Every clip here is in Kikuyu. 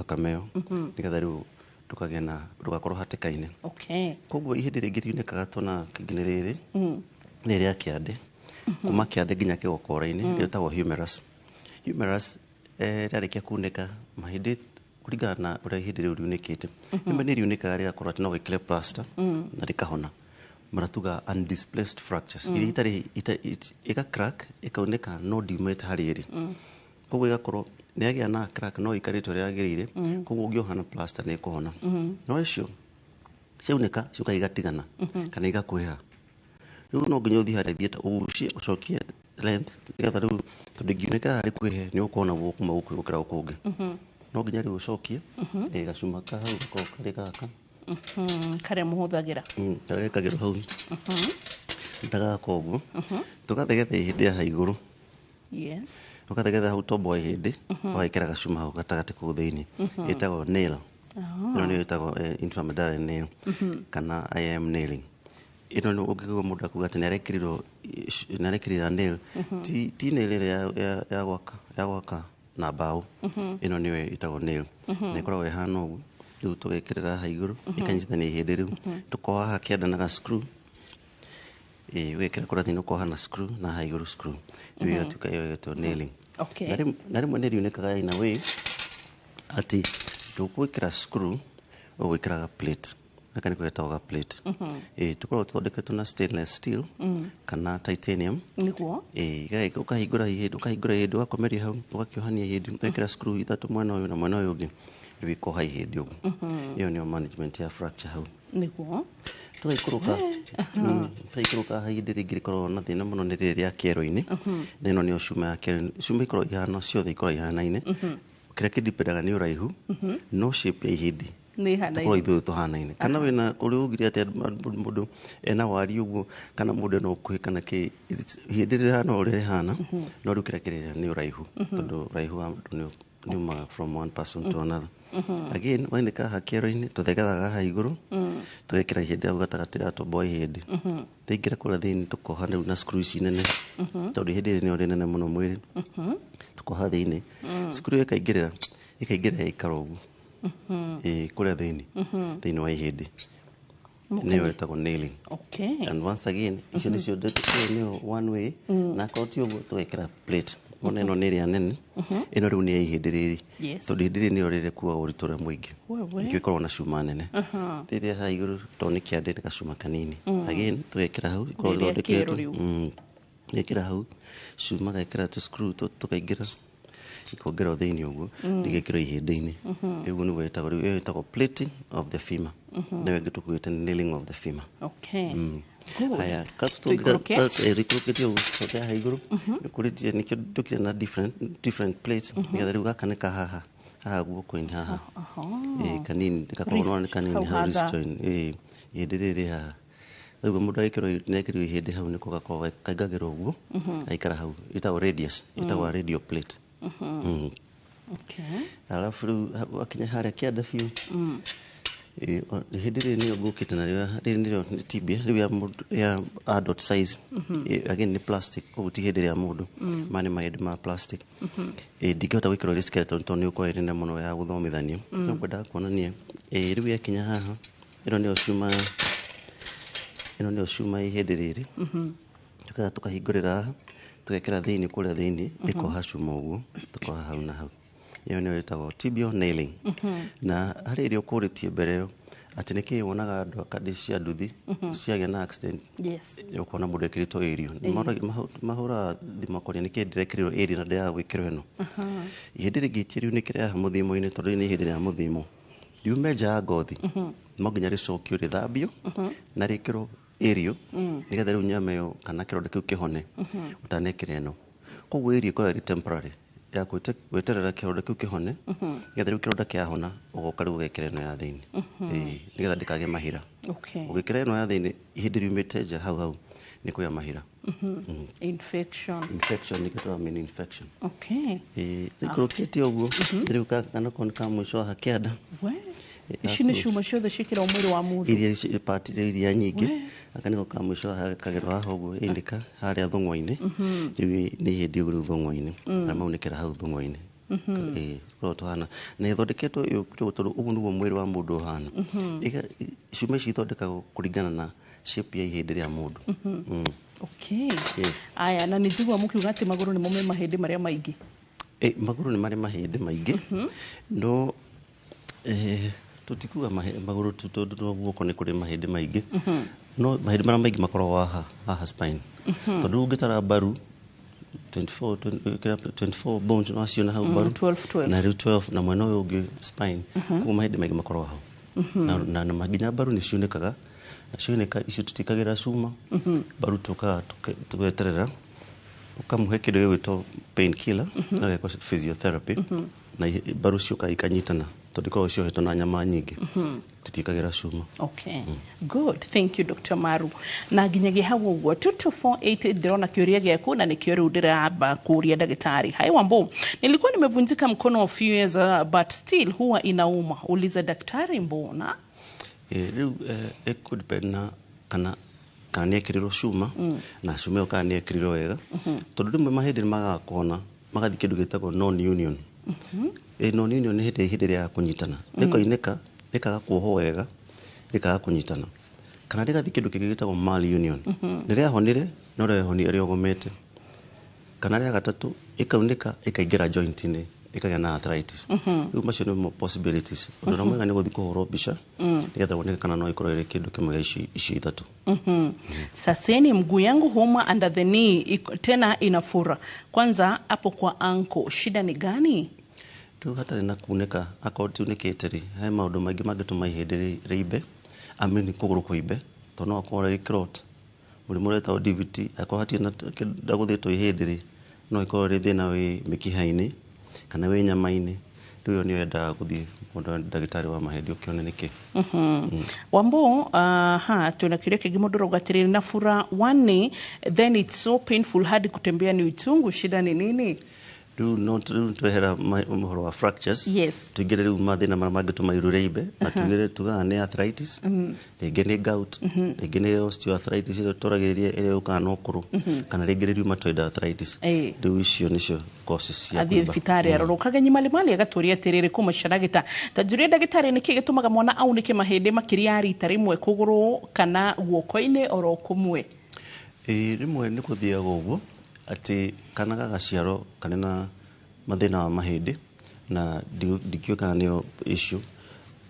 Thakame ĩyo, nĩgetha rĩu ndũkagĩe na ndũgakorwo hatĩka-inĩ. Koguo ihĩndĩ rĩngĩ riunĩkaga tuona kĩngĩ nĩ rĩrĩ, nĩ rĩa kĩande, kuma kĩande nginya kĩgokora-inĩ, rĩtagwo humerus. Humerus rĩarĩkia kunĩka mahĩndĩ, kũringana na ũrĩa ihĩndĩ rĩu riunĩkĩte, rĩmwe nĩ riunĩkaga rĩgakorwo atĩ no wĩkĩre plaster na rĩkahona, maratuga undisplaced fractures, iria itarĩ ĩga crack, ĩkaunĩka no ndiumĩte harĩ ĩrĩ. Koguo ĩgakorwo nĩ yagĩa na crack no ĩikarĩte ũrĩa yagĩrĩire, koguo ũngĩoha na plaster nĩ ĩkũhona. No icio ciaunĩka ciũkaga igatigana kana igakuhĩha, rĩu no nginya ũthiĩ harĩa thiĩte ũgucie ũcokie length, nĩgetha rĩu tondũ ĩngiunĩka harĩ kuhĩhe nĩ ũkuona guo kuma gũkuhĩ gũkĩra gũkũ ũngĩ. No nginya rĩu ũcokie gacuma ka hau gakoragwo karĩ gaka. Karĩa mũhũthagĩra. Karĩa gekagĩrwo hau ta gaka ũguo, tũgathegetha ihĩndĩ haha igũrũ. Ũgathegetha hau tombo wa ihĩndĩ, ũgekĩra gacuma hau gatagatĩ kũu thĩinĩ, ĩtagwo nail. Ĩno nĩyo ĩtagwo intramedullary nail kana IM nailing. Ĩno nĩ ũngĩigua mũndũ akuga atĩ nĩ arekĩrĩra nail, ti nail ĩrĩa ya gwaka na mbaũ. Ĩno nĩyo ĩtagwo nail na ĩkoragwo ĩhana ũguo. Rĩu tũgekĩrĩra haha igũrũ, ĩkanyitithania ihĩndĩ rĩu, tũkoha haha kĩanda na ga screw. Ĩĩ, ũgekĩra kũrĩa thĩinĩ, ũkoha na screw na haha igũrũ screw, rĩu ĩgatuĩka ĩyo ĩgetwo nailing. Na rĩmwe nĩ riunĩkaga in a way atĩ ndũgwĩkĩra screw, ũgwĩkĩra ga plate. Gaka nĩko getagwo ga plate. Ĩĩ, tũkoragwo tũthondeketwo na stainless steel kana titanium. Ĩĩ, ũkahingũra ihĩndĩ, ũgakomeria hau, ũgakĩohania ihĩndĩ, ũgekĩra screw ithatũ mwena ũyũ na mwena ũyũ ũngĩ, rĩu ikoha ihĩndĩ ũguo. Ĩyo nĩyo management ya fracture hau. Tũgaikũrũka haha, ihĩndĩ rĩngĩ rĩkoragwo na thĩna mũno nĩ rĩrĩ rĩa kĩero-inĩ, na ĩno nĩyo cuma ya kĩero. Cuma ikoragwo ihana ciothe, ikoragwo ihanaine, kĩrĩa kĩdipendaga nĩ ũraihu, no shape ya ihĩndĩ Nĩ ihanaine. tũkorwo ithuĩ tũhanaine, kana wĩna ũrĩa ugire atĩ mũndũ ena wari ũguo, kana mũndũ ena ũkuhĩ kana kĩ, ihĩndĩ rĩhana ũrĩa rĩhana, no rĩu kĩrĩa kĩrĩa nĩ ũraihu, tondũ ũraihu wa mũndũ nĩ umaga from one person to another. Again, wainĩka haha kĩero-inĩ, tũthegethaga haha igũrũ, tũgekĩra ihĩndĩ hau gatagatĩ ga tombo wa ihĩndĩ, tũingĩra kũrĩa thĩinĩ, tũkoha rĩu na screw ici nene, tondũ ihĩndĩ rĩrĩ nĩrĩo rĩnene mũno mwĩrĩ. Tũkoha thĩinĩ, screw ĩkaingĩrĩra ĩikara ũguo. Ĩĩ, kũrĩa thĩinĩ wa ihĩndĩ, nĩyo ĩtagwo nailing. And once again, icio nĩcio ĩyo nĩyo one way, na akorwo ti ũguo tũgekĩra plate. Ona ĩno nĩ ĩrĩa nene, ĩno rĩu nĩ ya ihĩndĩ rĩrĩ, tondũ ihĩndĩ rĩrĩ nĩrĩo rĩrĩkuaga ũritũ ũrĩa mũingĩ. Nĩkĩo ĩkoragwo na cuma nene. Rĩrĩa haha igũrũ tondũ nĩ kĩande, nĩ gacuma kanini. Again, tũgekĩra hau, ĩkoragwo Rĩrĩa kĩero ĩthondeketwo rĩu. Gekĩra hau cuma, gekĩra tũ screw tũkaingĩra, ikongerwo thĩinĩ ũguo, rĩgekĩrwo ihĩndĩ-inĩ. Ũguo nĩguo ĩtagwo. Rĩu ĩyo ĩtagwo plating of the femur, nĩyo ĩngĩ tũkuĩte nĩ nailing of the femur. Good. Haya. Tũikũrũke. Tũikũrũkĩte ũguo, tũcoke haha igũrũ nĩkũrĩtie, nĩkĩo ndũkire na different different plates, nĩgetha rĩu gaka nĩ ka haha haha guoko-inĩ haha. Ĩĩ, kanini gakoragwo Wrist, no nĩ kanini hau hau hatha. wrist joint. Ĩĩ, ihĩndĩ rĩrĩ rĩ haha ũguo, mũndũ agĩkĩrwo nĩekĩrwo ihĩndĩ hau, nĩko gakoragwo kaingagĩrwo ũguo, gaikara hau, ĩtagwo radius, ĩtagwo radial plate. Alafu rĩu wakinya harĩa kĩanda biũ. Ĩĩ, ihĩndĩ rĩrĩ nĩrĩo ngũkĩte narĩo, rĩrĩ nĩrĩo nĩ tibia rĩu ya mũndũ ya adult size. Ĩĩ, again nĩ plastic, koguo ti ihĩndĩ rĩa mũndũ, maya nĩ mahĩndĩ ma plastic. Ĩĩ, ndingĩhota gwĩkĩrwo rĩ skeleton tondũ nĩ ũkorwo ĩrĩ nene mũno ya gũthomithania, no ngwendaga kuonania. Ĩĩ, rĩu yakinya haha, ĩno nĩyo cuma, ĩno nĩyo cuma ya ihĩndĩ rĩrĩ. Tũkaga tũkahingũrĩra haha, tũgekĩra thĩinĩ kũrĩa thĩinĩ, ĩkoha cuma ũguo, tũkoha hau na hau. Ĩyo nĩyo ĩtagwo tibial nailing. Na harĩ ĩrĩa ũkũrĩtie mbere ĩyo atĩ nĩkĩĩ wonaga andũ a kandi cia nduthi ciagĩa na accident, ũkona mũndũ ekĩrĩtwo ĩrio. Mahũraga thimũ akoria nĩkĩĩ ndĩrekĩrirwo ĩrio na ndĩraga gwĩkĩrwo ĩno. Ihĩndĩ rĩngĩtie riunĩkĩre haha mũthimo-inĩ, tondũ rĩrĩ nĩ ihĩndĩ rĩa mũthimo, riume nja ya ngothi, no nginya rĩcokio rĩthambio na rĩkĩrwo ĩrio, nĩgetha rĩu nyama ĩyo kana kĩronda kĩu kĩhone ũtanekĩra ĩno. Koguo ĩrio ĩkoragwo ĩrĩ temporary ya gweterera kĩronda kĩu kĩhone, nĩgetha rĩu kĩronda kĩahona ũgoka rĩu ũgekĩra ĩno ya thĩinĩ. Ĩĩ, nĩgetha ndĩkagĩe mahira. Ũgĩkĩra ĩno ya thĩinĩ, ihĩndĩ riumĩte nja hau hau nĩ kũgĩa mahira. Infection. Infection, nĩkĩo tũramini infection. Ĩĩ, tũikũrũkĩte ũguo, rĩu gaka nako nĩ ka mũico haha kĩanda. We, ici nĩ cuma ciothe ciĩkĩragwo mwĩrĩ wa mũndũ. Iria ici part iria nyingĩ. We. Aka nĩko ka mũico haha, kagerwo haha ũguo, ĩndĩka harĩa thũng'wa-inĩ. Rĩu nĩ ihĩndĩ ũguo rĩu thũng'wa-inĩ, na maunĩkĩra hau thũng'wa-inĩ. Ĩĩ, tũkoragwo tũhana na ĩthondeketwo tondũ ũguo nĩguo mwĩrĩ wa mũndũ ũhana. Cuma ici ithondekagwo kũringana na shape ya ihĩndĩ rĩa mũndũ. Okay. Yes. Aya, na nĩ njigua mũkiuga atĩ magũrũ nĩmo me mahĩndĩ marĩa maingĩ. Magũrũ nĩ marĩ mahĩndĩ maingĩ, no tũtikuga magũrũ tu tondũ no guoko nĩ kũrĩ mahĩndĩ maingĩ, no mahĩndĩ marĩa maingĩ makoragwo haha spine, tondũ ũngĩtara mbaru 24, 24 bones no aciona hau mbaru. 12, 12. Na rĩu 12 na mwena ũyũ ũngĩ spine, koguo mahĩndĩ maingĩ makoragwo hau na nginya mbaru nĩ ciunĩkaga, na ciunĩka icio tũtikagĩra cuma mbaru, tũkaga tũgeterera ũkamũhe kĩndũ gĩgwĩtwo pain killer na gĩkwo physiotherapy, na mbaru ciũkaga ikanyitana tondũ ikoragwo ciohetwo na nyama nyingĩ, tũtiĩkagĩra cuma. Okay. Good. Thank you, Dr. Maru. Na nginyagia hau ũguo 2248 ndĩrona kĩũria gĩaku na nĩkĩo rĩu ndĩramba kũũria ndagĩtarĩ. Hi Wambo, nilikuwa nimevunjika mkono a few years but still huwa inauma. Uliza daktari mbona? Rĩu ĩkũ na kana nĩ ekĩrirwo cuma, na cuma ĩyo kana nĩ ekĩrirwo wega, tondũ rĩmwe mahĩndĩ nĩ magaga kũhona magathiĩ kĩndũ gĩtagwo non union. Non union nĩ hĩndĩ ihĩndĩ rĩaga kũnyitana, rĩkoinĩka, rĩkaga kuohwo wega, rĩkaga kũnyitana, kana rĩgathiĩ kĩndũ kĩngĩ gĩtagwo mal union, nĩ rĩahonire no rĩahonire rĩogomete, kana rĩa gatatũ ĩkaunĩka ĩkaingĩra joint-inĩ ĩkagĩa na arthritis. Rĩu macio nĩmo possibilities. Ũndũ ũrĩa mwega nĩ gũthiĩ kũhũrwo mbica nĩgetha woneke kana no ĩkorwo ĩrĩ kĩndũ kĩmwe gĩa ici ithatũ. Saseni, mguu yangu huuma under the knee tena inafura. Kwanza hapo kwa ankle, shida ni gani? Rĩu hatarĩ na kunĩka, akorwo tiunĩkĩte rĩ, he maũndũ maingĩ mangĩtũma ihĩndĩ rĩimbe, I mean kũgũrũ kũimbe, tondũ no akorwo rĩ clot, mũrimũ ũrĩa wĩtagwo DVT, akorwo hatirĩ na ndagũthĩtwo ihĩndĩ rĩ, no ĩkorwo rĩ thĩna wĩ mĩkiha-inĩ kana wĩ nyama-inĩ. Rĩu ĩyo nĩyo yendaga gũthiĩ mũndũ ndagĩtarĩ wa mahĩndĩ ũkĩone nĩkĩ. Wambo, ha, tuna kĩũria kĩngĩ mũndũ ũrauga atĩrĩrĩ, nafura one knee, then it's so painful hadi kutembea ni uchungu, shida ni nini? Rĩu no rĩu twehera ũhoro wa fractures, Yes. tũingĩre rĩu mathĩna marĩa mangĩtũma iru rĩimbe, na tugire tugaga nĩ arthritis, rĩngĩ nĩ gout, rĩngĩ nĩ osteoarthritis ĩrĩa twaragĩrĩria ĩrĩa yũkaga na ũkũrũ, kana rĩngĩ nĩ rheumatoid arthritis. Rĩu icio nĩcio causes cia athiĩ kũimba. Thibitarĩ arorwo. Kagenyi malimali agatũria atĩrĩrĩ kuma Caragita, ta njũria ndagĩtarĩ, nĩkĩ gĩtũmaga mwana aunĩke mahĩndĩ makĩria ya rita rĩmwe kũgũrũ kana guoko-inĩ oro kũmwe? Ĩĩ, rĩmwe nĩ gũthiaga ũguo atĩ kana gagaciarwo karĩ na mathĩna wa mahĩndĩ, na ndikĩũĩ kana nĩyo issue,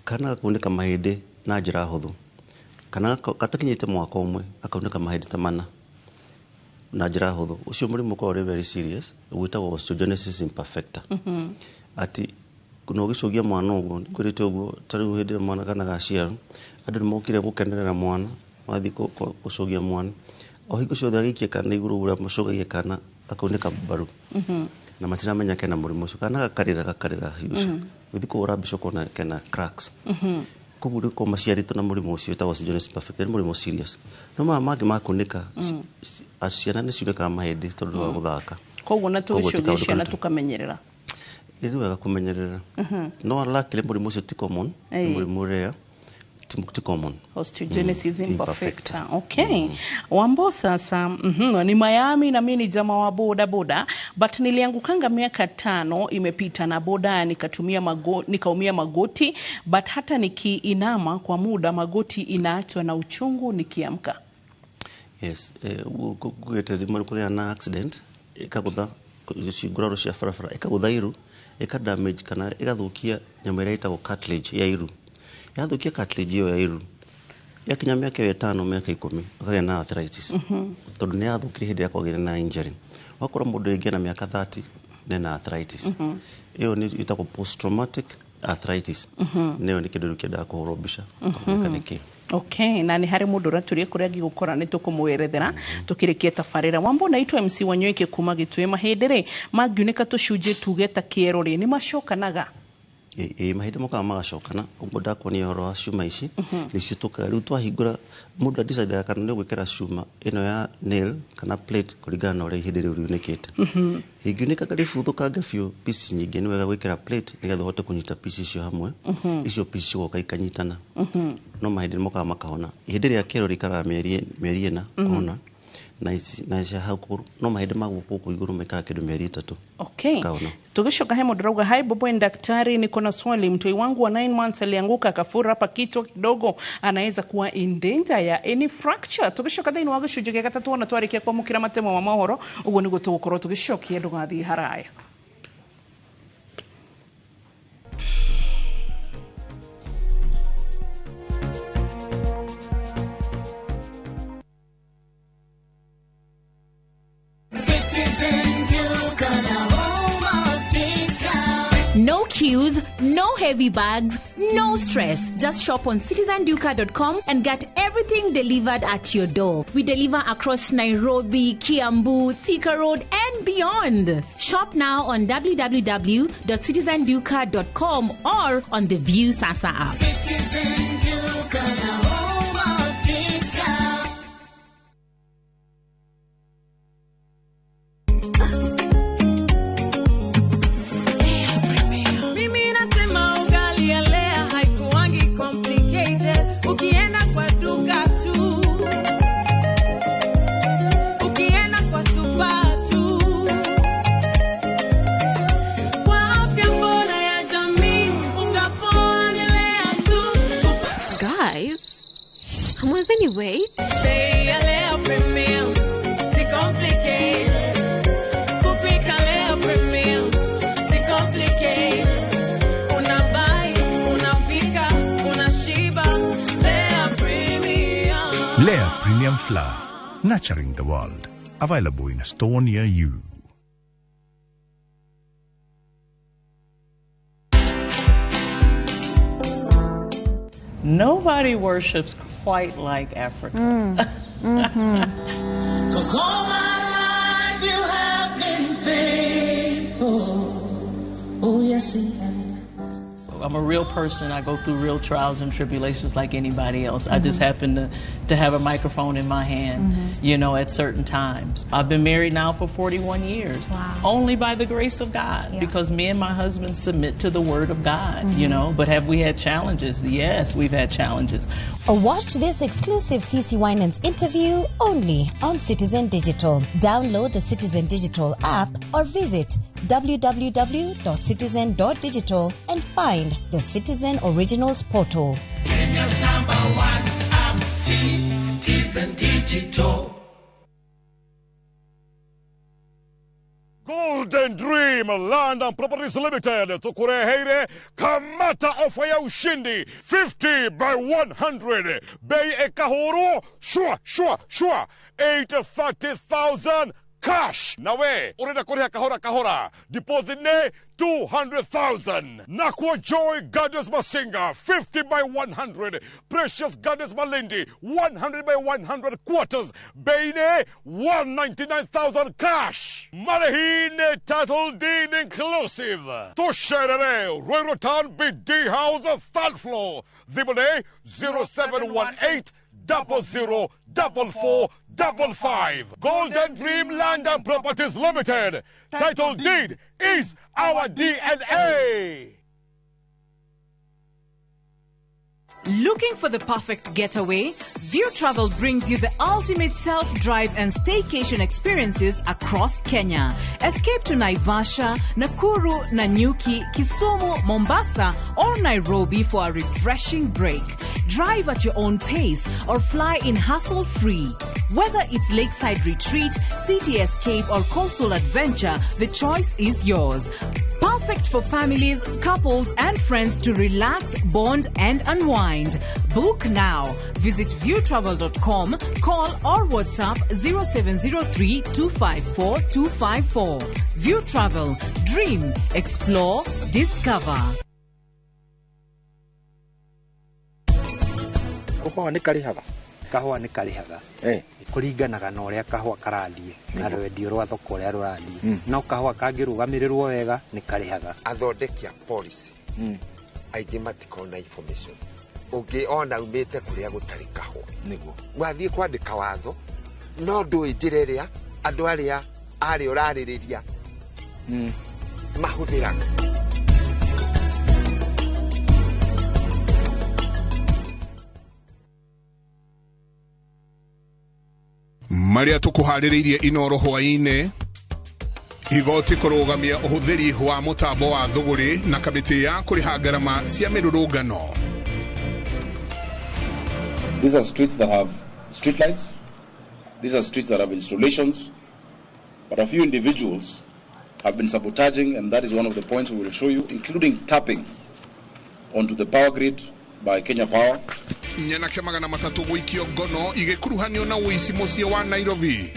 kana gakaunĩka mahĩndĩ na njĩra hũthũ, kana gatakinyĩte mwaka ũmwe gakaunĩka mahĩndĩ ta mana na njĩra hũthũ. Ũcio mũrimũ ũkoragwo ũrĩ very serious, wĩtagwo osteogenesis imperfecta, atĩ na ũgĩcũgia mwana ũguo kwĩrĩte ũguo, ta rĩu hĩndĩ ĩrĩa mwana kana gaciarwo, andũ nĩ mokire gũkenerera mwana, mathiĩ gũcũgia mwana, o hingo ciothe agĩikia kana igũrũ ũrĩa macũgagia kana akaunĩka mbaru, na matiramenya kena mũrimũ ũcio, kana gakarĩra gakarĩra hingo ciothe. Ũgĩthiĩ kũhũra mbica ũkona kena cracks. Koguo rĩu korwo maciarĩtwo na mũrimũ ũcio wĩtagwo osteogenesis imperfecta, nĩ mũrimũ serious. No maya mangĩ ma kunĩka, ciana nĩ ciunĩkaga mahĩndĩ tondũ wa gũthaka. Koguo na Koguo ti tũgĩcũgia kaũndũ ciana karitũ. Tũkamenyerera. Ĩ, nĩ wega kũmenyerera, no luckily mũrimũ ũcio ti common, nĩ mũrimũ rare, ti common. Osteogenesis imperfecta. Okay. Wambo sasa, ni Miami na mimi ni jamaa wa boda boda, but niliangukanga miaka 5 imepita na boda nikatumia nikaumia magoti, but hata nikiinama kwa muda magoti inaachwa na uchungu nikiamka. Yes, kugĩte rĩmwe kũgĩa na accident ĩkagũtha cinguraro cia barabara, ĩkagũtha iru, ĩka damage kana ĩgathũkia nyamũ ĩrĩa ĩtagwo cartilage ya iru. Yathũkia cartilage ĩyo ya iru, yakinya mĩaka ĩyo 5, mĩaka 10, ũkagĩa na arthritis, tondũ nĩ yathũkire hĩndĩ ĩrĩa kwagĩire na injury. Wakorwo mũndũ rĩngĩ ena mĩaka 30 nena arthritis, ĩyo nĩ ĩtagwo post traumatic arthritis. Nĩyo nĩ kĩndũ rĩu kĩendaga kũhũrwo mbica kũmenyeka nĩkĩ. Okay, na nĩ harĩ mũndũ ũratũria kũrĩa angĩgũkora, nĩ tũkũmwerethera tũkĩrĩkia tabarĩra. Wambo, naitwo MC Wanyoike kuma Gĩtũĩ. Mahĩndĩ rĩ, mangiunĩka tũcunjĩ tuge ta kĩero rĩ, nĩ macokanaga? Ĩ, mahĩndĩ mokaga magacokana. Ũguo ndakuonia ũhoro wa cuma ici nĩcio tũkaga rĩu twahingũra, mũndũ adecidaga kana nĩ ũgwĩkĩra cuma ĩno ya nail kana plate kũringana na ũrĩa ihĩndĩ rĩu riunĩkĩte. Ĩngiunĩkanga rĩbuthũkange biũ piece nyingĩ, nĩ wega gwĩkĩra plate nĩgetha ũhote kũnyita piece icio hamwe. Icio piece cigoka ikanyitana. No mahĩndĩ nĩ mokaga makahona. Ihĩndĩ rĩa kĩero rĩikaraga mĩeri 4 kũhona, Na ici na cia hau kũgũrũ no mahĩndĩ ma guoko gũkũ igũrũ maikaraga kĩndũ mĩeri 3. Okay. Kaona. Tukishoka hemo droga hai bobo ni daktari, niko na swali. Mtoi wangu wa 9 months alianguka akafura hapa kichwa kidogo, anaweza kuwa in danger ya any fracture? Tukishoka thĩinĩ wa gĩcunjĩ gĩa gatatũ ona twarĩkia kwamũkĩra matemo ma mohoro, ũguo nĩguo tũgũkorwo tũgĩcokia, ndũgathiĩ haraya. Citizen Duka, the home of discount. No queues, no heavy bags, no stress. Just shop on citizenduka.com and get everything delivered at your door. We deliver across Nairobi, Kiambu, Thika Road, and beyond. Shop now on www.citizenduka.com or on the View Sasa app. Citizen Duka, the home of discount. Mimi nasema ugali ya Lea haikuangi complicated. Ukienda kwa duka tu, ukienda kwa super tu. Kwa afya bora ya jamii, unga poa ni Lea tu. Guys, hamwezeni wait? Bei ya Lea Premium, si complicated. Kupika Lea Premium, si complicated. Unabuy, unapika, unashiba. Lea Premium. Lea Premium Flour, nurturing the world. Available in a store near you. Nobody worships quite like Africa. 'Cause all my life you have been faithful. Oh, yes, you have. I'm a real person. I go through real trials and tribulations like anybody else. I just happen to have a microphone in my hand, you know, at certain times. I've been married now for 41 years. Wow. Only by the grace of God, because me and my husband submit to the word of God, you know. But have we had challenges? Yes, we've had challenges. Watch this exclusive CC Winans interview only on Citizen Digital. Download the Citizen Digital app or visit www.citizen.digital and find the Citizen Originals portal. Kenya's number one app, Citizen Digital. Golden Dream Land and Properties Limited tukureheire kamata ofa ya ushindi 50 by 100 bei ekahuru shwa shwa shwa 830,000 cash nawe urenda kuriha kahora kahora deposit ne 200,000. Nakwa Joy Gardens Masinga 50 by 100, Precious Gardens Malindi 100 by 100 quarters bei ne 199,000 cash. Marehine title deed inclusive. Tusherere Ruiru Town BD House third floor. Thimũ 0718 00 44 55. Golden Dream Land and Properties Limited. Title deed is our DNA. Looking for the perfect getaway? View Travel brings you the ultimate self-drive and staycation experiences across Kenya. Escape to Naivasha, Nakuru, Nanyuki, Kisumu, Mombasa, or Nairobi for a refreshing break. Drive at your own pace or fly in hassle-free. Whether it's lakeside retreat, city escape, or coastal adventure, the choice is yours. Perfect for families, couples, and friends to relax, bond, and unwind. Book now. Visit viewtravel.com, call or WhatsApp 0703 254 254. View Travel. Dream, explore, discover. Kahũa nĩ karĩhaga? Kahũa nĩ karĩhaga. Kũringanaga na ũrĩa kahũa karathiĩ na rwendio rwa thoko ũrĩa rũrathiĩ, no kahũa kangĩrũgamĩrĩrwo wega nĩ karĩhaga. Athondeki a policy aingĩ matikoragwo na information. Ũngĩona umĩte kũrĩa gũtarĩ kahũa, nĩguo wathiĩ kwandĩka watho, no ndũĩ njĩra ĩrĩa andũ arĩa arĩa ũrarĩrĩria mahũthĩraga. Marĩa tũkũharĩrĩirie Inoro hwaĩ-inĩ. Igoti kũrũgamia ũhũthĩri wa mũtambo wa thũgũrĩ na kamĩtĩ ya kũrĩha ngarama cia mĩrũrũngano. These are streets that have street lights. These are streets that have installations. But a few individuals have been sabotaging, and that is one of the points we will show you, including tapping onto the power grid by Kenya Power. Nyanake 300 gũikio ngono igĩkuruhanio na ũici mũciĩ wa Nairobi.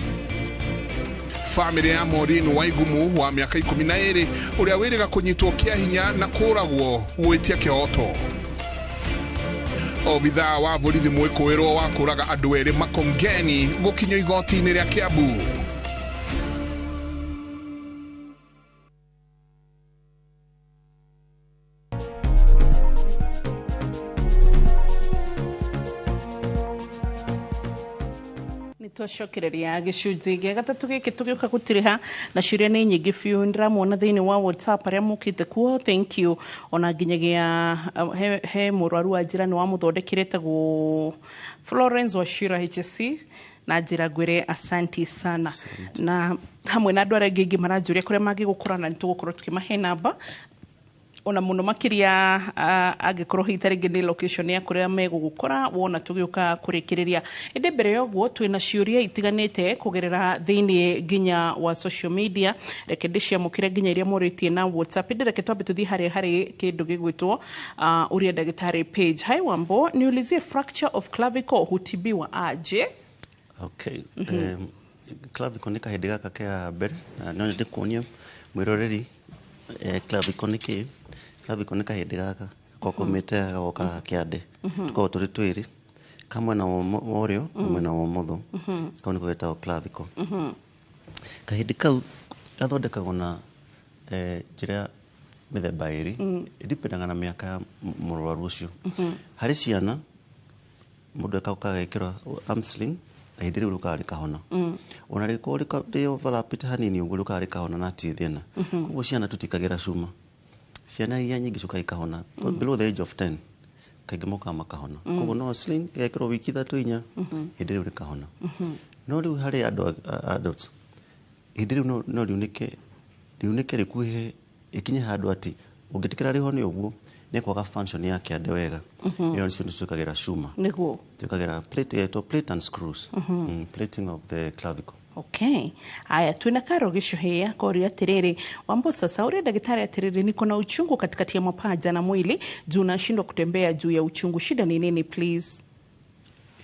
Famĩlĩ ya Maureen Waigumu wa mĩaka 12 ũrĩa wĩrĩga kũnyitwo kĩa hinya na kũragwo gwĩtia kĩhoto. Obithaa wa borithi mwĩkũĩrwo wa kũraga andũ erĩ Makongeni gũkinyio igoti-inĩ rĩa Kiambu. Twacokereria gĩcunjĩ gĩa gatatũ gĩkĩ tũgĩũka gũtirĩha na ciũria nĩ nyingĩ biũ ndĩramuona thĩinĩ wa WhatsApp arĩa mũkĩte kuo, thank you. Ona nginyagia he mũrwaru wa njĩra nĩ wamũthondekire etagwo Florence Wachira HSC na njĩra ngwĩre asanti sana. Na hamwe na andũ arĩa angĩ aingĩ maranjũria kũrĩa mangĩgũkora na nĩtũgũkorwo tũkĩmahe namba ona muno makiria angĩkorwo hihi ta rĩngĩ nĩ location ya kũrĩa megũgũkora wona tũgĩũka kũrĩkĩrĩria. Ĩndĩ mbere ya ũguo twĩna ciũria itiganĩte kũgerera thĩinĩ nginya wa social media, reke ndĩciamũkĩre nginya iria mũrĩtie na WhatsApp. Ĩndĩ reke twambe tũthiĩ harĩa harĩ kĩndũ gĩgwĩtwo Ũria Ndagĩtarĩ page. Hi Wambo, niulizie fracture of clavicle hutibiwa aje? Okay. Clavicle nĩ kahĩndĩ gaka kĩa mbere na no nyende kuonia mwĩroreri clavicle nĩ kĩĩ. Clavicle nĩ kahĩndĩ gaka gakomete gagoka kĩande. Tũkoragwo tũrĩ twĩrĩ, ka mwena wa ũrĩo na mwena wa ũmotho. Kau nĩko getagwo clavicle. Kahĩndĩ kau gathondekagwo na njĩra mĩthemba ĩrĩ, ĩdipendaga na mĩaka ya mũrwaru ũcio. Harĩ ciana mũndũ ekaga agekĩrwo arm sling na hĩndĩ rĩu rĩũkaga rĩkahona. Ona rĩkorwo rĩ overlapĩte hanini ũguo rĩũkaga rĩkahona na ti thĩna. Koguo ciana tũtikagĩra cuma. Ciana iria nyingĩ ciũkaga ikahona below the age of 10 kaingĩ mokaga makahona. Koguo no sling ĩgekĩrwo wiki 3 4 hĩndĩ rĩu rĩkahona. No rĩu harĩ andũ adults hĩndĩ rĩu no riunĩke rĩkuhĩhe ĩkinye handũ atĩ ũngĩtĩkĩra rĩhone ũguo nĩ kwaga function ya kĩande wega. Ĩyo nĩcio twĩkagĩra cuma. Nĩguo twĩkagĩra plate, plate and screws. Plating of the clavicle. Okay. Aya, twina Karo Gicuhia koria atiriri, Wambo sasa uria daktari atiriri, niko na uchungu katikati ya mapaja na mwili juu nashindwa kutembea juu ya uchungu, shida ni nini please?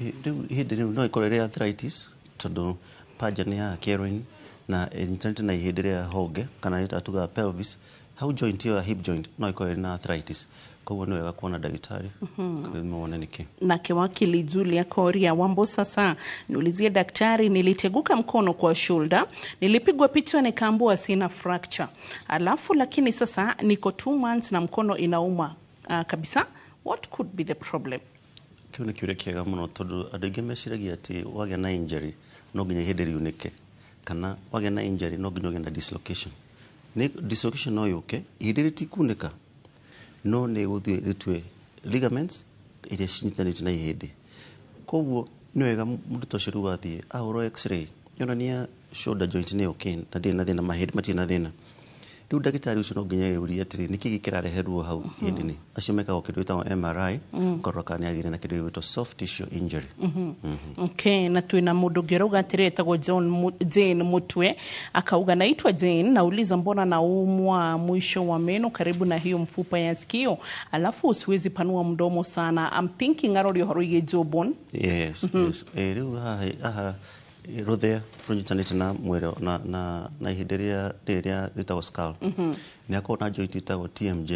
Rĩu hĩndĩ rĩu no ĩkorwo ĩrĩ arthritis tondũ paja nĩ ya kĩero-inĩ na ĩnyitanĩte na ihĩndĩ rĩa honge kana tugaga pelvis, hau joint ĩyo ya hip joint no ĩkorwo ĩrĩ na arthritis. Koguo nĩ wega kuona ndagĩtarĩ wone nĩkĩ. Nake wakili Julia Koria, Wambo sasa niulizie daktari, niliteguka mkono kwa shoulder, nilipigwa picha nikaambiwa sina fracture, alafu lakini sasa niko 2 months na mkono inauma kabisa, what could be the problem? Kĩu nĩ kĩũria kĩega mũno tondũ andũ aingĩ meciragia atĩ wagĩa na injury no nginya ihĩndĩ riunĩke kana wagĩa na injury no nginya ũgĩe na dislocation. Nĩ dislocation no yũke ihĩndĩ rĩtikunĩka no nĩ gũthiĩ rĩtue ligaments iria cinyitanĩte na ihĩndĩ. Koguo nĩ wega mũndũ ta ũcio rĩu athiĩ ahũrwo x-ray yonania shoulder joint nĩ okay na ndĩrĩ na thĩna, mahĩndĩ matirĩ na thĩna. Rĩu ndagĩtarĩ ũcio no nginya eyũrie atĩrĩ nĩkĩ gĩkĩrarehe ruo hau ihĩndĩ-inĩ. Acio mekagwo kĩndũ gĩtagwo MRI kũrora kana nĩ agĩire na kĩndũ gĩgwĩtwo soft tissue injury. Okay, na twina mũndũ ũngĩ ũrauga atĩrĩ etagwo Jane Mutwe akauga, naitwa Jane, nauliza mbona naumwa mwisho wa meno karibu na hiyo mfupa ya sikio, alafu siwezi panua mdomo sana, I'm thinking arori ũhoro wĩgiĩ jawbone. Yes, yes. Rĩu haha rũthĩa rũnyitanĩte na mwĩrĩ na ihĩndĩ rĩrĩa rĩtagwo skull. Nĩ hakoragwo na joint ĩtagwo TMJ,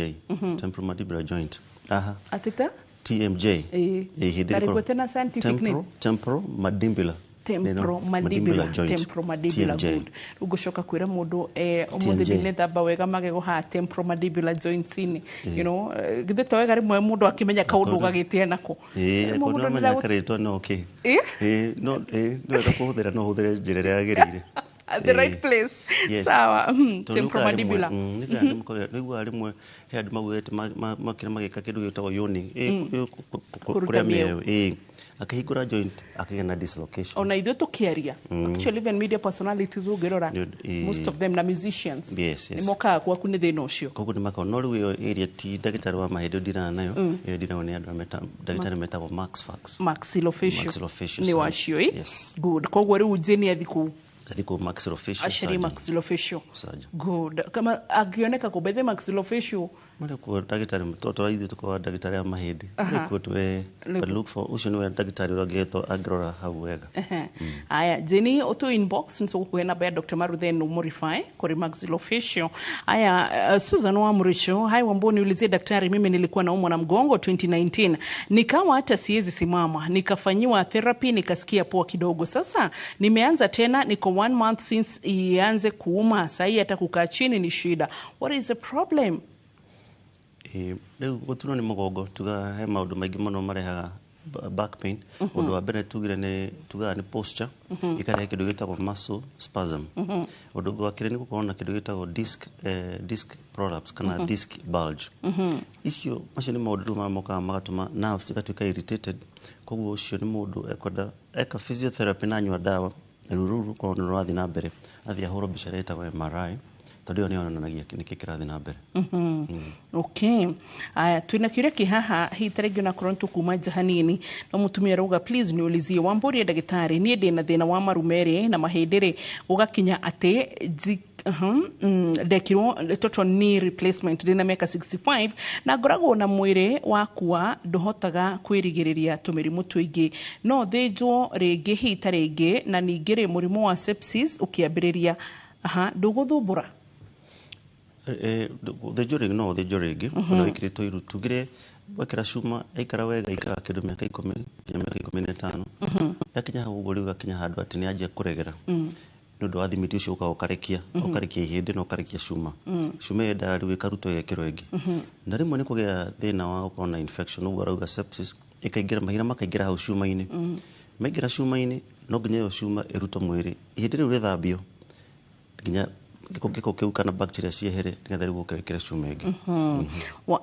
temporomandibular joint. Aha. Atĩta? TMJ. Ihĩndĩ rĩkoragwo tena scientific name. Temporomandibular. Temporomandibular joint. Temporomandibular good. Ũgũcoka kwĩra mũndũ ũmũthĩ ndinethamba wega magego haha temporomandibular joints-inĩ. You know, githĩ to wega rĩmwe mũndũ akĩmenya kaũndũ ũgagĩtĩa nako. Rĩmwe mũndũ nĩamenya karĩtwa no okay. No nĩ wega kũhũthĩra, no ũhũthĩre njĩra ĩrĩa yagĩrĩire. At the right place. Yes. Sawa. Tondũ Temporomandibular. Nĩguaga rĩmwe he andũ maugĩte makĩra magĩka kĩndũ gĩtagwo yawning, Kũruta kũrĩa mĩeo. mĩeo, ĩ, akĩhingũra joint akĩgĩa na dislocation. Ona ithuĩ tũkĩaria, actually even media personalities ũngĩrora, most of them na musicians nĩ mokaga gwaku nĩ thĩna ũcio. Koguo nĩ makoragwo, no rĩu ĩyo area ti ndagĩtarĩ wa mahĩndĩ ndinaga nayo. Ĩyo ndinayo nĩ andũ ndagĩtarĩ metagwo Max Fax. Maxillofacial. Maxillofacial Nĩ surgeon. wacio ĩ? Yes. Good. Koguo rĩu Jane athi kũu. Athi kũu maxillofacial acarie surgeon. Maxillofacial. Surgeon. Good. Kama angĩoneka kũ bethe maxillofacial? Marĩ kuo ndagĩtarĩ, tondũ ithuĩ tũkoragwo ndagĩtarĩ a mahĩndĩ. Marĩ kuo tuwe. Nĩguo. But look for ũcio nĩwe ndagĩtarĩ ũrĩa angĩgetwo angĩrora hau wega. Ehe. Aya, Jeni, utu inbox nitũgũkũhe namba ya Dr. Maru, then umorify kuri maxillofacial. Aya, Susan wa Mrisho, hai Wambo, niulizie daktari, mimi nilikuwa naumwa na mgongo 2019, nikawa hata siwezi simama, nikafanyiwa therapy, nikasikia poa kidogo. Sasa nimeanza tena, niko one month since ianze kuuma, sahii hata kukaa chini ni shida. What is the problem? Rĩu gũturwo nĩ mũgongo, tuga he maũndũ maingĩ mũno marehaga back pain. Ũndũ wa mbere tugire nĩ tugaga nĩ posture, ĩkarehe kĩndũ gĩtagwo muscle spasm. Ũndũ ũngĩ wa kerĩ nĩ gũkorwo na kĩndũ gĩtagwo disc prolapse kana disc bulge. Icio macio nĩ maũndũ rĩu marĩa mokaga magatũma nerves igatuĩka irritated. Koguo ũcio nĩ mũndũ ekwenda eka physiotherapy na anyua ndawa, ruo rũu rũkorwo nĩ rũrathiĩ na mbere, athiĩ ahũrwo mbica ĩrĩa ĩtagwo MRI, tondũ ĩyo nĩyo yonanagia nĩkĩ kĩrathiĩ na mbere. Okay. Aya, twina kĩũria kĩ haha, hihi ta rĩngĩ onakorwo nĩtũkuma nja hanini, no mũtumia arauga, "Please niulizie Wambũrie ndagĩtarĩ, niĩ ndĩna thĩna wa maru merĩ na mahĩndĩ rĩ, ũgakinya atĩ ndekirwo total knee replacement ndĩna mĩaka 65 na ngoragwo na mwĩrĩ wakua ndũhotaga kwĩrigĩrĩria tũmĩrimũ tũingĩ. No thĩnjwo rĩngĩ hihi ta rĩngĩ? Na ningĩ rĩ, mũrimũ wa sepsis ũkĩambĩrĩria, aha, ndũgũthumbũra?" Gũthĩnjwo rĩngĩ, no ũthĩnjwo rĩngĩ ona wĩkĩrĩtwo iru. Tugire wekĩra cuma aikara wega, ikara kĩndũ mĩaka 10 nginya mĩaka 15. Yakinya hau ũguo rĩu gakinya handũ atĩ nĩ yanjia kũregera nĩ ũndũ wa thimiti ũcio ũkaga ũkarekia ihĩndĩ na ũkarekia cuma. Cuma yendaga rĩu ĩkarutwo ĩgekĩrwo ĩngĩ. Na rĩmwe nĩ kũgĩa thĩna wa gũkorwo na infection, ũguo arauga sepsis, ĩkaingĩra, mahira makaingĩra hau cuma-inĩ. Maingĩra cuma-inĩ, no nginya ĩyo cuma ĩrutwo mwĩrĩ, ihĩndĩ rĩu rĩthambio nginya gĩko kĩu kana bacteria ciehere, nĩgetha rĩu ũke wĩkĩre cuma ĩngĩ.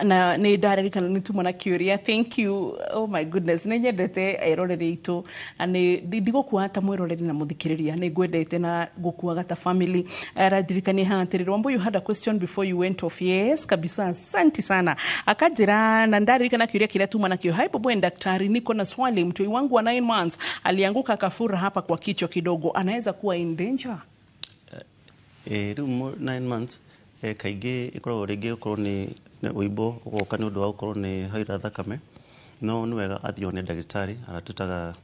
Na nĩ ndaririkana nĩ tuma na kĩũria. Thank you. Oh my goodness, nĩ nyendete eroreri aitũ na nĩ ndigũkuaga ta mwĩroreri na mũthikĩrĩria, nĩ ngwendete na ngũkuaga ta family. Arandirikania haha atĩrĩrĩ, "Wambo, you had a question before you went off." Yes kabisa, asante sana. Akanjĩra na ndaririkana kĩũria kĩrĩa tuma nakĩo. "Hi Bobo and daktari, niko na swali. Mtoi wangu wa 9 months alianguka akafura hapa kwa kichwa kidogo, anaweza kuwa in danger?" Rĩu 9 months, kaingĩ ĩkoragwo rĩngĩ gũkorwo nĩ ũimbo ũgoka nĩ ũndũ wa gũkorwo nĩ haira thakame, no nĩ wega athiĩ one ndagĩtarĩ aratutaga,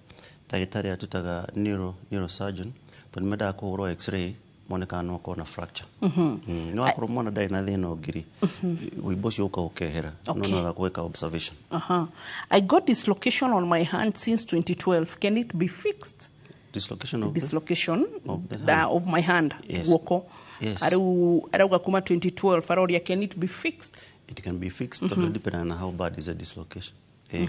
ndagĩtarĩ atutaga neurosurgeon, tondũ nĩ mendaga kũhũrwo X-ray mone kana no akorwo na fracture. No akorwo mwana ndarĩ na thĩna ũngĩ, ũimbo ũcio ũka ũkehera, no nĩ wega gwĩka observation. I got dislocation on my hand since 2012. Can it be fixed? Dislocation of the, Dislocation of the hand. Of my hand. Yes. Guoko. Yes. Ariu arauga kuma 2012, aroria, can it be fixed? It can be fixed, tondũ depending on how bad is the dislocation.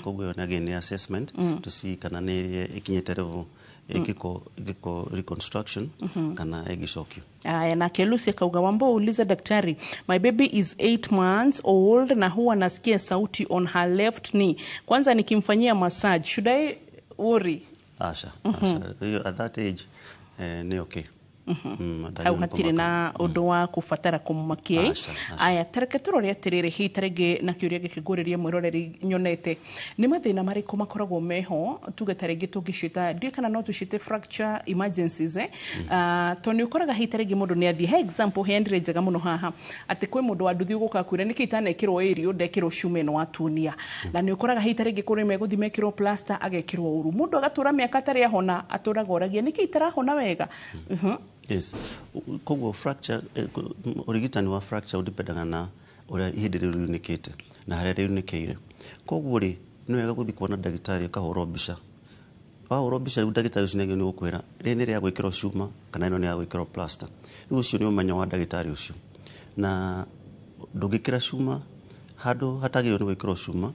Koguo ĩyo again nĩ assessment to see kana nĩ ĩkinyĩte level ĩngĩko reconstruction kana ĩngĩcokio. Aya, nake Lucy akauga, "Wambo, uliza daktari, my baby is 8 months old na huwa nasikia sauti on her left knee, kwanza nikimfanyia massage. Should I worry?" Asha, asha. Hiyo at that age, nĩ okay. Hau hatirĩ na ũndũ wa kũbatara kũmakia. Aca, aca. Aya, tareke tũrore atĩrĩrĩ, hihi tarĩngĩ na kĩũria gĩkĩ ngũrĩrie mwĩroreri nyonete, nĩ mathĩna marĩkũ makoragwo meho, tuge tarĩngĩ tũngĩciĩta, ndiũĩ kana no tũciĩte fracture emergencies, eh? Tondũ nĩ ũkoraga hihi tarĩngĩ mũndũ nĩ athiĩ, he example heanire njega mũno haha, atĩ kwĩ mũndũ wa nduthi ũgũka kwĩra nĩkĩ itanekĩrwo ĩrio ndekĩrwo cuma ĩno watunia, na nĩ ũkoraga hihi tarĩngĩ kũrĩ megũthiĩ mekĩrwo plaster, agekĩrwo ũru, mũndũ agatũra mĩaka atarĩ ahona, atũraga oragia nĩkĩ itarahona wega. Yes. Koguo fracture, ũrigitani wa fracture ũdipendaga na ũrĩa ihĩndĩ rĩu riunĩkĩte na harĩa riunĩkĩire. Koguo rĩ, nĩ wega gũthiĩ kuona ndagĩtarĩ ũkahũrwo mbica. Wahũrwo mbica rĩu, ndagĩtarĩ ũcio nĩagĩrĩirwo nĩ gũkwĩra rĩrĩ nĩ rĩa gwĩkĩrwo cuma kana ĩno nĩ ya gwĩkĩrwo plaster. Rĩu ũcio nĩ ũmenyo wa ndagĩtarĩ ũcio. Na ndũngĩkĩra cuma handũ hatagĩrĩirwo nĩ gwĩkĩrwo cuma,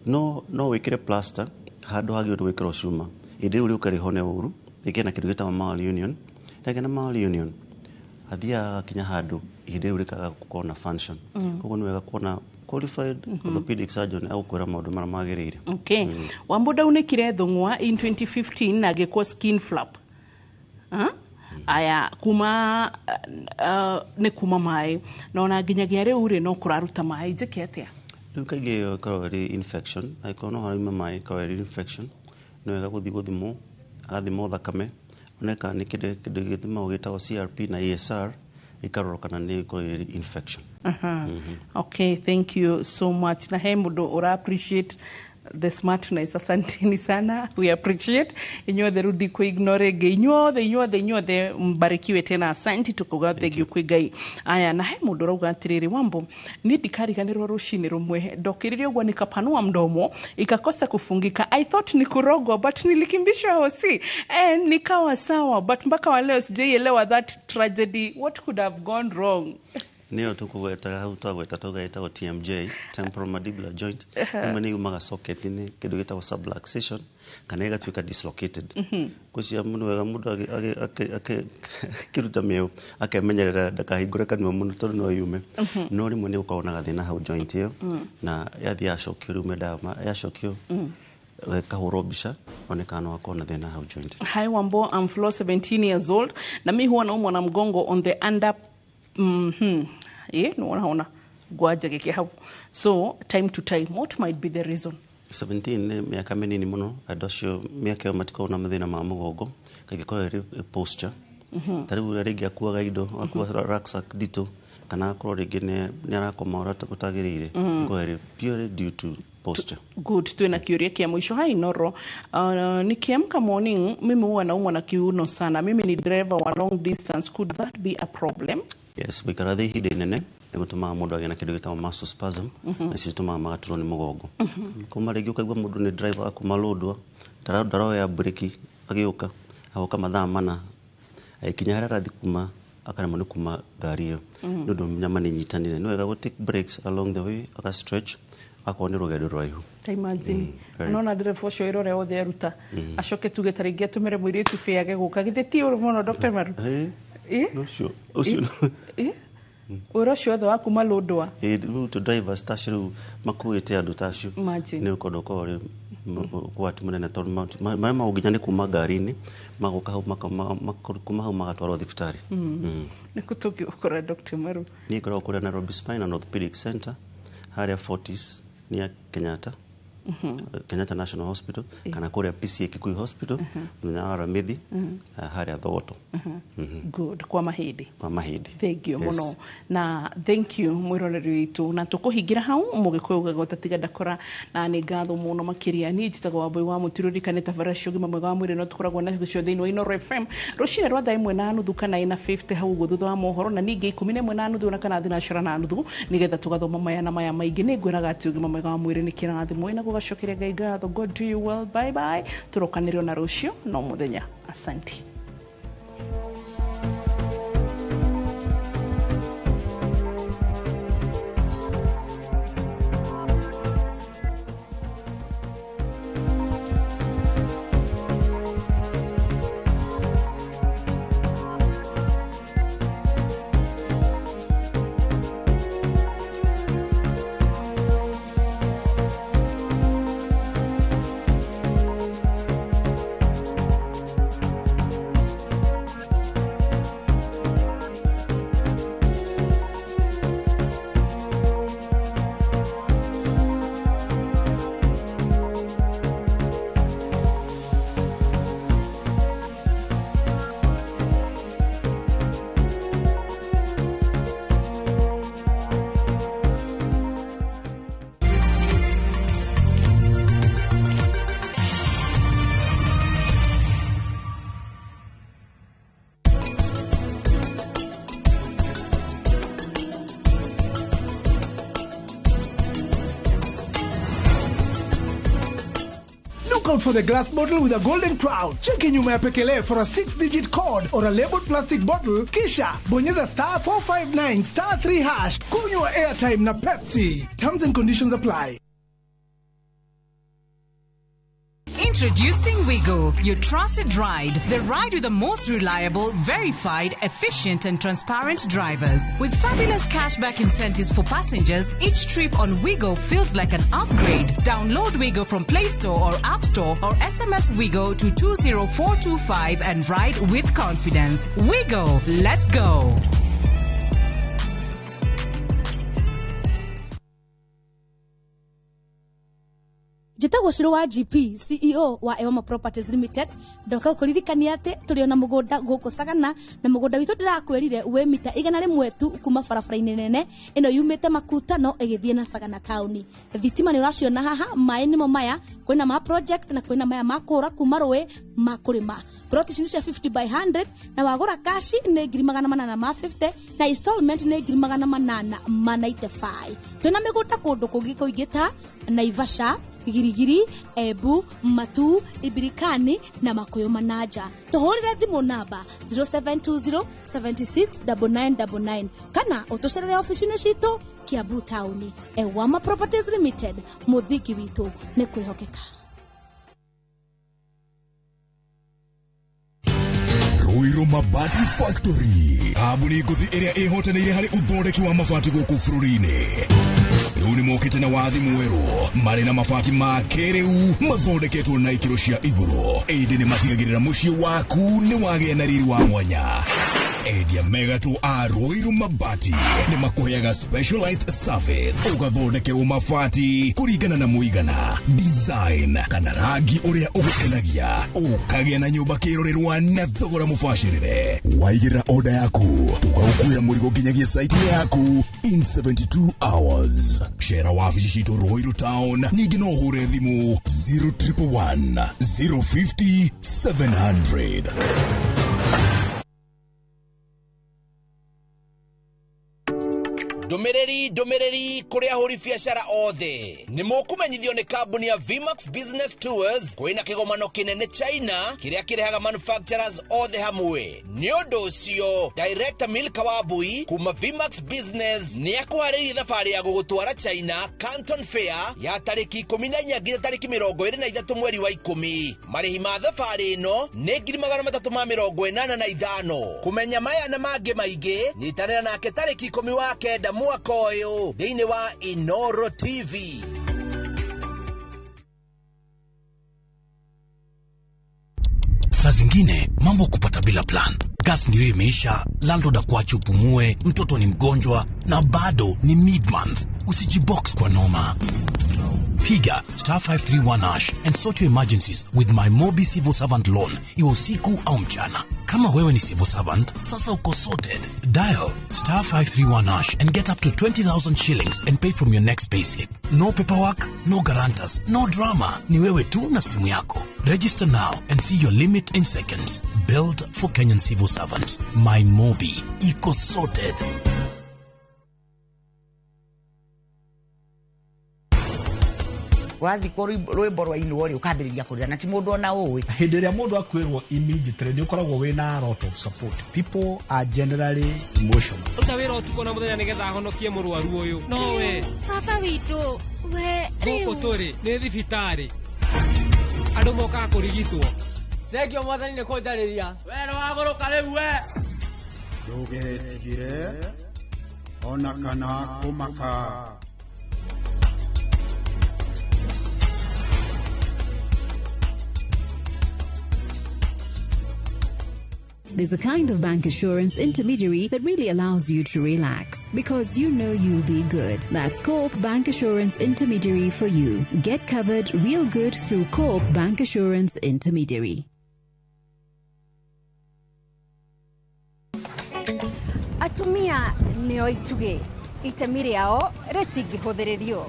no wĩkĩre plaster handũ hagĩrĩirwo nĩ gwĩkĩrwo cuma, hĩndĩ rĩu rĩũke rĩhone ũru, rĩgĩe na kĩndũ gĩtagwo malunion. Ndagĩa na malunion athiaga akinya handũ ihĩndĩ rĩu rĩkaga gũkorwo na function. Koguo nĩ wega kuona qualified orthopedic surgeon agũkwĩra maũndũ marĩa magĩrĩire. Okay. Wambo ndaunĩkire thũng'wa in 2015 na agĩkwo skin flap. Ah? Aya kuma nĩ kuma maĩ na ona nginyagia rĩu rĩ no kũraruta maĩ, njĩke atĩa? Rĩu kaingĩ ĩyo ĩkoragwo ĩrĩ infection. Angĩkorwo no harauma maĩ, ĩkoragwo ĩrĩ infection. Nĩ wega gũthiĩ gũthimwo, agathimwo thakame one kana nĩ kĩndũ gĩthimagwo gĩtagwo CRP na ESR, ikarorwo kana nĩ ĩkoragwo ĩrĩ infection. Okay, thank you so much. Na he mũndũ ũra appreciate the smartness, asanteni sana, we appreciate inyuothe. Rĩu ndikũ-ignore rĩngĩ, inyuothe inyuothe inyuothe mbarikiwe tena, asanti, tukuga thank you kwĩ Ngai. Aya, na he mũndũ ũrauga atĩrĩrĩ, Wambo, niĩ ndikariganĩrwo rũcinĩ rũmwe ndokĩrire ũguo nikapanua mdomo ikakosa kufungika. I thought ni kurogwa, but nilikimbishwa hosi and nikawa sawa, but mpaka wa leo sijaielewa that tragedy. What could have gone wrong? Nĩyo tũkũgwetaga hau, twagweta tauga ĩtagwo TMJ, temporal mandibular joint. Rĩmwe nĩ yumaga socket-inĩ, kĩndũ gĩtagwo subluxation, kana ĩgatuĩka dislocated. Ngwĩciria mũndũ wega mũndũ akĩruta mĩeũ akemenyerera ndakahingũre kanua mũno tondũ no yume. No rĩmwe nĩ gũkoragwo na gathĩna hau joint ĩyo, na yathiĩ yacokio, rĩu mendaga yacokio ĩkahũrwo mbica one kana no hakorwo na thĩna hau joint. Hi Wambo, I'm Flo, 17 years old. Na mi huwa naumwa na mgongo on the under. Eh, naona ngwanja gĩkĩ hau. So time to time, what might be the reason? 17 nĩ mĩaka mĩnini mũno. Andũ acio mĩaka ĩyo matikoragwo na mathĩna ma mũgongo, kaingĩ ĩkoragwo ĩrĩ posture. Ta rĩu rĩngĩ akuaga indo, akua rucksack nditũ, kana akorwo rĩngĩ nĩ arakoma ũrĩa gũtagĩrĩire. Ĩkoragwo ĩrĩ purely due to posture. Good. Tuwe kĩũria kĩa mũico. Hi Noro, nikiamka morning mimi huwa naumwa na kiuno sana. Mimi ni driver wa long distance. Could that be a problem? Yes, gũikara thĩ ihinda inene nĩ gũtũmaga mũndũ agĩe na kĩndũ gĩtagwo muscle spasm, na itũmaga magaturwo nĩ mũgongo. Kuma rĩngĩ ũkaigua mũndũ nĩ driver akuma Lodwar, ndaroya breki, agĩũka agoka mathaa 4, agĩkinya harĩa arathiĩ kuma akaremwo nĩ kuma ngari ĩyo nĩ ũndũ nyama nĩ inyitanire. Nĩ wega gũ take breaks along the way, aka stretch akorwo nĩ rũgendo rũraihu. Ta imagine, very. Nona ndereba ũcio wĩra ũrĩa wothe aruta, acoke tuge ta rĩngĩ atũmĩre mũirĩtu bĩage gũka, githĩ ti ũru mũno, Dr. Maru? Ĩ, Ĩ? ũcio ũcio. Ĩ? Wĩra ũcio wothe wa kuma Lodwar. Ĩ, rĩu tũ drivers ta acio rĩu makuĩte andũ ta acio Imagine. nĩ ũndũ ũkoragwo ũrĩ ũgwati mũnene tondũ marĩa magũnginya nĩ kuma ngari-inĩ magoka hau kuma hau magatwarwo thibitarĩ. Nĩ kũ tũngĩgũkora, Dr. Maru? Niĩ ngoragwo kũrĩa Nairobi Spine and Orthopedic Center, harĩa Fortis nĩ Kenyatta, Kenyatta National Hospital, kana kũrĩa PCA Kikuyu Hospital mũthenya wa Aramithi, harĩa Thogoto. Good, kwa mahĩndĩ. Kwa mahĩndĩ. Thank you Yes. mũno, na thank you mwĩroreri witũ, na tũkũhingĩra hau mũgĩkũyũ ugaga ũtatiga ndakora, na nĩ ngatho mũno makĩria. Niĩ njĩtagwo Wambui wa Mũtirũrikane tabara cio ũgima mwega wa mwĩrĩ no tũkoragwo nacio thĩinĩ wa Inooro FM rũcinĩ rwa thaa 1:30 kana 4:50 hau ũguo thutha wa mohoro, na ningĩ 11:30 na kana 6:30 nĩgetha tũgathoma maya na maya maingĩ. Nĩ ngwĩraga atĩ ũgima mwega wa mwĩrĩ nĩ kĩrathimo na gũgacokeria Ngai ngatho. God do you well. Bye bye, tũrokanĩrio na rũciũ no mũthenya. Asanti. Look out for the glass bottle with a golden crown. Cheki nyuma ya pekele for a 6-digit code or a labeled plastic bottle. Kisha bonyeza star 459 star 3 hash. Kunywa airtime na Pepsi. Terms and conditions apply. Introducing Wigo, your trusted ride. The ride with the most reliable, verified, efficient, and transparent drivers. With fabulous cashback incentives for passengers, each trip on Wigo feels like an upgrade. Download Wigo from Play Store or App Store or SMS Wigo to 20425 and ride with confidence. Wigo, let's go. Njĩtagwo Cũrũ wa GP, CEO wa Ewama Properties Limited. Ndoka gũkũririkania atĩ tũrĩ ona mũgũnda gũkũ Sagana, na mũgũnda witũ ndĩrakwĩrire wĩ mita 100 tu kuma barabara-inĩ nene ĩno yumĩte Makutano ĩgĩthiĩ na Sagana taũni. Thitima nĩ ũraciona haha, maĩ nĩmo maya, kwĩna ma project na kwĩna maya ma kũũra kuma rũĩ ma kũrĩma. Plot ici nĩ cia 50 by 100 na wagũra cash nĩ 850 na installment nĩ 895. Twĩna mĩgũnda kũndũ kũngĩ kũingĩ ta Naivasha, Girigiri, Embu, Matu, Ibirikani na Makuyu Manaja. Tuhurire thimu namba 0720 76 9999 kana utucerere ofici-inĩ citũ Kiambu taũni. Ewama Properties Limited, mũthingi witũ nĩ kwĩhokeka. Ruiru Mabati Factory, kambuni ngũthi ĩrĩa ĩhotanĩire harĩ ũthondeki wa mabati gũkũ bũrũri-inĩ. Rĩu nĩ mokĩte na wathi mwerũ, marĩ na mabati ma kĩrĩu mathondeketwo na ikĩro cia igũrũ, ĩndĩ nĩ matigagĩrĩra mũciĩ waku nĩ wagĩa na riri wa mwanya. Endia mega tu a Ruiru Mabati nĩ makũheaga specialized service, ũgathondekerwo mabati kũringana na mũigana, design kana rangi ũrĩa ũgũkenagia, ũkagĩa na nyũmba kĩrorerwa na thogora mũbacĩrĩre. Waigĩrĩra order yaku, tũgagũkuĩra mũrigo nginyagia site yaku in 72 hours. Cera wabici citũ Ruiru Town, ningĩ no ũhũre thimũ 0111 050 700. Ndumiriri ndumiriri kuri ahuri biacara othe ni mukumenyithio ni kambuni ya Vmax Business Tours kwina kigomano kinene China kiria kirehaga manufacturers othe hamwe. Ni undu ucio Director Milka Wambui kuma Vmax Business ni akuharĩirie thabarĩ ya gũgũtwara China Canton Fair ya tarĩki 14 nginya tarĩki 23 mweri wa 10. Marĩhi ma thabarĩ ĩno nĩ 385. Kũmenya maya na mangĩ maingĩ nyitanĩra nake tarĩki 10 wa kenda mwaka ũyũ thĩinĩ wa Inoro TV. Saa zingine mambo kupata bila plan. Gas ndio imeisha, landlord akuache upumue, mtoto ni mgonjwa na bado ni mid-month. Usijibox kwa noma. Piga star 531 hash and sort your emergencies with my Mobi Civil Servant Loan, iwe usiku au mchana. Kama wewe ni civil servant, sasa uko sorted. Dial star 531 hash and get up to 20,000 shillings and pay from your next payslip. No paperwork, no guarantors, no drama. Ni wewe tu na simu yako. Register now and see your limit in seconds. Built for Kenyan civil servants. My Mobi. Iko sorted. Wathikwo rwimbo rwa inwo ri ukambiriria kurira na ti mundu ona uwi. Hindi ria mundu akwirwo immediately ni ukoragwo wina a lot of support. People are generally emotional. Ruta wira utuko na muthenya nigetha honokie murwaru uyu. No we baba witu we riu turi ni thibitari andu mokaga kurigitwo. Thengio mwathani ni kunjariria. We ni waguruka riu we. Ndugetigire ona kana kumaka. There's a kind of bank assurance intermediary that really allows you to relax because you know you'll be good. That's Co-op Bank Assurance Intermediary for you. Get covered real good through Co-op Bank Assurance Intermediary. Atumia nĩo itugĩ, itemi rĩao rĩtingĩhũthĩrĩrio.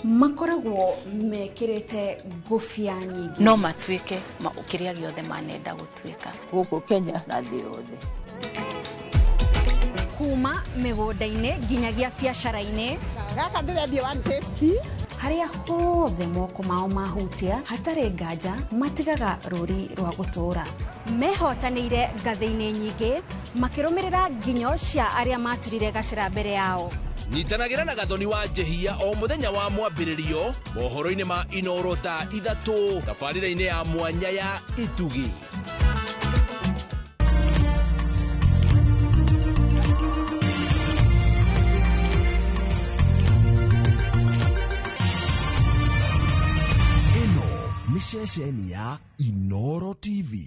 Makoragwo mekĩrĩte ngũbia nyingĩ. No matuĩke kĩrĩa gĩothe manenda gũtuĩka. Gũkũ Kenya na thĩ yothe. Kuma mĩgũnda-inĩ nginyagia biacara-inĩ. Gaka ndĩrendia 150. Harĩa hothe moko mao mahutia hatarĩ nganja matigaga rũri rwa gũtũũra. Mehotanĩire ngathĩ-inĩ nyingĩ makĩrũmĩrĩra nginyo cia arĩa maturire gacĩra mbere yao. Nyitanagĩra na Gathoni wa Njehia o mũthenya wa mwambĩrĩrio mohoro-inĩ ma Inoro thaa 3 tabarĩra-inĩ ya mwanya ya Itugi. Ĩno nĩ ceceni ya Inoro TV.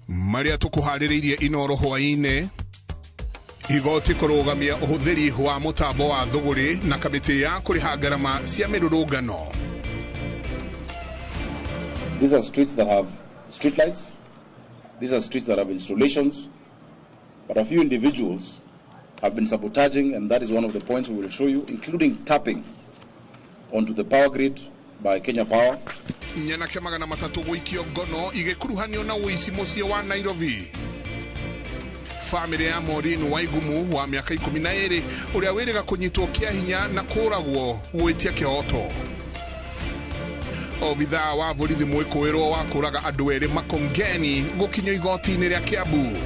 Maria tukuharĩrĩirie Inoro hwaĩ-inĩ. Igoti kũrũgamia ũhũthĩri wa mũtambo wa thũgũrĩ na kamĩtĩ ya kũrĩha ngarama cia mĩrũrũngano. These are streets that have street lights. These are streets that have installations. But a few individuals have been sabotaging, and that is one of the points we will show you, including tapping onto the power grid by Kenya Power. Nyanake 300 gũikio ngono igĩkuruhanio na ũici mũciĩ wa Nairobi. Famĩlĩ ya Maureen Waigumu wa mĩaka 12 ũrĩa wĩrĩga kũnyitwo kĩa hinya na kũragwo gwĩtia kĩhoto. Obithaa wa borithi mwĩkũĩrwo wa kũraga andũ erĩ Makongeni gũkinyio igoti-inĩ rĩa Kiambu.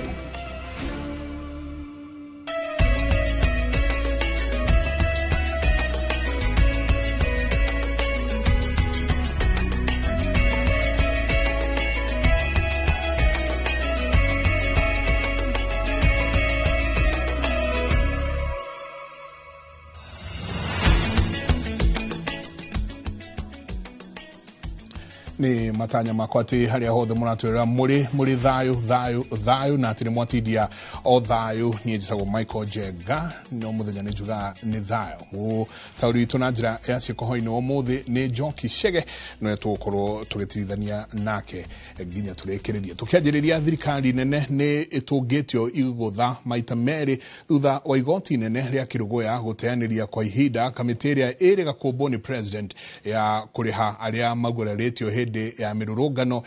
Ni matanya makwa ati haria hothe muratwira muri thayo thayo thayo na ati ni mwatindia o thayo. Niĩ njĩtagwo Michael Njenga no muthenya nĩ njugaga nĩ thayo. Mũtaũri witũ na njĩra ya ciĩko hwaĩ-inĩ wa ũmũthĩ nĩ Njoki Chege, nowe tũgũkorwo tũgĩtirithania nake nginya tũrĩkĩrĩrie. Tũkĩanjĩrĩria, thirikari nene nĩ ĩtũngĩtio igũtha maita merĩ thutha wa igoti inene rĩa Kĩrũgũya gũteanĩria kwa ihinda kamĩtĩ ĩrĩa ĩrĩga kũmbwo nĩ president ya kũrĩha arĩa magurarĩtio hĩndĩ ya mĩrũrũngano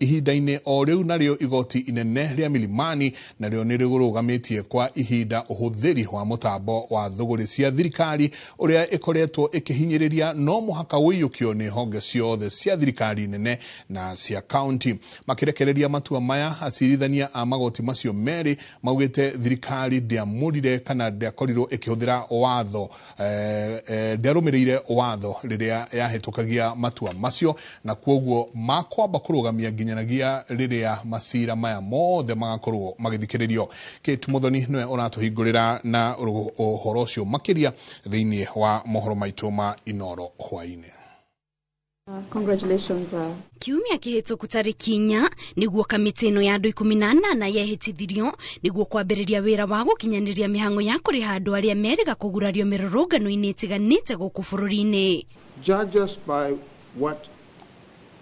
ihinda-inĩ o rĩu. Narĩo igoti inene rĩa Milimani narĩo nĩ rĩrũgamĩtie kwa ihinda ũhũthĩri wa mũtambo wa thũgũrĩ cia thirikari ũrĩa ĩkoretwo ĩkĩhinyĩrĩria no mũhaka ũiyũkio nĩ honge ciothe cia thirikari nene na cia kaunti. Makĩrekereria matua maya, acirithania a magoti macio merĩ maugĩte thirikari ndĩamũrire kana ndĩakorirwo ĩkĩhũthĩra watho, ndĩarũmĩrĩire watho rĩrĩa yahĩtũkagia matua macio, na kwoguo makwamba kũrũgamia nginyanagia rĩrĩa macira maya mothe magakorwo magĩthikĩrĩrio. Kate Muthoni nĩwe ũratũhingũrĩra na ũhoro ũcio makĩria thĩinĩ wa mohoro maitũ ma Inoro hwaĩ-inĩ. Congratulations. Kiumia kĩhĩtũku tarĩki 4 nĩguo kamĩtĩ ĩno ya andũ 18 yehĩtithirio nĩguo kwambĩrĩria wĩra wa gũkinyanĩria mĩhang'o ya kũrĩha andũ arĩa merĩga kũgurario mĩrũrũngano-inĩ ĩtiganĩte gũkũ bũrũri-inĩ. Judge us by what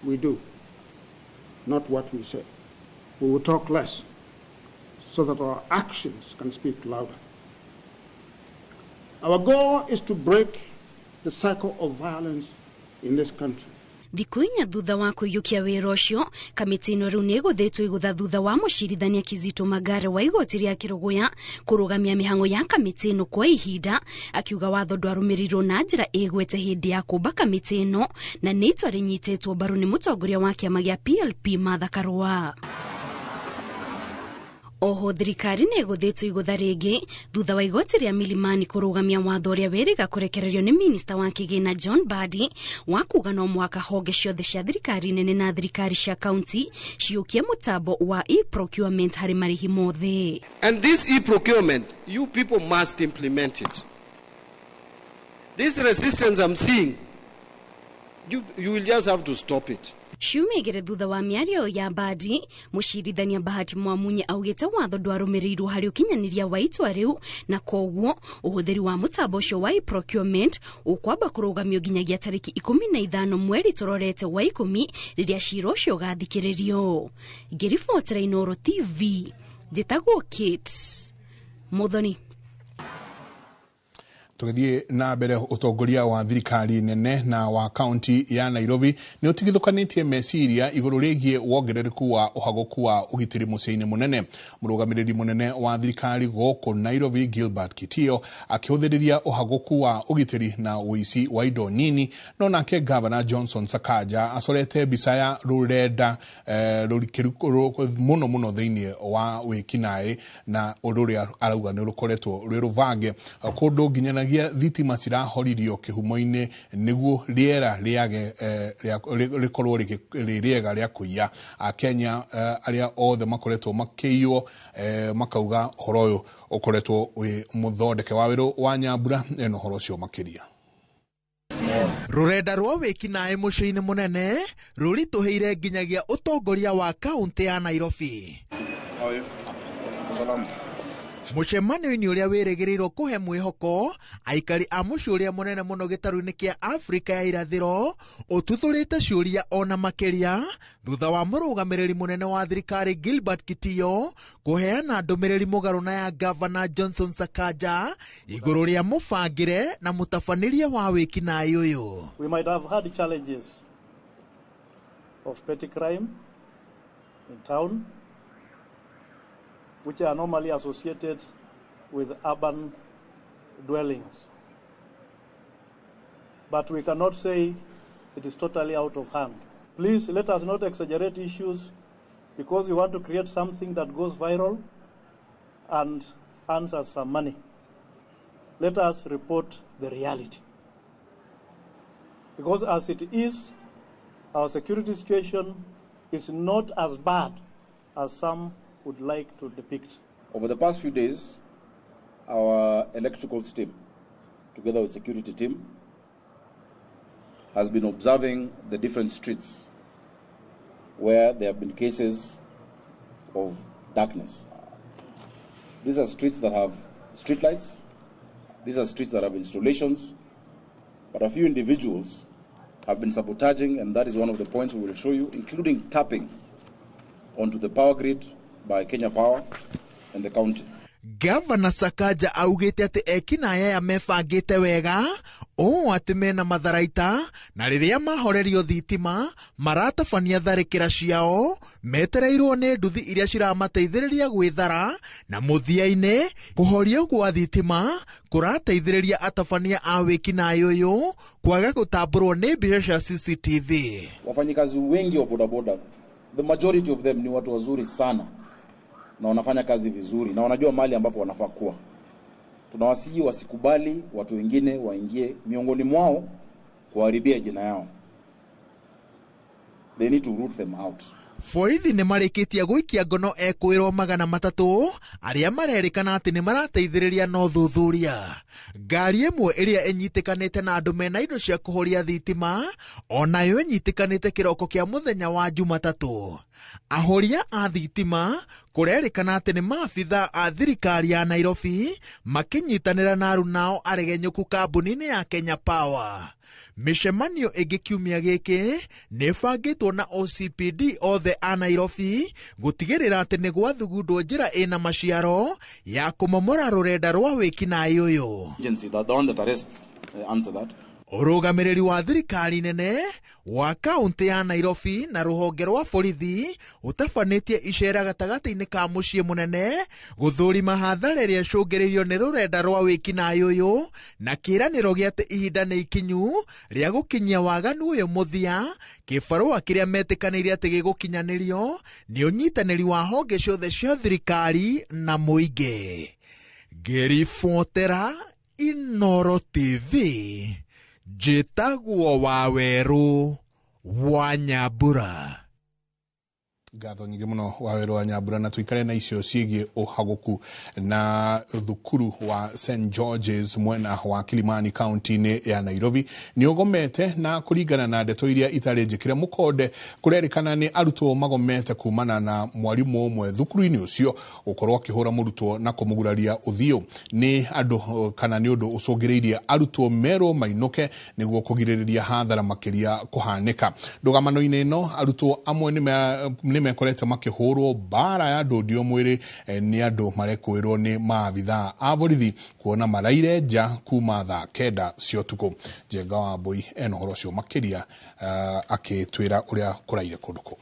we do, not what we say. We will talk less so that our actions can speak louder. Our goal is to break the cycle of violence in this country. Thikũ 4 thutha wa kũiyũkia wĩra ũcio, kamĩtĩ ĩno rĩu nĩ ĩgũthĩtwo igũtha thutha wa mũcirithania Kizito Magare wa igoti rĩa Kĩrũgũya kũrũgamia mĩhang'o ya kamĩtĩ ĩno kwa ihinda, akiuga watho ndwarũmĩrĩirwo na njĩra ĩgwete hĩndĩ ya kũmba kamĩtĩ ĩno, na nĩ itua rĩnyitĩtwo mbaru nĩ mũtongoria wa kĩama gĩa PLP Martha Karua. Oho thirikari nĩ ĩgũthĩtwo igũtha rĩngĩ thutha wa igoti rĩa Milimani kũrũgamia watho ũrĩa wĩrĩga kũrekererio nĩ minista wa kĩgĩna John Mbadi wa kuga no mũhaka honge ciothe cia thirikari nene na thirikari cia kaunti ciũkie mũtambo wa e-procurement harĩ marĩhi mothe. And this e-procurement, you people must implement it. This resistance I'm seeing, you will just have to stop it. Ciumia igĩrĩ thutha wa mĩario ya Mbadi, mũcirithania Bahati Mwamunye augĩte watho ndwarũmĩrĩirwo harĩ ũkinyanĩria wa itua rĩu, na koguo ũhũthĩri wa mũtambo ũcio wa e-procurement ũkwamba kũrũgamio nginyagia tarĩki 15 mweri tũrorete wa 10 rĩrĩa cira ũcio ũgathikĩrĩrio. Ngĩribotera Inooro TV, njĩtagwo Kate Muthoni. Tũgĩthiĩ na mbere, ũtongoria wa thirikari nene na wa kaunti ya Nairobi nĩ ũtigithũkanĩtie meciria igũrũ rĩgiĩ wongerereku wa ũhagũku wa ũgitĩri mũciĩ-inĩ mũnene. Mũrũgamĩrĩri mũnene wa thirikari gũkũ Nairobi, Gilbert Kitio, akĩhũthĩrĩria ũhagũku wa ũgitĩri na ũici wa indo nini, no nake Gavana Johnson Sakaja acorete mbica ya rũrenda rũrikĩru mũno mũno thĩinĩ wa wĩkinaĩ, na ũndũ ũrĩa arauga nĩ rũkoretwo rwĩ rũbange kũndũ nginyanagia thitima cirahoririo kĩhumo-inĩ nĩguo rĩera rĩage rĩkorwo rĩ rĩega rĩa kũiya. Akenya arĩa othe makoretwo makĩiywo makauga ũhoro ũyũ ũkoretwo wĩ mũthondeke. Wa wĩrũ wa Nyambura ena ũhoro ũcio makĩria. Rũrenda rwa wĩkinaĩ mũciĩ-inĩ mũnene rũritũhĩire nginyagia ũtongoria wa kaũntĩ ya Nairobi. Mũcemanio-inĩ ũrĩa wĩrĩgĩrĩirwo kũhe mwĩhoko aikari a mũciĩ ũrĩa mũnene mũno gĩtarũ-inĩ kĩa Afrika ya irathĩro ũtuthũrĩte ciũria ona makĩria thutha wa mũrũgamĩrĩri mũnene wa thirikari Gilbert Kitio kũheana ndũmĩrĩri mũgarũ na ya Gavana Johnson Sakaja igũrũ rĩa mũbangĩre na mũtabanĩrie wa wĩkinaĩ ũyũ. We might have had challenges of petty crime in town, which are normally associated with urban dwellings. But we cannot say it is totally out of hand. Please let us not exaggerate issues because we want to create something that goes viral and earns us some money. Let us report the reality. Because as it is, our security situation is not as bad as some would like to depict. Over the past few days, our electrical team, together with security team, has been observing the different streets where there have been cases of darkness. These are streets that have street lights. These are streets that have installations. But a few individuals have been sabotaging, and that is one of the points we will show you, including tapping onto the power grid by Kenya Power and the county. Gavana Sakaja augĩte atĩ ekinaĩ aya mebangĩte wega ũũ atĩ mena matharaita na rĩrĩa mahorerio thitima maratabania tharĩkĩra ciao metereirwo nĩ nduthi iria ciramateithĩrĩria gwĩthara, na mũthia-inĩ kũhorio gwa thitima kũrateithĩrĩria atabania a wĩkinaĩ ũyũ kwaga gũtambũrwo nĩ mbica cia CCTV. Wafanyikazi wengi wa bodaboda, the majority of them ni watu wazuri sana na wanafanya kazi vizuri na wanajua mahali ambapo wanafaa kuwa. Tunawasihi wasikubali watu wengine waingie miongoni mwao kuharibia jina yao. They need to root them out. Borithi nĩ marĩkĩtie gũikia ngono ekwĩrwo 300 arĩa marerĩkana atĩ nĩ marateithĩrĩria na ũthuthuria. Ngari ĩmwe ĩrĩa ĩnyitĩkanĩte na andũ mena indo cia kũhoria thitima onayo ĩnyitĩkanĩte kĩroko kĩa mũthenya wa Jumatatũ. Ahoria a thitima kũrerĩkana atĩ nĩ maabitha a thirikari ya Nairobi makĩnyitanĩra na arunao aregenyũku kambuni-inĩ ya Kenya Power. Mĩcemanio ĩngĩ kiumia gĩkĩ nĩ ĩbangĩtwo na OCPD othe a Nairobi gũtigĩrĩra atĩ nĩ gwathugundwo njĩra ĩna maciaro ya kũmomora rũrenda rwa wĩkinaĩ ũyũ. Ũrũgamĩrĩri wa thirikari nene wa kaunti ya Nairobi na rũhonge rwa borithi ũtabanĩtie icera gatagatĩ-inĩ ka mũciĩ mũnene gũthũrima hathara ĩrĩa ĩcũngĩrĩirio nĩ rũrenda rwa wĩkinaĩ ũyũ na kĩĩranĩro gĩa atĩ ihinda nĩ ikinyu rĩa gũkinyia waganu ũyũ mũthia. Kĩbarũa kĩrĩa metĩkanĩire atĩ gĩgũkinyanĩrio nĩ ũnyitanĩri wa honge ciothe cia thirikari na mũingĩ. Ngĩribotera Inooro TV, njĩtagwo Wawerũ wa Nyambura. Ngatho nyingĩ mũno Wawerũ wa Nyambura, na tuikare na icio ciĩgiĩ ũhagũku na thukuru wa St George's mwena wa Kilimani kaunti-inĩ ya Nairobi nĩ ũgomete, na kũringana na ndeto iria itarĩ njĩkĩre mũkonde kũrerĩkana nĩ arutwo magomete kumana na mwarimũ ũmwe thukuru-inĩ ũcio gũkorwo akĩhũra mũrutwo na kũmũguraria ũthiũ. Nĩ andũ kana nĩ ũndũ ũcũngĩrĩirie arutwo merwo mainũke nĩguo kũgirĩrĩria hathara makĩria kũhanĩka. Ndũgamano-inĩ ĩno arutwo amwe nĩ nĩ mekorete makĩhũrwo mbara ya ndũndio mwĩrĩ nĩ andũ marekũĩrwo nĩ maabithaa a borithi kuona maraire nja kuma thaa 9 cia ũtukũ. Njenga wa Mbui ena ũhoro ũcio makĩria akĩtwĩra ũrĩa kũraire kũndũ kũu.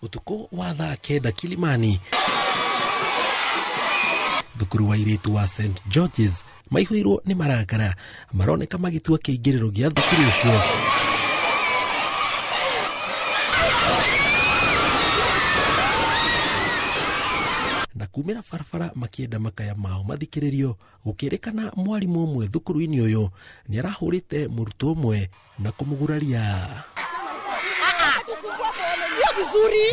Utuku wa thaa 9 Kilimani, thukuru wa airĩtu wa St George's maihũirwo nĩ marakara maroneka magĩtua kĩingĩrĩro gĩa thukuru ũcio. Na kumĩra barabara makĩenda makaya mao mathikĩrĩrio, gũkĩrĩkana mwarimũ ũmwe thukuru-inĩ ũyũ nĩ arahũrĩte mũrutwo ũmwe na kũmũguraria.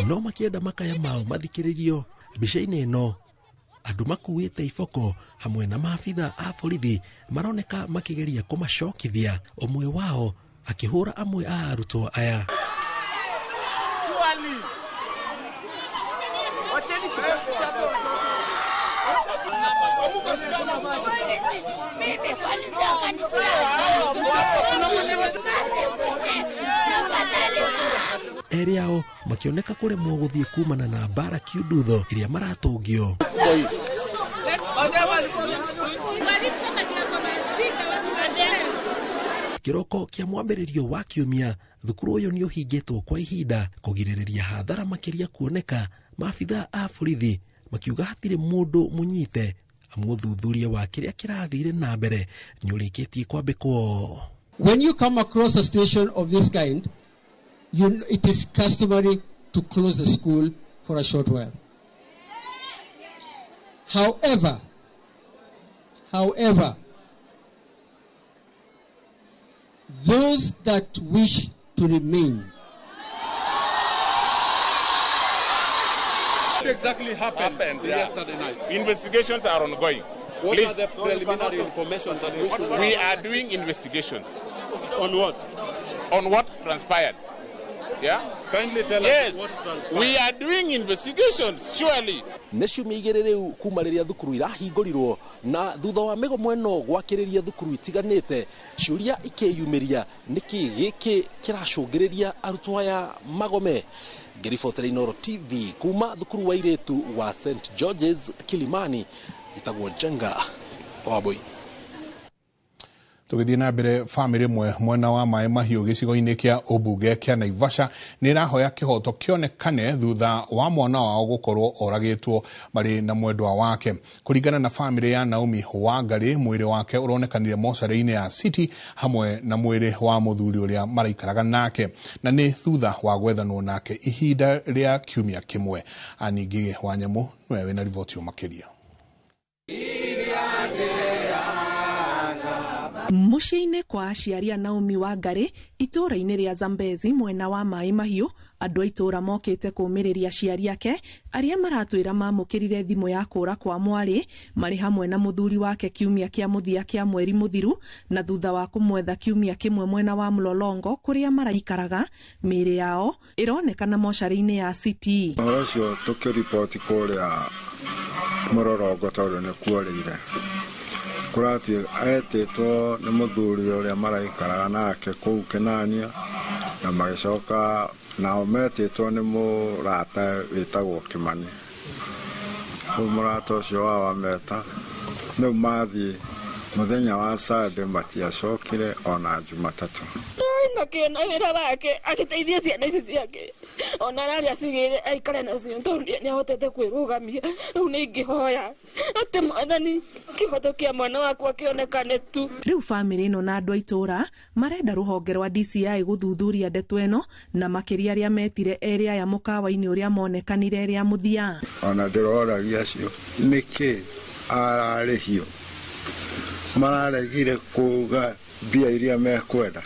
No makĩenda makaya mao mathikĩrĩrio, mbica-inĩ ĩno andũ makuĩte iboko hamwe na maabitha a borithi maroneka makĩgeria kũmacokithia, ũmwe wao akĩhũra amwe a arutwo aya. Erĩ ao makĩoneka kũremwo gũthiĩ kumana na mbara kiundutho ĩrĩa maratũngio. Kĩroko kĩa mwambĩrĩrio wa kiumia, thukuru ũyũ nĩ ũhingĩtwo kwa ihinda kũgirĩrĩria hathara makĩria kuoneka, maabitha a borithi makiuga hatirĩ mũndũ mũnyite amu ũthuthuria wa kĩrĩa kĩrathire na mbere nĩ ũrĩkĩtie kwambĩkwo. When you come across a situation of this kind, it is customary to close the school for a short while. However, those that wish to remain. What exactly happened yesterday night? Investigations are ongoing. What Please. Are the preliminary information that we should We are doing investigations. On what? On what transpired. Yeah? Kindly tell us what transpired. We are doing investigations, surely. Nĩ ciumia igĩrĩ rĩu kuma rĩrĩa thukuru irahingũrirwo na thutha wa mĩgomo ĩno gwakĩrĩria thukuru itiganĩte, ciũria ikĩyumĩria nĩkĩ gĩkĩ kĩracũngĩrĩria arutwo aya magome. Ngĩribotera Inooro TV kuma thukuru wa airĩtu wa St George's Kilimani, ĩtagwo Njenga wa Mbui. Tũgĩthiĩ na mbere, bamĩrĩ ĩmwe mwena wa Maĩ Mahiũ gĩcigo-inĩ kĩa ũmbunge kĩa Naivasha nĩ ĩrahoya kĩhoto kĩonekane thutha wa mwana wao gũkorwo oragĩtwo marĩ na mwendwa wake. Kũringana na bamĩrĩ ya Naomi Wangari, mwĩrĩ wake ũronekanire mocarĩ-inĩ ya City hamwe na mwĩrĩ wa mũthuri ũrĩa maraikaraga nake, na nĩ thutha wa gwethanwo nake ihinda rĩa kiumia kĩmwe. Aningĩ wa Nyamũ nĩwe wĩna riboti makĩria. Mũciĩ-inĩ kwa aciari a Naomi Wangari itũũra-inĩ rĩa Zambezi mwena wa Maĩ Mahiũ, andũ a itũũra mokĩte kũũmĩrĩria aciari ake arĩa maratwĩra mamũkĩrire thimũ ya kũũra kwa mwarĩ marĩ hamwe na mũthuri wake kiumia kĩa mũthia kĩa mweri mũthiru, na thutha wa kũmwetha kiumia kĩmwe mwena wa Mlolongo kũrĩa maraikaraga, mĩĩrĩ yao ĩronekana mocarĩ-inĩ ya City. Ũhoro ũcio tũkĩriboti kũrĩa Mlolongo tondũ nĩ kuorĩire kũratuĩ etĩtwo nĩ mũthuri ũrĩa maraikaraga nake kũu Kĩnania, na magĩcoka nao metĩtwo nĩ mũrata wĩtagwo Kĩmani. Rĩu mũrata ũcio wao ameta, rĩu mathiĩ mũthenya wa Sunday matiacokire ona Jumatatũ. Na kĩona wĩra wake agĩteithia ciana ici ciake, ona ararĩa acigĩre aikare nacio tondũ nĩahotete kwĩrũgamia. Rĩu nĩ ingĩhoya atĩ Mwathani kĩhoto kĩa mwana wakwa kĩonekane tu. Rĩu bamĩrĩ ĩno na andũ a itũũra marenda rũhonge rwa DCI gũthuthuria ndeto ĩno na makĩria arĩa metire erĩ aya mũkawa-inĩ ũrĩa monekanire rĩa mũthia. Ona ndĩroragia acio nĩkĩ ararĩhio, mararegire kuga mbia iria mekwenda,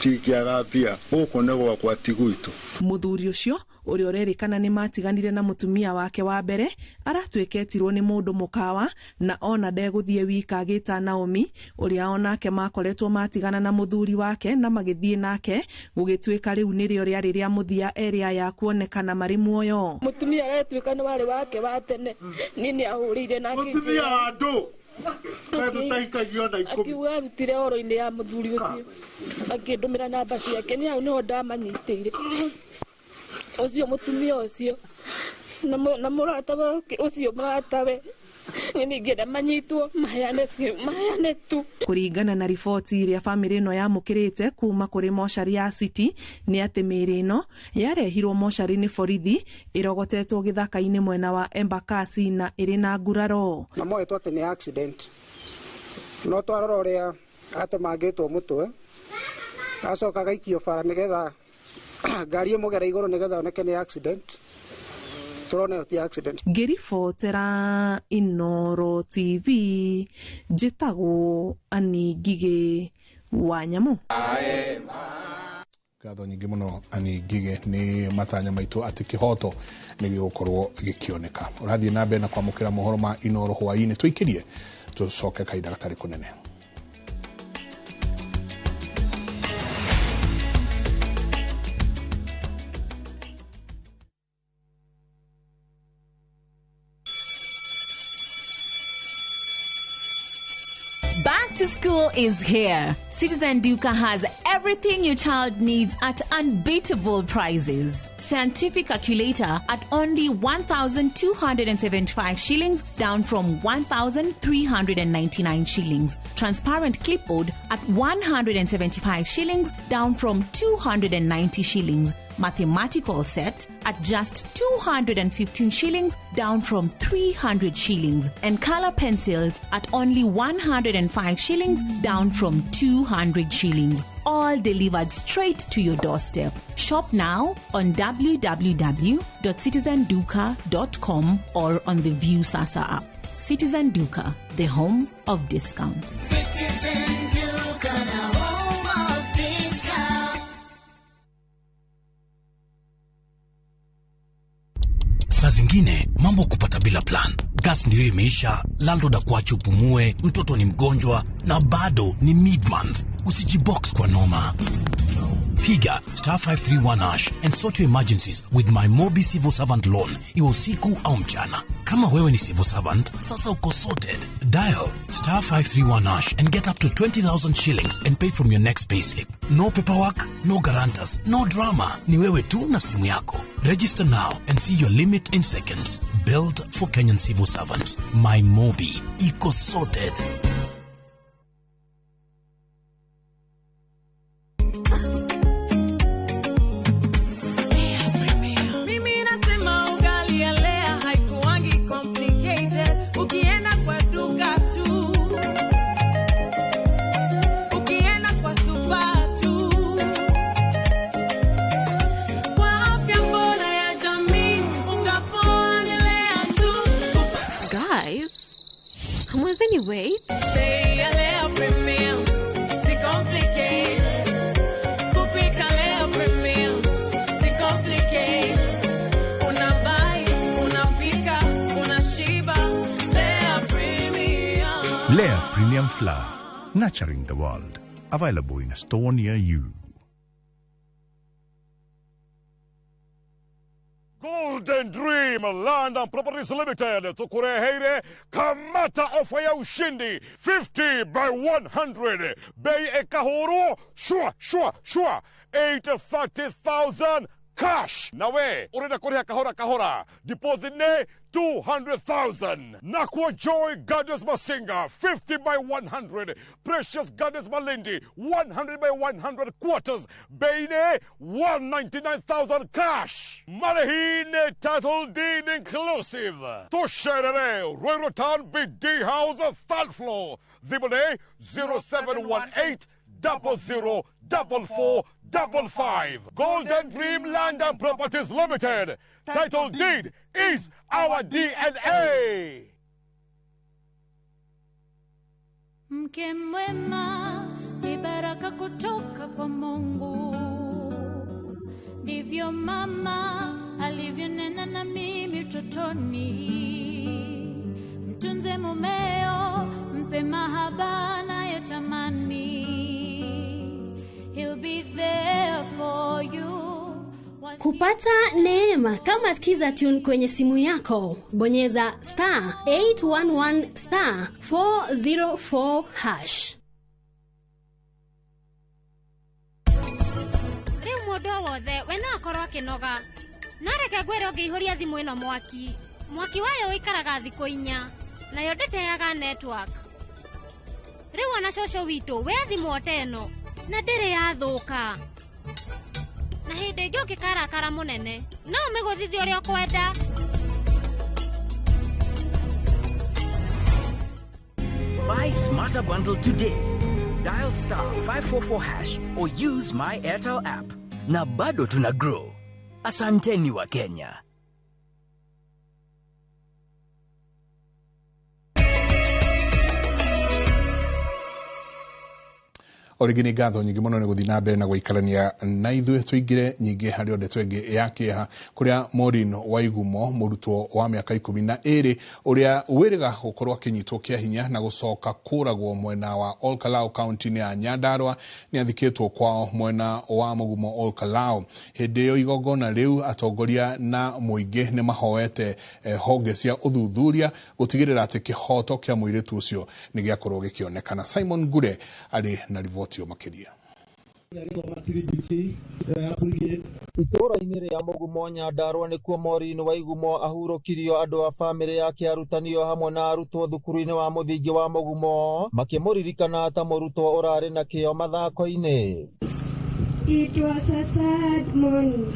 tingĩaga mbia gũkũ nĩ gwakwa ti gwitũ. Mũthuri ũcio ũrĩa ũrerĩkana nĩ matiganire na mũtumia wake wa mbere aratuĩketirwo nĩ mũndũ mũkawa na ona ndegũthiĩ wika agĩta Naomi ũrĩa onake makoretwo matigana na mũthuri wake na magĩthiĩ nake, gũgĩtuĩka rĩu nĩrĩo rĩarĩ rĩa mũthia erĩ aya kuonekana marĩ muoyo. Mũtumia aretuĩka nĩ warĩ wake wa tene, niĩ nĩ ahũrĩire nake mũtumia wa andũ. Akiuga arutire oro-inĩ ya mũthuri ũcio, akĩndũmĩra namba ciake, nĩ hau nĩho ndamanyitĩire ũcio mũtumia ũcio na mũrata wake ũcio mũratawe. Ningĩenda manyitwo maheane maheane tu. Kũringana na riboti ĩrĩa bamĩrĩ ĩno yamũkĩrĩte kuma kũrĩ mocarĩ ya City nĩ atĩ mĩĩrĩ ĩno yarehirwo mocarĩ nĩ borithi ĩrogotetwo gĩthaka-inĩ mwena wa Embakasi na ĩrĩ na nguraro. Na moetwo atĩ nĩ accident, no twarora ũrĩa atemangĩtwo mũtwe acoka agaikio bara nĩgetha ngari ĩmũgere igũrũ nĩgetha oneke nĩ accident. Ngĩribotera Inooro TV njĩtagwo Annie Ngigĩ wa Nyamu. Ngatho nyingĩ mũno Annie Ngigĩ, nĩ matanya maitũ atĩ kĩhoto nĩ gĩgũkorwo gĩkĩoneka. Ũrathiĩ na mbere na kwamũkĩra mohoro ma Inooro hwaĩ-inĩ, tũikĩrie tũcoke kahinda gatarĩ kũnene. Back to school is here. Citizen Duka has everything your child needs at unbeatable prices. Scientific calculator at only 1,275 shillings, down from 1,399 shillings. Transparent clipboard at 175 shillings, down from 290 shillings. Mathematical set at just 215 shillings, down from 300 shillings. And color pencils at only 105 shillings, down from 200 shillings. All delivered straight to your doorstep. Shop now on www.citizenduka.com or on the View Sasa app. Citizen Duka, the home of discounts. Citizen Duka, the home of discounts. Saa zingine mambo kupata bila plan. Gas ndio imeisha, landlord akuache upumue, mtoto ni mgonjwa na bado ni mid-month. Usijibox kwa noma. Piga star 531 hash and sort your emergencies with my Mobi Civil Servant Loan, iwe usiku au mchana. Kama wewe ni civil servant, sasa uko sorted. Dial star 531 hash and get up to 20,000 shillings and pay from your next payslip. No paperwork, no guarantors, no drama. Ni wewe tu na simu yako. Register now and see your limit in seconds. Built for Kenyan civil servants. My Mobi. Iko sorted. Wait. Lea Premium Flour, nurturing the world. Available in a store near you. Golden Dream Land and Properties Limited tukureheire kamata ofa ya ushindi 50 by 100 bei ekahuru shua shua shua 830,000 cash. Nawe urenda kuriha kahora kahora, deposit ne 200,000. Nakwa Joy Gardens Masinga 50 by 100, Precious Gardens Malindi 100 by 100 quarters, bei ne 199,000 cash. Marehine title deed inclusive. Tusherere Ruiru Town BD House third floor. Thimũ 0718 00 44 55. Golden Dream Land and Properties Limited. Title deed is our DNA. Mke mwema ni baraka kutoka kwa Mungu, ndivyo mama alivyonena na mimi utotoni. Mtunze mumeo, mpe mahaba anayotamani. He'll be there for you. Kupata neema kama Skiza Tune kwenye simu yako, bonyeza star 811 star 404 hash. Rĩu mũndũ o wothe we no akorwo akĩnoga. No reke ngwĩre ũngĩihũria thimũ ĩno mwaki, mwaki wayo ũikaraga thikũ 4, nayo ndĩteaga network. Rĩu ona cũcũ witũ we thimũ o ta ĩno na ndĩrĩ yathũka. Na hĩndĩ ĩngĩ ũngĩkarakara mũnene, no ũmĩgũthithie ũrĩa ũkwenda. Buy Smarter Bundle today. Dial star 544 hash or use my Airtel app. Na bado tuna grow. Asanteni wa Kenya. O rĩngĩ nĩ ngatho nyingĩ mũno nĩ gũthiĩ na mbere na gũikarania na ithuĩ tũingĩre nyingĩ harĩ ndeto ĩngĩ ya kĩeha kũrĩa Maureen Waigumo mũrutwo wa mĩaka 12 ũrĩa wĩrĩga gũkorwo akĩnyitwo kĩa hinya na gũcoka kũragwo mwena wa Olkalau kaunti-inĩ ya Nyandarua nĩ athikĩtwo kwao mwena wa Mũgumo Olkalau. Hĩndĩ ĩyo igongona rĩu atongoria na mũingĩ nĩ mahoete honge cia ũthuthuria gũtigĩrĩra atĩ kĩhoto kĩa mũirĩtu ũcio nĩ gĩakorwo gĩkĩonekana. Simon Ngure arĩ na riboti makiria. Itũũra-inĩ rĩa Mũgumo Nyandarua nĩkuo Maureen Waigumo ahurũkirio andũ a bamĩrĩ yake arutani o hamwe na arutwo thukuru-inĩ wa mũthingi wa Mũgumo makĩmũririkana ta mũrutwo ũrarĩ na kĩyo mathako-inĩ. It was a sad morning.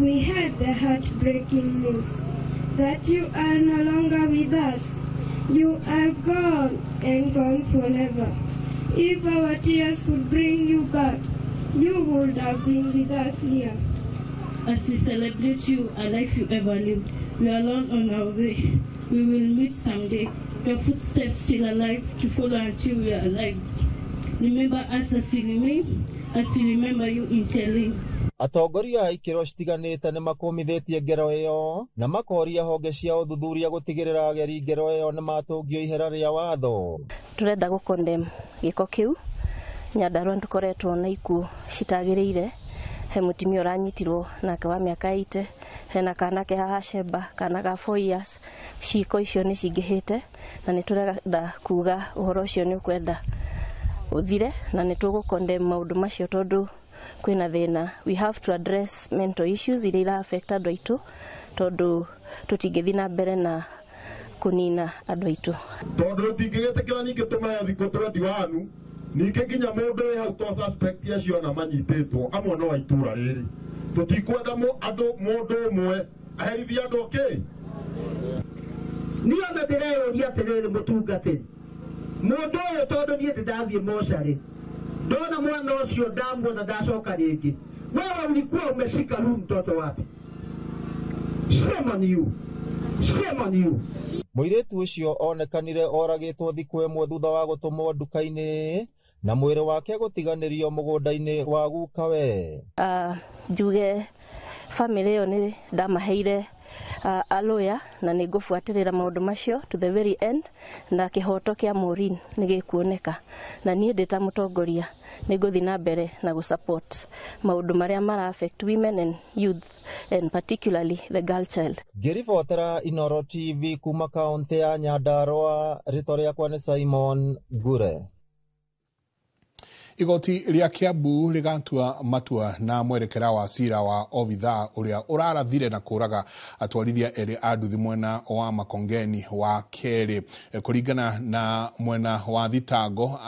We heard the heartbreaking news that you are no longer with us. You are gone and gone forever. If our tears could bring you back, you would have been with us here. As we celebrate you, a life you ever lived, we are alone on our way. We will meet someday. Your footsteps still alive to follow until we are alive. Remember us as we remain, as we remember you in Telling. Atongoria a ikĩro citiganĩte nĩ makũmithĩtie ngero ĩyo na makoria honge cia ũthuthuria gũtigĩrĩra ageri ngero ĩyo nĩ matũngio ihera rĩa watho. Tũrenda gũ condemn gĩko kĩu. Nyandarua nĩtũkoretwo na ikuũ citagĩrĩire. He mũtumia ũranyitirwo nake wa mĩaka 80, hena kana ke haha Sheba, kana ga 4 years. Ciĩko icio nĩ cingĩhĩte na nĩ tũrenda kuga ũhoro ũcio nĩ ũkwenda ũthire na nĩ tũgũ condemn maũndũ macio tondũ kwĩna thĩna. We have to address mental issues iria ira affect andũ aitũ tondũ tũtingĩthiĩ na mbere na kũnina andũ aitũ. Tondũ tũtingĩgĩtĩkĩra ningĩ tũmahe thikũ 21 ningĩ nginya mũndũ wĩ hau to suspect acio ona manyitĩtwo amwe no a itũra rĩrĩ. Tũtikwenda andũ mũndũ ũmwe aherithie andũ kĩ. Niĩ ona ndĩreyũria atĩrĩrĩ mũtungatĩri, mũndũ ũyũ tondũ niĩ ndĩndathiĩ mocarĩ ndona mwana ũcio ndamuona ndacoka rĩngĩ, wewe ulikuwa umeshika huyu mtoto wapi? Shame on you. Shame on you. Mũirĩtu ũcio onekanire oragĩtwo thikũ ĩmwe thutha wa gũtũmwo nduka-inĩ na mwĩrĩ wake gũtiganĩrio mũgũnda-inĩ wa gukawe. Njuge bamĩrĩ ĩyo nĩ ndamaheire a lawyer na nĩ ngũbuatĩrĩra maũndũ macio to the very end na kĩhoto kĩa Maureen nĩ gĩkuoneka na niĩ ndĩ ta mũtongoria nĩ ngũthiĩ na mbere na gũ support maũndũ marĩa mara affect women and youth and particularly the girl child. Ngĩribotera Inoro TV kuma kaũntĩ ya Nyandarua, rĩtwa rĩakwa nĩ Simon Ngure. Igoti rĩa Kiambu rĩgatua matua na mwerekera wa cira wa obithaa ũrĩa ũrarathire na kũraga atwarithia erĩ a nduthi mwena wa Makongeni wa kerĩ. Kũringana na mwena wa thitango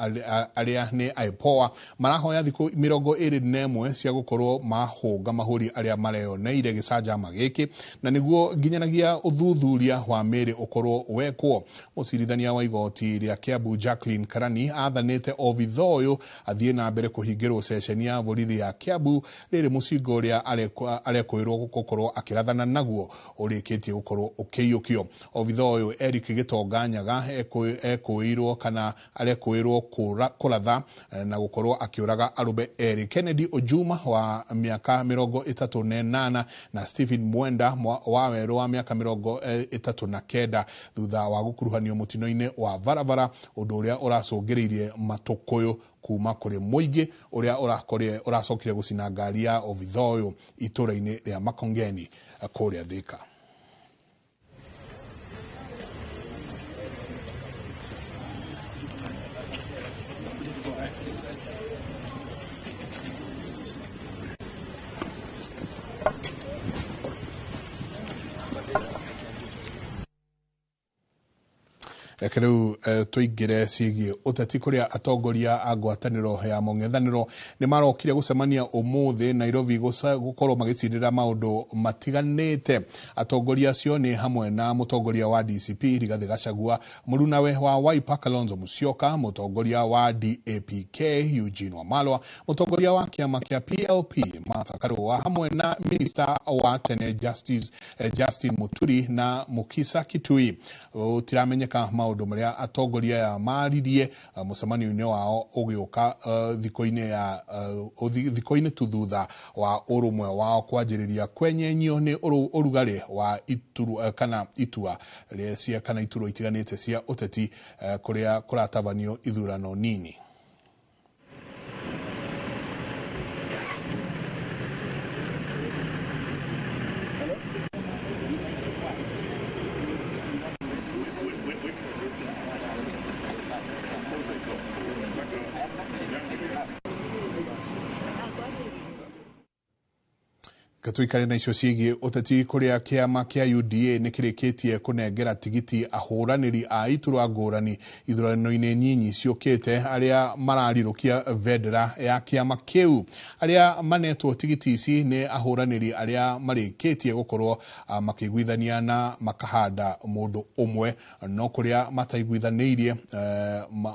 arĩa nĩ IPOA marahoya thikũ 21 cia gũkorwo mahũnga mahũri arĩa mareyoneire gĩcanjama gĩkĩ na nĩguo nginyanagia ũthuthuria wa mĩĩrĩ ũkorwo wekwo. Mũcirithania wa igoti rĩa Kiambu Jacqueline Karani athanĩte obithaa ũyũ athiĩ na mbere kũhingĩrwo ceceni ya borithi ya Kiambu rĩrĩ mũcinga ũrĩa arekwĩrwo gũkorwo akĩrathana naguo ũrĩkĩtie gũkorwo ũkĩiyũkio. Obithaa ũyũ Eric Gĩtonga Nyaga ekũĩirwo kana arekũĩrwo kũratha na gũkorwo akĩũraga arũme erĩ, Kennedy Ojuma wa mĩaka 38 na Stephen Mwenda wa werũ wa mĩaka 39 thutha wa gũkuruhanio mũtino-inĩ wa barabara, ũndũ ũrĩa ũracũngĩrĩirie matũkũyũ kuma kũrĩ kũrĩ mũingĩ ũrĩa ũracokire gũcina ngari ya obitha ũyũ itũra-inĩ rĩa Makongeni kũrĩa Thika. Reke rĩu tũingĩre ciĩgiĩ ũteti kũrĩa atongoria a ngwatanĩro ya mũng'ethanĩro nĩ marokire gũcemania ũmũthĩ Nairobi gũkorwo magĩcirĩra maũndũ matiganĩte. Atongoria acio nĩ hamwe na mũtongoria wa DCP Rigathĩ Gachagua, mũrunawe wa Wiper Kalonzo Musyoka, mũtongoria wa DAPK Eugene Wamalwa, mũtongoria wa kĩama kĩa PLP Martha Karua, hamwe na minista wa tene Justice Justin Muturi na Mukisa Kitui. Gũtiramenyeka maũndũ marĩa atongoria aya maririe mũcemanio-inĩ wao ũgĩũka thikũ-inĩ tu thutha wa ũrũmwe wao kwanjĩrĩria kwenyenyio nĩ ũrugarĩ wa kana itua cia kana iturwa itiganĩte cia ũteti kũrĩa kũratabanio ithurano nini. Tuikare na icio ciĩgiĩ ũteti kũrĩa kĩama kĩa UDA nĩ kĩrĩkĩtie kũnengera tigiti ahũranĩri a iturwa ngũrani ithurano-inĩ nyinyi ciũkĩte arĩa mararirũkia bendera ya kĩama kĩu. Arĩa manetwo tigiti ici nĩ ahũranĩri arĩa marĩkĩtie gũkorwo makĩiguithania na makahanda mũndũ ũmwe, no kũrĩa mataiguithanĩirie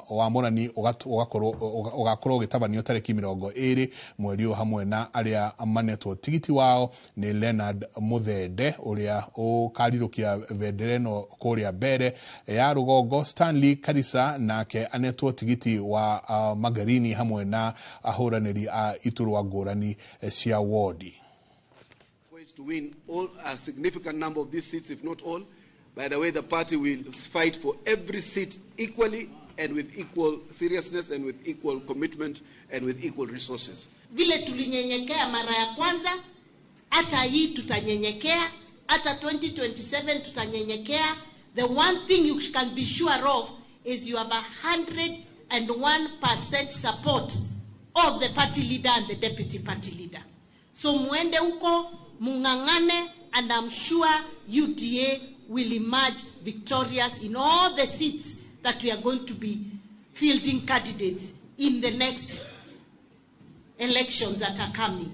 wamũrani ũgakorwo ũgĩtabanio tarĩki 20 mweri ũyũ, hamwe na arĩa manetwo tigiti wao nĩ Leonard Muthende ũrĩa ũkarirũkia bendera ĩno kũrĩa mbere ya rũgongo, Stanley Karisa nake anetwo tigiti wa Magarini, hamwe na ahũranĩri a iturwa ngũrani cia wodi. To win all a significant number of these seats, if not all. By the way, the party will fight for every seat equally and with equal seriousness and with equal commitment and with equal resources. Vile tulinyenyekea mara ya kwanza, hata hii tutanyenyekea, hata 2027 tutanyenyekea. The one thing you can be sure of is you have 101% support of the party leader and the deputy party leader. So muende huko, mung'ang'ane, and I'm sure UDA will emerge victorious in all the seats that we are going to be fielding candidates in the next elections that are coming.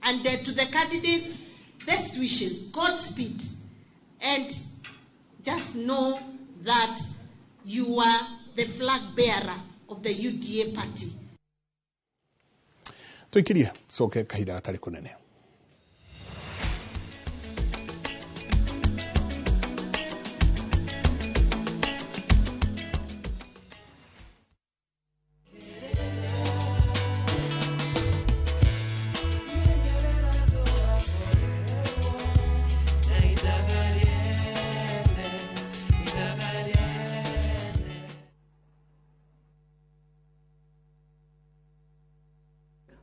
And to the candidates, best wishes, Godspeed, and just know that you are the flag bearer of the UDA party. Tuikirie coke kahinda gatarĩ kũnene.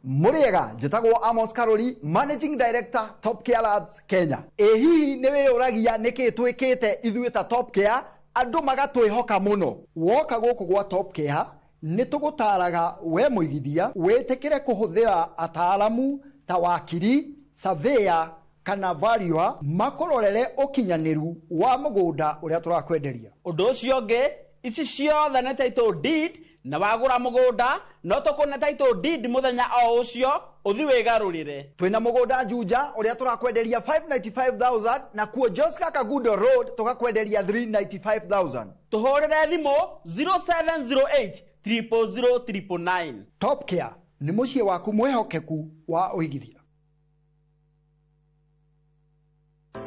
Muriega njĩtagwo Amos Karori, Managing Director Top Care Lads Kenya. Ĩ hihi nĩ wĩyũragia nĩkĩ twĩkĩte ithuĩ ta Top Care andũ magatwĩhoka mũno? Woka gũkũ gwa Top Care nĩ tũgũtaraga we mũigithia wĩtĩkĩre kũhũthĩra ataaramu ta wakiri, surveyor kana valuer makũrorere ũkinyanĩru wa mũgũnda ũrĩa tũrakwenderia. Ũndũ ũcio ũngĩ, ici ciothe nĩ title deed, na wagũra mũgũnda no tũkũne title deed mũthenya o ũcio ũthi wĩgarũrĩre. Twĩna mũgũnda Juja ũrĩa tũrakwenderia 595,000 na kuo Joska Kagudo Road tũgakwenderia 395,000. Tũhũrĩre thimũ 0708 000 999. Top Care nĩ mũciĩ waku mwĩhokeku wa ũigithia.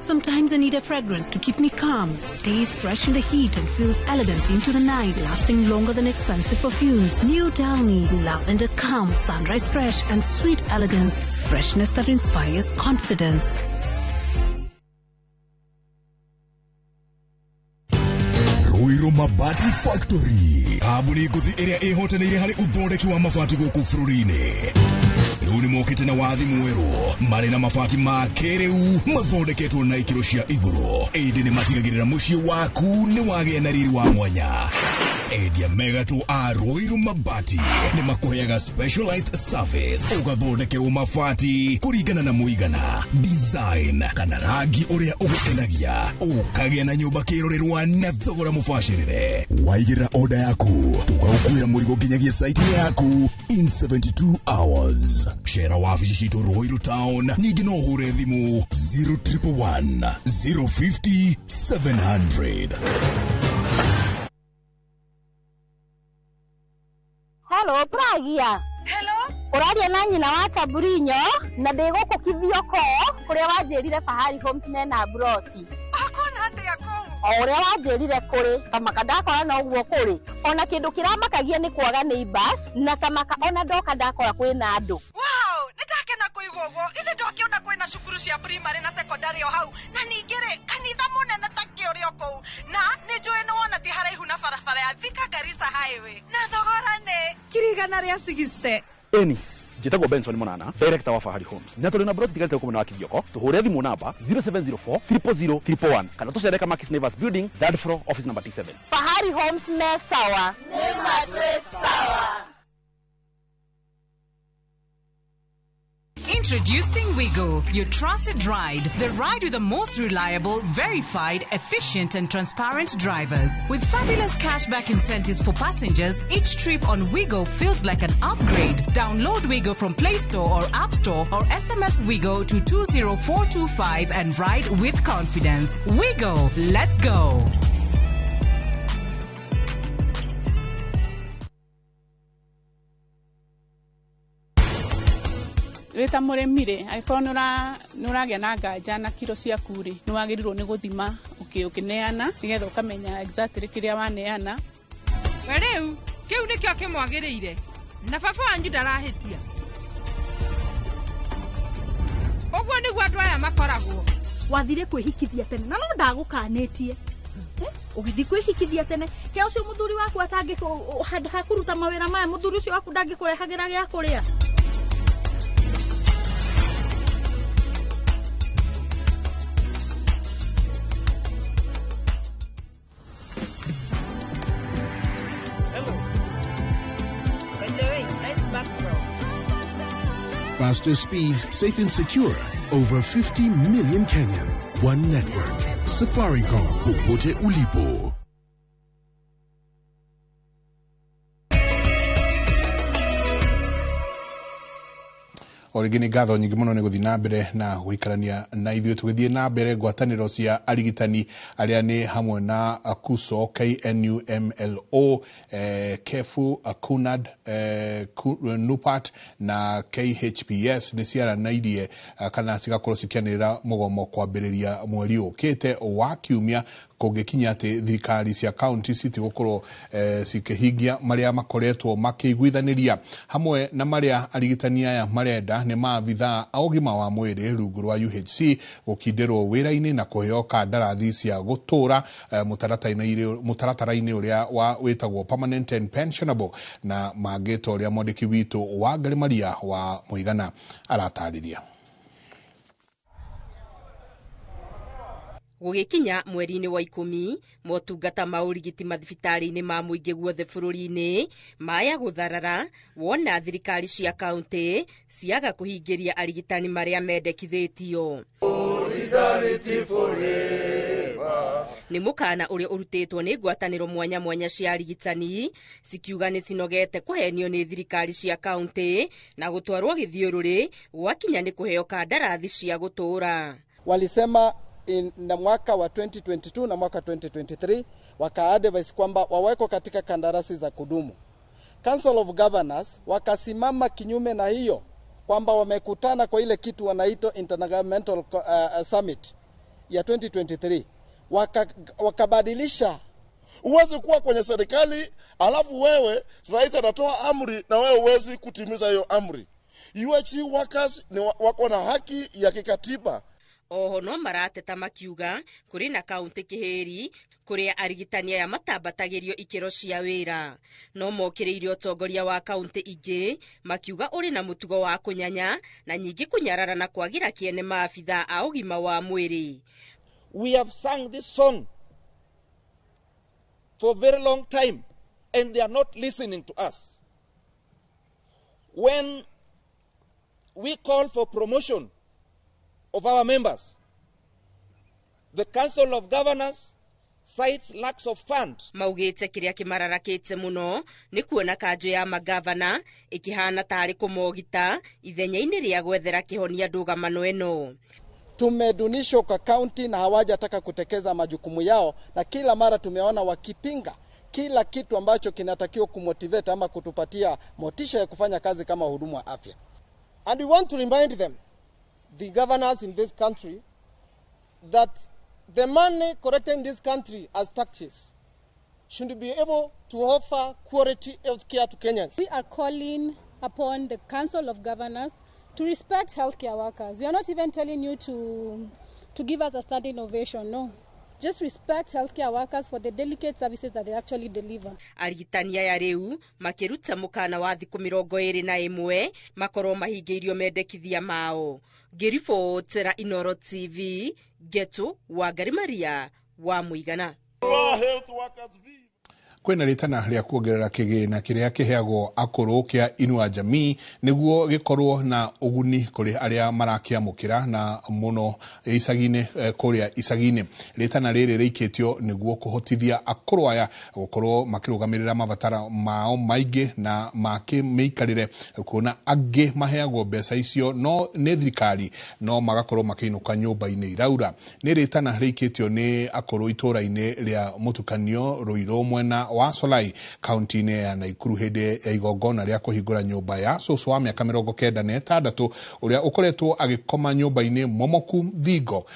Sometimes I need a fragrance to keep me calm, stays fresh in the heat and feels elegant into the night, lasting longer than expensive perfumes. New Downy, lavender calm, sunrise fresh and sweet elegance, freshness that inspires confidence. Ruiru Ruiru Mabati Factory, kambuni ngũthi ĩrĩa ĩhotanĩire harĩ ũthondeki wa mabati gũkũ bũrũri-inĩ. Rĩu nĩ mokĩte na wathi mwerũ, marĩ na mabati ma kĩrĩu mathondeketwo na ikĩro cia igũrũ, ĩndĩ nĩ matigagĩrĩra mũciĩ waku nĩ wagĩa na riri wa mwanya. Endia megatũ a Ruiru Mabati nĩ makũheaga specialized service, ũgathondekerwo mabati kũringana na mũigana, design kana rangi ũrĩa ũgũkenagia, ũkagĩa na nyũmba kĩrorerwa na thogora mũbacĩrĩre. Waigĩrĩra oda yaku, tũgagũkuĩra mũrigo nginyagia site yaku in 72 hours. Cera wabici citũ Ruiru Town, ningĩ no ũhũre thimũ 0111 050 700. Hello, Pragia. Hello? Ũraria na nyina wa Taburinyo na ndĩ gũkũ Kithioko kũrĩa wanjĩrire Fahari Homes mena broti. Akona atĩa kũu? O ũrĩa wanjĩrire kũrĩ, kamaka ndakora no ũguo kũrĩ. Ona kĩndũ kĩramakagia nĩ kwaga neighbors na kamaka ona ndoka ndakora kwĩna andũ. Wow, nĩndakena kũigua ũguo. Ithe ndwakĩona kwĩna cukuru cia primary na secondary o hau, na ningĩ rĩ kanitha mũnene ta kĩ ũrĩ o kũu, na nĩ njũĩ nĩ wona ti haraihu na barabara ya Thika Garissa Highway, na thogora nĩ 160,000. Eni njĩtagwo Benson Monana, director wa Fahari Homes, na tũrĩ na broti tigarĩte gũkũ mwena wa Kithioko. Tũhũre thimũ namba 0704 000 111 kana tũcere Kamakis Neighbors Building, third floor, office number T7. Fahari Homes me sawa. Nĩ matwĩ sawa. Introducing Wigo, your trusted ride. The ride with the most reliable, verified, efficient, and transparent drivers. With fabulous cashback incentives for passengers, each trip on Wigo feels like an upgrade. Download Wigo from Play Store or App Store or SMS Wigo to 20425 and ride with confidence. Wigo, let's go. Wĩ ta mũrĩmi rĩ, angĩkorwo nĩ ũragĩa na nganja na kiro ciaku rĩ, nĩ wagĩrĩirwo nĩ gũthima ũkĩneana nĩgetha ũkamenya exactly kĩrĩa waneana. We rĩu kĩu nĩkĩo kĩmwagĩrĩire, na baba wanyu ndarahĩtia. Ũguo nĩguo andũ aya makoragwo. Wathire kwĩhikithia tene na no ndagũkanĩtie. Ũgĩthiĩ kwĩhikithia tene ke ũcio mũthuri waku atangĩ handũ ha kũruta mawĩra maya, mũthuri ũcio waku ndangĩkũrehagĩra gĩa kũrĩa. Faster speeds, safe and secure. Over 50 million Kenyans. One network. Safaricom. Popote ulipo. O rĩngĩ nĩ ngatho nyingĩ mũno nĩ gũthiĩ na mbere na gũikarania na ithuĩ tũgĩthiĩ na mbere. Ngwatanĩro cia arigitani arĩa nĩ hamwe na KUSO, KNUMLO, KEFU, KUNAD, NUPAT na KHPS nĩ ciaranairie kana cigakorwo cikĩanĩrĩra mũgomo kwambĩrĩria mweri ũkĩte wa kiumia kũngĩkinya atĩ thirikari cia kaunti citigũkorwo cikĩhingia marĩa makoretwo makĩiguithanĩria. Hamwe na marĩa arigitani aya marenda nĩ maabithaa a ũgima wa mwĩrĩ rungu rwa UHC gũkindĩrwo wĩra-inĩ na kũheo kandarathi cia gũtũra mũtaratara-inĩ ũrĩa wa wĩtagwo permanent and pensionable, na mangĩ ta ũrĩa mwandĩki witũ wa Ngarĩ Maria wa Mũigana aratarĩria. Gũgĩkinya mweri-inĩ wa 10, motungata ma ũrigiti mathibitarĩ-inĩ ma mũingĩ guothe bũrũri-inĩ maya gũtharara wona thirikari cia kaunti ciaga kũhingĩria arigitani marĩa mendekithĩtio. Nĩ mũkana ũrĩa ũrutĩtwo nĩ ngwatanĩro mwanya mwanya cia arigitani cikiuga nĩ cinogete kũhenio nĩ thirikari cia kaunti na gũtwarwo gĩthiũrũrĩ gwakinya nĩ kũheo kandarathi cia gũtũũra. Walisema na mwaka wa 2022 na mwaka 2023 waka-advise kwamba waweko katika kandarasi za kudumu. Council of Governors wakasimama kinyume na hiyo kwamba wamekutana kwa ile kitu wanaitwa Intergovernmental Summit ya 2023 wakabadilisha. Huwezi kuwa kwenye serikali alafu wewe rais anatoa amri na wewe huwezi kutimiza hiyo amri. UHC workers ni wako na haki ya kikatiba. Oho no marateta makiuga kuri na kaunti kiheri Kũrĩa arigitani aya matambatagĩrio ikĩro cia wĩra. No mokĩrĩire ũtongoria wa kaunti ingĩ makiuga ũrĩ na mũtugo wa kũnyanya na nyingĩ kũnyarara na kwagĩra kĩene maabithaa a ũgima wa mwĩrĩ. We have sung this song for a very long time and they are not listening to us. When we call for promotion of our members, the Council of Governors cites lacks of fund. Maugĩte kĩrĩa kĩmararakĩte mũno nĩ kuona kanjũ ya magavana ĩkĩhana tarĩ kũmogita ithenya-inĩ rĩa gwethera kĩhonia ndũgamano ĩno. Tumedunishwa kwa kaunti na hawajataka kutekeza majukumu yao, na kila mara tumeona wakipinga kila kitu ambacho kinatakiwa kumotivate ama kutupatia motisha ya kufanya kazi kama wahudumu wa afya. And we want to remind them, the governors in this country, that the money collected in this country as taxes should be able to offer quality health care to Kenyans. We are calling upon the Council of Governors to respect healthcare workers. We are not even telling you to give us a standing ovation, no. Just respect healthcare workers for the delicate services that they actually deliver. Arigitani aya rĩu makĩruta mũkana wa thikũ 21 makorwo mahingĩirio mendekithia mao. Ngĩribotera Inoro TV, Getu Wangari Maria wa Mũigana. Kwĩna rĩtana rĩa kuongerera kĩgĩna kĩrĩa kĩheagwo akũrũ kĩa Inua Jamii nĩguo gĩkorwo na ũguni kũrĩ arĩa marakĩamũkĩra na mũno icagi-inĩ, kũrĩa icagi-inĩ. Rĩtana rĩrĩ rĩikĩtio nĩguo kũhotithia akũrũ aya gũkorwo makĩrũgamĩrĩra mabataro mao maingĩ na ma kĩmĩikarĩre, kuona angĩ maheagwo mbeca icio no nĩ thirikari no magakorwo makĩinũka nyũmba-inĩ iraura. Nĩ rĩtana rĩikĩtio nĩ akũrũ itũũra-inĩ rĩa Mũtukanio Rũirũ mwena wa Solai kaunti-inĩ ya Naikuru hĩndĩ ya igongona rĩa kũhingũra nyũmba ya cũcũ wa mĩaka 96 ũrĩa ũkoretwo agĩkoma nyũmba-inĩ momoku thingo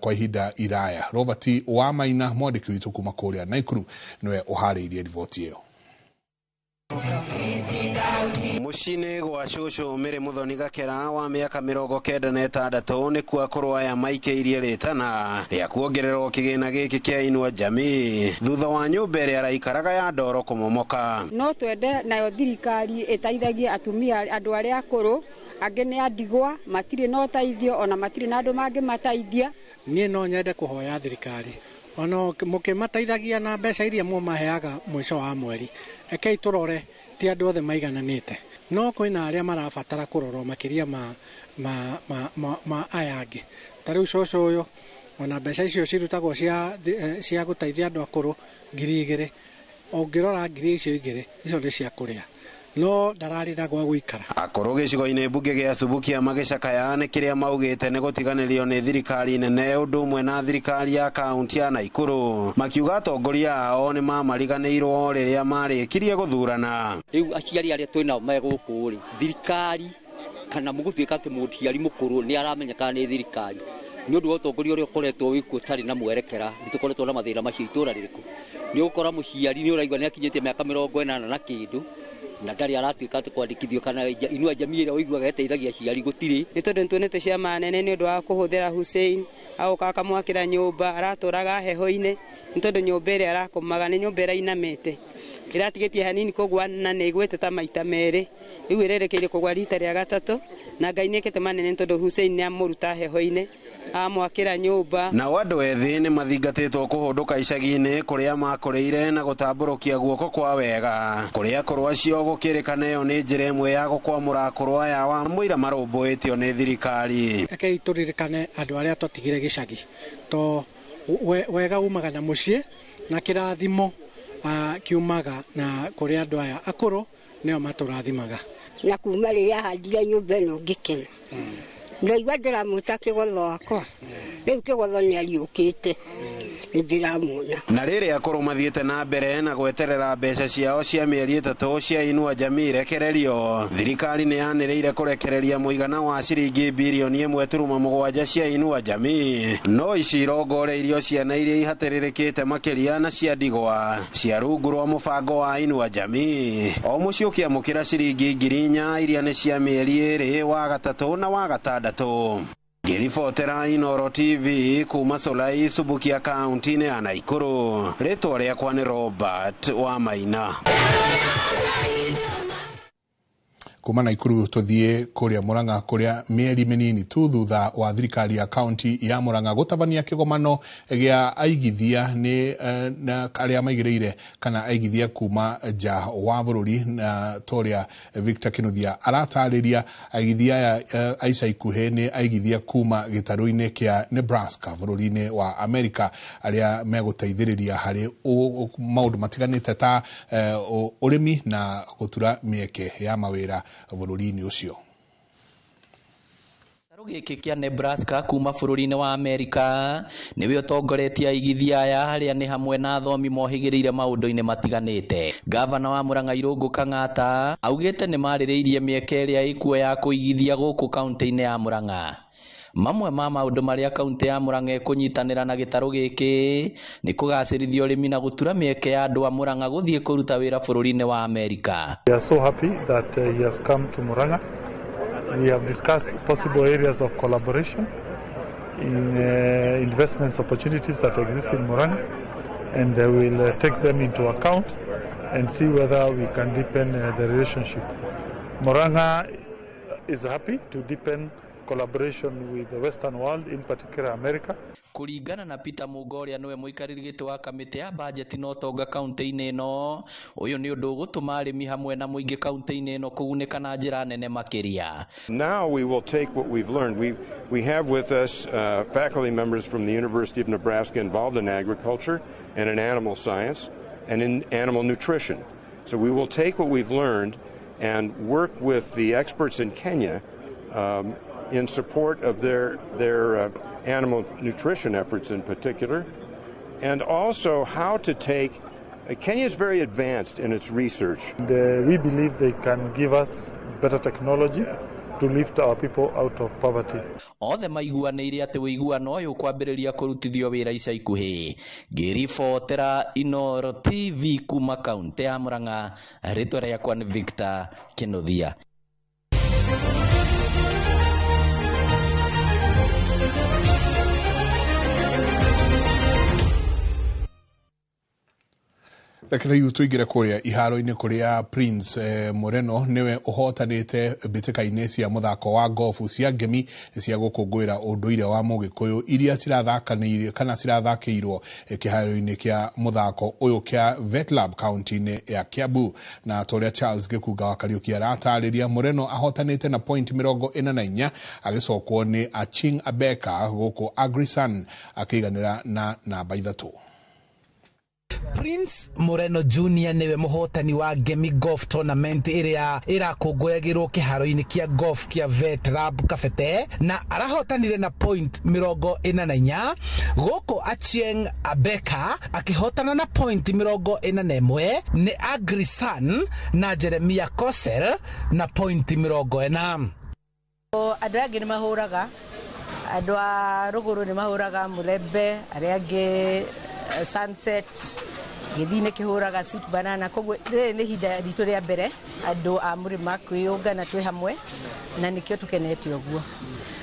kwa ihinda iraya. Robert wa Maina mwandĩki witũ kuma kũrĩa Naikuru nĩwe ũharĩirie riboti ĩyo. Mũciĩ-inĩ gwa cũcũ Mary Muthoni Gakera wa mĩaka 96 nĩkuo akũrũ aya maikĩirie rĩtana rĩa kuongererwo kĩgĩna gĩkĩ kĩa Inua Jamii thutha wa nyũmba ĩrĩa araikaraga ya ndoro kũmomoka. No twende nayo thirikari ĩteithagie atumia andũ arĩa akũrũ, angĩ nĩ andigwa, matirĩ na ũteithio ona matirĩ na andũ mangĩmateithia. Niĩ no nyende kũhoya thirikari ona mũkĩmateithagia na mbeca iria mũmaheaga mũico wa mweri, rekei tũrore ti andũ othe maigananĩte, no kwĩna arĩa marabatara kũrorwo makĩria ma aya angĩ. Ta rĩu cũcũ ũyũ ona mbeca icio cirutagwo cia gũteithia andũ akũrũ 2,000, ũngĩrora 2,000 icio nĩ cia kũrĩa, no ndararĩ na gwa gũikara. Akũrũ gĩcigo-inĩ mbunge gĩa Subukia magĩcakaya nĩ kĩrĩa maugĩte nĩ gũtiganĩrio nĩ thirikari nene ũndũ ũmwe na thirikari ya kaunti ya Naikuru, makiuga atongoria ao nĩ mamariganĩirwo rĩrĩa marĩkirie gũthurana. Rĩu aciari arĩa twĩ nao me gũkũ rĩ, thirikari kana mũgũtuĩka atĩ mũciari mũkũrũ nĩ aramenyekana nĩ thirikari nĩ ũndũ wa ũtongoria ũrĩa ũkoretwo wĩkuo ũtarĩ na mwerekera, nĩ tũkoretwo na mathĩna macio itũũra rĩrĩkũ. Nĩ ũgũkora mũciari nĩ ũraigua nĩ akinyĩtie mĩaka 80 na kĩndũ na ndarĩ aratuĩka atĩ kwandĩkithio kana Inua Jamii ĩrĩa ũiguaga ĩteithagia aciari gũtirĩ. Nĩ tondũ nĩtuonete ciama nene nĩ ũndũ wa kũhũthĩra Hussein agoka akamwakĩra nyũmba, aratũraga heho-inĩ nĩ tondũ nyũmba ĩrĩa arakomaga nĩ nyũmba ĩrainamĩte, ĩratigĩtie hanini kũgwa na nĩ ĩgwĩte ta maita merĩ, rĩu ĩrerekeire kũgwa rita rĩa gatatũ, na Ngai nĩekĩte manene nĩ tondũ Hussein nĩ amũruta heho-inĩ amwakĩra nyũmba. Nao andũ ethĩ nĩ mathingatĩtwo kũhũndũka icagi-inĩ kũrĩa makũrĩire na gũtambũrũkia guoko kwa wega kũrĩa akũrũ acio gũkĩrĩkana ĩyo nĩ njĩra ĩmwe ya gũkwamũra akũrũ aya wa mũira marũmbũĩtio nĩ thirikari. Rekei tũririkane andũ arĩa twatigire gĩcagi, to wega umaga na mũciĩ na kĩrathimo kiumaga na kũrĩ andũ aya akũrũ nĩo matũrathimaga. Na kuma rĩrĩa ahandire nyũmba ĩno ngĩkena, ndaigua ndĩramwĩta kĩgotho wakwa, rĩu kĩgotho nĩ ariũkĩte, nĩ ndĩramuona. Na rĩrĩa akũrũ mathiĩte na mbere na gweterera mbeca ciao cia mĩeri 3 cia Inua Jamii irekererio, thirikari nĩ yanĩrĩire kũrekereria mũigana wa ciringi birioni 1.7 cia Inua Jamii, no ici irongoreirio ciana iria ihatĩrĩrĩkĩte makĩria na cia ndigwa cia rungu rwa mũbango wa Inua Jamii. O mũciĩ ũkĩamũkĩra ciringi 4,000 iria nĩ cia mĩeri 2 wa gatatũ na wa gatandatũ. Ngĩribotera Inooro TV kuma Solai Subukia kaunti-inĩ ya Naikuru, rĩtwa rĩakwa nĩ Robert Wamaina. Kuma Naikuru tuthie kuria Murang'a kuria mieri minini tu thutha wa thirikari ya kaunti ya Murang'a gutabania kigomano gia aigithia ni na aria maigiriire kana aigithia kuma nja wa bururi na toria Victor Kinuthia aratariria aigithia aya aica ikuhi ni aigithia kuma gitaru-ini kia Nebraska bururi-ini wa Amerika aria meguteithiriria hari maundu matiganite ta urimi na gutura mieke ya mawira bũrũri-inĩ ũcio. Gĩtarũ gĩkĩ kĩa Nebraska kuma bũrũri-inĩ wa Amerika nĩwe ũtongoretie aigithia aya arĩa nĩ hamwe na athomi mohĩgĩrĩire maũndũ-inĩ matiganĩte. Gavana wa Murang'a Irũngũ Kang'ata augĩte nĩ marĩrĩirie mĩeke ĩrĩa ĩkuo ya kũigithia gũkũ kaunti-inĩ ya Murang'a. Mamwe ma maũndũ marĩa kaunti ya Murang'a ĩkũnyitanĩra na gĩtarũ gĩkĩ nĩ kũgacĩrithia ũrĩmi na gũtura mĩeke ya andũ a Murang'a gũthiĩ kũruta wĩra bũrũri-inĩ wa Amerika. We are so happy that he has come to Murang'a. We have discussed possible areas of collaboration in investments opportunities that exist in Murang'a, and we will take them into account and see whether we can deepen the relationship. Murang'a is happy to deepen collaboration with the Western world, in particular America. Kuringana na Peter Mugoria niwe muikarĩri gĩtĩ wa kamĩtĩ ya bajeti na ũtonga kaunti-inĩ ĩno, ũyũ nĩ ũndũ ũgũtũma arĩmi hamwe na mũingĩ kaunti-inĩ ĩno kũgunĩka na njĩra nene makĩria. Now we will take what we've learned. We have with us faculty members from the University of Nebraska involved in agriculture and in animal science and in animal nutrition. So we will take what we've learned and work with the experts in Kenya in support of their animal nutrition efforts in particular, and also how to take, Kenya is very advanced in its research. And, we believe they can give us better technology to lift our people out of poverty. Othe maiguanĩire atĩ ũiguano ũyũ kwambĩrĩria kũrutithio wĩra ica ikuhĩ. Ngĩribotera Inooro TV kuma kaunti ya Murang'a, rĩtwa rĩakwa nĩ Victor Kinuthia. Reke rĩu tũingĩre kũrĩa iharo-inĩ kũrĩa Prince Moreno nĩwe ũhotanĩte mbĩtĩka-inĩ cia mũthako wa golf cia ngemi cia gũkũngũĩra ũndũire wa Mũgĩkũyũ iria cirathakanĩire kana cirathakĩirwo kĩharo-inĩ kĩa mũthako ũyũ kĩa Vetlab kaunti-inĩ ya Kiambu. Na ta ũrĩa Charles Gĩkunga wa Kariũki aratarĩria, Moreno ahotanĩte na point 44 agĩcokwo nĩ Aching Abeka gũkũ Agrisan akĩiganĩra na namba 3. Prince Moreno Jr. niwe muhotani wa Ngemi Golf Tournament iria irakũngũyagĩrwo kĩharo-inĩ kĩa golf kĩa Vetlab Kabete na arahotanire na point 44 gũkũ Achieng Abeka akĩhotana na point 41 nĩ Agrisan na Jeremia Kosel na point 40. Andũ angĩ nĩ mahũraga, andũ a rũgũrũ nĩ mahũraga mũrembe, arĩa angĩ Sunset, gĩthii nĩ kĩhũraga sweet banana. Koguo rĩrĩ nĩ ihinda ritũ rĩa mbere andũ a mũrĩma kwĩyũngana twĩ hamwe na nĩkĩo tũkenete ũguo.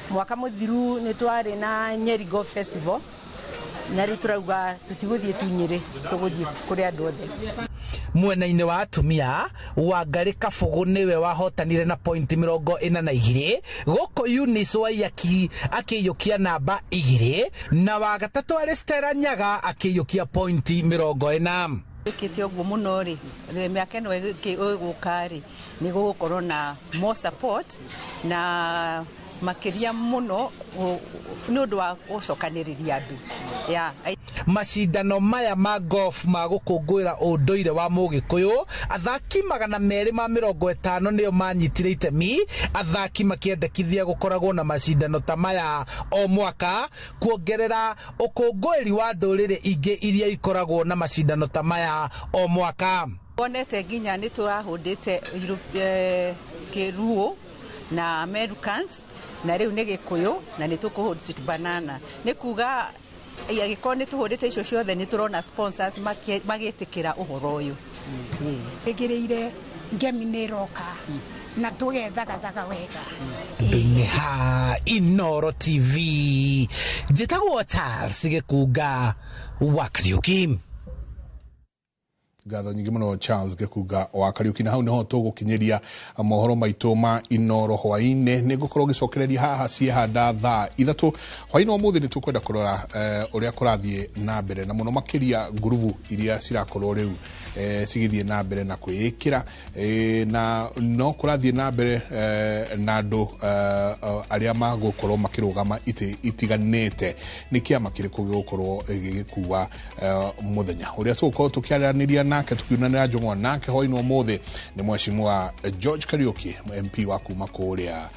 Mwaka mũthiru nĩ twarĩ na Nyeri Golf Festival na rĩu tũrauga tũtigũthiĩ tu Nyĩrĩ, tũgũthiĩ kũrĩ andũ othe. Mwena-inĩ wa atumia, Wangarĩ Kabũgũ nĩwe wahotanire na point 42 gũkũ Eunice Waiyaki akĩiyũkia namba 2 na wa gatatũ arĩ Stella Nyaga akĩiyũkia point 40. Ĩkĩte ũguo mũno rĩ, mĩaka ĩno ĩgũka rĩ, nĩ gũgũkorwo na more support na makĩria mũno nĩ ũndũ wa gũcokanĩrĩria andũ. Macindano maya ma golf ma gũkũngũĩra ũndũire wa Mũgĩkũyũ, athaki 250 nĩo manyitire itemi, athaki makĩendekithia gũkoragwo na macindano ta maya o mwaka kuongerera ũkũngũĩri wa ndũrĩrĩ ingĩ iria ikoragwo na macindano ta maya o mwaka. Wonete nginya nĩ tũrahũndĩte Kĩruo na Americans na rĩu nĩ Gĩkũyũ na nĩ tũkũhũnd sweet banana, nĩ kuga angĩkorwo nĩ tũhũrĩte icio ciothe nĩ tũrona sponsors magĩtĩkĩra ũhoro ũyũ. Ĩgĩrĩire Ngemi nĩ ĩroka Na tũgethagathaga wega. Ndũine ha Inoro TV, njĩtagwo Charles Gĩkunga wa Kariũki. Ngatho nyingĩ mũno Charles Gĩkunga wa Kariũki. Na hau nĩho tũgũkinyĩria mohoro maitũ ma Inoro hwaĩ-inĩ. Nĩ ngũkorwo ngĩcokereria haha ciehanda thaa 3 hwaĩ-inĩ wa ũmũthĩ. Nĩ tũkwenda kũrora ũrĩa kũrathiĩ na mbere, na mũno makĩria ngurubu iria cirakorwo rĩu cigĩthiĩ na mbere na kwĩĩkĩra, na no kũrathiĩ na mbere na andũ arĩa magũkorwo makĩrũgama itĩ itiganĩte. Nĩ kĩama kĩrĩkũ gĩgũkorwo gĩgĩkua mũthenya ũrĩa tũgũkorwo tũkĩaranĩria nake, tukiunanĩra njũng'wa nake hwaĩ-inĩ wa ũmũthĩ nĩ Mheshimiwa George Kariũki, MP wa kuma kũrĩa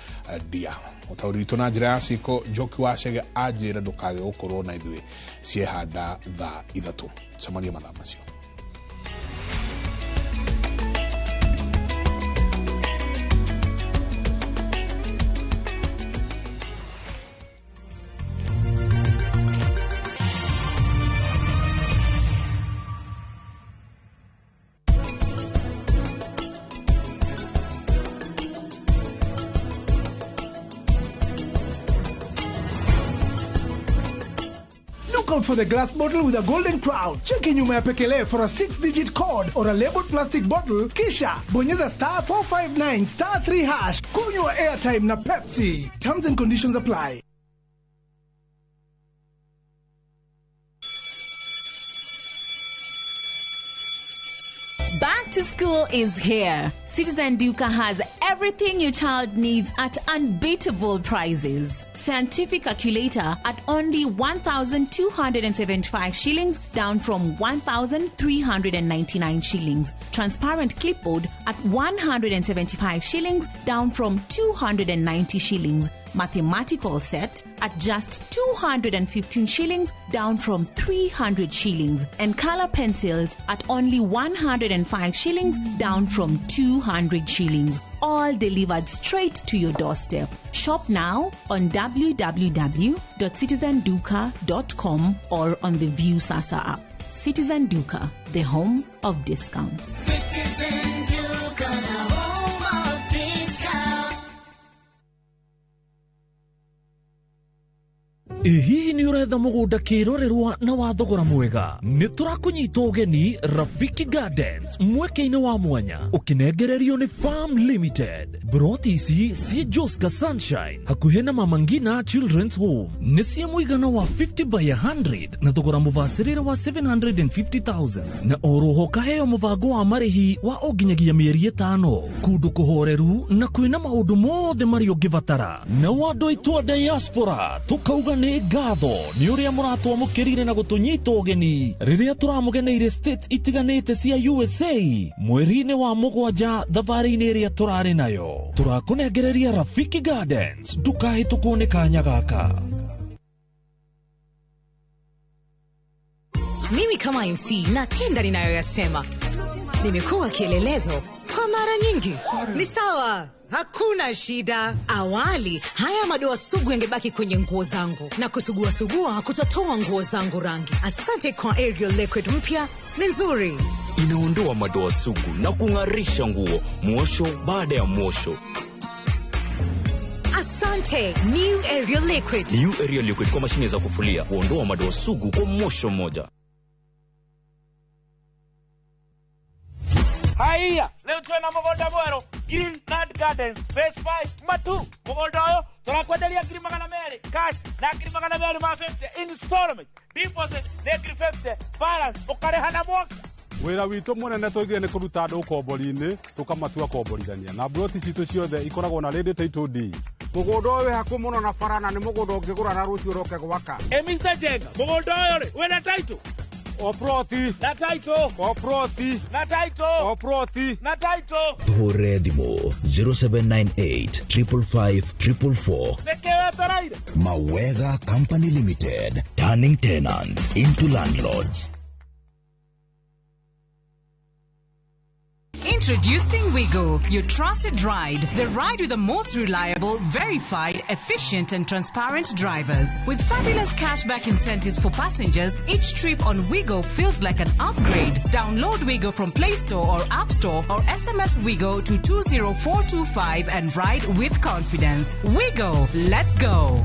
Ndia. Mũtaũri witũ na njĩra ya ciko Njoki wa Chege anjĩra ndũkage gũkorwo na ithuĩ ciehanda thaa 3. Cemania mathaa macio. Out for the glass bottle with a golden crown. Cheki nyuma ya pekele for a 6-digit code or a labeled plastic bottle, kisha bonyeza *459 *3#. Kunywa airtime na Pepsi. Terms and conditions apply. Back to school is here. Citizen Duka has everything your child needs at unbeatable prices. Scientific calculator at only 1,275 shillings, down from 1,399 shillings. Transparent clipboard at 175 shillings, down from 290 shillings. Mathematical set at just 215 shillings, down from 300 shillings. And color pencils at only 105 shillings, down from 200 shillings. All delivered straight to your doorstep. Shop now on www.citizenduka.com or on the Viusasa app. Citizen Duka, the home of discounts. Citizen Duka, the home of discounts. Hihi nĩ ũretha mũgũnda kĩrorerwa na wa thogora mwega? Nĩ tũrakũnyita ũgeni Rafiki Gardens mweke-inĩ wa mwanya ũkĩnengererio nĩ Farm Limited. Broti ici ciĩ Joska Sunshine hakuhĩ na Mama Ngina Children's Home nĩ cia mũigana wa 50 by 100 na thogora mũbacĩrĩre wa 750,000 na oroho kaheo mũbango wa marĩhi wa o nginyagia mĩeri 5. Kũndũ kũhoreru na kwĩna maũndũ mothe marĩa ũngĩbatara. Na andũ aitũ a diaspora tũkauga nĩ ngatho nĩ ũrĩa mũratwamũkĩrire na gũtũnyita ũgeni rĩrĩa tũramũgeneire states itiganĩte cia USA mweri-inĩ wa 7 thabarĩ-inĩ ĩrĩa tũrarĩ nayo. Tũrakũnengereria Rafiki Gardens, ndũkahĩtũkwo nĩ kanya gaka. Mimi kama MC natenda ninayoyasema. Nimekuwa kielelezo kwa mara nyingi. Ni sawa, hakuna shida. Awali haya madoa sugu yangebaki kwenye nguo zangu na kusugua sugua kutotoa nguo zangu rangi. Asante kwa Ariel Liquid mpya, ni nzuri. Inaondoa madoa sugu na kung'arisha nguo mwosho baada ya mwosho. Asante New Ariel Liquid. New Ariel Liquid kwa mashine za kufulia huondoa madoa sugu kwa mwosho mmoja. Haya, leo tuna mũgũnda mwerũ Green Land Gardens Phase 5 Matu. Mũgũnda ũyũ tũrakwenderia 200,000 cash na 250 installment. Deposit nĩ 50, balance ũkarĩha na mwaka. Wĩra witũ mũnene tũigire nĩ kũruta andũ ũkombori-inĩ tũkamatua komborithania, na mburoti citũ ciothe ikoragwo na ready title deed. Mũgũnda ũyũ wĩ hakuhĩ mũno na bara na nĩ mũgũnda ũngĩgũra na rũciũ ũroke gwaka. Mr. Jenga, mũgũnda ũyũ rĩ wĩna title? Oproti. Na title. Oproti. Na title. Oproti. Na title. Tuhũrĩre thimũ 0798 555 444. Nĩkĩ wetereire? Mawega Company Limited, turning tenants into landlords. Introducing Wigo, your trusted ride. The ride with the most reliable, verified, efficient, and transparent drivers. With fabulous cashback incentives for passengers, each trip on Wigo feels like an upgrade. Download Wigo from Play Store or App Store or SMS Wigo to 20425 and ride with confidence. Wigo, let's go.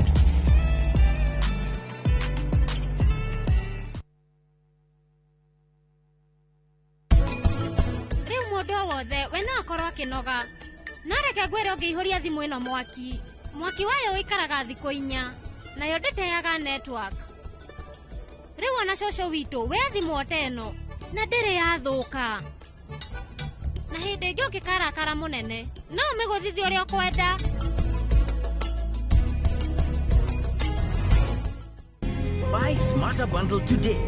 Rĩu mũndũ o wothe we no akorwo akĩnoga no reke ngwĩre ũngĩihũria thimũ ĩno mwaki mwaki wayo ũikaraga thikũ 4 nayo ndĩteaga network. Rĩu ona cũcũ witũ we thimũ o ta ĩno na ndĩrĩ yathũka, na hĩndĩ ĩngĩ ũngĩkarakara mũnene no ũmĩgũthithie ũrĩa ũkwenda. Buy Smarter Bundle today.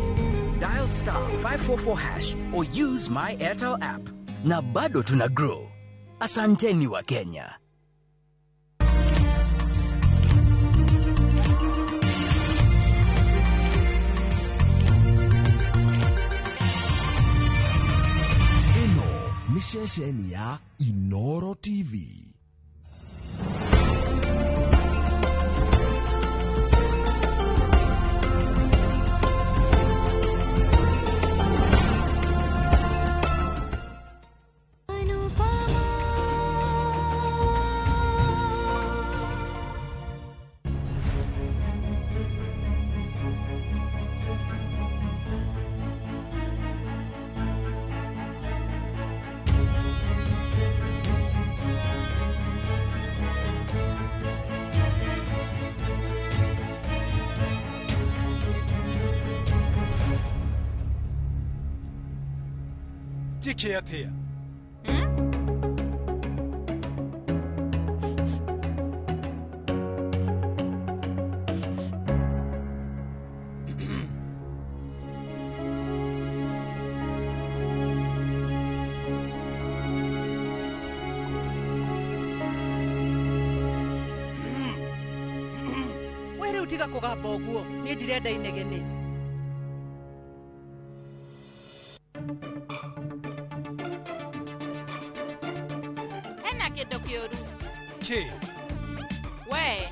Dial star 544 hash or use my Airtel app. Na bado tuna grow. Asanteni wa Kenya. Ĩno nĩ ceceni ya Inoro TV. Njĩke atĩa? We rĩu tiga kũgamba ũguo, niĩ ndirenda inegene. Hena kĩndũ kĩũru. Kĩ? We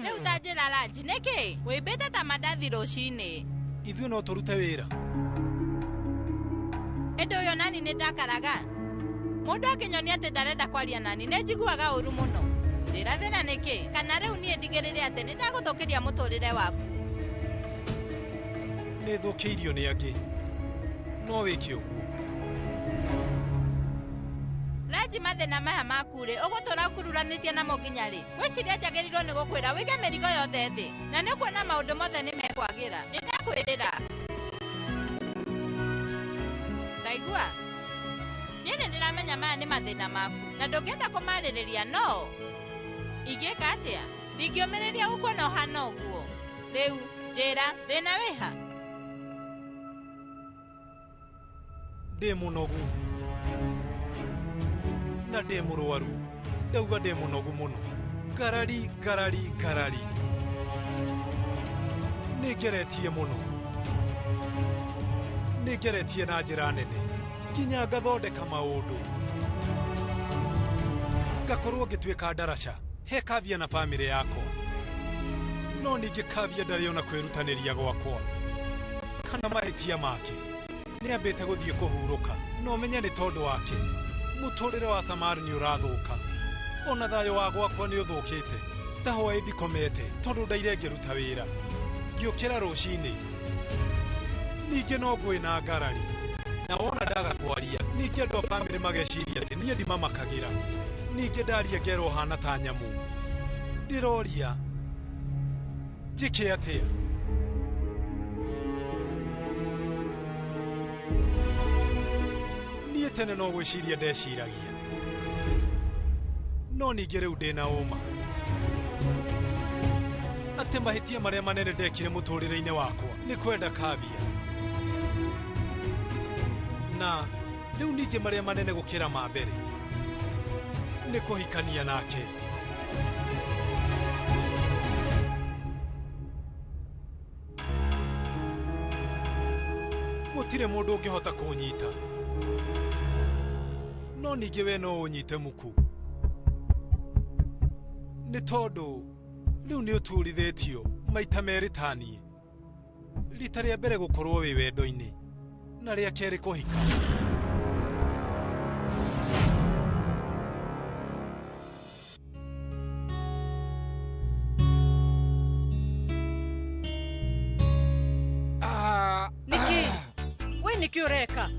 rĩu ta njĩra ranji nĩkĩ wĩmbĩte ta mandathi rũcinĩ? Ithuĩ no tũrute wĩra. Ĩndĩ ũyũ nani nĩ ndakaraga. Mũndũ akĩnyonia atĩ ndarenda kwaria nani nĩ njiguaga ũru mũno. Njĩra thĩna nĩkĩ? Kana rĩu niĩ ndigĩrĩre atĩ nĩ ndagũthũkĩria mũtũrĩre waku. Nĩ thũkĩirio nĩ angĩ. No wĩke ũguo. Ranji mathĩna maya maku rĩ ũgũtũra ũkururanĩtie namo nginya rĩ? Ngwĩciria njagĩrĩirwo nĩ gũkwĩra wĩige mĩrigo yothe thĩ na nĩ ũkuona maũndũ mothe nĩ mekwagĩra. Nĩ ndakwĩrĩra. Taigua, niĩ nĩ ndĩramenya maya nĩ mathĩna maku na ndũngĩenda kũmarĩrĩria, no ingĩka atĩa? Ndingĩũmĩrĩria gũkuona ũhana ũguo. Rĩu njĩra thĩna wĩha? Ndĩ mũnogu na ndĩ mũrwaru. Ndauga ndĩ mũnogu mũno. Ngarari ngarari ngarari. Nĩ ngeretie mũno. Nĩ ngeretie na njĩra nene nginya ngathondeka maũndũ. Ngakorwo ngĩtuĩka ndaraca he Kavia na bamĩrĩ yakwa. No ningĩ Kavia ndarĩ ona kwĩrutanĩria gwakwa kana mahĩtia make. Nĩ ambĩte gũthiĩ kũhurũka no menye nĩ tondũ wake. Mũtũrĩre wa Samar nĩ ũrathũka. Ona thayũ wa gwakwa nĩ ũthũkĩte. Ta hwaĩ ndikomete tondũ ndaire ngĩruta wĩra. Ngĩũkĩra rũcinĩ ningĩ no ngwĩ na ngarari. Na wona ndaga kwaria ningĩ andũ a bamĩrĩ mageciria atĩ niĩ ndimamakagĩra. Ningĩ ndaria ngerwo hana ta nyamũ. Ndĩroria njĩke atĩa? Niĩ tene no gwĩciria ndeciragia, no ningĩ rĩu ndĩna ũma atĩ mahĩtia marĩa manene ndekire mũtũrĩre-inĩ wakwa nĩ kwenda Kavia, na rĩu ningĩ marĩa manene gũkĩra ma mbere nĩ kũhikania nake. Gũtirĩ mũndũ ũngĩhota kũnyita. No ningĩ we no ũnyite muku nĩ tondũ rĩu nĩ ũturithĩtio maita merĩ ta niĩ. Rita rĩa mbere gũkorwo wĩ wendo-inĩ na rĩa kerĩ kũhika. Nĩkĩ we nĩkĩ ũreka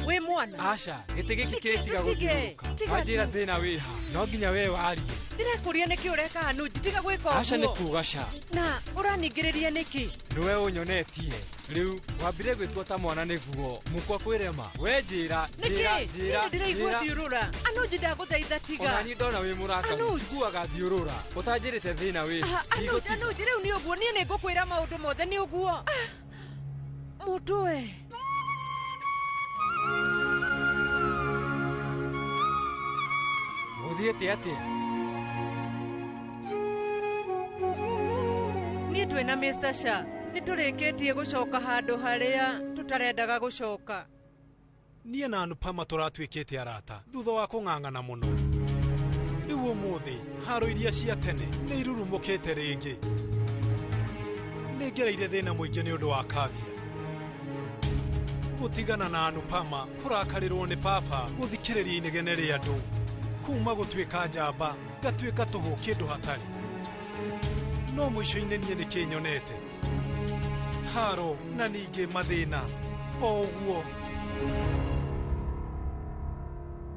wĩ mwana? Aca gĩtĩ gĩkĩ kĩrĩtiga gũthiũrũrũka. Wanjĩra thĩna wĩha no nginya we warie. Ndĩrakũria nĩkĩ ũreka Anuji, tiga gwĩka ũguo. Aca nĩ kuga ca. Na ũraningĩrĩria nĩkĩ? Nĩwe ũnyonetie rĩu wambire gwĩtua ta mwana nĩguo mũkwa kwĩrema. We njĩra njĩra njĩra. Ndĩraigua thiũrũra. Anuji ndagũthaitha tiga. Ona niĩ ndona wĩ mũrakaru njiguaga thiũrũra ũtanjĩrĩte thĩna wĩha. Anuji Anuji rĩu nĩ ũguo niĩ nĩngũkwĩra maũndũ mothe nĩ ũguo. Mũndũ we. Gũthiĩte atĩa? Niĩ twĩna Mr. Sha nĩtũrĩkĩtie gũcoka handũ harĩa tũtarendaga gũcoka. Niĩ na Anupama tũratuĩkĩte arata thutha wa kũng'ang'ana mũno. Rĩu ũmũthĩ haro iria cia tene nĩ irurumũkĩte rĩngĩ. Nĩ ngereire thĩna mũingĩ nĩ ũndũ wa Kavya. Gũtigana na Anupama kũrakarĩrwo nĩ baba gũthikĩrĩria inegene rĩa andũ kuma gũtuĩka njamba ngatuĩka tũhũ kĩndũ hatarĩ. No mũico-inĩ niĩ nĩkĩ nyonete haro na ningĩ mathĩna o ũguo.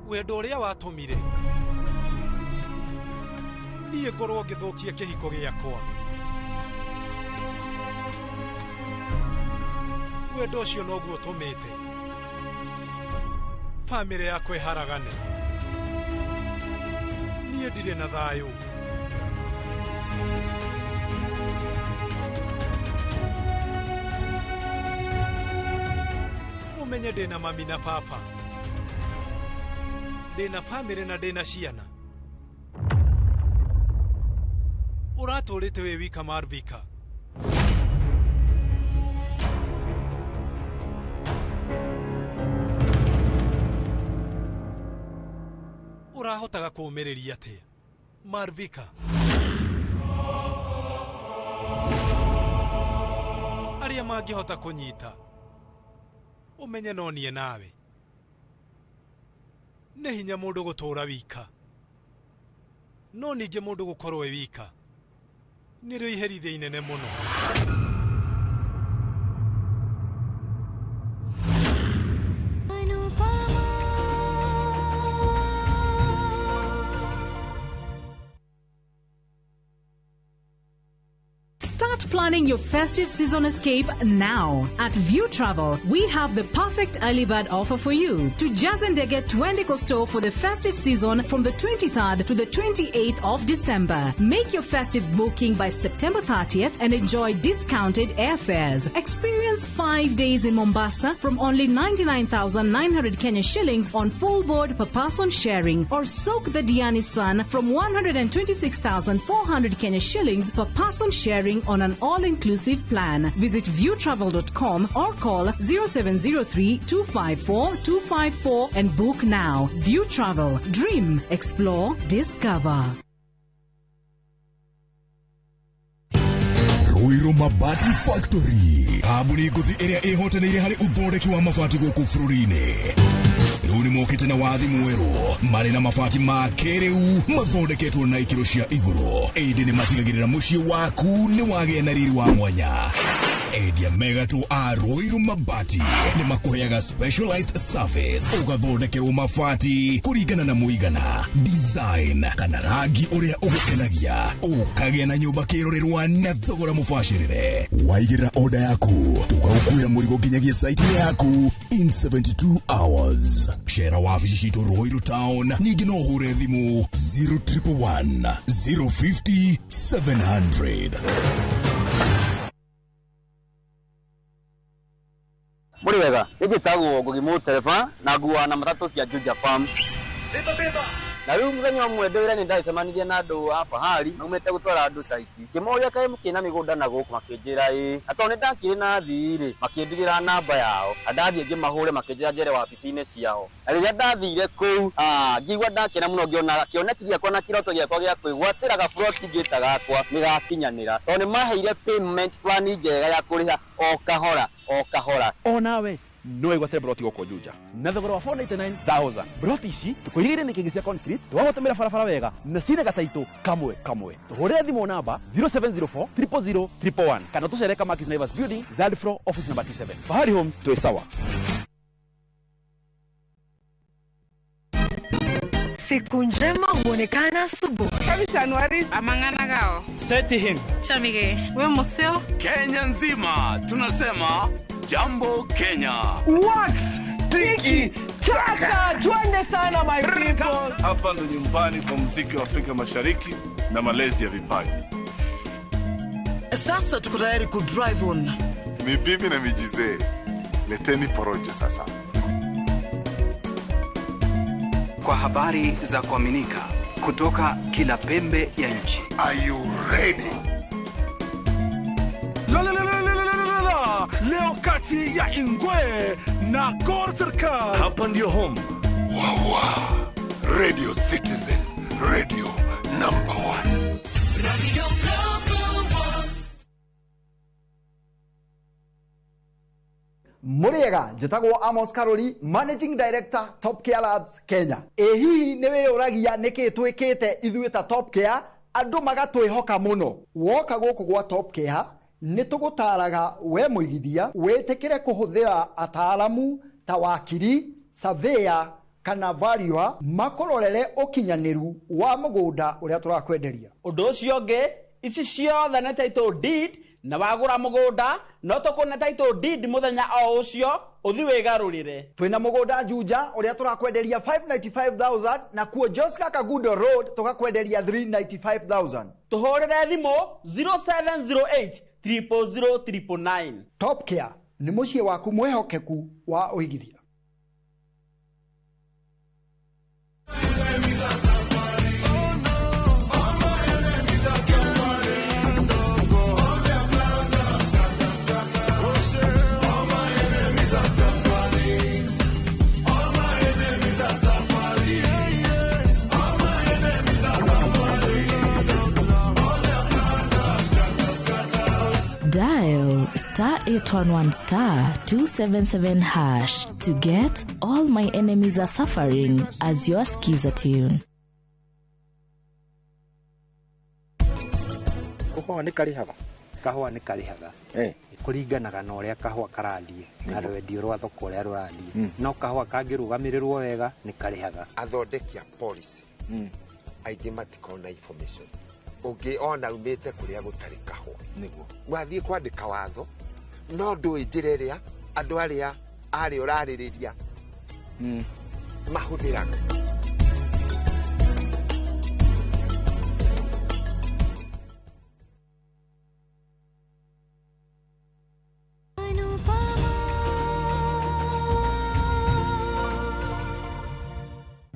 Wendo ũrĩa watũmire niĩ ngorwo ngĩthũkia kĩhiko gĩakwa. Wendo ũcio noguo ũtũmĩte bamĩrĩ yakwa ĩharagane. Niĩ ndirĩ na thayũ. Ũmenye ndĩna mami na baba, ndĩna bamĩrĩ na ndĩna ciana. Ũratũrĩte wĩ wika Marvika. Ũrahotaga kũũmĩrĩria atĩa Marvika? Arĩa mangĩhota kũnyita ũmenye no niĩ nawe. Nĩ hinya mũndũ gũtũũra wika, no ningĩ mũndũ gũkorwo e wika nĩrĩo iherithia inene mũno. Start planning your festive season escape now. At View Travel, we have the perfect early bird offer for you. To Jazendege Twendiko store for the festive season from the 23rd to the 28th of December. Make your festive booking by September 30th and enjoy discounted airfares. Experience 5 days in Mombasa from only 99,900 Kenya shillings on full board per person sharing, or soak the Diani sun from 126,400 Kenya shillings per person sharing on an all-inclusive plan. Visit viewtravel.com or call 0703 254 254 and book now. View Travel. Dream, explore, discover. Ruiru Mabati Factory kambuni ngũthi ĩrĩa ĩhotanĩire harĩ ũthondeki wa mabati gũkũ bũrũri-inĩ. Rĩu nĩ mokĩte na wathi mwerũ marĩ na mabati ma kĩrĩu mathondeketwo na ikĩro cia igũrũ, ĩndĩ nĩ matigagĩrĩra mũciĩ waku nĩ wagĩa na riri wa mwanya. Endia megatũ a Ruiru Mabati nĩ makũheaga specialized service ũgathondekerwo mabati kũringana na mũigana, design kana rangi ũrĩa ũgũkenagia, ũkagĩa na nyũmba kĩrorerwa na thogora mũbacĩrĩre. Waigĩrĩra order yaku tũgagũkuĩra mũrigo nginyagia site yaku in 72 hours. Cera wabici citũ Ruiru Town, ningĩ no ũhũre thimũ 0111 050 700. Muri wega, nĩ njĩtagwo Ngugi Mũtereba na nguaga na matatũ cia Juja Farm. Beba beba. Na rĩu mũthenya ũmwe ndĩ wĩra-inĩ ndagĩcemanirie na andũ a Fahari maumĩte gũtwara andũ site. Ngĩmoria kaĩ mũkĩrĩ na mĩgũnda na gũkũ, makĩnjĩra ĩĩ. Na tondũ nĩ ndakĩrĩ na athii rĩ, makĩndigĩra namba yao. Na ndathiĩ ngĩmahũre makĩnjĩra njere wabici-inĩ ciao. Na rĩrĩa ndathire kũu, ngĩigua ndakena mũno ngĩona kĩoneki gĩakwa na kĩroto gĩakwa gĩa kwĩgwatĩra gaburoti ngĩta gakwa nĩ gakinyanĩra. Tondũ nĩ maheire payment plan njega ya kũrĩha o kahora o kahora. Onawe no wĩgwatĩre broti gũkũ Juja na thogora wa 499,000. Broti ici tũkũirigĩire nĩ kĩngĩ cia concrete, twagũtũmĩra barabara wega na cina gataitũ kamwe kamwe. Tũhũrĩre thimũ namba 0704 000 111 kana tũcere Kamakis Naivas Building, third floor, office number T7. Fahari Homes, twĩ sawa. Siku njema huonekana asubuhi. Amang'ana gao. Seti him. Chamige. We museo. Kenya nzima tunasema Jambo Kenya. Wax tiki taka, twende sana my people. Hapa ndo nyumbani kwa muziki wa Afrika Mashariki na malezi ya vipaji. Sasa tuko tayari ku drive on. Ni bibi na mijizee. Leteni porojo sasa. Kwa habari za kuaminika kutoka kila pembe ya nchi. Are you ready? La la la la la la la. Leo kati ya Ingwe na Gor Serikal. Hapa ndio home. Wawa. Radio Citizen, radio number 1. Radio number 1. Muriega njĩtagwo Amos Karori, Managing Director Top Care Labs Kenya. Ĩ hihi nĩ wĩyũragia nĩkĩ twĩkĩte ithuĩ ta Top Care andũ magatwĩhoka mũno? Woka gũkũ gwa Top Care nĩ tũgũtaraga we mũigithia wĩtĩkĩre kũhũthĩra ataaramu ta wakiri, surveyor kana valuer makũrorere ũkinyanĩru wa mũgũnda ũrĩa tũrakwenderia. Ũndũ ũcio ũngĩ, ici ciothe nĩ title deed, na wagũra mũgũnda no tũkũne title deed mũthenya o ũcio ũthi wĩgarũrĩre. Twĩna mũgũnda Juja ũrĩa tũrakwenderia 595,000 na kuo Joska Kagundo Road tũgakwenderia 395,000. Tũhũrĩre thimũ 0708 000 999. Top Care nĩ mũciĩ waku mwĩhokeku wa ũigithia. Dial star 811 star 277 hash to get All My Enemies Are Suffering as your skiza tune. Kahũa nĩ karĩhaga? Kahũa nĩ karĩhaga. Kũringanaga na ũrĩa kahũa karathiĩ na rwendio rwa thoko ũrĩa rũrathiĩ. No kahũa kangĩrũgamĩrĩrwo wega nĩ karĩhaga. Athondeki a policy aingĩ matikoragwo na information. Ũngĩ ona umĩte kũrĩa gũtarĩ kahũa nĩguo wathiĩ kwandĩka watho no ndũĩ njĩra ĩrĩa andũ arĩa arĩa ũrarĩrĩria mahũthĩraga.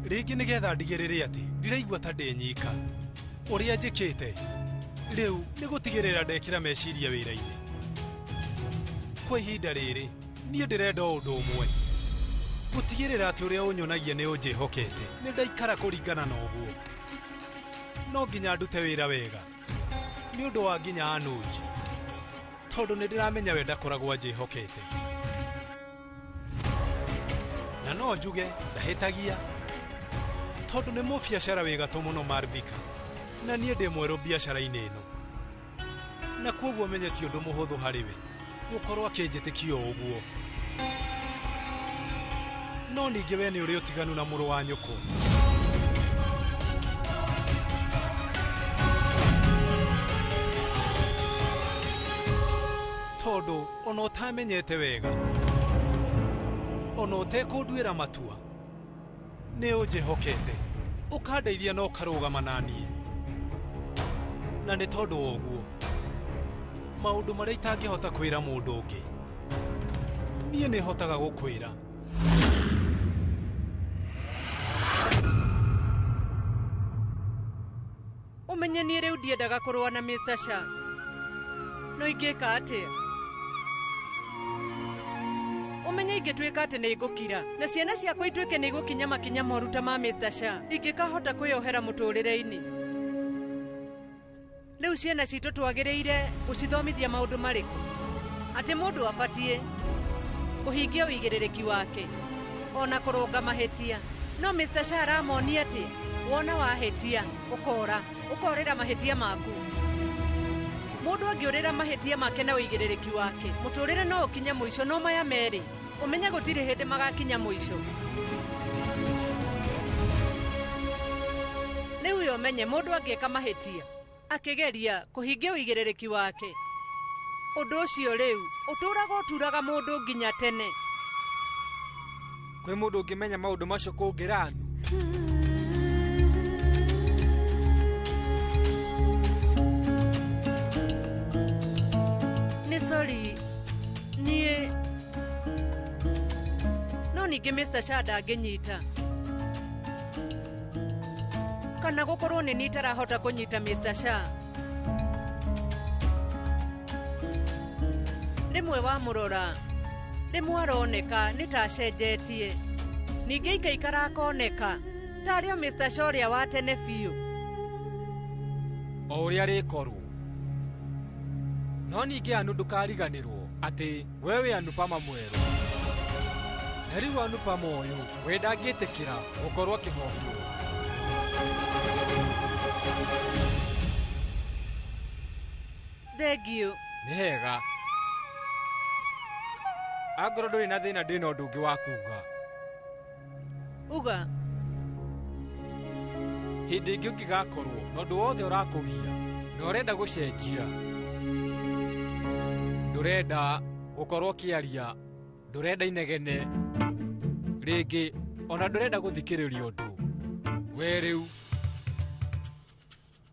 Rĩngĩ nĩgetha ndigĩrĩre atĩ ndiraigua ta ndĩ nyika. Ũrĩa njĩkĩte rĩu nĩ gũtigĩrĩra ndekĩra meciria wĩra-inĩ. Kwa ihinda rĩrĩ niĩ ndĩrenda o ũndũ ũmwe, gũtigĩrĩra atĩ ũrĩa ũnyonagia nĩ ũnjĩhokete. Nĩ ndaikara kũringana na ũguo. No nginya ndute wĩra wega nĩ ũndũ wa nginya Anuj, tondũ nĩ ndĩramenya we ndakoragwo anjĩhokete. Na no njuge ndahĩtagia, tondũ nĩ mũbiacara wĩ gatũ mũno Marvika, na niĩ ndĩ mwerũ biacara-inĩ ĩno, na kwoguo menye ti ũndũ mũhũthũ harĩ we gũkorwo akĩnjĩtĩkia o ũguo. No ningĩ we nĩ ũrĩ ũtiganu na mũrũ wa nyũkwa. Tondũ ona ũtamenyete wega, ona ũtekũnduĩra matua, nĩ ũnjĩhokete, ũkandeithia na ũkarũgama na niĩ. Na nĩ tondũ wa ũguo maũndũ marĩa itangĩhota kwĩra mũndũ ũngĩ niĩ nĩ hotaga gũkwĩra. Ũmenye niĩ rĩu ndiendaga kũrũa na Mr. Shah. No ingĩka atĩa? Ũmenye ingĩtuĩka atĩ nĩ ngũkira na ciana ciakwa ituĩke nĩ igũkinya makinya moru ta ma Mr. Shah, ingĩkahota kwĩyohera mũtũrĩre-inĩ. Rĩu ciana citũ twagĩrĩire gũcithomithia maũndũ marĩkũ? Atĩ mũndũ abatiĩ kũhingia ũigĩrĩrĩki wake ona kũrũnga mahĩtia. No Mr. Shah aramonia atĩ wona wahĩtia ũkora ũkorĩra mahĩtia maku. Mũndũ angĩũrĩra mahĩtia make na ũigĩrĩrĩki wake, mũtũrĩre no ũkinye mũico. No maya merĩ ũmenye gũtirĩ hĩndĩ magakinya mũico. Rĩu we ũmenye mũndũ angĩka mahĩtia akĩgeria kũhingia ũigĩrĩrĩki wake, ũndũ ũcio rĩu ũtũraga ũturaga mũndũ nginya tene. Kwĩ mũndũ ũngĩmenya maũndũ macio kũngĩra Anu? Nĩ sorry niĩ no ningĩ Mr. Shah ndangĩnyita, kana gũkorwo nĩ niĩ itarahota kũnyita Mr. Shah. Rĩmwe wamũrora rĩmwe aroneka nĩ ta acenjetie, ningĩ ikaikara akoneka tarĩ o Mr. Shah ũrĩa wa tene biũ. O ũrĩa rĩkorwo. No ningĩ Anu ndũkariganĩrwo atĩ we wĩ Anupama mwerũ. Na rĩu Anupama ũyũ we ndangĩtĩkĩra gũkorwo akĩhotwo. Thengiũ. Nĩ hega. Angorwo ndũrĩ na thĩna ndĩna ũndũ ũngĩ wa kuga. Uga. Hĩndĩ ĩngĩ ũngĩgakorwo na ũndũ wothe ũrakũgia na ũrenda gũcenjia, ndũrenda gũkorwo ũkĩaria, ndũrenda inegene rĩngĩ, ona ndũrenda gũthikĩrĩria ũndũ, we rĩu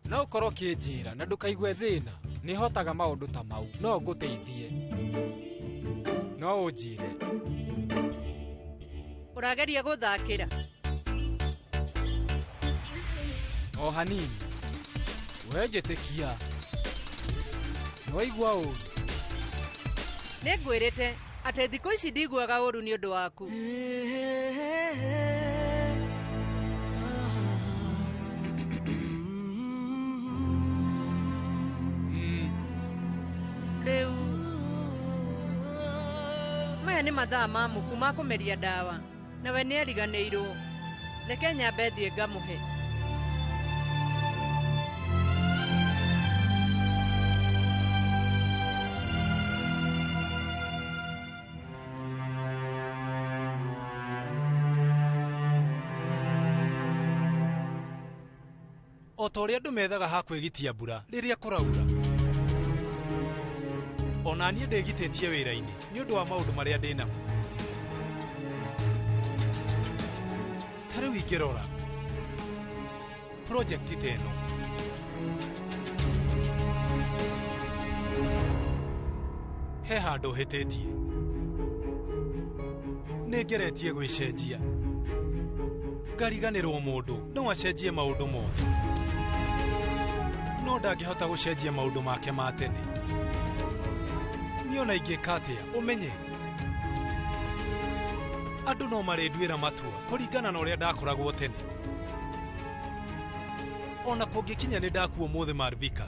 no ũkorwo ũkĩnjĩra na ndũkaigue thĩna. Nĩ hotaga maũndũ ta mau, no ngũteithie. No ũnjĩre. Ũrageria gũthakĩra? O hanini. We njĩtĩkia. Nĩwaigua ũru? Nĩ ngwĩrĩte atĩ thikũ ici ndiguaga ũru nĩ ũndũ waku. Rĩu maya nĩ mathaa ma mũku ma kũmeria ndawa, nawe nĩ ariganĩirwo. Reke nyambe thiĩ ngamũhe. O ta ũrĩa andũ methaga ha kwĩgitia mbura rĩrĩa kũraura, ona niĩ ndĩgitĩtie wĩra-inĩ nĩ ũndũ wa maũndũ marĩa ndĩ namo. Ta rĩu ingĩrora project ta ĩno, he handũ hĩtĩtie. Nĩ ngeretie gwĩcenjia, ngariganĩrwo mũndũ no acenjie maũndũ mothe, no ndangĩhota gũcenjia maũndũ make ma tene. Niĩ ona ingĩka atĩa ũmenye andũ no marĩnduĩra matua kũringana na ũrĩa ndakoragwo tene. Ona kũngĩkinya nĩ ndakua ũmũthĩ Marvika,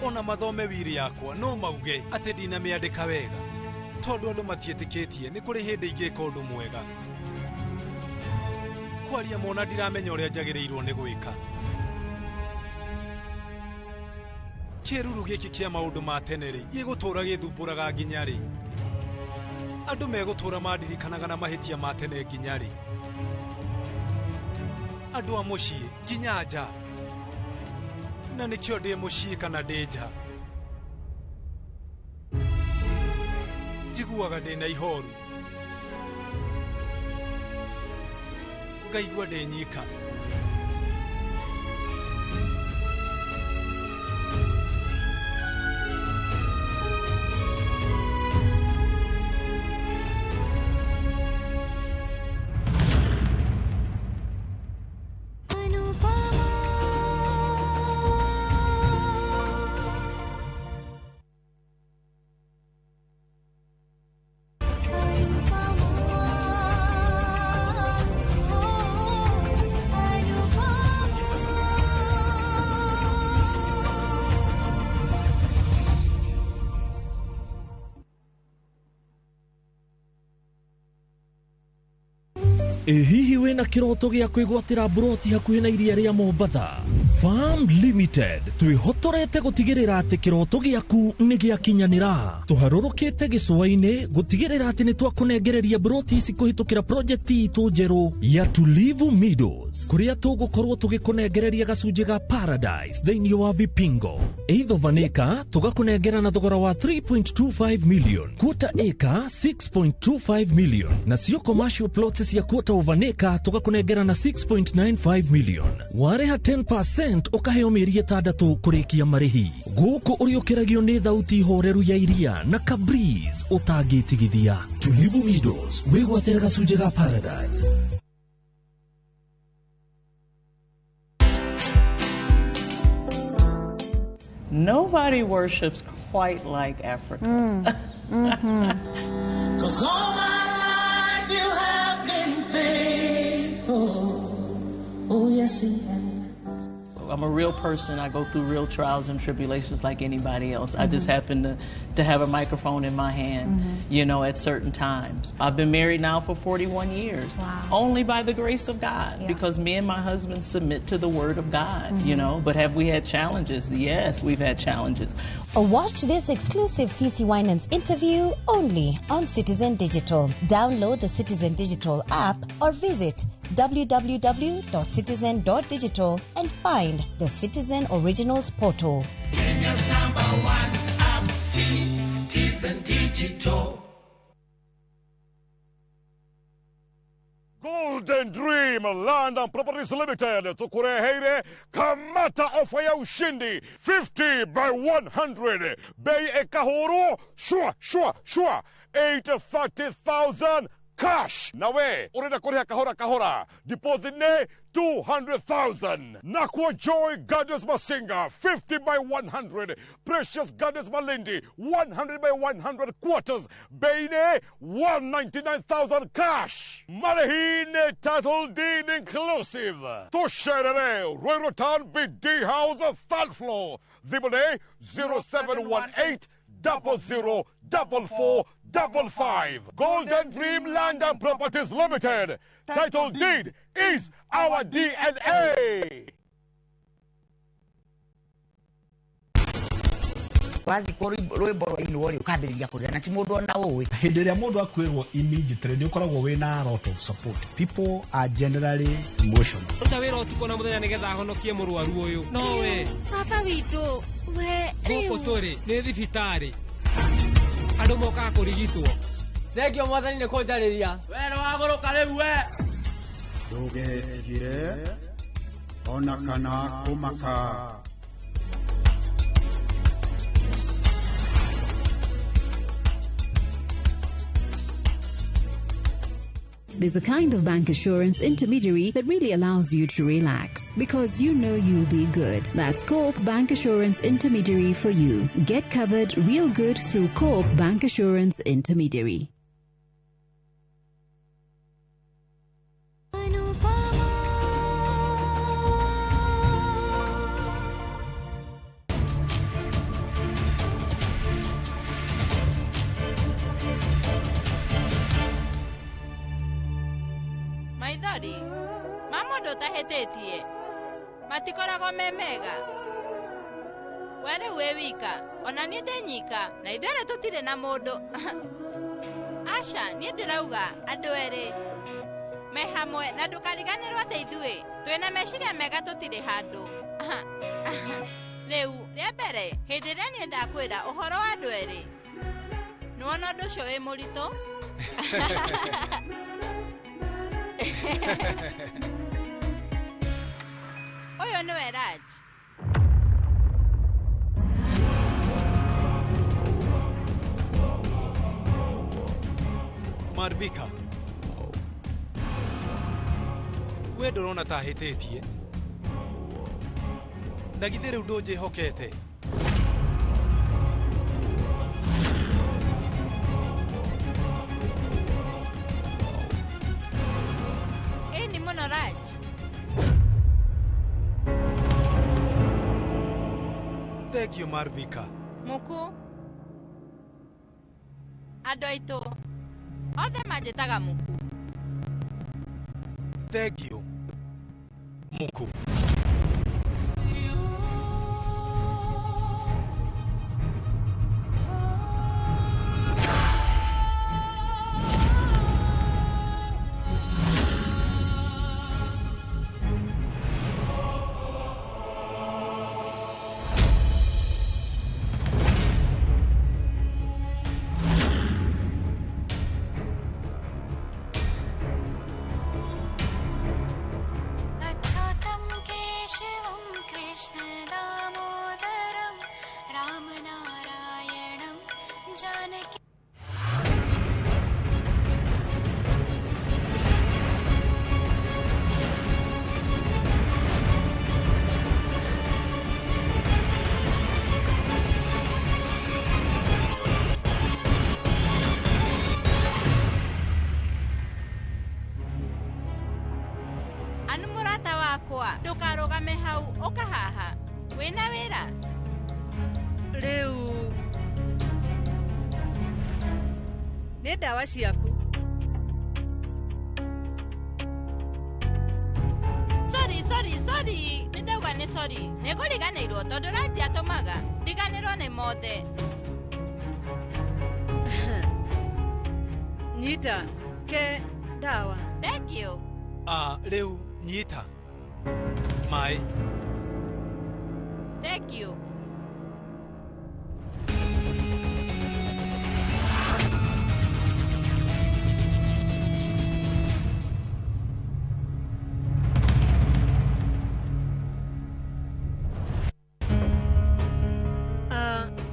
ona mathome wiri yakwa no mauge atĩ ndinamĩandĩka wega, tondũ andũ matiĩtĩkĩtie nĩ kũrĩ hĩndĩ ingĩka ũndũ mwega. Kwaria mona ndiramenya ũrĩa njagĩrĩirwo nĩ gwĩka. Kĩruru gĩkĩ kĩa maũndũ ma tene rĩ, gĩgũtũra gĩthumbũraga nginya rĩ? Andũ megũtũra mandirikanaga na mahĩtia ma tene nginya rĩ? Andũ a mũciĩ nginya nja, na nĩkĩo ndĩ mũciĩ kana ndĩ nja, njiguaga ndĩna ihoru, ngaigua ndĩ nyika. Ĩ hihi wĩna kĩroto gĩa kwĩgwatĩra mburoti hakuhĩ na iria rĩa Mombatha? Farm Limited twĩhotorete gũtigĩrĩra atĩ kĩroto gĩaku nĩ gĩakinyanĩra. Tũharũrũkĩte gĩcũa-inĩ gũtigĩrĩra atĩ nĩ twakũnengereria mburoti ici kũhĩtũkĩra project itũ njerũ ya Tulivu Meadows, kũrĩa tũgũkorwo tũgĩkũnengereria gacunjĩ ga Paradise thĩinĩ wa Vipingo. Eighth of an acre tũgakũnengera na thogora wa 3.25 million, quarter acre 6.25 million, nacio commercial plots cia quarter of an acre tũgakũnengera na 6.95 million. Warĩha 10% ũkaheo mĩeri 6 kũrĩkia marĩhi. Gũkũ ũrĩũkĩragio nĩ thauti horeru ya iria na kabreeze ũtangĩtigithia. Tulivu Meadows, wĩgwatĩre gacunjĩ ga Paradise. Nobody worships quite like Africa. 'Cause all my life you have been faithful. Oh, yes, he has. I'm a real person. I go through real trials and tribulations like anybody else. I just happen to have a microphone in my hand, you know, at certain times. I've been married now for 41 years. Wow. Only by the grace of God, because me and my husband submit to the Word of God, you know. But have we had challenges? Yes, we've had challenges. Watch this exclusive CC Winans interview only on Citizen Digital. Download the Citizen Digital app or visit www.citizen.digital and find the Citizen Originals portal. Kenya's number one app, Citizen Digital. Golden Dream Land and Properties Limited tukureheire kamata ofa ya ushindi 50 by 100 bei ekahuru shua shua shua 830,000 cash. Nawe urenda kuriha kahora kahora, deposit ne 200,000. Nakwa Joy Gardens Masinga 50 by 100, Precious Gardens Malindi 100 by 100 quarters, bei ne 199,000 cash. Marehine title deed inclusive. Tusherere Ruiru Town BD House third floor. Thimũ 0718 00 44 55. Golden Dream Land and Properties Limited. Title deed is our DNA. Wathikwo rwĩmbo rwainwo rĩ ũkambĩrĩria kũrĩra na ti mũndũ ona ũĩ. Hĩndĩ ĩrĩa mũndũ akwĩrwo immediately nĩ ũkoragwo wĩna a lot of support. People are generally emotional. Ruta wĩra ũtukũ na mũthenya nĩgetha ahonokie mũrwaru ũyũ. No we. Baba witũ, we rĩu. Gũkũ tũrĩ nĩ thibitarĩ. Andũ mokaga kũrigitwo. Thengio mwathani nĩ kũnjarĩria. We nĩ wagũrũka rĩu we. Ndũgetigĩre ona kana kũmaka. There's a kind of bank assurance intermediary that really allows you to relax because you know you'll be good. That's Co-op Bank Assurance Intermediary for you. Get covered real good through Co-op Bank Assurance Intermediary. Maithori ma mũndũ ũtahĩtĩtie matikoragwo me mega. We rĩu wĩ wika, ona niĩ ndĩ nyika, na ithuerĩ tũtirĩ na mũndũ. Aca, niĩ ndĩrauga andũ erĩ me hamwe, na ndũkariganĩrwo atĩ ithuĩ twĩna meciria mega tũtirĩ handũ. Rĩu rĩa mbere hĩndĩ ĩrĩa niĩ ndakwĩra ũhoro wa andũ erĩ, nĩwona ũndũ ũcio wĩ mũritũ? Ũyũ nĩwe Raj. Marvika, we ndũrona ta hĩtĩtie? Na githĩ rĩu ndũnjĩhokete? Ĩni mũno Raj. Thank you Marvika. Muku, andũ aitũ othe manjĩtaga Muku. Thengio muku. Achyutam Keshavam Krishna Damodaram Ramanarayanam Janaki. Anu mũrata wakwa ndũkarũgame hau ũka haha wĩna wĩra. Rĩu nĩ ndawa ciaku. Sorry, sorry, sorry, nĩ ndauga nĩ sorry, nĩ ngũriganĩirwo tondũ Raji atũmaga ndiganĩrwo nĩ mothe. Nyita ke ndawa. Thank you. Rĩu nyita maĩ. Thank you.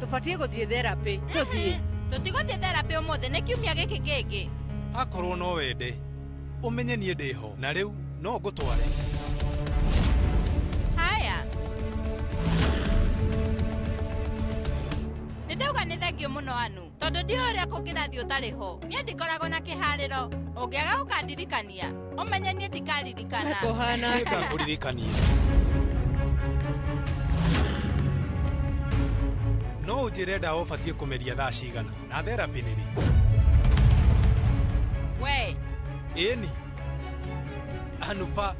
Tũbatiĩ gũthiĩ therapy. Tũthiĩ. Tũtigũthiĩ therapy ũmũthĩ, nĩ kiumia gĩkĩ kĩngĩ. Akorwo no wende ũmenye niĩ ndĩho na rĩu no ngũtware. Haya, nĩ ndauga nĩ thengio mũno Anu, tondũ ndiũĩ ũrĩa kũngĩrathiĩ ũtarĩ ho. Niĩ ndikoragwo na kĩharĩro, ũngĩaga gũkandirikania ũmenye niĩ ndikaririkana. Kũhana atĩa? Nĩngakũririkania. No ũnjĩre ndawa ũbatiĩ kũmeria thaa cigana na therapy nĩ rĩ? We ĩni Anupa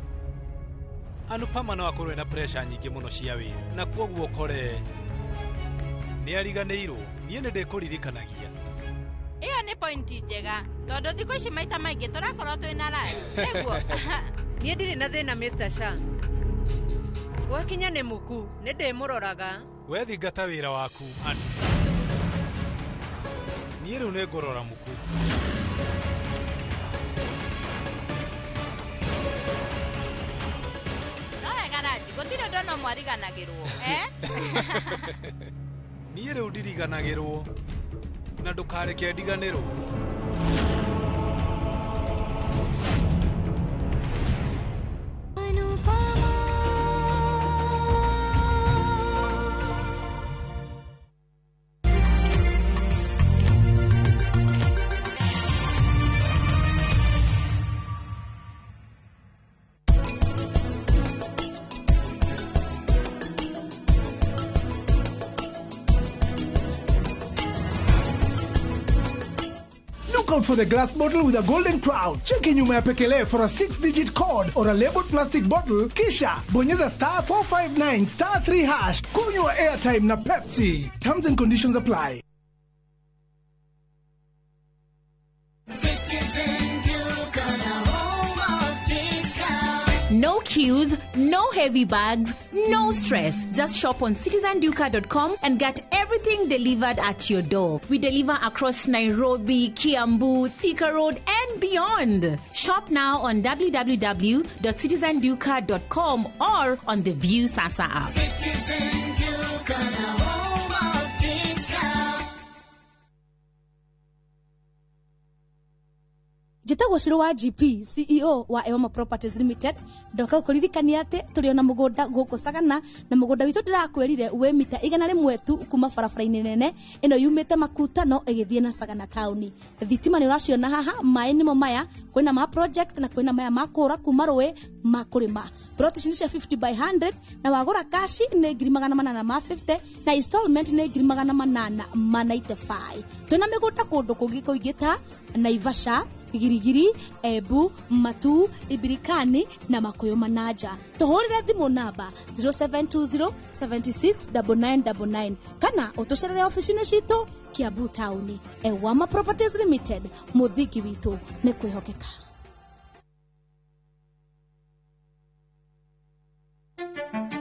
Anupama no akorwo ena pressure nyingĩ mũno cia wĩra na kwoguo ũkore nĩ ariganĩirwo. Niĩ nĩ ndĩkũririkanagia. Ĩyo nĩ pointi njega tondũ thikũ ici maita maingĩ tũrakorwo twĩna Raj, nĩguo? Niĩ ndirĩ na thĩna Mr. Shah. Gwakinya nĩ muku nĩ ndĩmũroraga. We thingata wĩra waku Anu, niĩ rĩu nĩ ngũrora muku. No wega Raji, gũtirĩ ũndũ ona ũmwe ariganagĩrwo. Niĩ rĩu ndiriganagĩrwo na ndũkareke ndiganĩrwo. Look out for the glass bottle with a golden crown. Cheki nyuma ya pekele for a 6-digit code or a labeled plastic bottle. Kisha bonyeza star 459 star 3 hash. Kunywa airtime na Pepsi. Terms and conditions apply. Citizen Duka, the home of discount. No queues, no heavy bags, no stress. Just shop on citizenduka.com and get everything delivered at your door. We deliver across Nairobi, Kiambu, Thika Road, and beyond. Shop now on www.citizenduka.com or on the View Sasa app. Citizen Duka, the home of discount. Njĩtagwo Shiro wa GP CEO wa Ewama Properties Limited. Ndoka gũkũririkania atĩ tũrĩ ona mũgũnda gũkũ Sagana, na mũgũnda witũ ndĩrakwĩrire wĩ mita 100 tu kuma barabara-inĩ nene ĩno yumĩte Makutano ĩgĩthiĩ na Sagana taũni. Thitima nĩ ũraciona haha, maĩ nĩmo maya, kwĩna ma project na kwĩna maya ma kũra kuma rũĩ ma kũrĩma. Plot ici nĩ cia 50 by 100 na wagũra kashi nĩ 850 na installment nĩ 895. Twĩna mĩgũnda kũndũ kũngĩ kũingĩ ta Naivasha, Girigiri, Embu, Matu, Ibirikani na Makuyu Manaja. Tũhũrĩre thimũ namba 0720 76 9999 kana ũtũcerere ofici-inĩ citũ Kiambu taũni. Ewama Properties Limited, mũthingi witũ nĩ kwĩhokeka.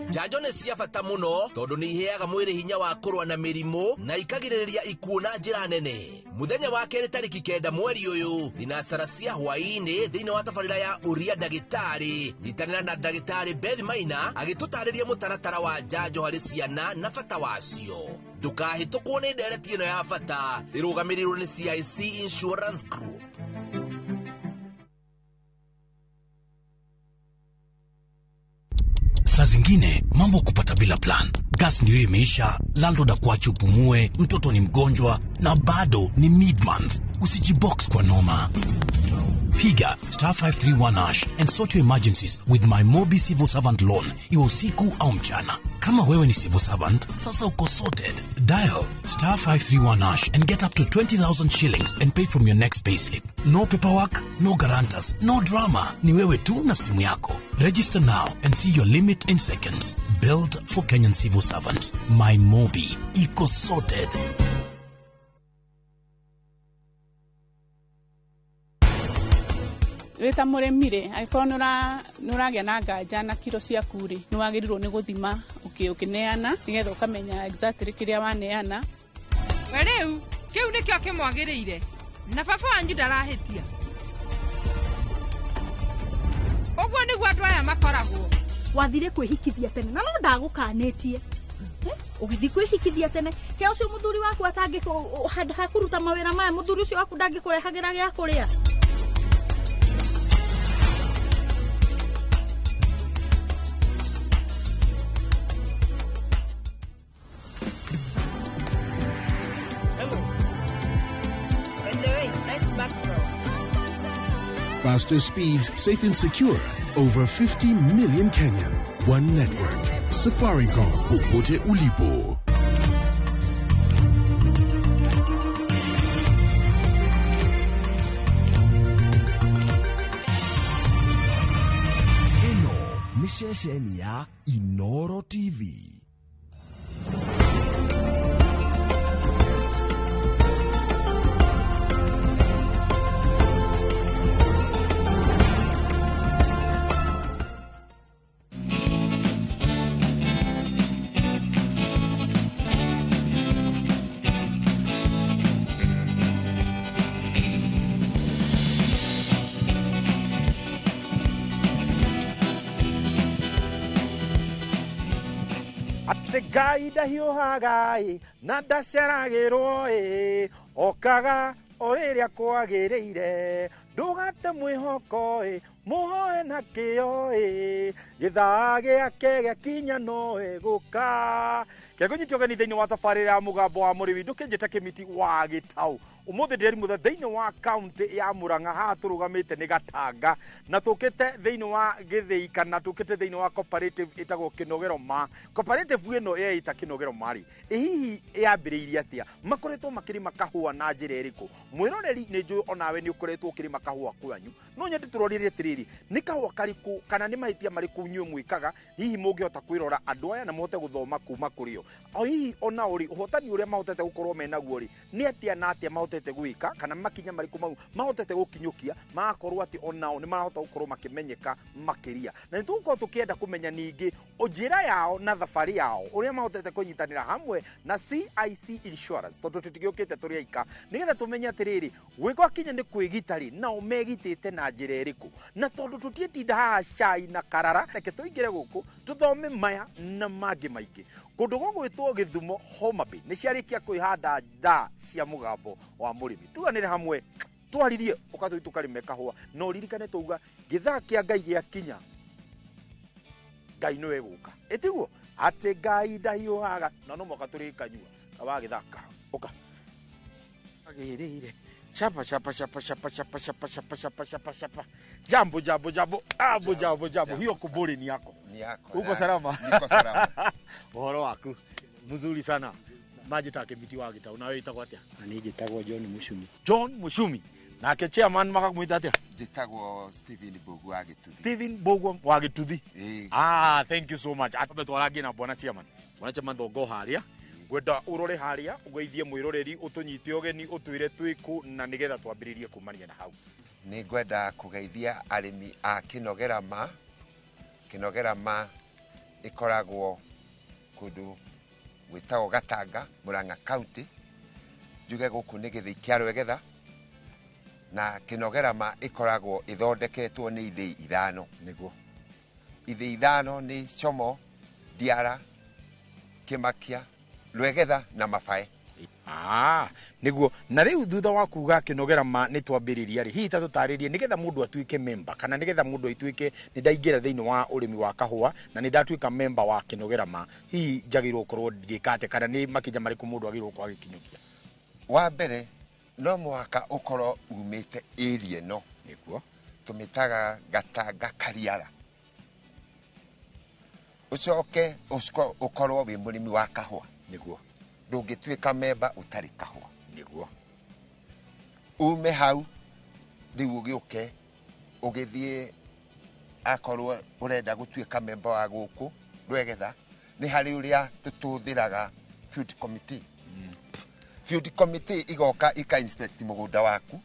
Njanjo nĩ cia bata mũno tondũ nĩ iheaga mwĩrĩ hinya wa kũrũa na mĩrimũ na ikagirĩrĩria ikuũ na njĩra nene. Mũthenya wa kerĩ tarĩki 9 mweri ũyũ thinacara cia hwaĩ-inĩ thĩinĩ wa tabarĩra ya Ũria Ndagĩtarĩ, nyitanĩra na ndagĩtarĩ Beth Maina agĩtũtarĩria mũtaratara wa njanjo harĩ ciana na bata wacio. Ndũkahĩtũkwo nĩ ndereti ĩno ya bata ĩrũgamĩrĩirwo nĩ CIC Insurance Group. Saa zingine mambo kupata bila plan. Gas ndio imeisha, landlord akuache upumue, mtoto ni mgonjwa na bado ni mid-month. Usijibox kwa noma. Piga star 531 hash and sort your emergencies with my Mobi Civil Servant Loan, iwe usiku au mchana. Kama wewe ni civil servant, sasa uko sorted. Dial star 531 hash and get up to 20,000 shillings and pay from your next payslip. No paperwork, no guarantors, no drama. Ni wewe tu na simu yako. Register now and see your limit in seconds. Built for Kenyan civil servants. My Mobi. Iko sorted. Wĩ ta mũrĩmi rĩ, angĩkorwo nĩ ũragĩa na nganja na kiro ciaku rĩ, nĩ wagĩrĩirwo nĩ gũthima ũkĩneana nĩgetha ũkamenya exactly kĩrĩa waneana. We rĩu kĩu nĩkĩo kĩmwagĩrĩire na baba wanyu ndarahĩtia. Ũguo nĩguo andũ aya makoragwo. Wathire kwĩhikithia tene na no ndagũkanĩtie. Ũgĩthiĩ kwĩhikithia tene kĩa ũcio mũthuri waku atangĩ handũ ha kũruta mawĩra maya, mũthuri ũcio waku ndangĩkũrehagĩra gĩa kũrĩa. Faster speeds, safe and secure. Over 50 million Kenyans. One network. Safaricom. Popote ulipo. Ĩno nĩ ceceni ya Inoro TV. Ngai ndahiũhaga ĩ na ndaceragĩrwo ĩ, okaga o rĩrĩa kwagĩrĩire, ndũgate mwĩhoko ĩ, mũhoe na kĩo ĩ, gĩthaa gĩake gĩakinya no egũka. Kegũnyitio ũgeni thĩinĩ wa tabarĩra ya mũgambo wa mũrĩmi, ndũkĩnjĩta Kĩmiti wa Gĩtau. Ũmũthĩ ndĩrĩ mũthe thĩinĩ wa kaunti ya Murang'a, haha tũrũgamĩte nĩ Gatanga na tũkĩte thĩinĩ wa gĩthĩi kana tũkĩte thĩinĩ wa cooperative ĩtagwo Kĩnogero Ma. Cooperative ĩno yeita Kĩnogero Ma rĩ, ĩ hihi yambĩrĩirie atĩa? Makoretwo makĩrĩma kahũa na njĩra ĩrĩkũ? Mwĩroreri nĩ njũĩ onawe nĩ ũkoretwo ũkĩrĩma kahũa kwanyu, no nyende tũrorire atĩrĩrĩ, nĩ kahũa karĩkũ kana nĩ mahĩtia marĩkũ inyuĩ mwĩkaga hihi mũngĩhota kwĩrora andũ aya na mũhote gũthoma kuma kũrĩ o? O hihi onao rĩ, ũhotani ũrĩa mahotete gũkorwo menaguo rĩ, nĩ atĩa na atĩa mahotete gwĩka kana makinya marĩkũ mau mahotete gũkinyũkia magakorwo atĩ onao nĩ marahota gũkorwo makĩmenyeka makĩria. Na nĩ tũgũkorwo tũkĩenda kũmenya ningĩ njĩra yao na thabarĩ yao ũrĩa mahotete kũnyitanĩra hamwe na CIC Insurance, tondũ tũtigĩũkĩte tũrĩ aika, nĩgetha tũmenye atĩrĩrĩ, gwĩgwakinya nĩ kwĩgita rĩ, nao megitĩte na njĩra ĩrĩkũ. Na tondũ tũtiĩtinda haha cai na karara, reke tũingĩre gũkũ tũthome maya na mangĩ maingĩ. Kũndũ gũgwĩtwo Gĩthumo Homa Bay nĩ ciarĩkia kwĩhanda ndaa cia mũgambo wa mũrĩmi. Tuganĩre hamwe twaririe ũkatũi tũkarĩme kahũa, na ũririkane twauga gĩthaa kĩa Ngai gĩakinya Ngai nĩwe gũka, ĩtiguo atĩ Ngai ndahiũhaga na no mũhaka tũrĩkanyua wagĩthaka ũka agĩrĩire chapa chapa chapa chapa chapa chapa chapa chapa chapa chapa. Jambo jambo jambo jambo jambo jambo, hiyo kuburi ni yako. Ni yako. Uko salama? Niko salama. Ũhoro waku mzuri sana. Maji ta Kĩmiti wa Gĩtau, nawe wĩtagwo atĩa? Na niĩ njĩtagwo John Mucumi. John Mucumi. Nake chairman makakumwita atia? Njĩtagwo Steven Mbogu wa Gĩtuthi. Steven Mbogu wa Gĩtuthi. Ah, thank you so much. Atambe twarangie na bwana chairman. Bwana chairman thongo haria. Ngwenda urore haria ugeithie mwiroreri utunyite ugeni utwire twiku na nigetha twambiririe kumania na hau. Nĩ ngwenda kũgeithia arĩmi a Kĩnogerama. Kĩnogerama ĩkoragwo kũndũ gwĩtagwo Gatanga, Murang'a County. Njuge gũkũ nĩ gĩthĩi kĩa Rwegetha, na Kĩnogerama ĩkoragwo ĩthondeketwo nĩ ithĩi 5. Nĩguo. Ithĩi 5 nĩ Chomo, Ndiara, Kĩmakia, Rwegetha na Mabae. Ah, nĩguo. Na rĩu thutha wa kuga Kĩnogerama nĩ twambĩrĩria rĩ, hihi ta tũtarĩrie nĩgetha mũndũ atuĩke member kana nĩgetha mũndũ atuĩke nĩ ndaingĩra thĩinĩ wa ũrĩmi wa kahũa na nĩ ndatuĩka member wa Kĩnogerama, hihi njagĩrĩirwo gũkorwo ngĩka atĩa kana nĩ makinya marĩkũ mũndũ agĩrĩirwo gũkorwo agĩkinyũkia? Wa mbere no mũhaka ũkorwo umĩte area ĩno. Nĩguo. Tũmĩtaga Gatanga Kariara. Ũcoke ũkorwo wĩ mũrĩmi wa kahũa. Nĩguo. Ndũngĩtuĩka memba ũtarĩ kahũa. Nĩguo. Ume hau rĩu ũgĩũke ũgĩthiĩ, akorwo ũrenda gũtuĩka memba wa gũkũ Rwegetha, nĩ harĩ ũrĩa tũtũthĩraga field committee. Field committee igoka ika inspect mũgũnda waku.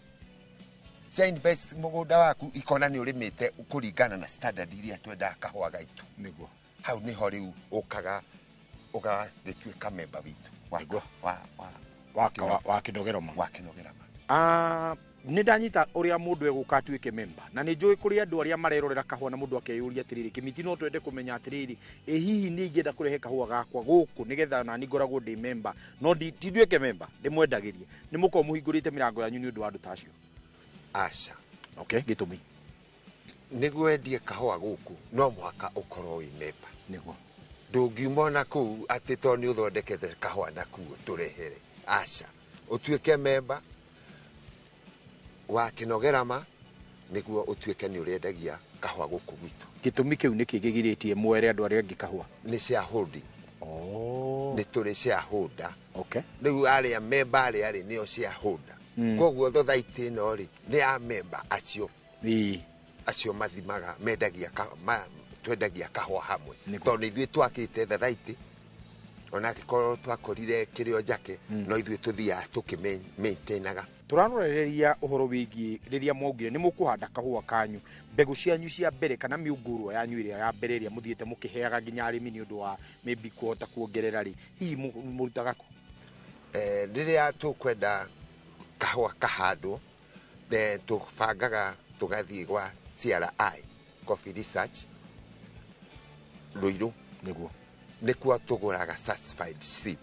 Cia invest mũgũnda waku ikona nĩ ũrĩmĩte kũringana na standard iria twendaga kahũa gaitũ. Nĩguo. Hau nĩho rĩu ũkaga ũgagĩtuĩka memba witũ wa Kĩnogerama. Wa Kĩnogerama. Nĩ ndanyita ũrĩa mũndũ egũka atuĩke memba, na nĩ njũĩ kũrĩ andũ arĩa marerorera kahũa na mũndũ akeyũria atĩrĩrĩ, Kĩmiti no twende kũmenya atĩrĩrĩ, ĩ hihi niĩ ingĩenda kũrehe kahũa gakwa gũkũ nĩgetha nani ngoragwo ndĩ memba, no ti nduĩke memba ndĩmwendagĩrie, nĩ mũkorwo mũhingũrĩte mĩrango yanyu nĩ ũndũ wa andũ ta acio? Aca. Okay, gĩtũmi? Nĩguo wendie kahũa gũkũ no mũhaka ũkorwo wĩ memba. Nĩguo. Ndũngiuma ona kũu atĩ tondũ nĩ ũthondekete kahũa nakuo tũrehere. Aca. Ũtuĩke memba wa Kĩnogerama nĩguo ũtuĩke nĩ ũrendagia kahũa gũkũ gwitũ. Gĩtũmi kĩu nĩkĩ kĩgirĩtie mwere andũ arĩa angĩ kahũa? Nĩ shareholding. Oh. Nĩ tũrĩ shareholder. Okay. Rĩu arĩa memba arĩa rĩ nĩo shareholder. Koguo thothaitĩ ĩno rĩ nĩ ya memba acio. Ĩĩ. Acio mathimaga mendagia twendagia kahũa hamwe. Tondũ nĩ ithuĩ twakĩte thathaitĩ, ona angĩkorwo twakorire kĩrĩo njake, no ithuĩ tũthiaga tũkĩ-maintainaga. Tũrarorereria ũhoro wĩgiĩ rĩrĩa mwaugire nĩ mũkũhanda kahũa kanyu, mbegũ cianyu cia mbere kana mĩũngũrwa yanyu ĩrĩa ya mbere ĩrĩa mũthiĩte mũkĩheaga nginya arĩmi nĩ ũndũ wa maybe kũhota kuongerera rĩ, hihi mũrutaga kũ? Rĩrĩa tũkwenda kahũa kahandwo, tũbangaga tũgathiĩ gwa CRI, Coffee Research, Ruiru. Nĩguo. Nĩkuo tũgũraga certified seed.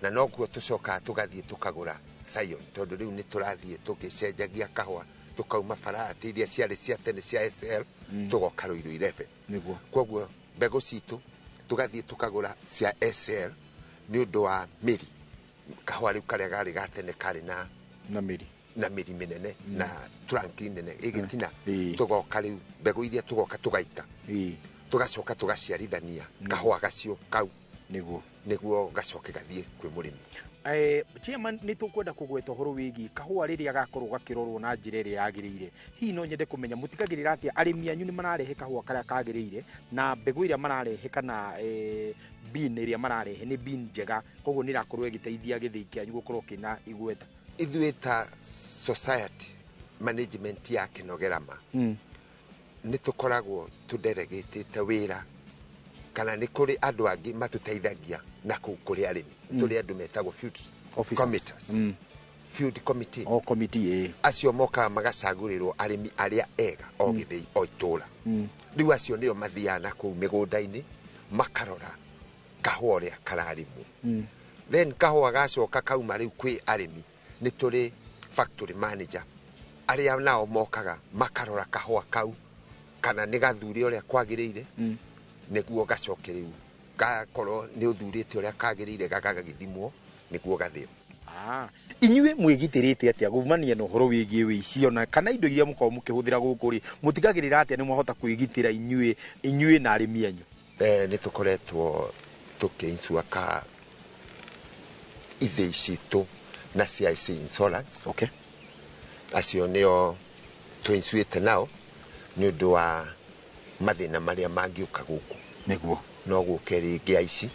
Na nokuo tũcokaga tũgathiĩ tũkagũra scion, tondũ rĩu nĩ tũrathiĩ tũgĩcenjagia kahũa, tũkauma variety iria ciarĩ cia tene cia SL, tũgoka Ruiru 11. Nĩguo. Koguo mbegũ citũ tũgathiĩ tũkagũra cia SL nĩ ũndũ wa mĩri. Kahũa rĩu karĩa karĩ ga tene karĩ na mĩri. Na mĩri mĩnene na trunk nene ĩgĩtina, tũgoka rĩu mbegũ iria tũgoka tũgaita. Tũgacoka tũgaciarithania kahũa gacio kau. Nĩguo. Nĩguo gacoke gathiĩ kwĩ mũrĩmi. Chairman, nĩ tũkwenda kũgweta ũhoro wĩgiĩ kahũa rĩrĩa gakorwo gakĩrorwo na njĩra ĩrĩa yagĩrĩire. Hihi no nyende kũmenya mũtigagĩrĩra atĩa arĩmi anyu nĩ mararehe kahũa karĩa kagĩrĩire na mbegũ ĩrĩa mararehe kana bean ĩrĩa mararehe nĩ bean njega, koguo nĩ ĩrakorwo ĩgĩteithia gĩthĩi kĩanyu gũkorwo kĩna igweta? Ithuĩ ta society management ya Kĩnogerama nĩ tũkoragwo tũdelegĩtĩte wĩra kana nĩ kũrĩ andũ angĩ matũteithagia na kũu kũrĩ arĩmi. Tũrĩ andũ metagwo field committees. Field committee. O committee, Acio mokaga magacagũrĩrwo arĩmi arĩa ega o gĩthĩi o itũra. Rĩu acio nĩo mathiaga na kũu mĩgũnda-inĩ makarora kahũa ũrĩa kararĩmwo. Then kahũa gacoka kauma rĩu kwĩ arĩmi, nĩ tũrĩ factory manager arĩa nao mokaga makarora kahũa kau kana nĩ gathure ũrĩa kwagĩrĩire, nĩguo gacoke rĩu gakorwo nĩ ũthurĩte ũrĩa kagĩrĩire gagagĩthimwo nĩguo gathĩo. Inyuĩ mwĩgitĩrĩte atĩa kumania na ũhoro wĩgiĩ wĩici ona kana indo iria mũkoragwo mũkĩhũthĩra gũkũ rĩ, mũtigagĩrĩra atĩa nĩ mwahota kwĩgitĩra inyuĩ na arĩmi anyu? Nĩ tũkoretwo tũkĩ-insure ka ithĩi citũ na CIC insurance. Okay. Acio nĩo twĩncuĩte nao nĩ ũndũ wa mathĩna marĩa mangĩũka gũkũ. Nĩguo. No gũke rĩngĩ aici,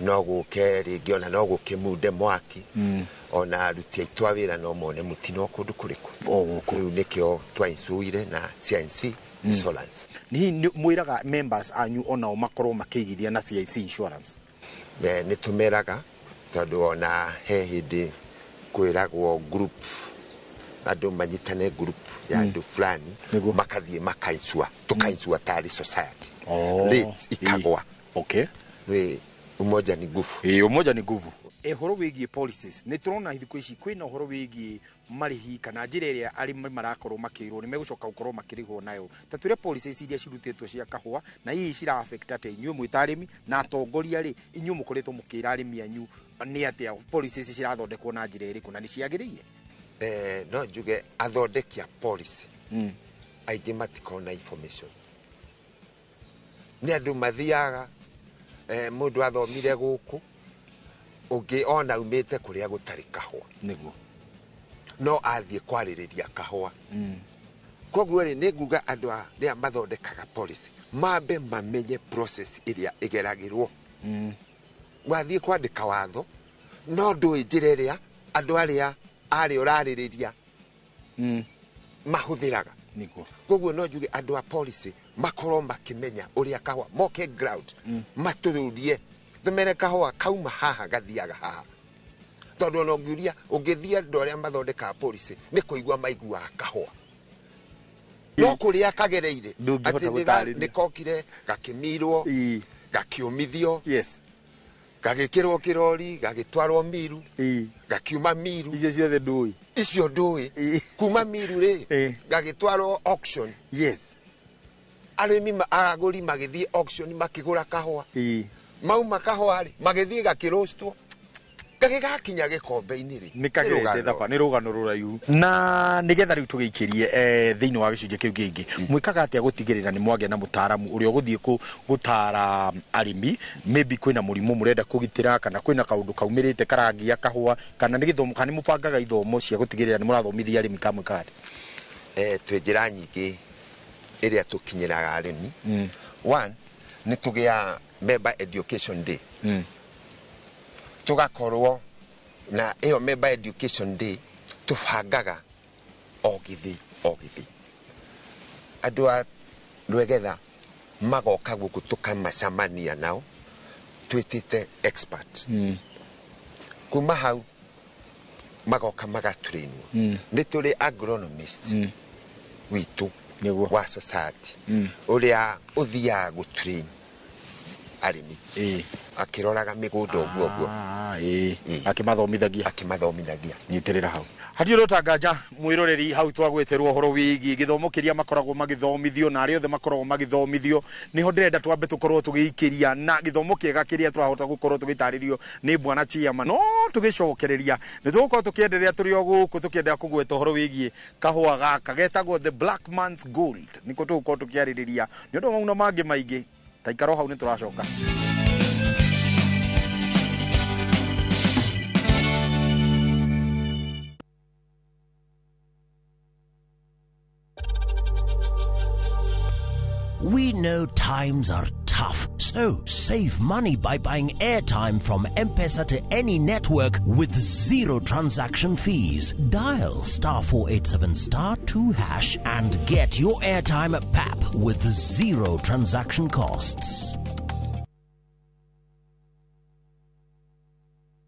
no gũke rĩngĩ ona no gũke munde mwaki, ona aruti aitũ a wĩra no mone mũtino kũndũ kũrĩkũ. O gũkũ. Rĩu nĩkĩo twaincuire na CIC Insurance. Hihi mwĩraga members anyu onao makorwo makĩigithia na CIC Insurance? Nĩ tũmeraga tondũ ona he hĩndĩ kwĩragwo group, andũ manyitane group ya andũ fulani makathiĩ makaincua, tũkaincua tarĩ society. Rates ikagwa. Okay. Nĩ umoja ni nguvu. Ĩĩ, umoja ni nguvu. Ũhoro wĩgiĩ policies, nĩ tũrona thikũ ici kwĩna ũhoro wĩgiĩ marĩhi kana njĩra ĩrĩa arĩmi marakorwo makĩrwo nĩ megũcoka gũkorwo makĩrĩhwo nayo. Ta twĩre policies iria cirutĩtwo cia kahũa na hihi cira affect atĩa inyuĩ mwĩ ta arĩmi na atongoria rĩ, inyuĩ mũkoretwo mũkĩra arĩmi anyu nĩ atĩa policies cirathondekwo na njĩra ĩrĩkũ na nĩ ciagĩrĩire? No njuge athondeki a policy aingĩ matikoragwo na information. Nĩ andũ mathiaga, mũndũ athomire gũkũ, ũngĩ ona umĩte kũrĩa gũtarĩ kahũa. Nĩguo. No athiĩ kwarĩrĩria kahũa. Koguo rĩ, nĩ nguga andũ arĩa mathondekaga policy mambe mamenye process ĩrĩa ĩgeragĩrwo. Wathiĩ kwandĩka watho no ndũĩ njĩra ĩrĩa andũ arĩa arĩa ũrarĩrĩria mahũthĩraga. Nĩguo. Koguo no njuge andũ a policy makorwo makĩmenya ũrĩa kahũa moke ground, matũrũrie tũmere kahũa kauma haha gathiaga haha. Tondũ ona ũngiũria ũngĩthiĩ andũ arĩa mathondekaga policy nĩ kũigua maiguaga kahũa, no kũrĩa kagereire atĩ nĩ kokire gakĩmirwo, gakĩũmithio, gagĩkĩrwo kĩrori, gagĩtwarwo Miru, gakiuma Miru. Icio ciothe ndũĩ. Icio ndũĩ. Kuma Miru rĩ, gagĩtwarwo auction. Yes. Arĩmi agũri magĩthiĩ auction makĩgũra kahũa. Mauma kahũa rĩ, magĩthiĩ gakĩrostwo. Gagĩgakinya gĩkombe-inĩ rĩ. Nĩ kagerete thaba, nĩ rũgano rũraihu. Na nĩgetha rĩu tũgĩikĩrie thĩinĩ wa gĩcunjĩ kĩu kĩngĩ, mwĩkaga atĩa gũtigĩrĩra nĩ mwagĩa na mũtaaramu ũrĩa ũgũthiĩ gũtara arĩmi, maybe kwĩna mũrimũ mũrenda kũgitĩra kana kwĩna kaũndũ kaumĩrĩte karangia kahũa, kana nĩ gĩthomo, kana nĩ mũbangaga ithomo cia gũtigĩrĩra nĩ mũrathomithia arĩmi ka mwĩkaga atĩa? Twĩ njĩra nyingĩ ĩrĩa tũkinyĩraga arĩmi. One, nĩ tũgĩa member education day. Tũgakorwo na ĩyo member education day tũbangaga o gĩthĩ o gĩthĩ. Andũ a Rwegetha magoka gũkũ tũkamacemania nao twĩtĩte expert. Kuma hau magoka magatrainwo. Nĩ tũrĩ agronomist witũ wa society ũrĩa ũthiaga gũtrain arĩmi akĩroraga mĩgũnda ũguo ũguo, akĩmathomithagia akĩmathomithagia. Nyitĩrĩra hau. Hatirĩ ũtanganja mwĩroreri hau twagweterwo ũhoro wĩgiĩ gĩthomo kĩrĩa makoragwo magĩthomithio na arĩa othe makoragwo magĩthomithio. Nĩho ndĩrenda twambe tũkorwo tũgĩikĩria na gĩthomo kĩega kĩrĩa tũrahota gũkorwo tũgĩtarĩrio nĩ bwana chairman. No tũgĩcokereria nĩ tũgũkorwo tũkĩenderea tũrĩ o gũkũ tũkĩenderea kũgweta ũhoro wĩgiĩ kahũa gaka getagwo the black man's gold. Nĩko tũgũkorwo tũkĩarĩrĩria nĩ ũndũ wa maũndũ mangĩ maingĩ. Ta ikara hau nĩ tũracoka. We know times are tough, so save money by buying airtime from M-Pesa to any network with zero transaction fees. Dial *487*2# and get your airtime at PAP with zero transaction costs.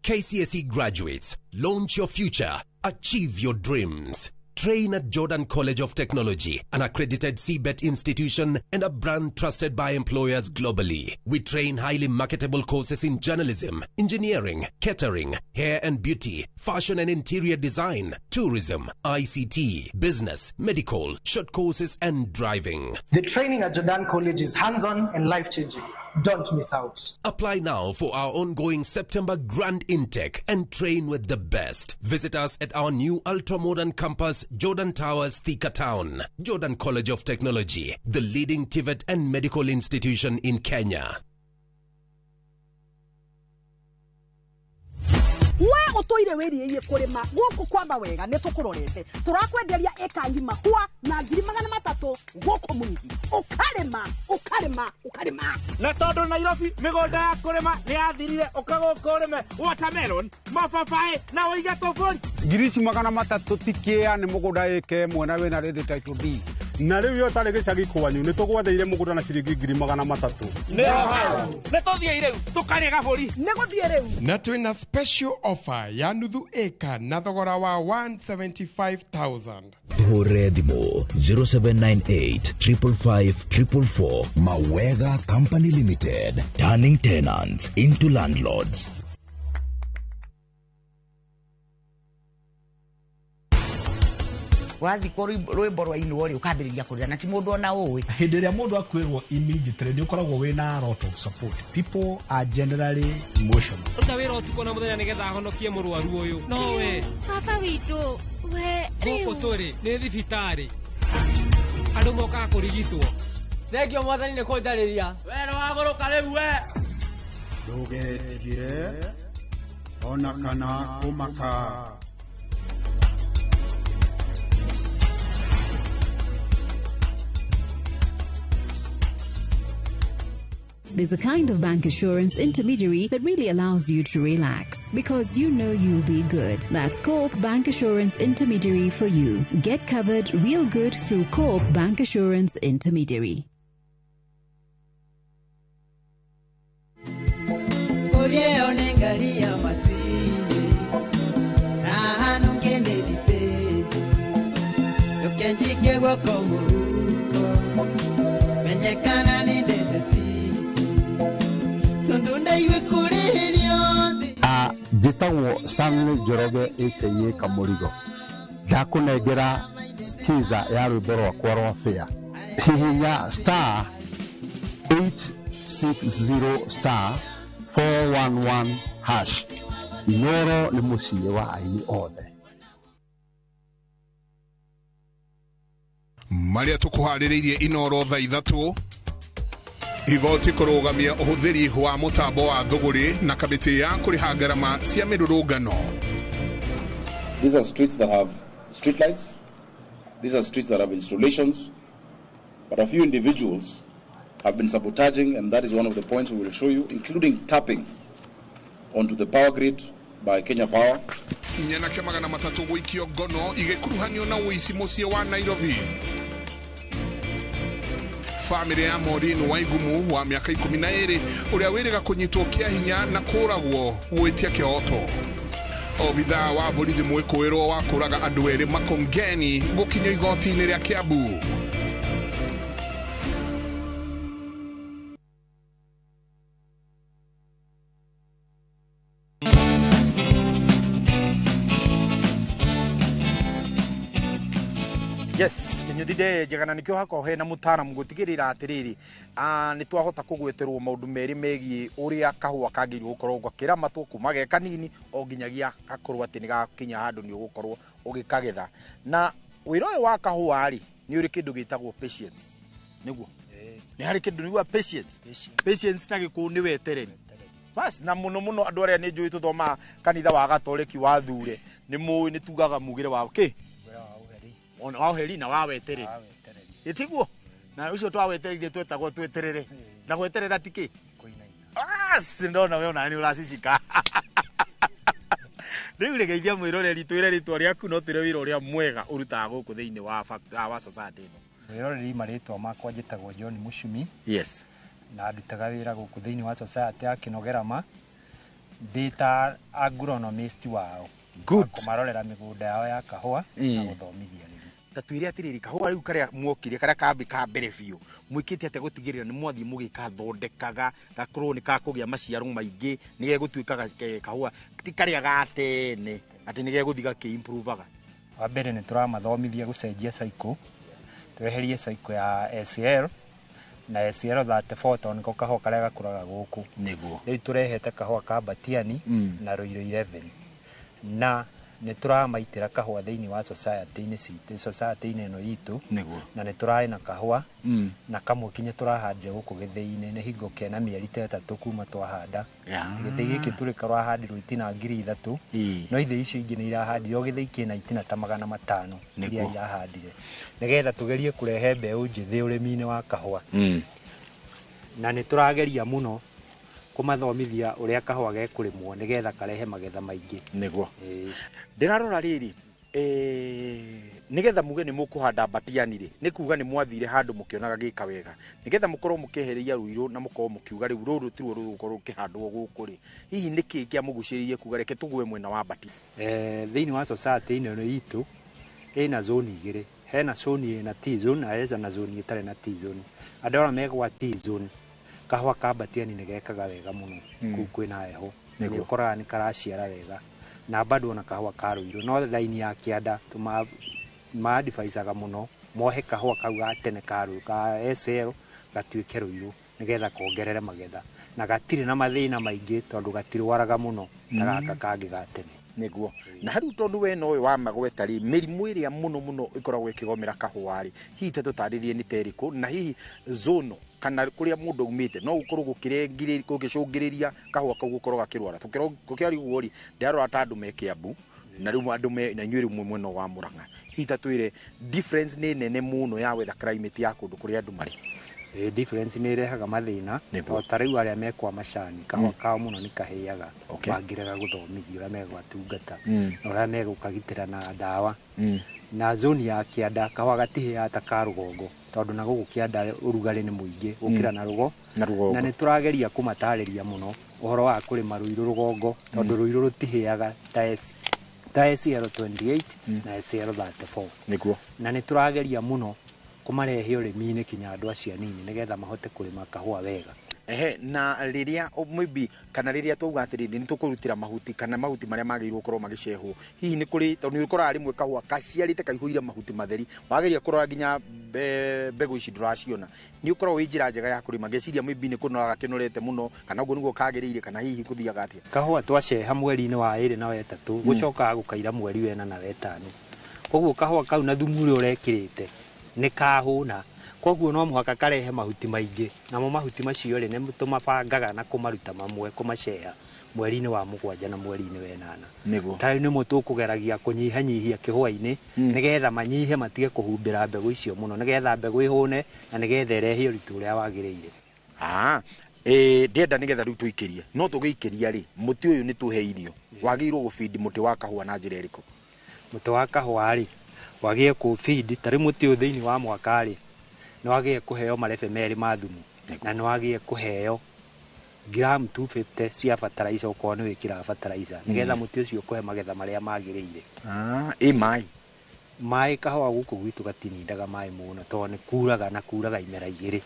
KCSE graduates, launch your future, achieve your dreams. Train at Jordan College of Technology, an accredited CBET institution and a brand trusted by employers globally. We train highly marketable courses in journalism, engineering, catering, hair and beauty, fashion and interior design, tourism, ICT, business, medical, short courses and driving. The training at Jordan College is hands-on and life-changing. Don't miss out. Apply now for our ongoing September grand intake and train with the best. Visit us at our new ultra-modern campus, Jordan Towers, Thika Town. Jordan College of Technology, the leading TVET and medical institution in Kenya. We ũtũire wĩrirĩirie kũrĩma gũkũ kwamba wega nĩ tũkũrorete. Tũrakwenderia ĩka ng'ima kwa na 300,000 gũkũ Mwingi. Ũkarĩma, ũkarĩma, ũkarĩma. Na tondũ Nairobi mĩgũnda ya kũrĩma nĩ yathirire, ũka gũkũ ũrĩme watermelon, mababaĩ na ũige tũbũri. 300,000 ti kĩa nĩ mũgũnda ĩka ĩmwe na wĩna ready title deed. Na rĩu yo ũtarĩ gĩcagi kwanyu nĩ tũgwetheire mũgũnda na ciringi 300,000. Nĩ tũthiĩ rĩu tũkarĩe gabũri. Nĩ gũthiĩ rĩu. Na twĩna special offer ya nuthu ĩka na thogora wa 175,000. Tuhũrĩre thimũ 0798 555 444. Mawega Company Limited, turning tenants into landlords. Wathikwo rwĩmbo rwa inwo rĩ ũkambĩrĩria kũrĩra na ti mũndũ ona ũĩ. Hĩndĩ ĩrĩa mũndũ akwĩrwo immediately nĩ ũkoragwo wĩna a lot of support. People are generally emotional. Ruta wĩra ũtukũ na mũthenya nĩgetha honokie mũrwaru ũyũ. No we. Baba witũ, we rĩu. Gũkũ tũrĩ nĩ thibitarĩ. Andũ mokaga kũrigitwo. Thengio mwathani nĩ kũnjarĩria. We nĩ wagũrũka rĩu we. Ndũgetigĩre ona kana kũmaka. There's a kind of bank assurance intermediary that really allows you to relax because you know you'll be good. That's Co-op Bank Assurance Intermediary for you. Get covered real good through Co-op Bank Assurance Intermediary. Njĩtagwo Stanley Njoroge aka Kamũrigo. Ndakũnengera skiza ya rwĩmbo rwakwa rwa fair. Hihinya star 860 star 411 hash. Inoro nĩ mũciĩ wa aini othe. Marĩa tũkũharĩrĩirie Inoro thaa 3 igoti kũrũgamia ũhũthĩri wa mũtambo wa thũgũrĩ na kamĩtĩ ya kũrĩha ngarama cia mĩrũrũngano. These are streets that have street lights. These are streets that have installations. But a few individuals have been sabotaging, and that is one of the points we will show you, including tapping onto the power grid by Kenya Power. Nyanake 300 gũikio ngono igĩkuruhanio na ũici mũciĩ wa Nairobi. Famĩlĩ ya Maureen Waigumu wa mĩaka 12 ũrĩa wĩrĩga kũnyitwo kĩa hinya na kũragwo gwĩtia kĩhoto. Obithaa wa borithi mwĩkũĩrwo wa kũraga andũ erĩ Makongeni gũkinyio igoti-inĩ rĩa Kiambu. Yes, kinyuthide njegana nikio hakwa hena mutaramu gutigirira atiriri ni twahota kugweterwo maundu meri megie uria kahua kagirwo gukorwo gakiramatwo kuma ge kanini o nginyagia gakorwo ati ni gakinya handu ni ugukorwo ugikagetha. Na wira uyu wa kahua ri ni uri kindu gitagwo patience, niguo ni hari kindu niguo patience. Patience na gikuyu ni wetereri bas. Na muno muno andu aria ni njui tuthoma kanitha wa Gatoliki wa thure ni mui ni tugaga mugire wa ki ona wa heri na wa wetereri itiguo na ucio twa wetereri twetagwo tweterere na gweterera tiki as ndona we ona ni uracicika. Riu regeithia mwiroreri twire ritwa riaku no twire wira uria mwega urutaga guku thiini wa wa society ino. Mwiroreri maritwa makwa njitagwo John Mushumi. Yes. Na ndutaga wira guku thiini wa society ya Kinogerama ndi ta agronomist wao. Good. Kumarorera migunda yao ya kahua na guthomithia. Ta twire atiriri kahua riu karia mwokire karia kambi ka mbere biu mwikite atia gutigirira ni mwathii mugikathondekaga gakorwo ni kakugia maciaro maingi ni gegutuikaga kahua ti karia ga tene ati ni geguthi gaki improvaga. Wa mbere ni turamathomithia gucenjia cycle, tweherie cycle ya SL na SL 34 tondu niko kahua karia gakuraga guku niguo. Riu turehete kahua ka Batiani na Ruiru 11 na Nĩ tũramaitĩra kahũa thĩinĩ wa society-inĩ citũ, society-inĩ ĩno itũ. Na nĩ tũrarĩ na kahũa na kamwe kinya tũrahandire gũkũ gĩthĩi-inĩ, nĩ hingo kena mĩeri ta 3 kuma twahanda. Gĩthĩi gĩkĩ tũrĩ kũrahandirwo itina 3,000. No ithĩi icio ingĩ nĩ irahandirwo, o gĩthĩi kĩna itina ta 500 iria irahandire, nĩgetha tũgerie kũrehe mbeũ njĩthĩ ũrĩmi-inĩ wa kahũa. Na nĩ tũrageria mũno kũmathomithia ũrĩa kahũa gekũrĩmwo nĩgetha karehe magetha maingĩ. Nĩguo. Ndĩrarora rĩrĩ, nĩgetha muge nĩ mũkũhanda Mbatiany rĩ, nĩ kuga nĩ mwathire handũ mũkĩonaga gĩka wega, nĩgetha mũkorwo mũkĩehereria Ruiru na mũkorwo mũkiuga rĩu rũrũ tiruo rũgũkorwo rũkĩhandwo gũkũ rĩ, hihi nĩkĩ kĩamũgucĩrĩirie kuga reke tũgwe mwena wa Mbatiany? Thĩinĩ wa society ĩno itũ ĩna zone igĩrĩ, hena zone ĩna T zone na hena zone ĩtarĩ na T zone. Andũ arĩa megwa T zone, kahũa ka Mbatiany nĩ gekaga wega mũno kũu kwĩna heho, nĩ ũkoraga nĩ karaciara wega, na bado ona kahũa ka Ruiru. No raini ya kĩanda ma-advisaga mũno mohe kahũa kau ga tene ka Ruiru ka SL gatuĩke Ruiru nĩgetha kongerere magetha, na gatirĩ na mathĩna maingĩ tondũ gatirwaraga mũno ta gaka kangĩ ga tene. Nĩguo. Na hau tondũ we nowe wa magweta rĩ, mĩrimũ ĩrĩa mũno mũno ĩkoragwo ĩkĩgomera kahũa rĩ, hihi ta tũtarĩrie nĩ ta ĩrĩkũ, na hihi zono kana kũrĩa mũndũ aumĩte no gũkorwo gũgĩcũngĩrĩria kahũa kau gũkorwo gakĩrwara. Tũkĩaria ũguo rĩ, ndĩrarora ta andũ me Kĩambu na rĩu andũ me na inyuĩ rĩu mwĩ mwena wa Murang'a, hihi ta twĩre difference nĩ nene mũno ya weather climate ya kũndũ kũrĩa andũ marĩ? Difference nĩ ĩrehaga mathĩna. To ta rĩu arĩa mekwa macani, kahũa kao mũno nĩ kahĩaga mangĩrega gũthomithio ũrĩa megwatungata na ũrĩa megũkagitĩra na ndawa. Na zone ya kĩanda kahũa gatihĩaga ta ka rũgongo, tondũ na gũkũ kĩanda ũrugarĩ nĩ mũingĩ gũkĩra na rũgongo. Na nĩ tũrageria kũmatarĩria mũno ũhoro wa kũrĩma Ruiru rũgongo, tondũ Ruiru rũtihĩaga ta SL 28 na SL 34. Nĩguo. Na nĩ tũrageria mũno kũmarehe ũrĩmi-inĩ kinya andũ acio anini nĩgetha mahote kũrĩma kahũa wega. Ehe, na rĩrĩa maybe kana rĩrĩa twauga atĩrĩrĩ nĩ tũkũrutĩra mahuti kana mahuti marĩa magĩrĩirwo gũkorwo magĩcehwo, hihi nĩ kũrĩ, tondũ nĩ ũkoraga rĩmwe kahũa kaciarĩte kaihũire mahuti matheri, wageria kũrora nginya mbegũ ici ndũraciona, nĩ ũkoragwo wĩ njĩra njega ya kũrĩma? Ngeciria maybe nĩ kũnora gakĩnorete mũno, kana ũguo nĩguo kagĩrĩire, kana hihi gũthiaga atĩa? Kahũa twaceha mweri-inĩ wa 2 na wa 3, gũcokaga gũkaira mweri wa 4 na wa 5. Koguo kahũa kau na thumu ũrĩa ũrekĩrĩte nĩ kahũna, koguo no mũhaka karehe mahuti maingĩ, namo mahuti macio rĩ nĩ tũmabangaga na kũmaruta mamwe kũmaceha mweri-inĩ wa 7 na mweri-inĩ wa 8. Nĩguo. Ta rĩu nĩmo tũkũgeragia kũnyihanyihia kĩhũa-inĩ nĩgetha manyihe matige kũhumbĩra mbegũ icio mũno, nĩgetha mbegũ ĩhũne na nĩgetha ĩrehe ũritũ ũrĩa wagĩrĩire. Ndĩrenda nĩgetha rĩu tũikĩrie, no tũgĩikĩria rĩ, mũtĩ ũyũ nĩ tũhe irio, wagĩrĩirwo gũbindi mũtĩ wa kahũa na njĩra ĩrĩkũ? Mũtĩ wa kahũa rĩ, wagĩrĩirwo kũũbindi, ta rĩu mũtĩ ũyũ thĩinĩ wa mwaka rĩ, nĩ wagĩrĩirwo kũheo marebe 2 ma thumu, na nĩ wagĩrĩirwo kũheo gram 250 cia fertilizer okorwo nĩ wĩkĩraga fertilizer, nĩgetha mũtĩ ũcio ũkũhe magetha marĩa magĩrĩire. Ĩ maĩ? Maĩ kahũa gũkũ gwitũ gatinindaga maĩ mũno tondũ nĩ kuraga na kuraga imera 2.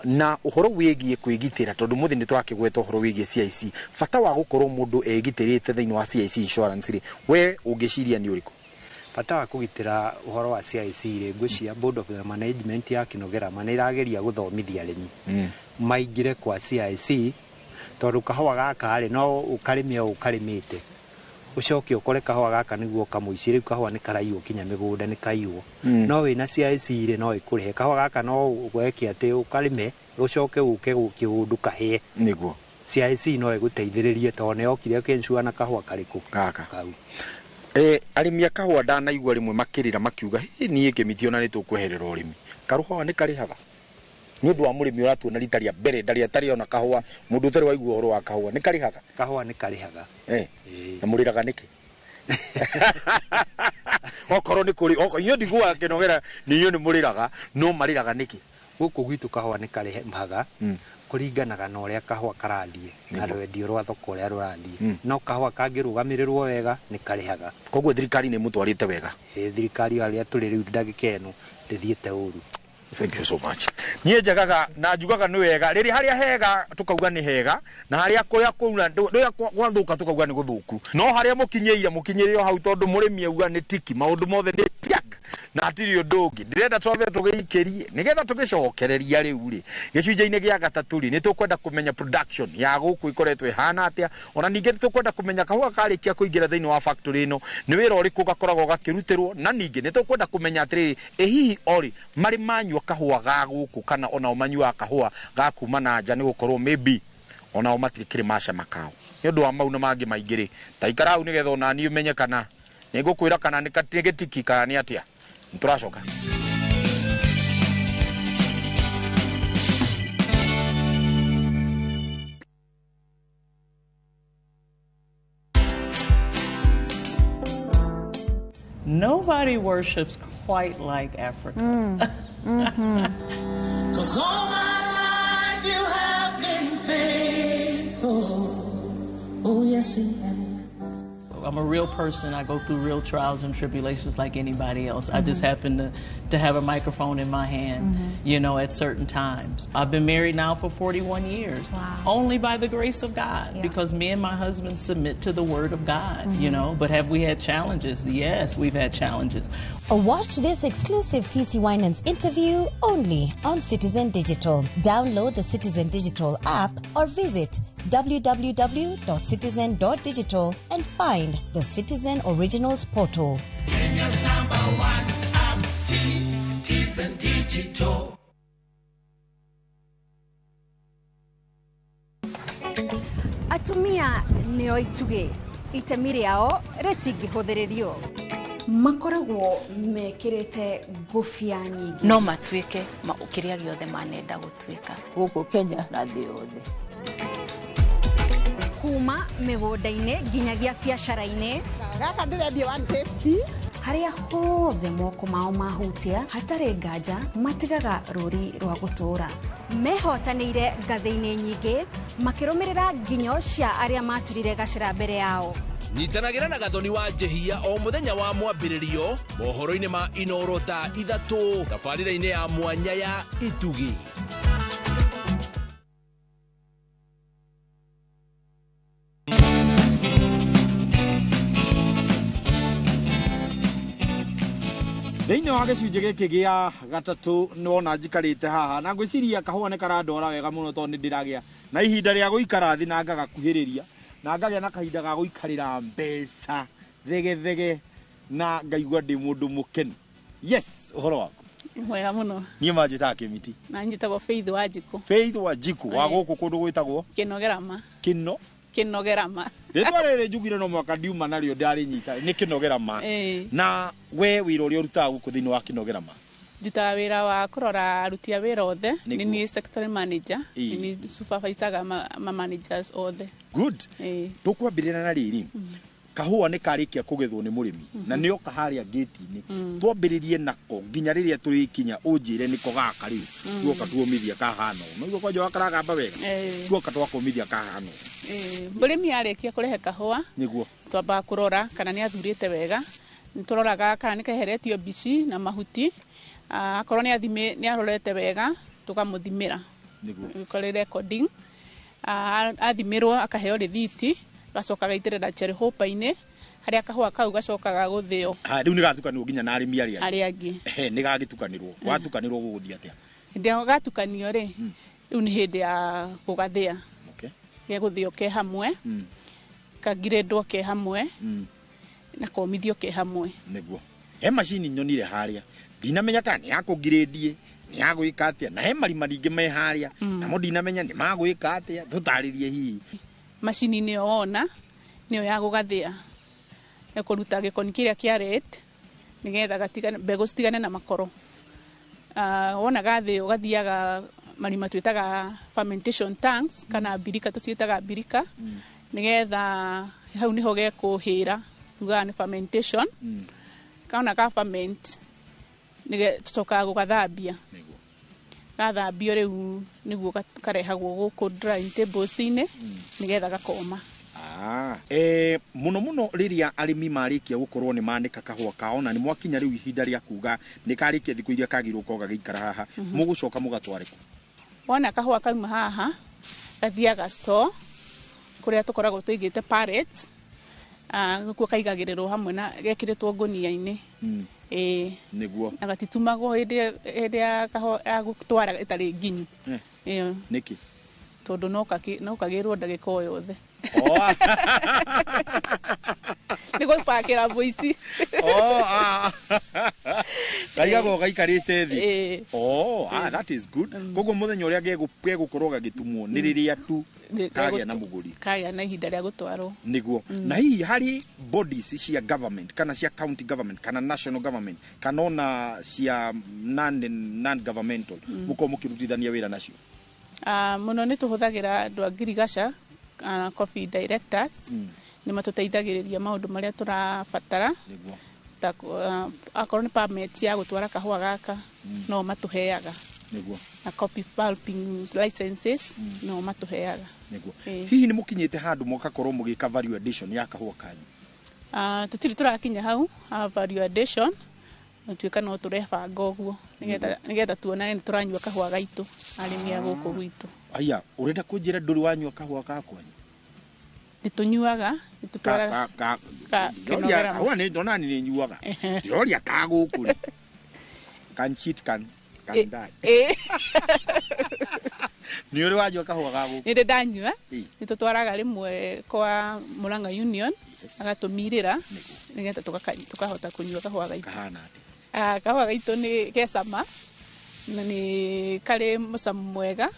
Na ũhoro wĩgiĩ kwĩgitĩra, tondũ mũthĩ nĩ twakĩgweta ũhoro wĩgiĩ CIC, bata wa gũkorwo mũndũ egitĩrĩte thĩinĩ wa CIC insurance rĩ, we ũngĩciria nĩ ũrĩkũ? Bata wa kũgitĩra ũhoro wa CIC rĩ, ngwĩciria Board of Management ya Kinogerama nĩ ĩrageria gũthomithia arĩmi maingĩre kwa CIC, tondũ kahũa gaka rĩ no ũkarĩme o ũkarĩmĩte, ũcoke ũkore kahũa gaka nĩguo kamũici, rĩu kahũa nĩ karaiywo kinya mĩgũnda nĩ kaiywo. No wĩna CIC rĩ no ĩkũrĩhe kahũa gaka, no weke atĩ ũkarĩme ũcoke ũke kĩũndũ kahĩe. Nĩguo. CIC no ĩgũteithĩrĩrie tondũ nĩ yokire ĩkĩinsure na kahũa karĩkũ gaka kau. Arĩmi a kahũa ndanaigua rĩmwe makĩrĩra makiuga, hihi niĩ kĩmiti ona nĩ tũkweherera ũrĩmi, karũhũa nĩ karĩhaga? Nĩ ũndũ wa mũrĩmi ũratuona rita rĩa mbere ndarĩ atarĩ ona kahũa, mũndũ ũtarĩ waigua ũhoro wa kahũa nĩ karĩhaga? Kahũa nĩ karĩhaga. Na mũrĩraga nĩkĩ? Okorwo nĩ kũrĩ, inyuĩ ndiguaga kĩnogera, nĩ inyuĩ nĩ mũrĩraga, no marĩraga nĩkĩ? Gũkũ gwitũ kahũa nĩ karĩhaga kũringanaga na ũrĩa kahũa karathiĩ na rwendio rwa thoko ũrĩa rũrathiĩ. No kahũa kangĩrũgamĩrĩrwo wega nĩ karĩhaga. Koguo thirikari nĩ ĩmũtwarĩte wega? Thirikari harĩa tũrĩ rĩu ndagĩka ĩno ndĩthiĩte ũru. Thank you so much. Niĩ njagaga na njugaga nĩ wega, rĩrĩa harĩa hega tũkauga nĩ hega, na harĩa kũrĩa kũura, rĩrĩa gwathũka tũkauga nĩ gũthũku. No harĩa mũkinyĩire, mũkinyĩre o hau, tondũ mũrĩmi auga nĩ tiki, maũndũ mothe nĩ tiak. Na hatirĩ ũndũ ũngĩ ndĩrenda twambe tũgĩikĩrie nĩgetha tũgĩcokereria rĩu rĩ gĩcunjĩ-inĩ gĩa gatatũ rĩ nĩ tũkwenda kũmenya production ya gũkũ ĩkoretwo ĩhana atĩa, ona ningĩ nĩ tũkwenda kũmenya kahũa karĩkia kũingĩra thĩinĩ wa factory ĩno nĩ wĩra ũrĩkũ gakoragwo gakĩrutĩrwo, na ningĩ nĩ tũkwenda kũmenya atĩrĩrĩ, ĩ hihi orĩ marĩ manyua kahũa ga gũkũ kana onao manyuaga kahũa ga kuma na nja, nĩ gũkorwo maybe onao matirĩ kĩrĩ macama kao. Nĩ ũndũ wa mau na mangĩ maingĩ rĩ, ta ikara hau nĩgetha ona niĩ ũmenye kana nĩ ngũkwĩra kana nĩ gĩtiki kana nĩ atĩa. Nĩ tũracoka. Nobody worships quite like Africa. 'Cause all my life you have been faithful. Oh, yes, you have. I'm a real person. I go through real trials and tribulations like anybody else. I just happen to have a microphone in my hand, you know, at certain times. I've been married now for 41 years. Wow. Only by the grace of God, because me and my husband submit to the Word of God, you know. But have we had challenges? Yes, we've had challenges. Watch this exclusive CC Winans interview only on Citizen Digital. Download the Citizen Digital app or visit www.citizen.digital and find the Citizen Originals portal. Kenya's number one app, Citizen Digital. Atumia nĩo itugĩ, itemi rĩao rĩtingĩhũthĩrĩrio. Makoragwo mekĩrĩte ngũbia nyingĩ. No matuĩke kĩrĩa gĩothe manenda gũtuĩka. Gũkũ Kenya na thĩ yothe. Kuma mĩgũnda-inĩ nginyagia biacara-inĩ. Gaka ndĩrendia 150. Harĩa hothe moko mao mahutia hatarĩ nganja matigaga rũri rwa gũtũũra. Mehotanĩire ngathĩ-inĩ nyingĩ makĩrũmĩrĩra nginyo cia arĩa maturire gacĩra mbere yao. Nyitanagĩra na Gathoni wa Njehia o mũthenya wa mwambĩrĩrio mohoro-inĩ ma Inoro thaa 3 tabarĩra-inĩ ya mwanya ya Itugi. Thĩinĩ wa gĩcunjĩ gĩkĩ gĩa gatatũ nĩwona njikarĩte haha na ngwĩciria kahũa nĩ karandwara wega mũno tondũ nĩ ndĩragĩa na ihinda rĩa gũikara thĩ na ngagakuhĩrĩria na ngagĩa na kahinda ga gũikarĩra mbeca thegethege na ngaigua ndĩ mũndũ mũkenu. Yes, ũhoro waku? Mwega mũno. Niĩ manjĩtaga Kĩmiti. Na njĩtagwo Faith Wanjikũ. Faith Wanjikũ wa gũkũ kũndũ gwĩtagwo Kĩnogerama. Kĩnogerama. Rĩtwa rĩrĩ njugire no mwaka ndiuma narĩo ndarĩnyita nĩ Kĩnogerama. Na we wĩra ũrĩa ũrutaga gũkũ thĩinĩ wa Kĩnogerama? Ndutaga wĩra wa kũrora aruti a wĩra othe. Nĩ niĩ secretary manager, nĩ niĩ supervisaga ma managers othe. Good. Tũkwambĩrĩra na rĩrĩ, kahũa nĩ karĩkia kũgethwo nĩ mũrĩmi na nĩoka harĩa gate-inĩ, twambĩrĩrie nako nginya rĩrĩa tũrĩkinya ũnjĩre nĩko gaka rĩu tuoka tuomithia kahana ũũ. Noguo kwanja wakaragamba wega, tuoka twakomithia kahana ũũ. Mũrĩmi arĩkia kũrehe kahũa nĩguo twambaga kũrora kana nĩ athurĩte wega. Nĩ tũroraga kana nĩ keheretio mbici na mahuti. Akorwo nĩ arorete wega tũkamũthimĩra nĩguo kũrĩ recording. Athimĩrwo akaheo rĩthiti, gacoka gaitĩrĩra cherry hopper-inĩ harĩa kahũa kau gacokaga gũthĩo. Rĩu nĩ gatukanĩrwo nginya na arĩmi arĩa angĩ. Nĩ gagĩtukanĩrwo. Watukanĩrwo gũgũthiĩ atĩa? Hĩndĩ ĩrĩa gatukanio rĩ, rĩu nĩ hĩndĩ ya gũgathĩa. Gegũthĩo ke hamwe, kangirĩndwo ke hamwe, na komithio ke hamwe. Nĩguo. He macini nyonire harĩa ndinamenya kana nĩ ya kũngirĩndie nĩ ya gwĩka atĩa, na he marima ningĩ me harĩa namo ndinamenya nĩ magwĩka atĩa, tũtarĩrie hihi. Macini nĩyo wona nĩyo ya gũgathĩa, ya kũruta gĩkoni kĩrĩa kĩa red nĩgetha mbegũ citigane na makoro. Wona gathĩo gathiaga marima twĩtaga fermentation tanks kana mbirika, tũciĩtaga mbirika, nĩgetha hau nĩho gekũhĩra, tugaga nĩ fermentation. Kaona ka ferment tũcokaga gũgathambia. Gathambio rĩu nĩguo karehagwo gũkũ drying tables-inĩ nĩgetha gakoma. Mũno mũno rĩrĩa arĩmi marĩkia gũkorwo nĩ manĩka kahũa kao na nĩ mwakinya rĩu ihinda rĩa kuga nĩ karĩkia thikũ iria kagĩrĩirwo gũkorwo gagĩikara haha, mũgũcoka mũgatware kũ? Wona kahũa kauma haha gathiaga store kũrĩa tũkoragwo tũigĩte pallets, nĩkuo kaigagĩrĩrwo hamwe na gekĩrĩtwo ngũnia-inĩ. Ĩĩ. Nĩguo. Na gatitumagwo hĩndĩ ya kahũa ya gũtwara ĩtarĩ nginyu. Ĩĩ. Nĩkĩ? Tondũ no kagĩrwo ndagĩka o yothe. Nĩ gũbakĩra mũici. Kaigagwo gaikarĩte thĩ. Ĩĩ. Oh, ah, that is good. Koguo mũthenya ũrĩa gegũkorwo gagĩtumwo nĩ rĩrĩa tu kagĩa na mũgũri. Kagĩa na ihinda rĩa gũtwarwo. Nĩguo. Na hihi harĩ bodies cia government kana cia county government kana national government kana ona cia non governmental mũkorwo mũkĩrutithania wĩra nacio? Mũno nĩ tũhũthagĩra andũ a ngirigaca, coffee directors, nĩ matũteithagĩrĩria maũndũ marĩa tũrabatara. Nĩguo. Ta akorwo nĩ permit ya gũtwara kahũa gaka, no matũheaga. Nĩguo. Na coffee pulping licenses, no matũheaga. Nĩguo. Ĩĩ. Hihi nĩ mũkinyĩte handũ mũgakorwo mũgĩka value addition ya kahũa kanyu? Tũtirĩ tũrakinya hau ha value addition, tuĩka no tũrebanga ũguo nĩgetha tuonane nĩ tũranyua kahũa gaitũ arĩmi a gũkũ gwitũ. Aya, ũrenda kũnjĩra ndũrĩ wanyua kahũa ka kwanyu? Nĩ tũnyuaga, nĩ tũtwaraga kĩnogera. Kahũa nĩ ndona nĩ nyuaga. Ndĩroria ka gũkũ rĩ. Can cheat, can die. Nĩ ũrĩ wanyua kahũa ga gũkũ? Nĩ ndĩ ndanyua. Nĩ tũtwaraga rĩmwe kwa Murang'a Union, agatũmirĩra nĩgetha tũkahota kũnyua kahũa gaitũ. Kahana atĩa? Kahũa gaitũ nĩ gecama na nĩ karĩ mũcamo mwega.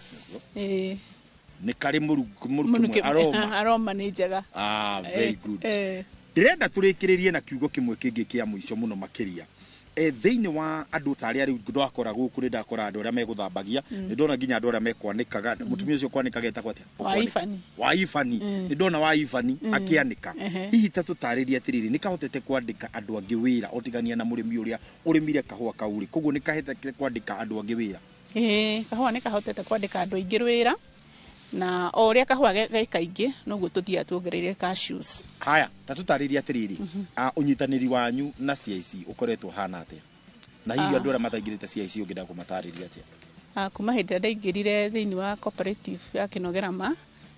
Nĩ karĩ mũrukĩ aroma. Aroma nĩ njega. Very good. Ndĩrenda tũrĩkĩrĩrie na kiugo kĩmwe kĩngĩ kĩa mũico mũno makĩria. Thĩinĩ wa andũ ta arĩa rĩu ndakora gũkũ nĩ ndakora andũ arĩa megũthambagia, nĩ ndona nginya andũ arĩa mekwanĩkaga, mũtumia ũcio kwanĩkaga etagwo atĩa? Wa Ibani. Wa Ibani. Nĩ ndona wa Ibani akĩanĩka. Hihi ta tũtarĩrie atĩrĩrĩ, nĩ kahotete kwandĩka andũ angĩ wĩra otigania na mũrĩmi ũrĩa ũrĩmire kahũa kau rĩ, koguo nĩ kahotete kwandĩka andũ angĩ wĩra? Ĩĩ, kahũa nĩ kahotete kwandĩka andũ aingĩ wĩra, na o ũrĩa kahũa ge kaingĩ noguo tũthiaga tuongereire cashews. Haya, ta tũtarĩrie atĩrĩrĩ, ũnyitanĩri wanyu na CIC ũkoretwo ũhana atĩa? Na hihi andũ arĩa mataingĩrĩte CIC ũngĩenda kũmatarĩria atĩa? Kuma hĩndĩ ĩrĩa ndaingĩrire thĩinĩ wa cooperative ya Kĩnogerama,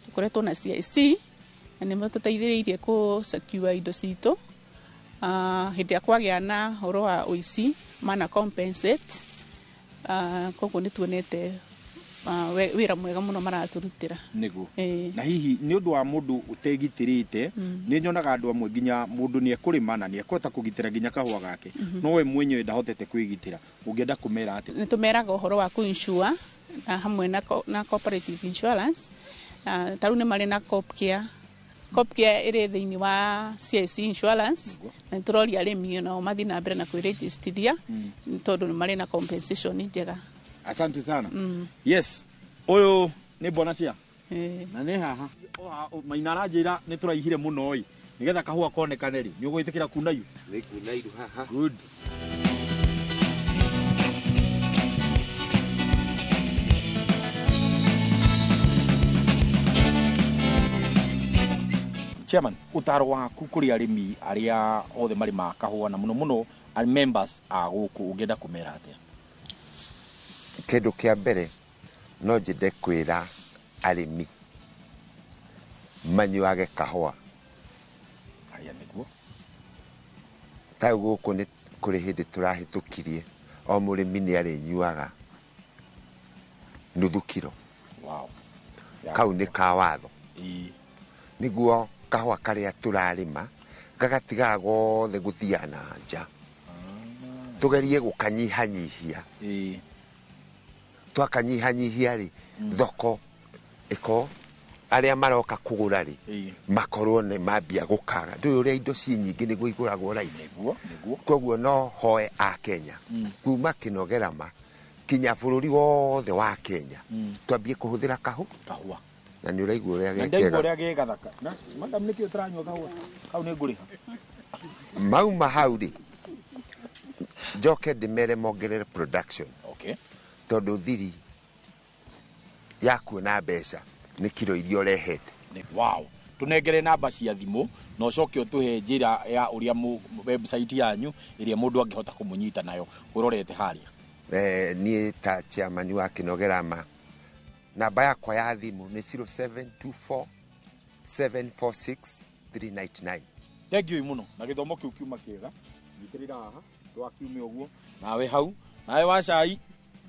tũkoretwo na CIC na nĩ matũteithĩrĩirie kũ secure indo citũ. Hĩndĩ ĩrĩa kwagĩa na ũhoro wa ũici, mana compensate. Koguo nĩ tuonete wĩra mwega mũno maratũrutĩra. Nĩguo. Na hihi nĩ ũndũ wa mũndũ ũtegitĩrĩte, nĩ nyonaga andũ amwe nginya mũndũ nĩ ekũrĩma na nĩ ekũhota kũgitĩra nginya kahũa gake, no we mwenyewe ndahotete kwĩgitĩra, ũngĩenda kũmera atĩa? Nĩ tũmeraga ũhoro wa kũ-insure na hamwe na cooperative insurance. Ta rĩu nĩ marĩ na Coopcare. Coopcare ĩrĩ thĩinĩ wa CIC insurance, na nĩ tũroria arĩmi nao mathiĩ na mbere na kwĩrĩnjĩstithia, tondũ nĩ marĩ na compensation njega. Asante sana. Yes, ũyũ nĩ bwana cia. Na nĩ haha. Maina aranjĩra nĩ tũraihire mũno ĩ. Nĩgetha kahũa konekane rĩ, nĩ ũgwĩtĩkĩra kuna iru? Nĩ kuna iru haha. Good. Chairman, ũtaro waku kũrĩ arĩmi arĩa othe marĩmaga kahũa na mũno mũno members a gũkũ ũngĩenda kũmera atĩa? Kĩndũ kĩa mbere no njende kwĩra arĩmi manyuage kahũa. Haya, nĩguo. Ta gũkũ nĩ kũrĩ hĩndĩ tũrahĩtũkirie o mũrĩmi nĩ arĩnyuaga nuthu kiro. Wow. Kau nĩ ka watho. Nĩguo kahũa karĩa tũrarĩma gagatigaga gothe gũthiaga na nja. Tũgerie gũkanyihanyihia. Twakanyihanyihia rĩ, thoko ĩko arĩa maroka kũgũra rĩ, makorwo nĩ mambia gũkaga. Ndũĩ ũrĩa indo ci nyingĩ nĩguo igũragwo raithi. Koguo no hoe a Kenya kuma Kĩnogerama kinya bũrũri wothe wa Kenya twambie kũhũthĩra kahũa. Na nĩ ũraigua ũrĩa Na ndaigua ũrĩa ge gathaka. Na madam nĩkĩ ũtaranyua kahũa? Kau nĩ ngũrĩha. Mauma hau rĩ, njoke ndĩmere mongerere production. Okay. Tondũ thiri ya kuona mbeca nĩ kiro iria ũrehete. Wow. Tũnengere namba cia thimũ na ũcoke ũtũhe njĩra ya ũrĩa website yanyu ĩrĩa mũndũ angĩhota kũmũnyita nayo ũrorete harĩa. Niĩ ta chairman wa Kĩnogerama, namba yakwa ya thimũ nĩ 0724 746 399. Thank you mũno na gĩthomo kĩu kiuma kĩega. Nyitĩrĩra haha. Ndwakiume ũguo nawe hau nawe wa cai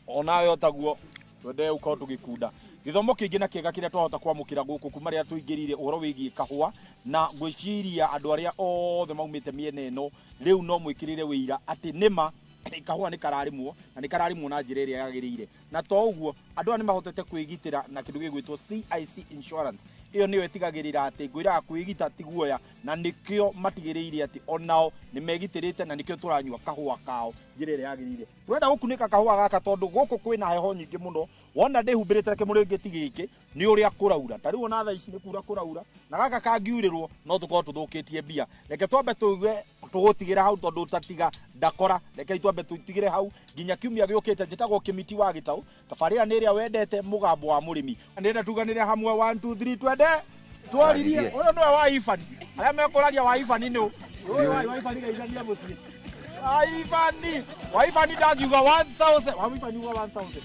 onawe otaguo twende ukorwo tũgĩkunda gĩthomo kĩngĩ na kĩega kĩrĩa twahota kwamũkĩra gũkũ kuma rĩrĩa tũingĩrire ũhoro wĩgiĩ kahũa na ngwĩciria andũ arĩa othe maumĩte mĩena ĩno rĩu no mwĩkĩrĩre wĩira atĩ nĩma kahũa nĩ kararĩmwo na nĩ kararĩmwo na njĩra ĩrĩa yagĩrĩire na to ũguo andũ aya nĩ mahotete kwĩgitĩra na kĩndũ gĩgwĩtwo CIC insurance ĩyo nĩyo ĩtigagĩrĩra atĩ ngwĩraga kwĩgita ti guoya na nĩkĩo matigĩrĩire atĩ onao nĩ megitĩrĩte na nĩkĩo tũranyua kahũa kao njĩra ĩrĩa yagĩrĩire. Tũrenda gũkunĩka kahũa gaka tondũ gũkũ kwĩna heho nyingĩ mũno wona ndĩhumbĩrĩte kĩmũrĩngĩti gĩkĩ nĩ ũrĩa kũraura ta rĩu ona thaa ici nĩ kura kũraura na gaka kangiurĩrwo no tũkorwo tũthũkĩtie mbia. Reke twambe tũigue tũgũtigĩra hau tondũ tatiga ndakora reke twambe tũtigĩre hau nginya kiumia gĩũkĩte. Njĩtagwo Kĩmiti wa Gĩtaũ tabarĩra nĩ ĩrĩa wendete mũgambo wa mũrĩmi. Ndĩrenda tuganĩre hamwe 1 2 3 twende twaririe. Ũyũ nĩwe wa Ibani arĩa mekũragia wa Ibani nĩ ũyũ wa Ibani geithania mũciĩ wa Ibani wa Ibani ndangiuga 1000 wa Ibani uga 1000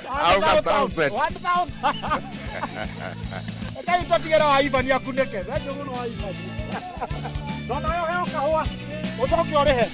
Auga 1000. 1000. Kai tũtigĩre wa Ibani akunĩke. Thengiũ mũno wa Ibani. Ndona yo heo kahũa ũcoke ũrĩhe.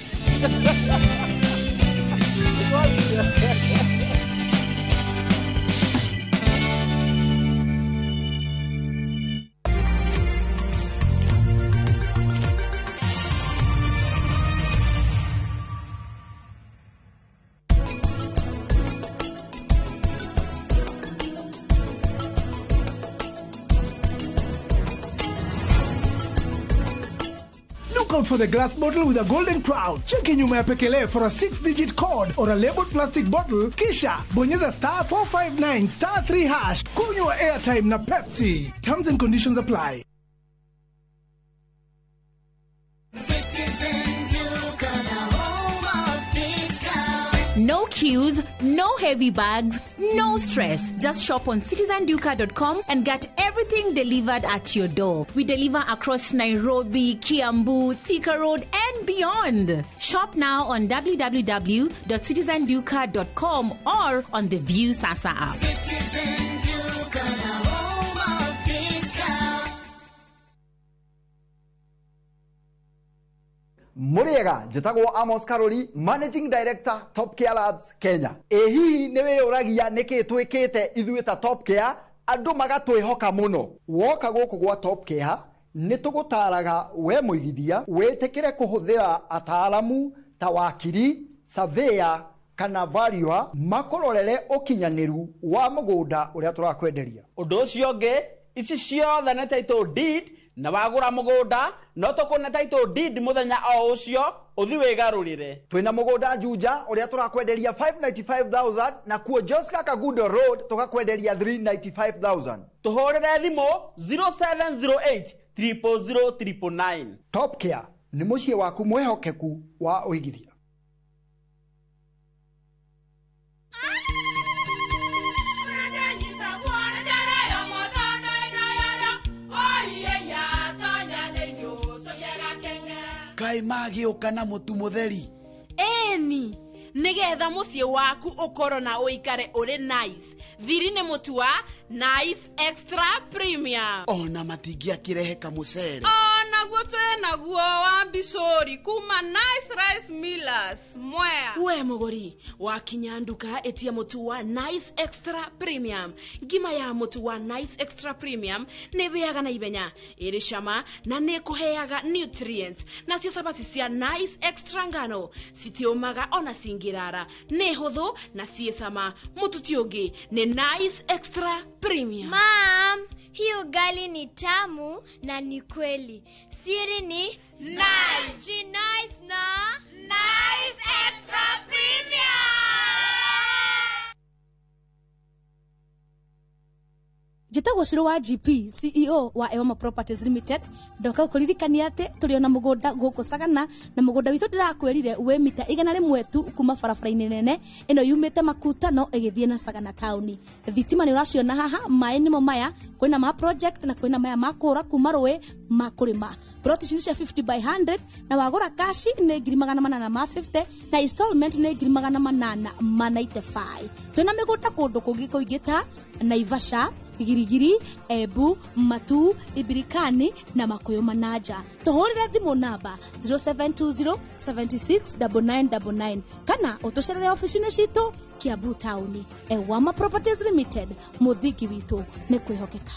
Look out for the glass bottle with a golden crown. Cheki nyuma ya pekele for a 6-digit code or a labeled plastic bottle. Kisha bonyeza star 459 star 3 hash. Kunywa airtime na Pepsi. Terms and conditions apply. Citizen Duka, the home of discount. No queues, no heavy bags, no stress. Just shop on citizenduka.com and get everything delivered at your door. We deliver across Nairobi, Kiambu, Thika Road, and beyond. Shop now on www.citizenduka.com or on the View Sasa app. Citizen Duka, the home of discount. Muriega njĩtagwo Amos Karori, Managing Director Top Care Labs Kenya. Ĩ hihi nĩ wĩyũragia nĩkĩ twĩkĩte ithuĩ ta Top Care andũ magatwĩhoka mũno. Woka gũkũ gwa Top Care nĩ tũgũtaraga we mũigithia wĩtĩkĩre kũhũthĩra ataaramu ta wakiri, surveyor kana valuer makũrorere ũkinyanĩru wa mũgũnda ũrĩa tũrakwenderia. Ũndũ ũcio ũngĩ ici ciothe nĩ title deed na wagũra mũgũnda no tũkũne title deed mũthenya o ũcio ũthi wĩgarũrĩre. Twĩna mũgũnda Juja ũrĩa tũrakwenderia 595,000 na kuo Joska Kagundo Road tũgakwenderia 395,000. Tũhũrĩre thimũ 0708 000 999. Top Care nĩ mũciĩ waku mwĩhokeku wa ũigithia. Kai magĩũka na mũtu mũtheri. Eni nĩgetha mũciĩ waku ũkorwo na ũikare ũrĩ nice. Thiri nĩ mũtu wa Nice Extra Premium. Ona matingĩakĩrehe kamũcere. Onaguo twĩnaguo wa mbicũri kuma Nice Rice Millers Mwea. We mũgũri wakinya nduka ĩtia mũtu wa Nice Extra Premium. Ngima ya mũtu wa Nice Extra Premium nĩ ĩhĩaga na ihenya, ĩrĩ cama na nĩ ĩkũheaga nutrients. Nacio cabaci cia Nice Extra ngano citiũmaga ona cingĩrara, nĩ hũthũ na ciĩ cama. Mũtu ti ũngĩ nĩ Nice Extra Premium. Mom, hii ugali ni tamu na ni kweli. Siri ni Nice. Nice na Nice Extra Premium. Njĩtagwo Shiro wa GP, CEO wa Ewama Properties Limited. Ndoka gũkũririkania atĩ tũrĩ ona mũgũnda gũkũ Sagana, na mũgũnda witũ ndĩrakwĩrire wĩ mita 100 tu kuma barabara-inĩ nene ĩno yumĩte Makutano ĩgĩthiĩ na Sagana taũni. Thitima nĩ ũraciona haha, maĩ nĩmo maya, kwĩna ma project na kwĩna maya ma kũra kuma rũĩ ma kũrĩma. Plot ici nĩ cia 50 by 100 na wagũra kashi nĩ 850 na installment nĩ 895. Twĩna mĩgũnda kũndũ kũngĩ kũingĩ ta Naivasha, Girigiri, Ebu, Matu, Ibirikani na Makuyu Manaja. Tuhurire thimu namba 0720 76 9999 kana ũtũcerere ofici-inĩ citũ Kiambu taũni. Ewama Properties Limited, mũthingi witũ nĩ kwĩhokeka.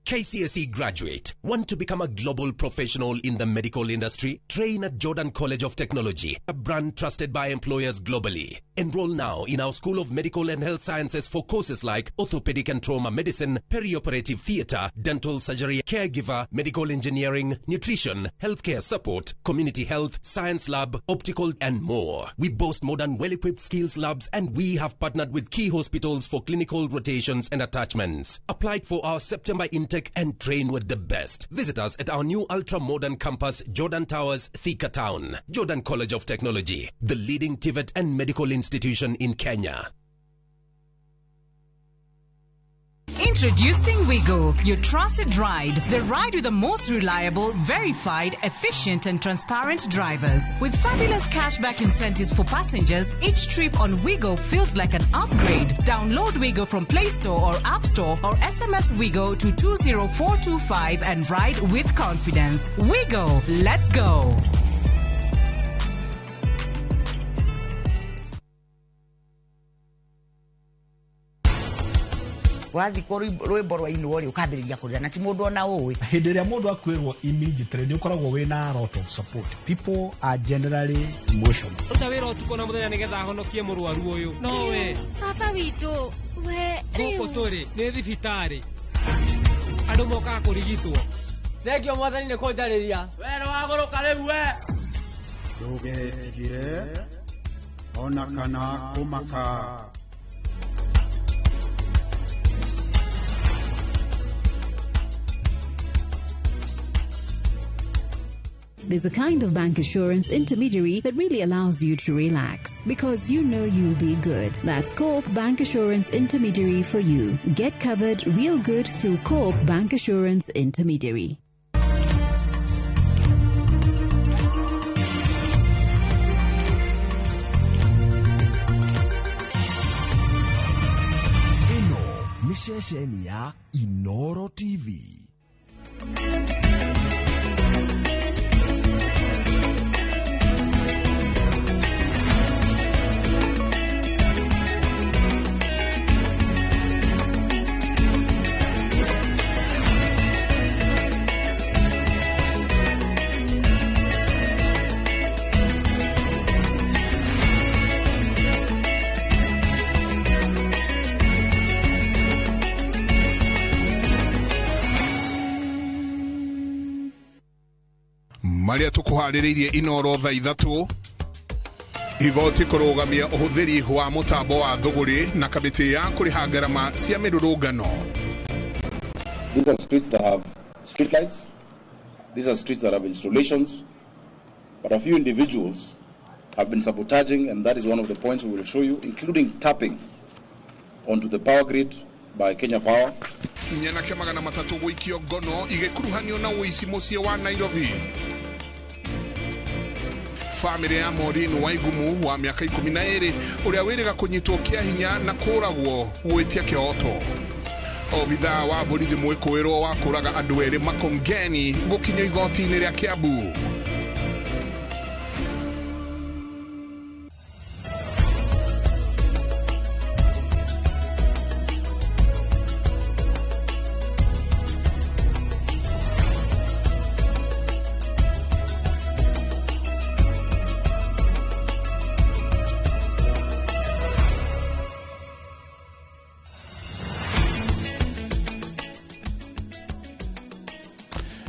KCSE graduate, want to become a global professional in the medical industry? Train at Jordan College of Technology, a brand trusted by employers globally. Enroll now in our School of Medical and Health Sciences for courses like orthopedic and trauma medicine, perioperative theater, dental surgery, caregiver, medical engineering, nutrition, healthcare support, community health, science lab, optical, and more. We boast modern, well-equipped skills labs, and we have partnered with key hospitals for clinical rotations and attachments. Apply for our September intake and train with the best. Visit us at our new ultra-modern campus, Jordan Towers, Thika Town. Jordan College of Technology, the leading TVET and medical institution in Kenya. Introducing Wigo, your trusted ride. The ride with the most reliable, verified, efficient and transparent drivers. With fabulous cashback incentives for passengers, each trip on Wigo feels like an upgrade. Download Wigo from Play Store or App Store or SMS Wigo to 20425 and ride with confidence. Wigo, let's go. Wathikwo rwimbo rwa inwo ri ukambiriria kurira na ti mundu ona uwi. Hĩndĩ ĩrĩa mũndũ akwĩrwo immediately nĩ ũkoragwo wĩna a lot of support. People are generally emotional. Ruta wĩra ũtukũ na mũthenya nĩgetha ahonokie mũrwaru ũyũ. No we baba witũ, we gũkũ tũrĩ nĩ thibitarĩ, andũ mokaga kũrigitwo. Thengio mwathani nĩ kũnjarĩria. We nĩ wagũrũka rĩu we. Ndũgetigĩre ona kana kũmaka. There's a kind of bank assurance intermediary that really allows you to relax because you know you'll be good. That's Co-op Bank Assurance Intermediary for you. Get covered real good through Co-op Bank Assurance Intermediary. Ĩno nĩ ceceni ya Inoro TV. Maria tukuharĩrĩirie Inoro thaa 3 igoti kũrũgamia ũhũthĩri wa mũtambo wa thũgũrĩ na kamĩtĩ ya kũrĩha ngarama cia mĩrũrũngano. These are streets that have street lights. These are streets that have installations. But a few individuals have been sabotaging, and that is one of the points we will show you, including tapping onto the power grid by Kenya Power. Nyanake 300 gũikio ngono igĩkuruhanio na ũici mũciĩ wa Nairobi. Famĩlĩ ya Maureen Waigumu wa mĩaka 12 ũrĩa wĩrĩga kũnyitwo kĩa hinya na kũragwo gwĩtia kĩhoto. Obithaa wa borithi mwĩkũĩrwo wa kũraga andũ erĩ Makongeni gũkinyio igoti-inĩ rĩa Kiambu.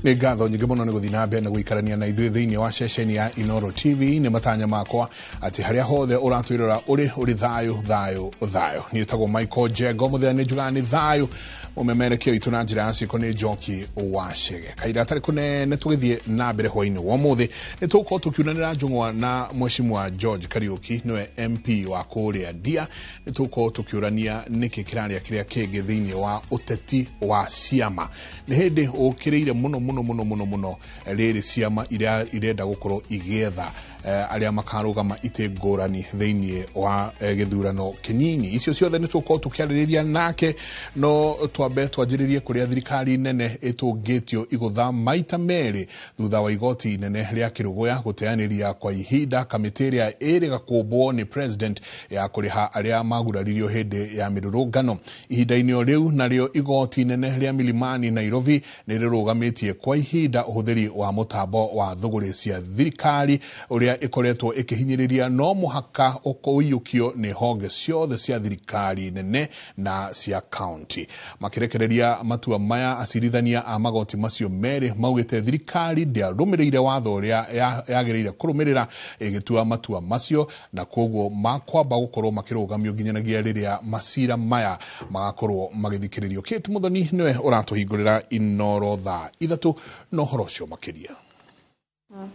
Nĩ ngatho nyingĩ mũno nĩ gũthiĩ na mbere na gũikarania na ithuĩ thĩinĩ wa ceceni ya Inoro TV. Nĩ matanya makwa atĩ harĩa hothe ũratwĩrora ũrĩ ũrĩ thayũ thayũ thayũ. Niĩ tagwo Michael Jengo, mũthenya nĩ njugaga nĩ thayũ. Mũmemerekia witũ na njĩra ya ciĩko nĩ Njoki wa Chege. Kahinda gatarĩ kũnene tũgĩthiĩ na mbere hwaĩ-inĩ wa ũmũthĩ nĩ tũgũkorwo tũkiunanĩra njũng'wa na Mheshimiwa George Kariuki, nĩwe MP wa kũrĩa Ndia. Nĩ tũgũkorwo tũkĩũrania nĩkĩ kĩrarĩa kĩrĩa kĩngĩ thĩinĩ wa ũteti wa ciama. Nĩ hĩndĩ ũkĩrĩire mũno mũno mũno mũno mũno rĩrĩ ciama iria irenda gũkorwo igĩetha arĩa makarũgama itĩ ngũrani thĩinĩ wa gĩthurano kĩnini. Icio ciothe nĩ tũgũkorwo tũkĩarĩrĩria nake, no twambe twanjĩrĩrie kũrĩa thirikari nene ĩtũngĩtio igũtha maita merĩ thutha wa igoti inene rĩa Kĩrũgũya gũteanĩria kwa ihinda kamĩtĩ ĩrĩa ĩrĩga kũmbwo nĩ president ya kũrĩha arĩa maguraririo hĩndĩ ya mĩrũrũngano. Ihinda-inĩ o rĩu narĩo igoti inene rĩa Milimani Nairobi nĩ rĩrũgamĩtie kwa ihinda ũhũthĩri wa mũtambo wa thũgũrĩ cia thirikari ũrĩa ĩkoretwo ĩkĩhinyĩrĩria no mũhaka ũkũiyũkio nĩ honge ciothe cia thirikari nene na cia kaunti. Makĩrekereria matua maya, acirithania a magoti macio merĩ maugĩte thirikari ndĩarũmĩrĩire watho ũrĩa yagĩrĩire kũrũmĩrĩra ĩgĩtua matua macio, na koguo makwamba gũkorwo makĩrũgamio nginyanagia rĩrĩa macira maya magakorwo magĩthikĩrĩrio. Kate Muthoni nĩwe ũratũhingũrĩra Inoro thaa 3 na ũhoro ũcio makĩria.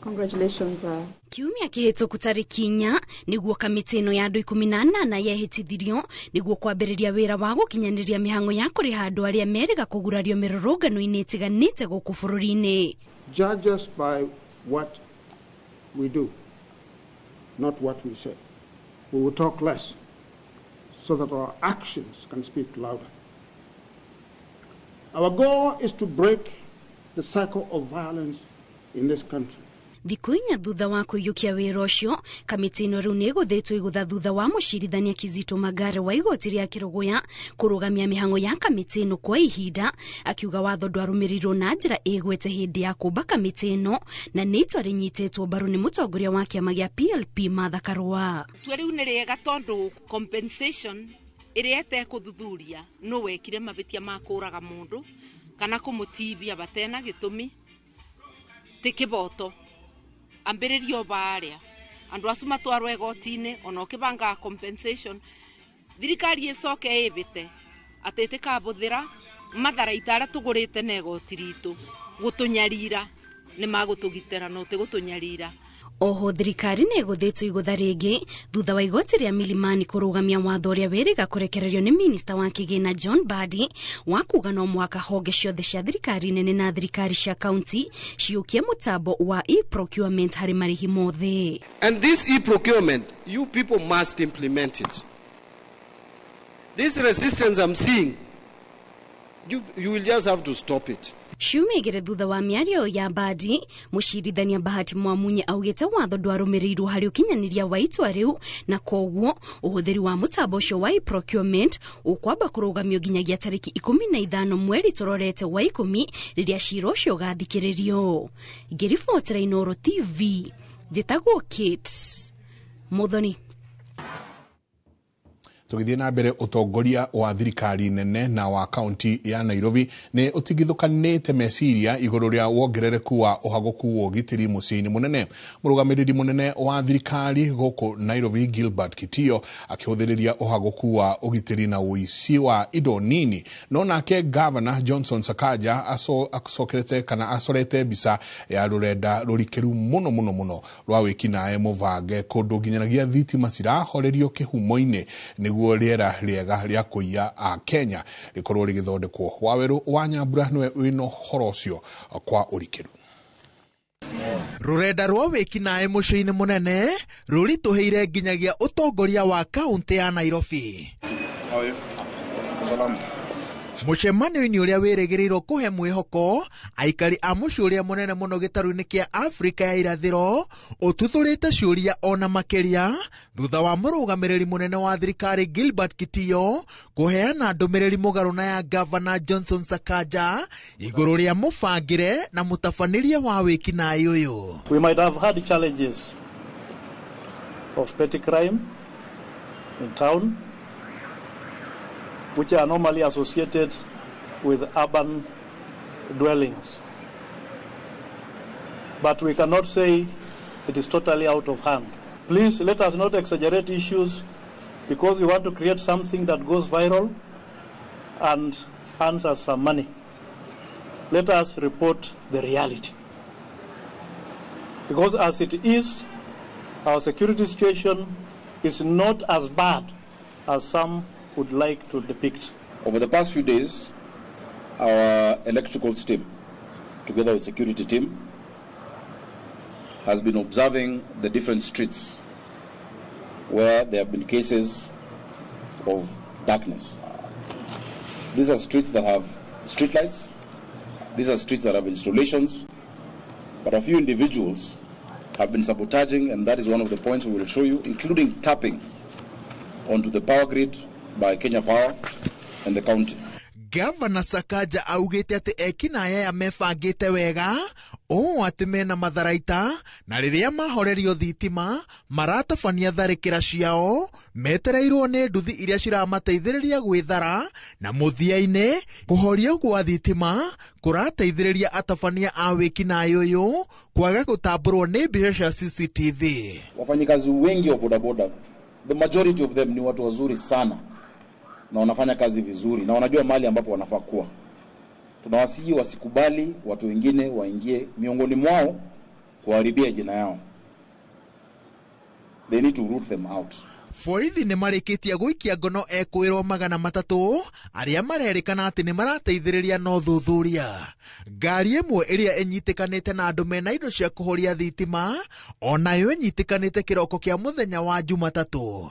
Congratulations. Kiumia kĩhĩtũku tarĩki 4 nĩguo kamĩtĩ ĩno ya andũ 18 yehĩtithirio nĩguo kwambĩrĩria wĩra wa gũkinyanĩria mĩhang'o ya kũrĩha andũ arĩa merĩga kũgurario mĩrũrũngano-inĩ ĩtiganĩte gũkũ bũrũri-inĩ. Judge us by what we do, not what we say. We will talk less so that our actions can speak louder. Our goal is to break the cycle of violence in this country. Thikũ 4 thutha wa kũiyũkia wĩra ũcio, kamĩtĩ ĩno rĩu nĩ ĩgũthĩtwo igũtha thutha wa mũcirithania Kizito Magare wa igoti rĩa Kĩrũgũya kũrũgamia mĩhang'o ya kamĩtĩ ĩno kwa ihinda, akiuga watho ndwarũmĩrĩirwo na njĩra ĩgwete hĩndĩ ya kũmba kamĩtĩ ĩno, na nĩ itua rĩnyitĩtwo mbaru nĩ mũtongoria wa kĩama gĩa PLP Martha Karua. Itua rĩu nĩ rĩega tondũ compensation ĩrĩa ĩtekũthuthuria nũ wekire mahĩtia ma kũũraga mũndũ kana kũmũtibia batena gĩtũmi ti kĩboto ambĩrĩrio baria andũ acu matwarwo igoti-inĩ ona ũkĩbangaga compensation thirikari ĩcoke ĩbĩte atĩ ĩtĩkabũthĩra matharaita arĩa tũgũrĩte na igoti ritũ gũtũnyarira nĩ magũtũgitĩra no ti gũtũnyarira. Oho thirikari nĩ ĩgũthĩtwo igũtha rĩngĩ thutha wa igoti rĩa Milimani kũrũgamia watho ũrĩa wĩrĩga kũrekererio nĩ minista wa kĩgĩna John Mbadi wa kuga no mũhaka honge ciothe cia thirikari nene na thirikari cia kaunti ciũkie mũtambo wa e-procurement harĩ marĩhi mothe. And this e-procurement, you people must implement it. This resistance I'm seeing, you will just have to stop it. Ciumia 2 thutha wa mĩario ya Mbadi, mũcirithania Bahati Mwamunye augĩte watho ndwarũmĩrĩirwo harĩ ũkinyanĩria wa itua rĩu, na koguo ũhũthĩri wa mũtambo ũcio wa e-procurement ũkwamba kũrũgamio nginyagia tarĩki 15 mweri tũrorete wa 10 rĩrĩa cira ũcio ũgathikĩrĩrio. Ngĩribotera Inoro TV, njĩtagwo Kate Muthoni. Tũgĩthiĩ na mbere, ũtongoria wa thirikari nene na wa kaunti ya Nairobi nĩ ũtigithũkanĩte meciria igũrũ rĩa wongerereku wa ũhagũku wa ũgitĩri mũciĩ-inĩ mũnene. Mũrũgamĩrĩri mũnene wa thirikari gũkũ Nairobi Gilbert Kitio akĩhũthĩrĩria ũhagũku wa ũgitĩri na ũici wa indo nini, no nake Governor Johnson Sakaja acokerete kana acorete mbica ya rũrenda rũrikĩru mũno mũno mũno rwa wĩkinaĩ mũbange kũndũ nginyanagia thitima cirahorerio kĩhumo-inĩ nĩguo rĩera rĩega rĩa kũiya a Kenya rĩkorwo rĩgĩthondekwo. Wawerũ wa Nyambura nĩwe wĩna ũhoro ũcio kwa ũrikĩru. Rũrenda rwa wĩkinaĩ mũciĩ-inĩ mũnene rũritũhĩire nginyagia ũtongoria wa kaunti ya Nairobi. Mũcemanio-inĩ ũrĩa wĩrĩgĩrĩirwo kũhe mwĩhoko aikari a mũciĩ ũrĩa mũnene mũno gĩtarũ-inĩ kĩa Afrika ya irathĩro ũtuthũrĩte ciũria ona makĩria thutha wa mũrũgamĩrĩri mũnene wa thirikari Gilbert Kitio kũheana ndũmĩrĩri mũgarũ na ya Governor Johnson Sakaja igũrũ rĩa mũbangĩre na mũtabanĩria wa wĩkinaĩ ũyũ. We might have had challenges of petty crime in town, which are normally associated with urban dwellings. But we cannot say it is totally out of hand. Please let us not exaggerate issues because we want to create something that goes viral and earns us some money. Let us report the reality. Because as it is, our security situation is not as bad as some would like to depict. Over the past few days, our electrical team, together with security team, has been observing the different streets where there have been cases of darkness. These are streets that have street lights. These are streets that have installations. But a few individuals have been sabotaging, and that is one of the points we will show you, including tapping onto the power grid by Kenya Power and the county. Gavana Sakaja augĩte atĩ ekinaĩ aya mebangĩte wega ũũ atĩ mena matharaita na rĩrĩa mahorerio thitima maratabania tharĩkĩra ciao metereirwo nĩ nduthi iria ciramateithĩrĩria gwĩthara na mũthia-inĩ kũhorio gwa thitima kũrateithĩrĩria atabania a wĩkinaĩ ũyũ kwaga gũtambũrwo nĩ mbica cia CCTV. Wafanyikazi wengi wa bodaboda, the majority of them ni watu wazuri sana na wanafanya kazi vizuri na wanajua mahali ambapo wanafaa kuwa. Tunawasihi wasikubali watu wengine waingie miongoni mwao kuharibia jina yao. They need to root them out. Borithi nĩ marĩkĩtie gũikia ngono ekwĩrwo 300 arĩa marerĩkana atĩ nĩ marateithĩrĩria na ũthuthuria. Ngari ĩmwe ĩrĩa ĩnyitĩkanĩte na andũ mena indo cia kũhoria thitima onayo ĩnyitĩkanĩte kĩroko kĩa mũthenya wa Jumatatũ.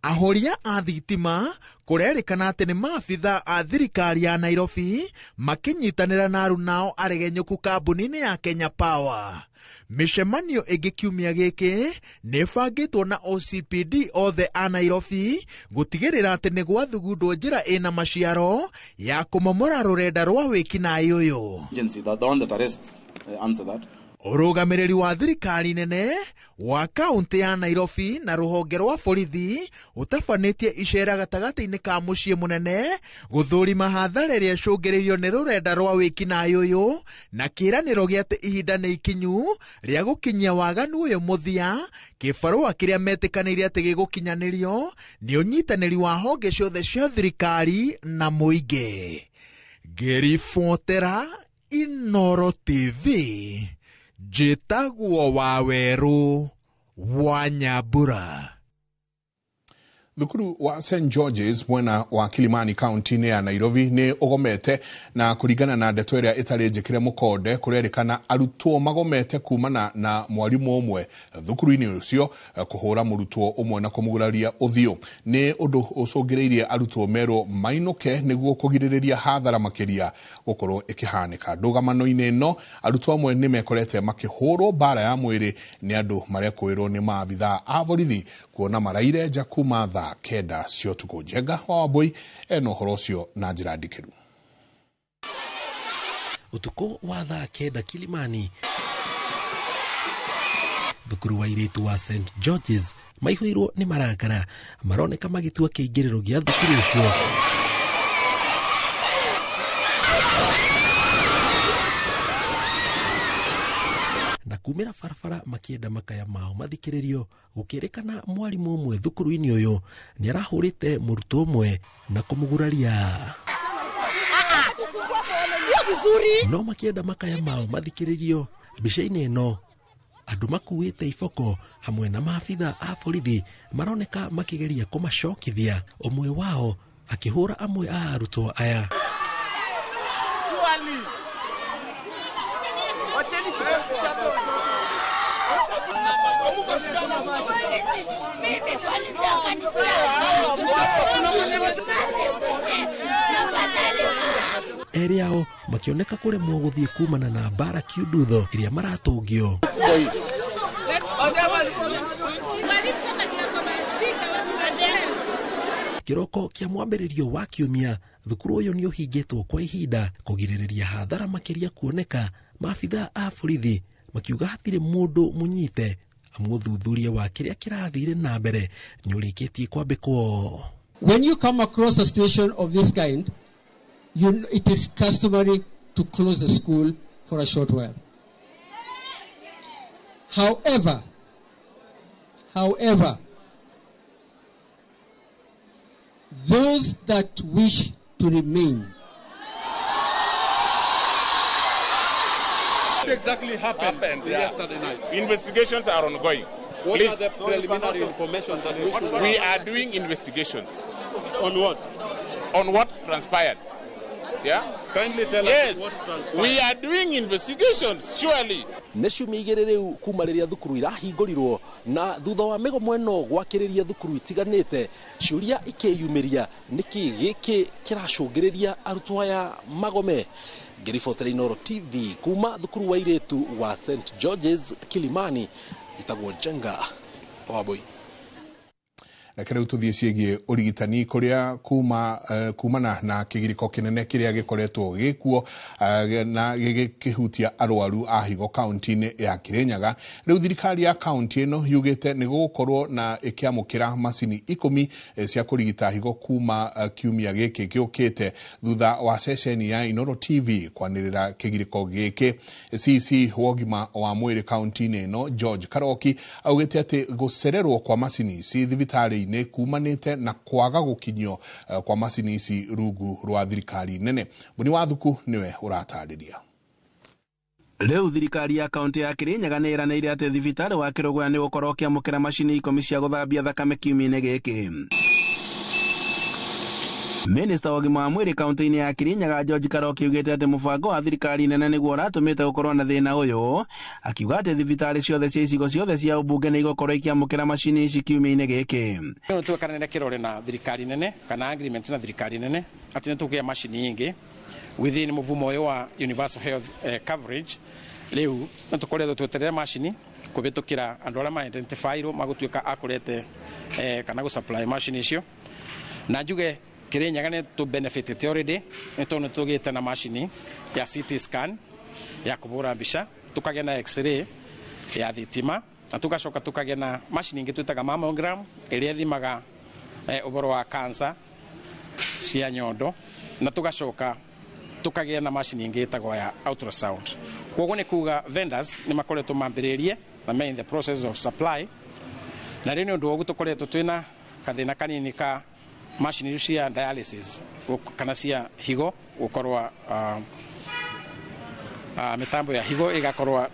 Ahoria a thitima kũrerĩkana atĩ nĩ maabitha a thirikari ya Nairobi makĩnyitanĩra na arunao aregenyũku kambuni-inĩ ya Kenya Power. Mĩcemanio ĩngĩ kiumia gĩkĩ nĩ ĩbangĩtwo na OCPD othe a Nairobi gũtigĩrĩra atĩ nĩ gwathugundwo njĩra ĩna maciaro ya kũmomora rũrenda rwa wĩkinaĩ ũyũ. Agency, the one that arrests, answer that. Ũrũgamĩrĩri wa thirikari nene wa kaunti ya Nairobi na rũhonge rwa borithi ũtabanĩtie icera gatagatĩ-inĩ ka mũciĩ mũnene gũthũrima hathara ĩrĩa ĩcũngĩrĩirio nĩ rũrenda rwa wĩkinaĩ ũyũ na kĩĩranĩro gĩa atĩ ihinda nĩ ikinyu rĩa gũkinyia waganu ũyũ mũthia. Kĩbarũa kĩrĩa metĩkanĩire atĩ gĩgũkinyanĩrio nĩ ũnyitanĩri wa honge ciothe cia thirikari na mũingĩ. Ngĩribotera Inooro TV, njĩtagwo Wawerũ wa Nyambura. Thukuru wa St George's mwena wa Kilimani kaunti-inĩ ya Nairobi nĩ ũgomete na kũringana na ndeto ĩrĩa ĩtarĩ njĩkĩre mũkonde kũrerĩkana arutwo magomete kumana na mwarimũ ũmwe thukuru-inĩ ũcio kũhũra mũrutwo ũmwe na kũmũguraria ũthiũ. Nĩ ũndũ ũcũngĩrĩirie arutwo merwo mainũke nĩguo kũgirĩrĩria hathara makĩria gũkorwo ĩkĩhanĩka. Ndũgamano-inĩ ĩno arutwo amwe nĩ mekorete makĩhũrwo mbara ya mwĩrĩ nĩ andũ marekũĩrwo nĩ maabithaa a borithi kuona maraire nja kuma thaa 9 cia ũtukũ. Njenga wa Wambui ena ũhoro ũcio na njĩra ndikĩru. Ũtukũ wa thaa 9 Kilimani, thukuru wa airĩtu wa St George's maihũirwo nĩ marakara maroneka magĩtua kĩingĩrĩro gĩa thukuru ũcio. Na kumĩra barabara makĩenda makaya mao mathikĩrĩrio gũkĩrĩkana mwarimũ ũmwe thukuru-inĩ ũyũ nĩ arahũrĩte mũrutwo ũmwe na kũmũguraria. No makĩenda makaya mao mathikĩrĩrio mbica-inĩ ĩno andũ makuĩte iboko hamwe na maabitha a borithi maroneka makĩgeria kũmacokithia, ũmwe wao akĩhũra amwe a arutwo aya. Erĩ ao makĩoneka kũremwo gũthiĩ kumana na mbara kiundutho ĩrĩa maratũngio. Kĩroko kĩa mwambĩrĩrio wa kiumia thukuru ũyũ nĩ ũhingĩtwo kwa ihinda kũgirĩrĩria hathara makĩria kuoneka. Maabitha a borithi makiuga hatirĩ mũndũ mũnyite amu ũthuthuria wa kĩrĩa kĩrathire na mbere nĩ ũrĩkĩtie kwambĩkwo. When you come across a situation of this kind, it is customary to close the school for a short while. However, those that wish to remain. What exactly happened yesterday night? Investigations are ongoing. What Please. Are the preliminary information that we should We are doing investigations. On what? On what transpired. Yeah? Kindly tell yes. us what transpired. We are doing investigations, surely. Nĩ ciumia 2 rĩu kuma rĩrĩa thukuru irahingũrirwo na thutha wa mĩgomo ĩno gwakĩrĩria thukuru itiganĩte, ciũria ikĩyumĩria nĩkĩ gĩkĩ kĩracũngĩrĩria arutwo aya magome. Ngĩribotera Inooro TV kuma thukuru wa airĩtu wa St George's Kilimani, ĩtagwo Njenga Wambui. Reke rĩu tũthiĩ ciĩgiĩ ũrigitani kũrĩa kumana na kĩgirĩko kĩnene kĩrĩa gĩkoretwo gĩkuo na gĩgĩkĩhutia arwaru a higo kaunti-inĩ ya Kirinyaga. Rĩu thirikari ya kaunti ĩno yugĩte nĩ gũgũkorwo na ĩkĩamũkĩra macini 10 cia kũrigita higo kuma kiumia gĩkĩ gĩũkĩte thutha wa ceceni ya Inooro TV kwanĩrĩra kĩgirĩko gĩkĩ. CC wa ũgima wa mwĩrĩ kaunti-inĩ ĩno George Karoki augĩte atĩ gũcererwo kwa macini ici thibitarĩ nĩ kumanĩte na kwaga gũkinyio kwa macini ici rungu rwa thirikari nene. Mbuni wa Thuku nĩwe ũratarĩria. Rĩu thirikari ya kaunti ya Kirinyaga nĩ ĩranĩire atĩ thibitarĩ wa Kĩrũgũya nĩ ũgũkorwo ũkĩamũkĩra macini 10 cia gũthambia thakame kiumia-inĩ gĩkĩ. Minista wa ũgima wa mwĩrĩ kaunti-inĩ ya Kirinyaga George Karoki augĩte atĩ mũbango wa thirikari nene nĩguo ũratũmĩte gũkorwo na thĩna ũyũ, akiuga atĩ thibitarĩ ciothe cia icigo ciothe cia ũmbunge nĩ igũkorwo ikĩamũkĩra macini ici kiumia-inĩ gĩkĩ. Nĩ twekanĩre kĩrore na thirikari nene kana agreement na thirikari nene atĩ nĩ tũkũgĩa macini ingĩ within mũvumo ũyũ wa universal health coverage. Rĩu nĩ tũkoretwo tweterere macini kũhĩtũkĩra andũ arĩa ma-identify-irwo magũtuĩka a kũrete kana gũ-supply macini icio, na njuge Kirinyaga nĩ tũ benefited already nĩ tondũ nĩ tũgĩte na macini ya CT scan ya kũhũra mbica, tũkagĩa na x-ray ya thitima, na tũgacoka tũkagĩa na macini ingĩ twĩtaga mammogram ĩrĩa ĩthimaga ũhoro wa cancer cia nyondo, na tũgacoka tũkagĩa na macini ingĩ ĩtagwo ya ultrasound. Koguo nĩ kuga vendors nĩ makoretwo mambĩrĩrie na me in the process of supply, na rĩu nĩ ũndũ wa ũguo tũkoretwo twĩna kathĩna kanini ka macini cia dialysis kana cia higo gukorwa mitambo ya higo igakorwa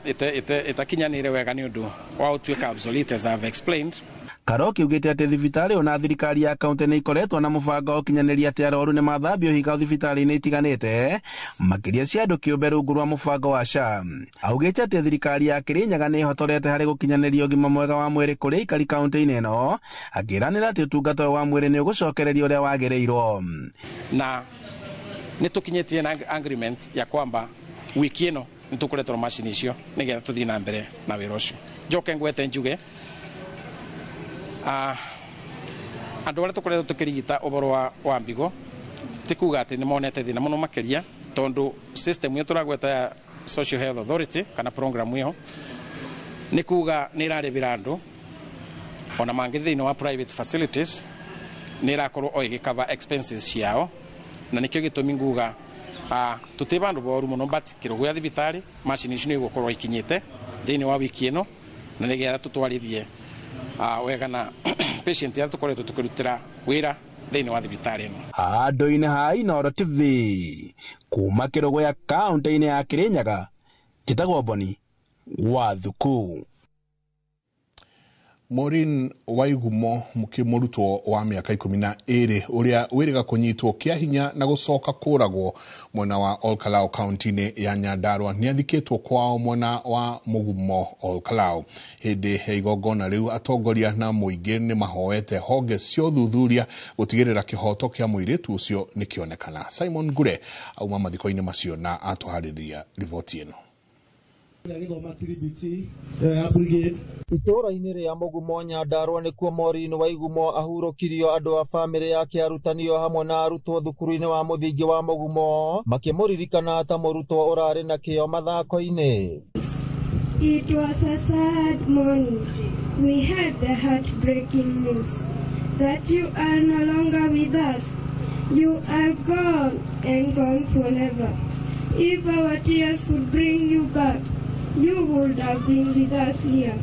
itakinyanire wega ni undu wa utuika obsolete as I've explained. Karoki augĩte atĩ thibitarĩ ĩyo na thirikari ya kaunti nĩ ikoretwo na mũbango wa ũkinyanĩria atĩ arwaru nĩ mathambio higo thibitarĩ-inĩ itiganĩte makĩria cia andũ kĩũmbe rungu rwa mũbango wa SHA. Augĩte atĩ thirikari ya Kirinyaga nĩ ĩhotorete harĩ gũkinyanĩria ũgima mwega wa mwĩrĩ kũrĩ aikari kaunti-inĩ ĩno, akĩranĩra atĩ ũtungata ũyũ wa mwĩrĩ nĩ ũgũcokererio ũrĩa wagĩrĩirwo. Na nĩ tũkinyĩtie na agreement ya kwamba wiki ĩno nĩ tũkũretwo macini icio nĩgetha tũthiĩ na mbere na wĩra ũcio. Njoke ngwete njuge andũ arĩa tũkoretwo tũkĩrigita ũhoro wa mbigo ti kuga atĩ nĩ monete thĩna mũno makĩria, tondũ system ĩyo tũragweta ya Social Health Authority kana program ĩyo nĩ kuga nĩ ĩrarĩbĩra andũ ona mangĩ thĩinĩ wa private facilities, nĩ ĩrakorwo o ĩgĩcover expenses ciao, na nĩkĩo gĩtũmi nguga tũtĩ bandũ boru mũno, but Kĩrũgũya thibitarĩ macini icio nĩ igũkorwo ikinyĩte thĩinĩ wa wiki ĩno, na nĩgetha tũtwarithie wega na patient ya tũkoretwo tũkĩrutĩra wĩra thĩinĩ wa thibitarĩ ĩno. Handũ-inĩ ha Inooro TV kuma Kĩrũgũya kaunti-inĩ ya Kirinyaga, njĩtagwo Boni wa Thuku. Maureen Waigumo mũrutwo wa mĩaka 12 ũrĩa wĩrĩga kũnyitwo kĩa hinya na gũcoka kũragwo mwena wa Olkalau kaunti-inĩ ya Nyandarua nĩ athikĩtwo kwao mwena wa Mũgumo Olkalau. Hĩndĩ ya igongona rĩu atongoria na mũingĩ nĩ mahoete honge cia ũthuthuria gũtigĩrĩra kĩhoto kĩa mũirĩtu ũcio nĩkĩonekana. Simon Ngure auma mathiko-inĩ macio na atũharĩria riboti ĩno. Itũũra-inĩ rĩa Mũgumo Nyandarua nĩkuo Maureen Waigumo ahurũkirio andũ a bamĩrĩ yake arutanio hamwe na arutwo thukuru-inĩ wa mũthingi wa Mũgumo makĩmũririkana ta mũrutwo ũrarĩ na kĩyo mathako-inĩ. It was a sad morning. We had the heartbreaking news that you are no longer with us. You are gone and gone forever. If our tears could bring you back, you would have been with us here.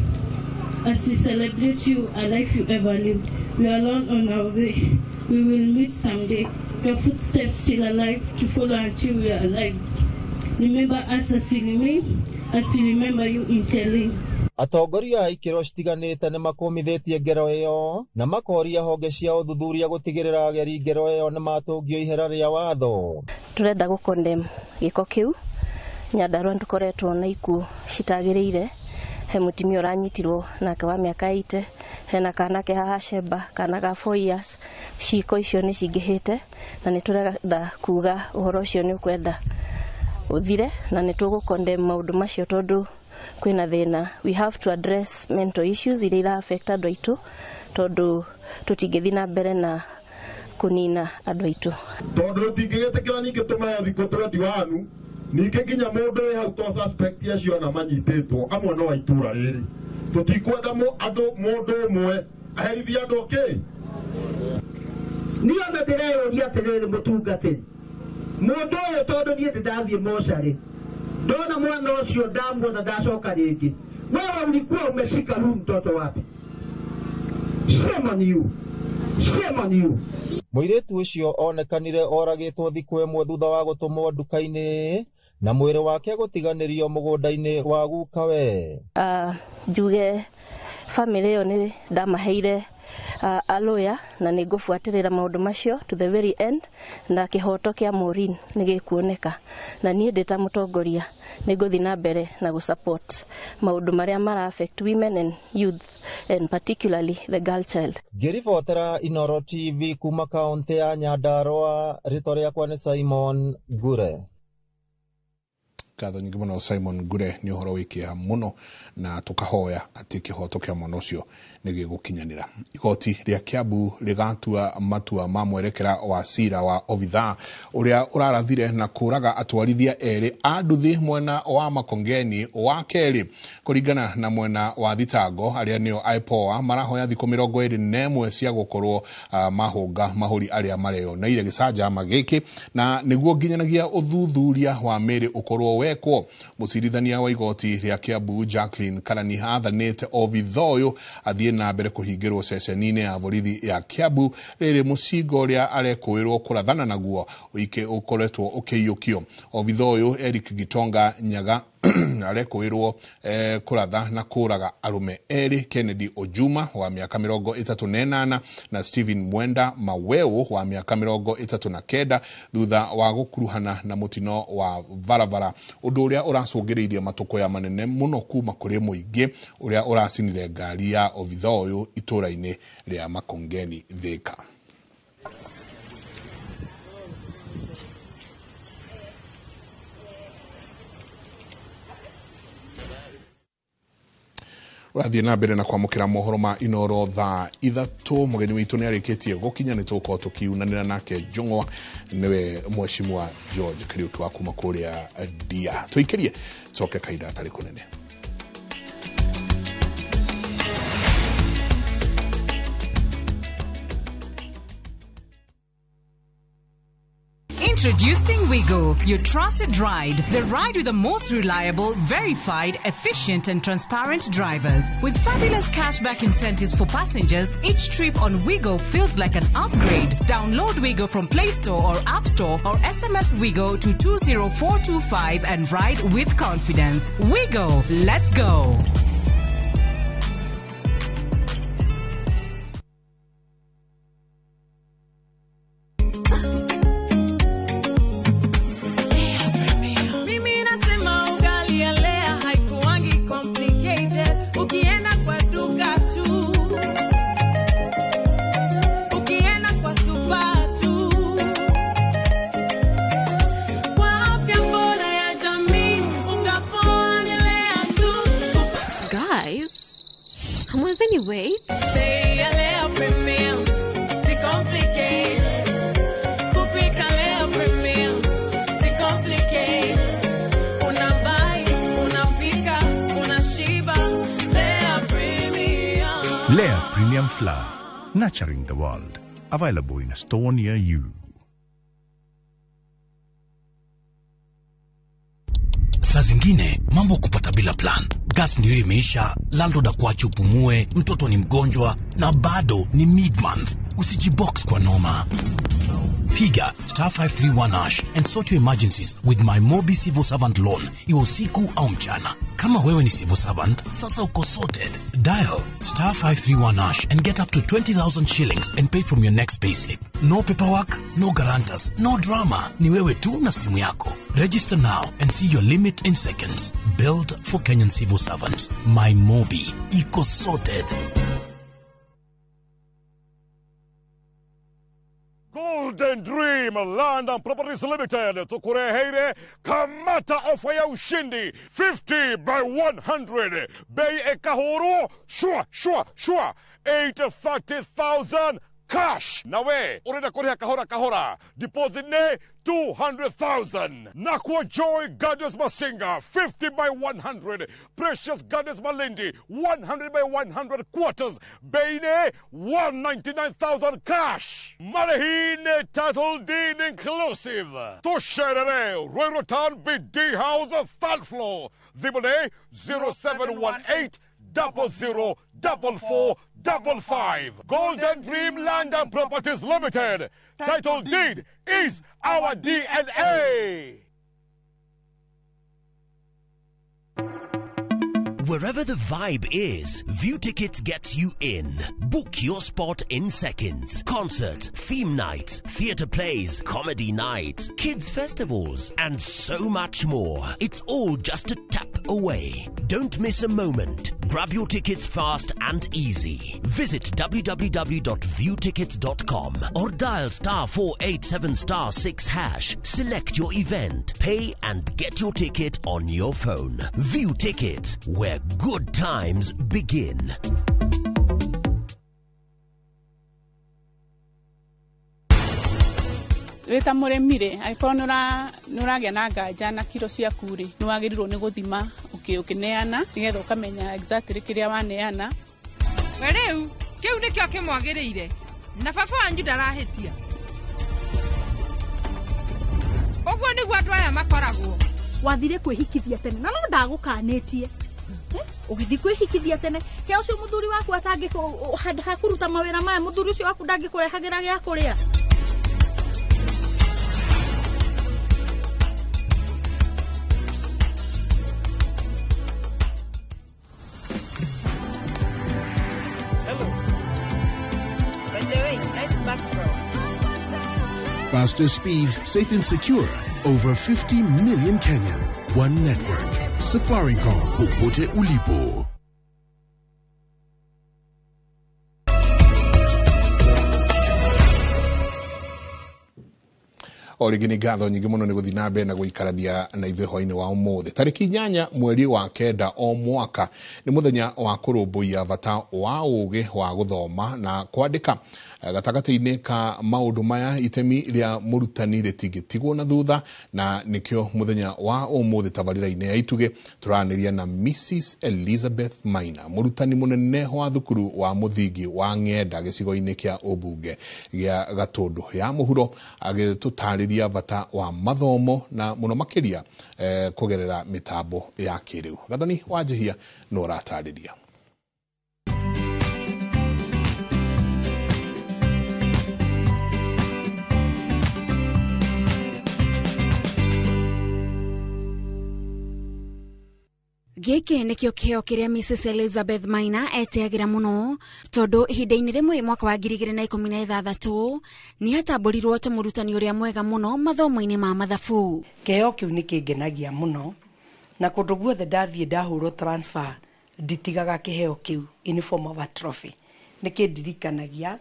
As we celebrate you, a life you ever lived, we are alone on our way. We will meet someday. Your footsteps still alive to follow until we are alive. Remember us as we remain, as we remember you in telling. Atongoria a ikĩro citiganĩte nĩ makũmithĩtie ngero ĩyo na makoria honge cia ũthuthuria gũtigĩrĩra ageri ngero ĩyo nĩ matũngio ihera rĩa watho. Turenda gũ condemn gĩko kĩu. Nyandarua nĩtũkoretwo na ikuũ citagĩrĩire. He mũtumia ũranyitirwo nake wa mĩaka 80, hena kana ke haha Sheba, kana ga 4 years. Ciiko icio nĩ cingĩhĩte na nĩ tũrenda kuga ũhoro ũcio nĩ ũkwenda ũthire, na nĩ tũgũ condemn maũndũ macio tondũ kwĩna thĩna. We have to address mental issues iria ira affect andũ aitũ, tondũ tũtingĩthiĩ na mbere na kũnina andũ aitũ. Tondũ tũtingĩgĩtĩkĩra ningĩ tũmahe thikũ 21 ningĩ nginya mũndũ wĩ hau to suspect acio ona manyitĩtwo amwe no a itũra rĩrĩ. Tũtikwenda andũ mũndũ ũmwe aherithie andũ kĩ. Niĩ ona ndĩreyũria atĩrĩrĩ, mũtungatĩri, mũndũ ũyũ tondũ niĩ ndĩndathiĩ mocarĩ, ndona mwana ũcio ndamuona ndacoka rĩngĩ. Wewe ulikuwa umeshika huyu mtoto wapi? Shame on you. Shame on you. Mũirĩtu ũcio onekanire oragĩtwo thikũ ĩmwe thutha wa gũtũmwo nduka-inĩ na mwĩrĩ wake gũtiganĩrio mũgũnda-inĩ wa gukawe. Njuge family ĩyo nĩ ndamaheire a lawyer na nĩ ngũbuatĩrĩra maũndũ macio to the very end, na kĩhoto kĩa Maureen nĩ gĩkuoneka, na niĩ ndĩ ta mũtongoria nĩ ngũthiĩ na mbere na gũ support maũndũ marĩa mara affect women and youth and particularly the girl child. Ngĩribotera Inoro TV kuma kaũntĩ ya Nyandarua, rĩtwa rĩakwa nĩ Simon Ngure. Ngatho nyingĩ mũno Simon Ngure nĩ ũhoro wĩ kĩeha mũno, na tũkahoya atĩ kĩhoto kĩa mwana ũcio nĩ gĩgũkinyanĩra. Igoti rĩa Kiambu rĩgatua matua ma mwerekera wa cira wa obithaa ũrĩa ũrarathire na kũraga atwarithia erĩ a nduthi mwena wa Makongeni wa kerĩ. Kũringana na mwena wa thitango, arĩa nĩo IPOA marahoya thikũ 21 cia gũkorwo mahũnga mahũri arĩa mareyoneire gĩcanjama gĩkĩ, na nĩguo nginyanagia ũthuthuria wa mĩĩrĩ ũkorwo wekwo. Mũcirithania wa igoti rĩa Kiambu Jacqueline Karani athanĩte obithaa ũyũ athiĩ na mbere kũhingĩrwo ceceni-inĩ ya borithi ya Kiambu rĩrĩ mũcinga ũrĩa arekũĩrwo kũrathana naguo ũike ũkoretwo ũkĩiyũkio. Obithaa ũyũ Eric Gitonga Nyaga arekũĩrwo kũratha na kũraga arũme erĩ, Kennedy Ojuma wa mĩaka 38 na Stephen Mwenda Maweu wa mĩaka 39 thutha wa gũkuruhana na mũtino wa barabara, ũndũ ũrĩa ũracũngĩrĩirie matũkũya manene mũno kuma kũrĩ mũingĩ ũrĩa ũracinire ngari ya obithaa ũyũ itũra-inĩ rĩa Makongeni Thika. Ũrathiĩ na mbere na kwamũkĩra mohoro ma Inoro thaa 3. Mũgeni witũ nĩ arĩkĩtie gũkinya, nĩ tũgũkorwo tũkiunanĩra nake Njũng'wa, nĩwe Mheshimiwa George Kariũki wa kuma kũrĩa Ndia. Tũikĩrie coke kahinda gatarĩ kũnene. Introducing Wigo, your trusted ride. The ride with the most reliable, verified, efficient and transparent drivers. With fabulous cashback incentives for passengers, each trip on Wigo feels like an upgrade. Download Wigo from Play Store or App Store or SMS Wigo to 20425 and ride with confidence. Wigo, let's go. Wait. Lea Premium Flour, nurturing the world. Available in a store near you. Saa zingine mambo kupata bila plan. Gas ndio imeisha, landlord akuache upumue, mtoto ni mgonjwa na bado ni mid-month. Usijibox kwa noma. Piga star 531 hash and sort your emergencies with my Mobi Civil Servant Loan, iwe usiku au mchana. Kama wewe ni civil servant, sasa uko sorted. Dial star 531 hash and get up to 20,000 shillings and pay from your next payslip. No paperwork, no guarantors, no drama. Ni wewe tu na simu yako. Register now and see your limit in seconds. Built for Kenyan civil servants. My Mobi. Iko sorted. Golden Dream Land and Properties Limited tukureheire kamata ofa ya ushindi 50 by 100 bei ekahuru shua shua shua 830,000 cash nawe urenda kuriha kahora kahora deposit ne 200,000 Nakwa Joy Gardens Masinga 50 by 100 Precious Gardens Malindi 100 by 100 quarters bei ne 199,000 cash Marehine title deed inclusive Tusherere Ruiru Town BD House third floor Thimũ 0718 00 44 55. Golden Dream Land and Properties Limited. Title deed is our DNA. Wherever the vibe is, View Tickets gets you in. Book your spot in seconds. Concert, theme night, theatre plays, comedy night, kids festivals, and so much more. It's all just a tap away. Don't miss a moment. Grab your tickets fast and easy. Visit www.viewtickets.com or dial star 487 star 6 hash. Select your event, pay and get your ticket on your phone. View Tickets, where good times begin. Wĩ ta mũrĩmi rĩ, angĩkorwo nĩ ũragĩa na nganja na kiro ciaku rĩ, nĩ wagĩrĩirwo nĩ gũthima ũkĩneana nĩgetha ũkamenya exactly kĩrĩa waneana. We rĩu kĩu nĩkĩo kĩmwagĩrĩire na baba wanyu ndarahĩtia. Ũguo nĩguo andũ aya makoragwo. Wathire kwĩhikithia tene na no ndagũkanĩtie. Ũgĩthiĩ kwĩhikithia tene ke ũcio mũthuri waku atangĩ handũ ha kũruta mawĩra maya mũthuri ũcio waku ndangĩkũrehagĩra gĩa kũrĩa. Faster speeds, safe and secure. Over 50 million Kenyans. One network. Safaricom. Popote ulipo. O rĩngĩ nĩ ngatho nyingĩ mũno nĩ gũthiĩ na mbere na gũikarania na ithuĩ hwainĩ wa ũmũthĩ. Tarĩki 8 mweri wa 9 o mwaka nĩ mũthenya wa kũrũmbũiya bata wa ũgĩ wa gũthoma na kwandĩka. Gatagatĩ-inĩ ka maũndũ maya itemi rĩa mũrutani rĩtingĩtigwo na thutha, na nĩkĩo mũthenya wa ũmũthĩ tabarĩra-inĩ ya Itugĩ tũranĩria na Mrs Elizabeth Maina, mũrutani mũnene wa thukuru wa mũthingi wa Ng'enda gĩcigo-inĩ kĩa ũmbunge gĩa Gatũndũ ya Mũhuro, agĩtũtarĩria bata wa mathomo na mũno makĩria kũgerera mĩtambo ya kĩrĩu. Gathoni wa Njihia no ũratarĩria. Gĩkĩ nĩkĩo kĩheo kĩrĩa Mrs Elizabeth Maina eteagĩra mũno tondũ ihinda-inĩ rĩmwe mwaka wa 2016 nĩ atambũrirwo ta mũrutani ũrĩa mwega mũno mathomo-inĩ ma mathabu. Kĩheo kĩu nĩ kĩngenagia mũno na kũndũ guothe ndathiĩ ndahũrwo transfer nditigaga kĩheo kĩu in form of a trophy. Nĩ kĩndirikanagia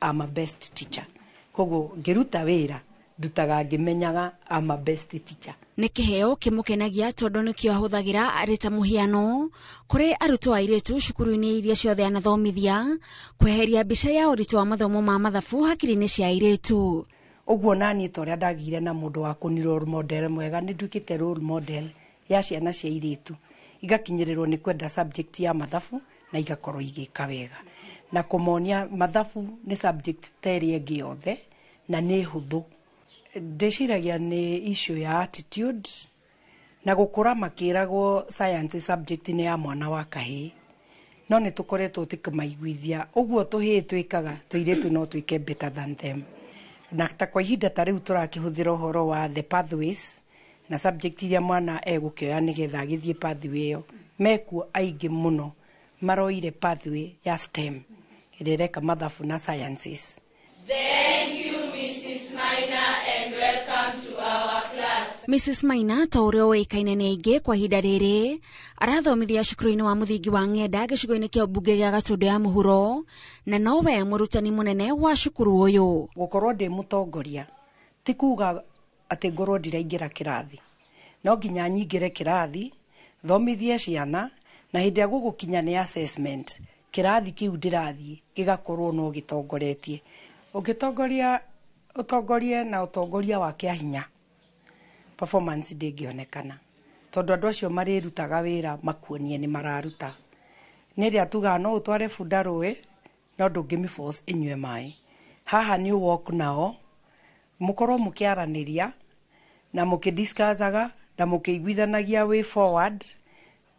I'm a best teacher. Koguo ngĩruta wĩra ndutaga ngĩmenyaga I'm a best teacher. Nĩ kĩheo kĩmũkenagia tondũ nĩkĩo ahũthagĩra arĩ ta mũhiano kũrĩ arutwo airĩtu cukuru-inĩ iria ciothe anathomithia kweheria mbica ya ũritũ wa mathomo ma mathabu hakiri-inĩ cia airĩtu. Ũguo naniĩ ta ũrĩa ndagĩire na mũndũ wa kũni role model mwega nĩ nduĩkĩte role model ya ciana cia airĩtu igakinyĩrĩrwo nĩ kwenda subject ya mathabu na igakorwo igĩka wega na kũmonia mathabu nĩ subject ta ĩrĩa ĩngĩ yothe na nĩ hũthũ. Ndĩciragia nĩ issue ya attitude na gũkũra makĩragwo science subject nĩ ya mwana wa kahĩĩ no nĩ tũkoretwo tũkĩmaiguithia ũguo tũhĩĩ twĩkaga tũirĩtu no twĩke better than them. Na ta kwa ihinda ta rĩu tũrakĩhũthĩra ũhoro wa the pathways na subject iria mwana egũkĩoya nĩgetha agĩthiĩ pathway ĩyo, mekuo aingĩ mũno maroire pathway ya STEM ĩrĩa ĩreka mathabu na sciences. Thank you, Mrs. Maina, and welcome to our class. Mrs. Maina ta ũrĩa ũĩkaine nĩ aingĩ kwa ihinda rĩrĩ arathomithia cukuru-inĩ wa mũthingi wa Ng'enda gĩcigo-inĩ kĩa mbunge gĩa Gatũndũ ya Mũhuro, na nowe mũrutani mũnene wa cukuru ũyũ. Gũkorwo ndĩ mũtongoria ti kuga atĩ ngorwo ndiraingĩra kĩrathi, no nginya nyingĩre kĩrathi thomithie ciana, na hĩndĩ ĩrĩa gũgũkinya nĩ assessment kĩrathi kĩu ndĩrathiĩ gĩgakorwo no gĩtongoretie. Ũngĩtongoria ũtongorie na ũtongoria wa kĩa hinya, performance ndĩngĩonekana tondũ andũ acio marĩrutaga wĩra makuonie nĩ mararuta. Nĩ ĩrĩa tugaga no ũtware bunda rũĩ no ndũngĩmĩ force ĩnyue maĩ. Haha nĩ walk nao mũkorwo mũkĩaranĩria na mũkĩdiscussaga na mũkĩiguithanagia way forward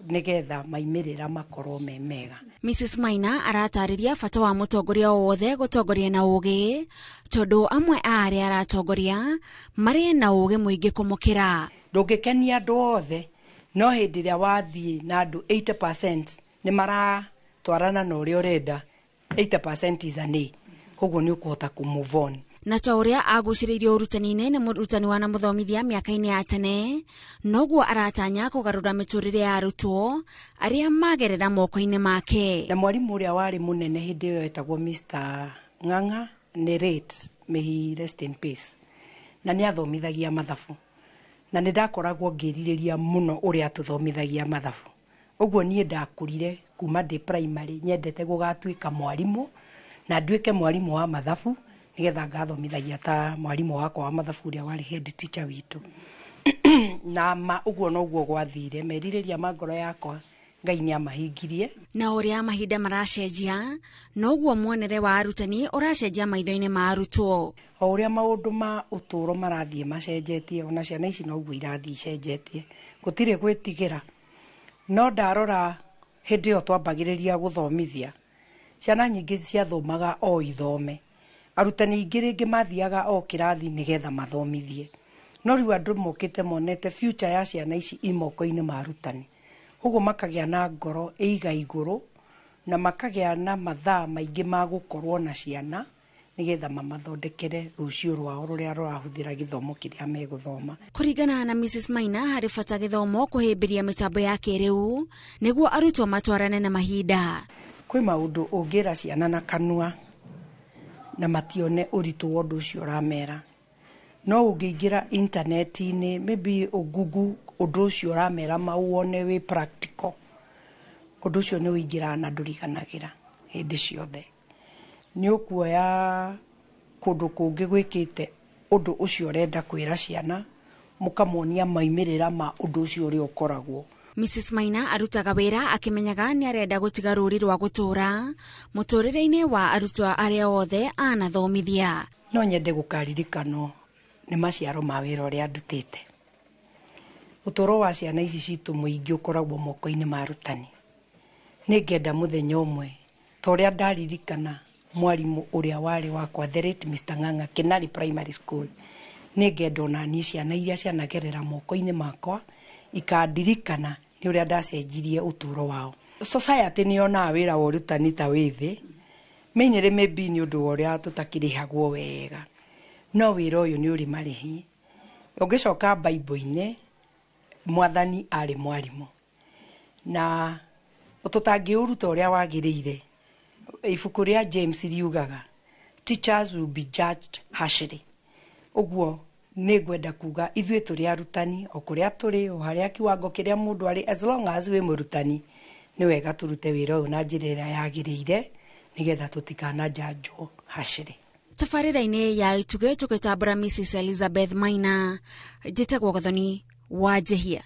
nĩgetha maimĩrĩra makorwo me mega. Mrs. Maina aratarĩria bata wa mũtongoria o wothe gũtongoria na ũgĩ, tondũ amwe a arĩa aratongoria marĩ na ũgĩ mũingĩ kũmũkĩra. Ndũngĩkenia andũ othe, no hĩndĩ ĩrĩa wathiĩ na andũ 80% nĩ maratwarana na ũrĩa ũrenda, 80% is an A, koguo nĩ ũkũhota kũ move on. Na ta ũrĩa agucĩrĩirio ũrutani-inĩ nĩ mũrutani wanamũthomithia mĩaka-inĩ ya tene, noguo aratanya kũgarũra mĩtũrĩre ya arutwo arĩa magerera moko-inĩ make. Na mwarimũ ũrĩa warĩ mũnene hĩndĩ ĩyo etagwo Mr. Ng'ang'a, nĩ late, may he rest in peace, na nĩ athomithagia mathabu, na nĩ ndakoragwo ngĩrirĩria mũno ũrĩa atũthomithagia mathabu. Ũguo niĩ ndakũrire kuma ndĩ primary nyendete gũgatuĩka mwarimũ na nduĩke mwarimũ wa mathabu nĩgetha ngathomithagia ta mwarimũ wakwa wa mathabu ũrĩa warĩ head teacher witũ. Na ma ũguo noguo gwathire, merirĩria ma ngoro yakwa Ngai nĩ amahingirie. Na ũrĩa mahinda maracenjia noguo muonere wa arutani ũracenjia maitho-inĩ ma arutwo. O ũrĩa maũndũ ma ũtũũro marathiĩ macenjetie, ona ciana ici noguo irathiĩ icenjetie, gũtirĩ gwĩtigĩra. No ndarora hĩndĩ ĩyo twambagĩrĩria gũthomithia, ciana nyingĩ ciathomaga o ithome, arutani aingĩ rĩngĩ mathiaga o kĩrathi nĩgetha mathomithie, no rĩu andũ mokĩte monete future ya ciana ici i moko-inĩ ma arutani, ũguo makagĩa na ngoro ĩiga igũrũ na makagĩa na mathaa maingĩ ma gũkorwo na ciana nĩgetha mamathondekere rũciũ rwao rũrĩa rũrahũthĩra gĩthomo kĩrĩa megũthoma. Kũringana na Mrs. Maina, harĩ bata gĩthomo kũhĩmbĩria mĩtambo ya kĩrĩu nĩguo arutwo matwarane na mahinda. Kwĩ maũndũ ũngĩra ciana na kanua na matione ũritũ wa ũndũ ũcio ũramera, no ũngĩingĩra intaneti-inĩ maybe ũgugu ũndũ ũcio ũramera mauone wĩ practical, ũndũ ũcio nĩ ũingĩraga na ndũriganagĩra hĩndĩ ciothe. Nĩ ũkuoya kũndũ kũngĩ gwĩkĩte ũndũ ũcio ũrenda kwĩra ciana, mũkamonia maimĩrĩra ma ũndũ ũcio ũrĩa ũkoragwo. Mrs. Maina arutaga wĩra akĩmenyaga nĩ arenda gũtiga rũri rwa gũtũũra mũtũrĩre-inĩ wa arutwo arĩa othe anathomithia. No nyende gũkaririkanwo nĩ maciaro ma wĩra ũrĩa ndutĩte. Ũtũũro wa ciana ici citũ mũingĩ ũkoragwo moko-inĩ ma arutani. Nĩ ngenda mũthenya ũmwe ta ũrĩa ndaririkana mwarimũ ũrĩa warĩ wakwa, the late Mr. Ng'ang'a, Kenari Primary School, nĩ ngenda ona niĩ ciana iria cianagerera moko-inĩ makwa ikandirikana nĩ ũrĩa ndacenjirie ũtũũro wao. Society nĩ yonaga wĩra wa ũrutani ta wĩ thĩ, mainly maybe nĩ ũndũ wa ũrĩa tũtakĩrĩhagwo wega, no wĩra ũyũ nĩ ũrĩ marĩhi. Ũngĩcoka Bible-inĩ, mwathani arĩ mwarimũ, na tũtangĩũruta ũrĩa wagĩrĩire, ibuku rĩa James riugaga teachers will be judged harshly. Ũguo nĩ ngwenda kuga ithuĩ tũrĩ arutani o kũrĩa tũrĩ, o harĩa kiwango kĩrĩa mũndũ arĩ, as long as wĩ mũrutani nĩ wega tũrute wĩra ũyũ na njĩra ĩrĩa yagĩrĩire nĩgetha tũtikanajanjwo harshly. Tabarĩra-inĩ ya Itugĩ tũgĩtambũra Mrs. Elizabeth Maina, njĩtagwo Gathoni wa Njehia.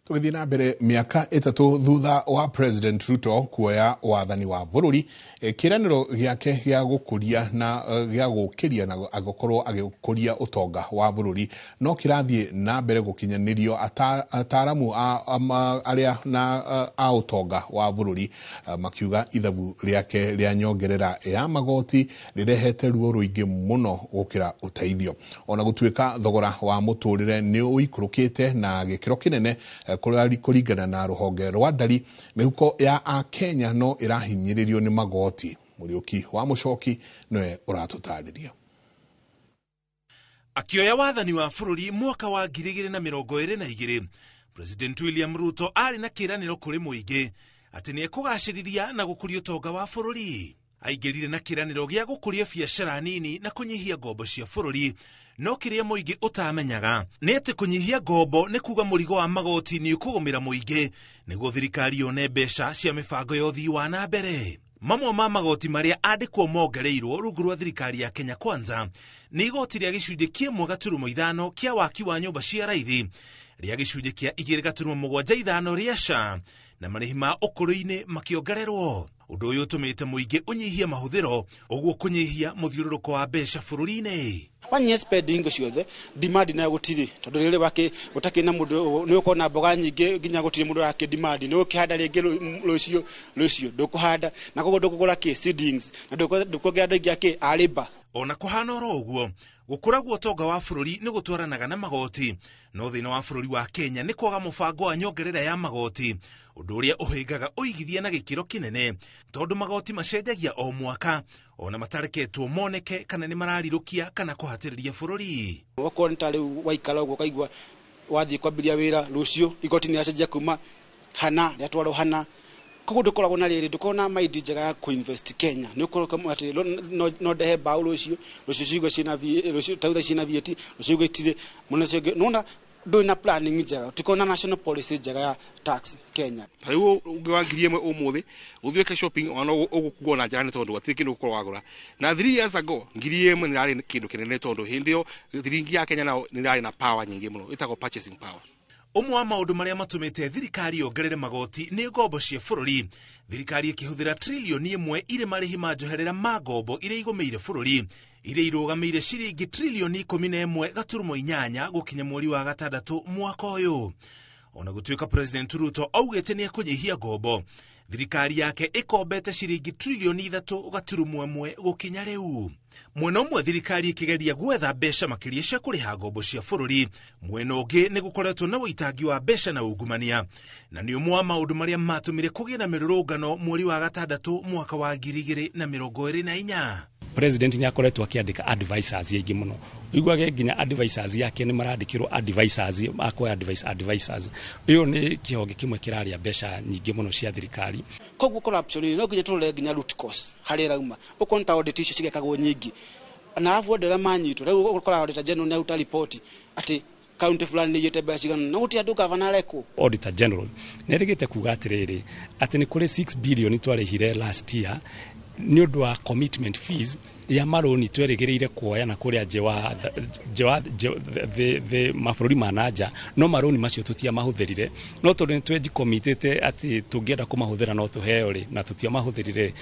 Tũgĩthiĩ na mbere, mĩaka 3 thutha wa President Ruto kuoya wathani wa bũrũri, kĩĩranĩro gĩake gĩa gũkũria na gĩa gũkĩria na agũkorwo agĩkũria ũtonga wa bũrũri no kĩrathiĩ na mbere gũkinyanĩrio. Ataaramu arĩa na a ũtonga wa bũrũri makiuga ithabu rĩake rĩa nyongerera ya magoti rĩrehete ruo rũingĩ mũno gũkĩra ũteithio, ona gũtuĩka thogora wa mũtũrĩre nĩ ũikũrũkĩte na gĩkĩro kĩnene kũringana na rũhonge rwa ndari. Mĩhuko ya Akenya no ĩrahinyĩrĩrio nĩ magoti. Mũriũki wa Mũcoki nĩwe ũratũtarĩria. Akĩoya wathani wa bũrũri mwaka wa 2022, President William Ruto arĩ na kĩĩranĩro kũrĩ mũingĩ atĩ nĩ ekũgacĩrithia na gũkũria ũtonga wa bũrũri. Aingĩrire na kĩĩranĩro gĩa gũkũria biacara nini na kũnyihia ngombo cia bũrũri, no kĩrĩa mũingĩ ũtamenyaga nĩ atĩ kũnyihia ngombo nĩ kuga mũrigo wa magoti nĩ ũkũgũmĩra mũingĩ nĩguo thirikari yone mbeca cia mĩbango ya ũthii wa na mbere. Mamwe ma magoti marĩa andĩkwo mongereirwo rungu rwa thirikari ya Kenya Kwanza nĩ igoti rĩa gĩcunjĩ kĩa 1.5 kĩa waki wa nyũmba cia raithi, rĩa gĩcunjĩ kĩa 2.75 rĩa SHA, na marĩhi ma ũkũrũ-inĩ makĩongererwo. Ũndũ ũyũ ũtũmĩte mũingĩ ũnyihie mahũthĩro, ũguo kũnyihia mũthiũrũrũko wa mbeca bũrũri-inĩ. Wanyihia spending ciothe, demand nayo gũtirĩ, tondũ rĩrĩ wake gũtakĩ na mũndũ nĩ ũkona mboga nyingĩ nginya gũtirĩ mũndũ ũrakĩ demand, nĩ ũkĩhanda rĩngĩ rũciũ ndũkũhanda, na koguo ndũkũgũra kĩ seedlings, na ndũkuongerera andũ aingĩ akĩ a labour. Ona kũhana oro ũguo, gũkũra gwa ũtonga wa bũrũri nĩ gũtwaranaga na magoti, no thĩna wa bũrũri wa Kenya nĩ kwaga mũbango wa nyongerera ya magoti, ũndũ ũrĩa ũhĩngaga ũigithia na gĩkĩro kĩnene, tondũ magoti macenjagia o mwaka ona matareketwo moneke kana nĩ mararirũkia kana kũhatĩrĩria bũrũri. Okorwo nĩ ta rĩu waikara ũguo ũkaigua wathiĩ kwambĩrĩria wĩra rũciũ igoti nĩ rĩacenjia kuma hana rĩatwarwo hana, koguo ndũkoragwo na rĩrĩ, ndũkoragwo na mind njega ya kũ-invest Kenya. Nĩ ũkorwo atĩ no ndehe mbaũ rũciũ, rũciũ ciigwe ciĩna rũciũ tautha ciĩna VAT, rũciũ igwe itirĩ mũno ũcio. Nĩwona ndũrĩ na planning njega, tũtikoragwo na national policy njega ya tax Kenya. Ta rĩu ũngĩ wa 1000 ũmũthĩ ũthiĩ wĩke shopping ona ũgũkuo na njĩra nĩ tondũ gũtirĩ kĩndũ ũgũkorwo wagũra. Na 3 years ago 1000 nĩ yarĩ kĩndũ kĩnene tondũ hĩndĩ ĩyo thiringi ya Kenya nao nĩ yarĩ na power nyingĩ mũno, ĩtagwo purchasing power. Ũmwe wa maũndũ marĩa matũmĩte thirikari yongerere magoti nĩ ngombo cia bũrũri. Thirikari ĩkĩhũthĩra trilioni 1 irĩ marĩhi ma njoherera ma ngombo iria igũmĩire bũrũri, iria irũgamĩire ciringi trilioni 11.8 gũkinya mweri wa 6 mwaka ũyũ. Ona gũtuĩka President Ruto augĩte nĩ ekũnyihia ngombo, thirikari yake ĩkombete ciringi trilioni 3.1 gũkinya rĩu. Mwena ũmwe thirikari ĩkĩgeria gwetha mbeca makĩria cia kũrĩha ngombo cia bũrũri, mwena ũngĩ nĩ gũkoretwo na ũitangi wa mbeca na ungumania, na nĩ ũmwe wa maũndũ marĩa matũmire kũgĩe na mĩrũrũngano mweri wa 6 mwaka wa 2024. President nĩ akoretwo akĩandĩka advisors aingĩ mũno, ũiguage nginya advisors yake nĩ marandĩkĩrwo advisors akoya advisors. Ĩyo nĩ kĩhonge kĩmwe kĩrarĩa mbeca nyingĩ mũno cia thirikari. Koguo corruption no nginya tũrore nginya root cause harĩa ĩrauma. Ũkona ta audit icio cigekagwo nyingĩ, na arabu andũ arĩa manyitwo rĩu ũkoraga auditor general nĩ aruta riboti atĩ county fulani nĩ iyĩte mbeca cigana, no gũtirĩ andũ gavana arekwo. Auditor general nĩ erĩgĩte kuga atĩrĩrĩ, atĩ nĩ kũrĩ 6 billion twarĩhire last year nĩ ũndũ wa commitment fees ya marũni twerĩgĩrĩire kuoya na kũrĩa nje wa mabũrũri ma na nja, no marũni macio tũtiamahũthĩrire, no tondũ nĩ tweji-commitĩte atĩ tũngĩenda kũmahũthĩra no tũheo rĩ, na tũtiamahũthĩrire,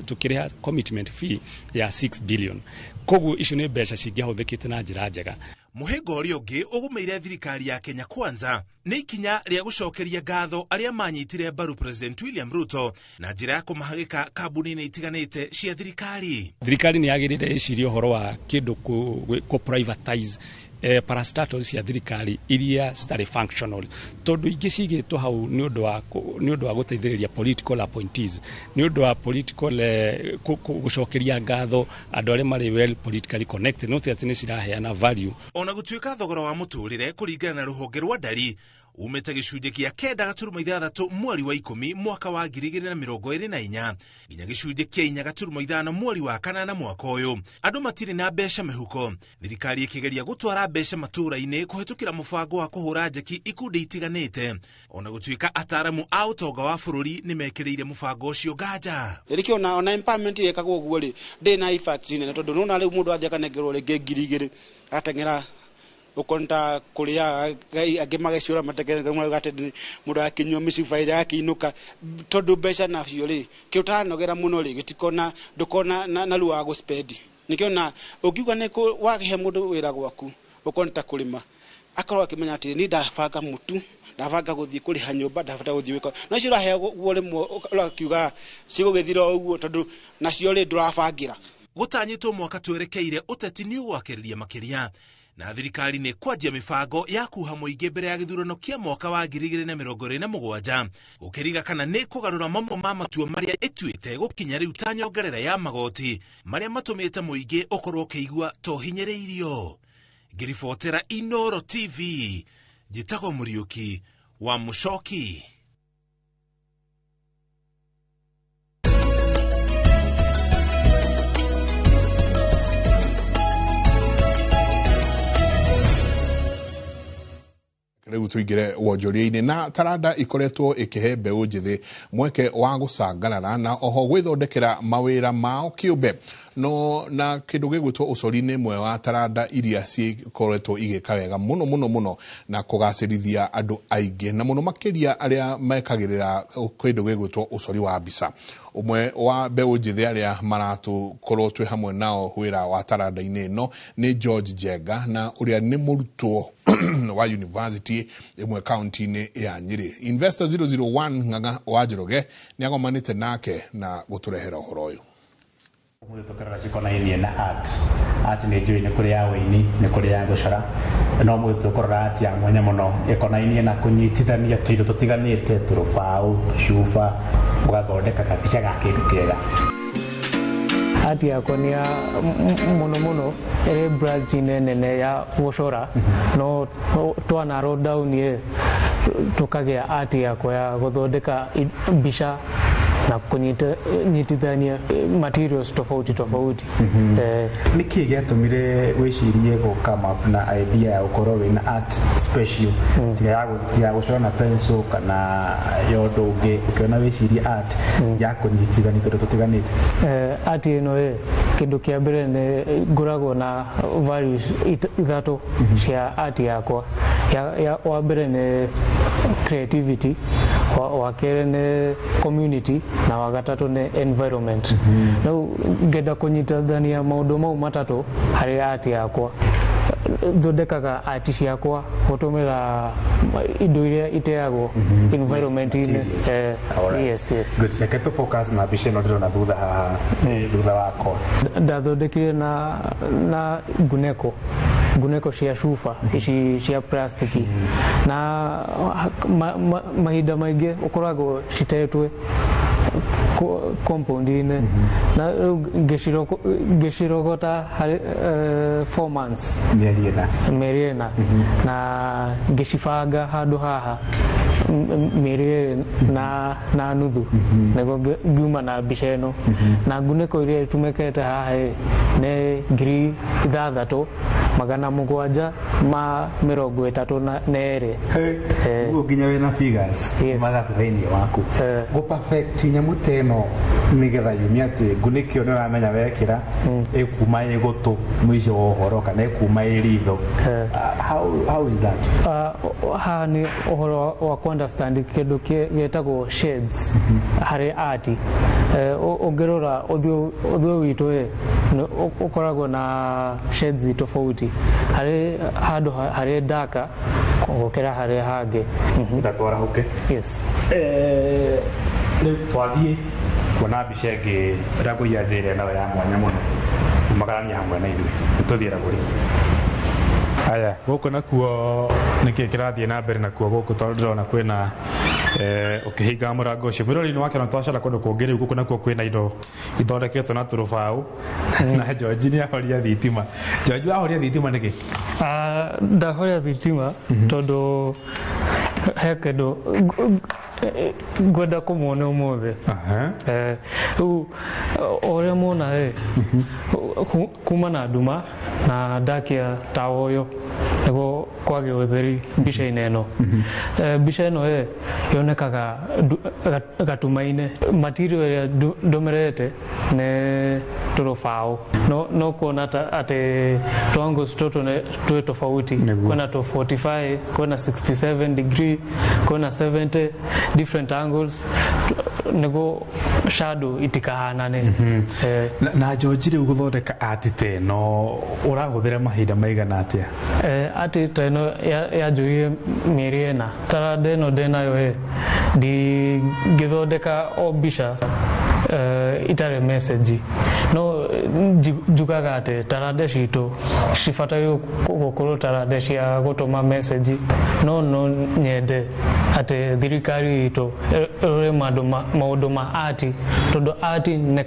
tũkĩrĩha commitment fee ya 6 billion. Koguo icio nĩ mbeca cingĩahũthĩkĩte na njĩra njega. Mũhĩnga ũrĩa ũngĩ ũgũmĩire thirikari ya Kenya Kwanza nĩ ikinya rĩa gũcokeria ngatho arĩa manyitire mbaru President William Ruto na njĩra ya kũmahagĩka kambuni-inĩ itiganĩte cia thirikari. Thirikari nĩ yagĩrĩire ĩcirie ũhoro wa kĩndũ kũ privatize parastatals cia thirikari iria citarĩ functional, tondũ ingĩ cigĩtwo hau nĩ ũndũ wa gũteithĩrĩria political appointees, nĩ ũndũ wa political gũcokeria ngatho andũ arĩa marĩ well politically connected, no ti atĩ nĩ ciraheana value. Ona gũtuĩka thogora wa mũtũrĩre kũringana na rũhonge rwa ndari umĩte gĩcunjĩ kĩa 9.6 mweri wa 10 mwaka wa 2024 nginya gĩcunjĩ kĩa 4.5 mweri wa 8 mwaka ũyũ, andũ matirĩ na mbeca mĩhuko. Thirikari ĩkĩgeria gũtwara mbeca matũũra-inĩ kũhĩtũkĩra mũbango wa kũhũra njeki ikundi itiganĩte, ona gũtuĩka ataaramu a ũtonga wa bũrũri nĩ mekĩrĩire mũbango ũcio nganja. Rĩkĩ ona empowerment yekagwo ũguo rĩ, ndĩ na effect nene, tondũ nĩwona rĩu mũndũ athiĩ akanengerwo rĩngĩ 2000 agateng'era Ukonta kuria angĩ mageciũra matekere atĩ mũndũ akĩnyua mĩcuba ĩrĩa akĩinũka tondũ mbeca nacio rĩ kĩ ũtanogera mũno rĩ gĩtikona ndũkona na ruo wa gũspend. Nĩkĩo na ũngiuga nĩ wahe mũndũ wĩra gwaku ũkonta kũrĩma akorwo akĩmenya atĩ ni ndabanga mũtu, ndabanga gũthiĩ kũrĩha nyũmba, ndabata gũthiĩ gwĩka no icio ũraheo guo rĩmwe ũrakiuga cigũgĩthira o ũguo tondũ nacio rĩ ndũrabangĩra. Gũtanyĩtwo mwaka twerekeire ũteti nĩ ũgwakĩrĩria makĩria na thirikari nĩ kwanjia mĩbango ya kuha mũingĩ mbere ya gĩthurano kĩa mwaka wa 2027 gũkĩriga kana nĩ kũgarũra mamwe ma matua marĩa ĩtuĩte gũkinya rĩu ta nyongerera ya magoti marĩa matũmĩte mũingĩ ũkorwo ũkĩigua to hinyĩrĩirio. Ngĩribotera Inooro TV, njĩtagwo Mũriũki wa Mũcoki. Rĩu tũingĩre wonjoria-inĩ na taranda ikoretwo ĩkĩhe mbeũ njĩthĩ mweke wa gũcangarara na oho gwĩthondekera mawĩra mao kĩũmbe no na kĩndũ gĩgwĩtwo ũcori nĩ ĩmwe wa taranda iria cikoretwo igĩka wega mũno mũno mũno na kũgacĩrithia andũ aingĩ na mũno makĩria arĩa mekagĩrĩra kĩndũ gĩgwĩtwo ũcori wa mbica. Ũmwe wa mbeũ njĩthĩ arĩa maratũkorwo twĩ hamwe nao wĩra wa taranda-inĩ ĩno nĩ George Njenga na ũrĩa nĩ mũrutwo wa university ĩmwe kaunti-inĩ ya Nyĩrĩ. Investor 001 Ng'ang'a wa Njoroge nĩ agomanĩte nake na gũtũrehera ũhoro ũyũ. Mũthĩ tũkĩrora cikonainie na art. Art nĩ njũĩ nĩ kũrĩ ya wĩini, nĩ kũrĩ ya gũcora, no mũthĩ tũkũrora art ya mwanya mũno ĩkonainie na kũnyitithania tũindo tũtiganĩte, tũrũbaũ, tũcuba, ũgathondeka kabica ga kĩndũ kĩega. Art yakwa nĩ ya mũno mũno ĩrĩ branch-inĩ nene ya gũcora, no twa narrow down ĩ tũkagĩa art yakwa ya gũthondeka mbica na kũnyitithania materials tofauti tofauti. Nĩkĩ gĩatũmire wĩcirie gũ come up na idea ya gũkorwo wĩna art special tiga ya gũcora na pencil kana ya ũndũ ũngĩ, ũkĩona wĩcirie art ya kũnyitithania tũndũ tũtiganĩte? Art ĩno ĩ kĩndũ kĩa mbere nĩ ngoragwo na values ithatũ cia art yakwa. Wa mbere nĩ creativity, wa kerĩ nĩ community na wa gatatũ nĩ environment. Rĩu ngenda kũnyitithania maũndũ mau matatũ harĩ art yakwa. Thondekaga art ciakwa gũtũmĩra indo iria iteagwo environment-inĩ. Yes, yes. Good. Reke tũ focus na mbica ĩno ndĩrona thutha haha, thutha wakwa. Ndathondekire na nguneko cia cuba ici cia plastiki na mahinda maingĩ ũkoragwo citetwe compound-inĩ na rĩu ngĩcirogota harĩ 4 months, mĩeri ĩna, na ngĩcibanga handũ haha mĩeri ĩrĩ na nuthu nĩguo ngiuma na mbica ĩno. Na ngunĩko iria itumĩkĩte haha ĩ nĩ 6,732. Ũguo nginya wĩna figures mathabu thĩinĩ waku gũ perfect nyamũ ta ĩno nĩgetha yumie atĩ ngunĩko ĩyo nĩ ũramenya wekĩra ĩkuma ĩ gũtũ mũico wa ũhoro kana ĩkuma ĩ ritho. How is that? Haha nĩ ũhoro wa kũ understand kĩndũ gĩtagwo shades harĩ art. Ũngĩrora ũthiũ witũ ĩ ũkoragwo na shades tofauti, harĩ handũ harĩ darker gũkĩra harĩa hangĩ. Ndatwarahũke. Yes. Rĩu twathiĩ kuona mbica ĩngĩ Ragũi njĩra nayo ya mwanya mũno magarania hamwe na ithuĩ nĩtũthiĩ Ragũri. Aya, gũkũ nakuo nĩkĩ kĩrathiĩ na mbere nakuo gũkũ tondũ ndĩrona kwĩna ũkĩhinga mũrango ũcio mwĩrori-inĩ wake na twacora kũndũ kũngĩ rĩu gũkũ nakuo kwĩna indo ithondeketwo na tũrũbaũ na George nĩ ahoria thitima. George, wahoria thitima nĩkĩ? Ndahoria thitima tondũ he kĩndũ ngwenda kũmuona ũmũthĩ. Rĩu o ũrĩa muona ĩ kuma na nduma Na ndakia tawa ũyũ nĩguo kwage ũtheri mbica-inĩ ĩno. Mbica ĩno ĩ yonekaga gatuma-inĩ. Material ĩrĩa ndũmĩrĩte nĩ tũrũbaũ, no kuona atĩ triangles tũtũ nĩ twĩ tofauti. Kwĩna tũ 45, kwĩna 67 degree, kwĩna 70, different angles nĩguo shadow itikahanane. Na George, rĩu gũthondeka art ta ĩno ũrahũthĩra mahinda maigana atĩa? Art ta ĩno yanjoire mĩeri 4. Taranda ĩno ndĩnayo ĩ, ndingĩthondeka o mbica itarĩ message. No njugaga atĩ taranda citũ cibatairwo gũkorwo taranda cia gũtũma message. No nyende atĩ thirikari itũ ĩrore maũndũ ma art, tondũ art nĩ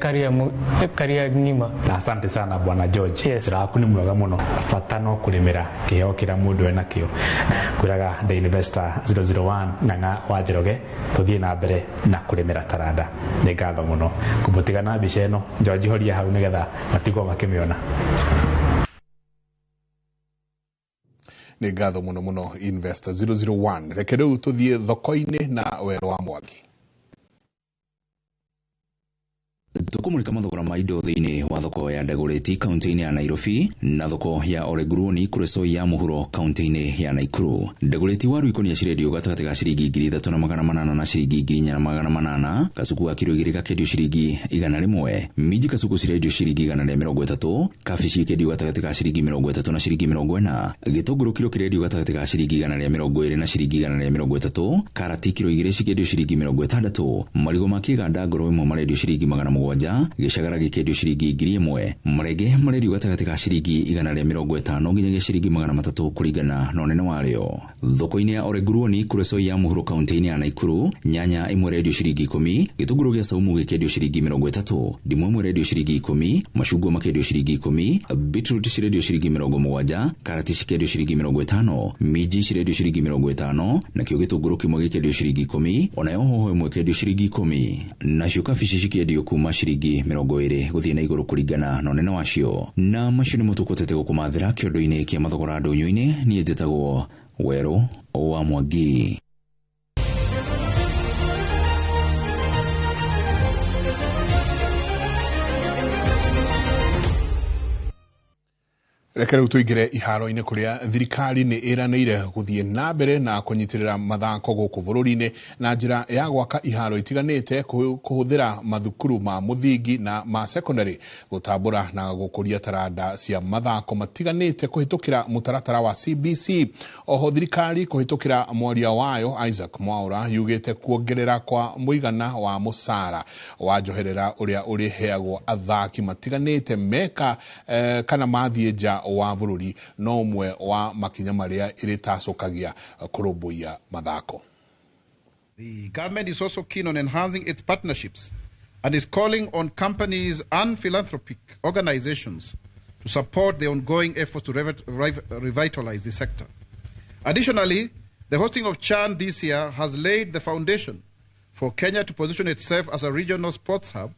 career ng'ima. Na asante sana bwana George. Wĩra waku nĩ mwega mũno. Bata no kũrĩmĩra kĩheo kĩrĩa mũndũ enakĩo. Kwĩraga The Investor 001 Ng'ang'a wa Njoroge tũthiĩ na mbere na kũrĩmĩra taranda. Nĩ ngatho mũno kũmũtiga na mbica ĩno. George, horia hau nĩgetha matigwo makĩmĩona. Nĩ ngatho mũno mũno, Investor 001. Reke rĩu tũthiĩ thoko-inĩ na Werũ wa Mwangi. Tukumulika mathogora ma indo thiini wa thoko ya Dagoretti kaunti-inĩ ya Nairobi na thoko ya Oreguruni Kuresoi ya muhuro kaunti-inĩ ya Nakuru. Dagoretti waru ikonia cirendio gatagatĩ ga ciringi 3800 na ciringi 4800, kasuku ga kiro 2 gakendio ciringi 100, minji kasuku cirendio ciringi 130, kabici ikendio gatagatĩ ga ciringi 30 na ciringi 40, gĩtũngũrũ kiro kĩrendio gatagatĩ ga ciringi 120 na ciringi 130, karati kiro 2 cikendio ciringi 60, marigũ ma kĩganda ngoro ĩmwe marendio ciringi 700, gĩcagara gĩkendio ciringi 1000, marenge marendio gatagatĩ ga ciringi 150 nginyagia ciringi 300 kũringana na ũnene warĩo. Thoko-inĩ ya Oreguruoni Kuresoi ya muhuro kaunti-inĩ ya Nakuru, nyanya ĩmwe rendio ciringi 10, gĩtũngũrũ gĩa saumu gĩkendio ciringi 30, ndimũ ĩmwe rendio ciringi 10, macungwa makendio ciringi 10, beetroot cirendio ciringi 70, karati cikendio ciringi 50, minji cirendio ciringi 50, nakĩo gĩtũngũrũ kĩmwe gĩkendio ciringi 10, onayo hoho ĩmwe ĩkendio ciringi 10, nacio kabici cikĩendio kuma ciringi 20 gũthiĩ na igũrũ kũringana na ũnene wacio. Na macio nĩmo tũkũtete gũkũmathĩra kĩondo-inĩ kĩa mathogora ndũnyũ-inĩ. Niĩ njĩtagwo Werũ wa Mwangi. Reke rĩu tũingĩre iharo-inĩ kũrĩa thirikari nĩ ĩranĩire gũthiĩ na mbere na kũnyitĩrĩra mathako gũkũ bũrũri-inĩ na njĩra ya gwaka iharo itiganĩte kũhũthĩra mathukuru ma mũthingi na ma secondary gũtambũra na gũkũria taranda cia mathako matiganĩte kũhĩtũkĩra mũtaratara wa CBC. Oho thirikari kũhĩtũkĩra mwaria wayo Isaac Mwaura yugĩte kuongerera kwa mũigana wa mũcara wa njoherera ũrĩa ũrĩheagwo athaki matiganĩte meka kana mathiĩ nja wa bũrũri no ũmwe wa makinya marĩa ĩrĩtacũkagia kũrũmbũiya mathako. The government is also keen on enhancing its partnerships and is calling on companies and philanthropic organizations to support the ongoing efforts to revitalize the sector. Additionally, the hosting of CHAN this year has laid the foundation for Kenya to position itself as a regional sports hub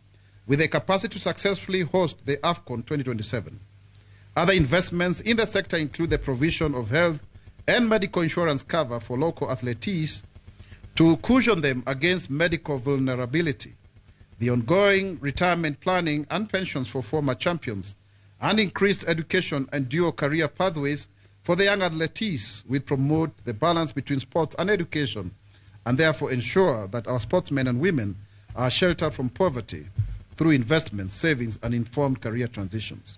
with the capacity to successfully host the AFCON 2027. Other investments in the sector include the provision of health and medical insurance cover for local athletes to cushion them against medical vulnerability, the ongoing retirement planning and pensions for former champions, and increased education and dual career pathways for the young athletes will promote the balance between sports and education and therefore ensure that our sportsmen and women are sheltered from poverty through investments, savings, and informed career transitions.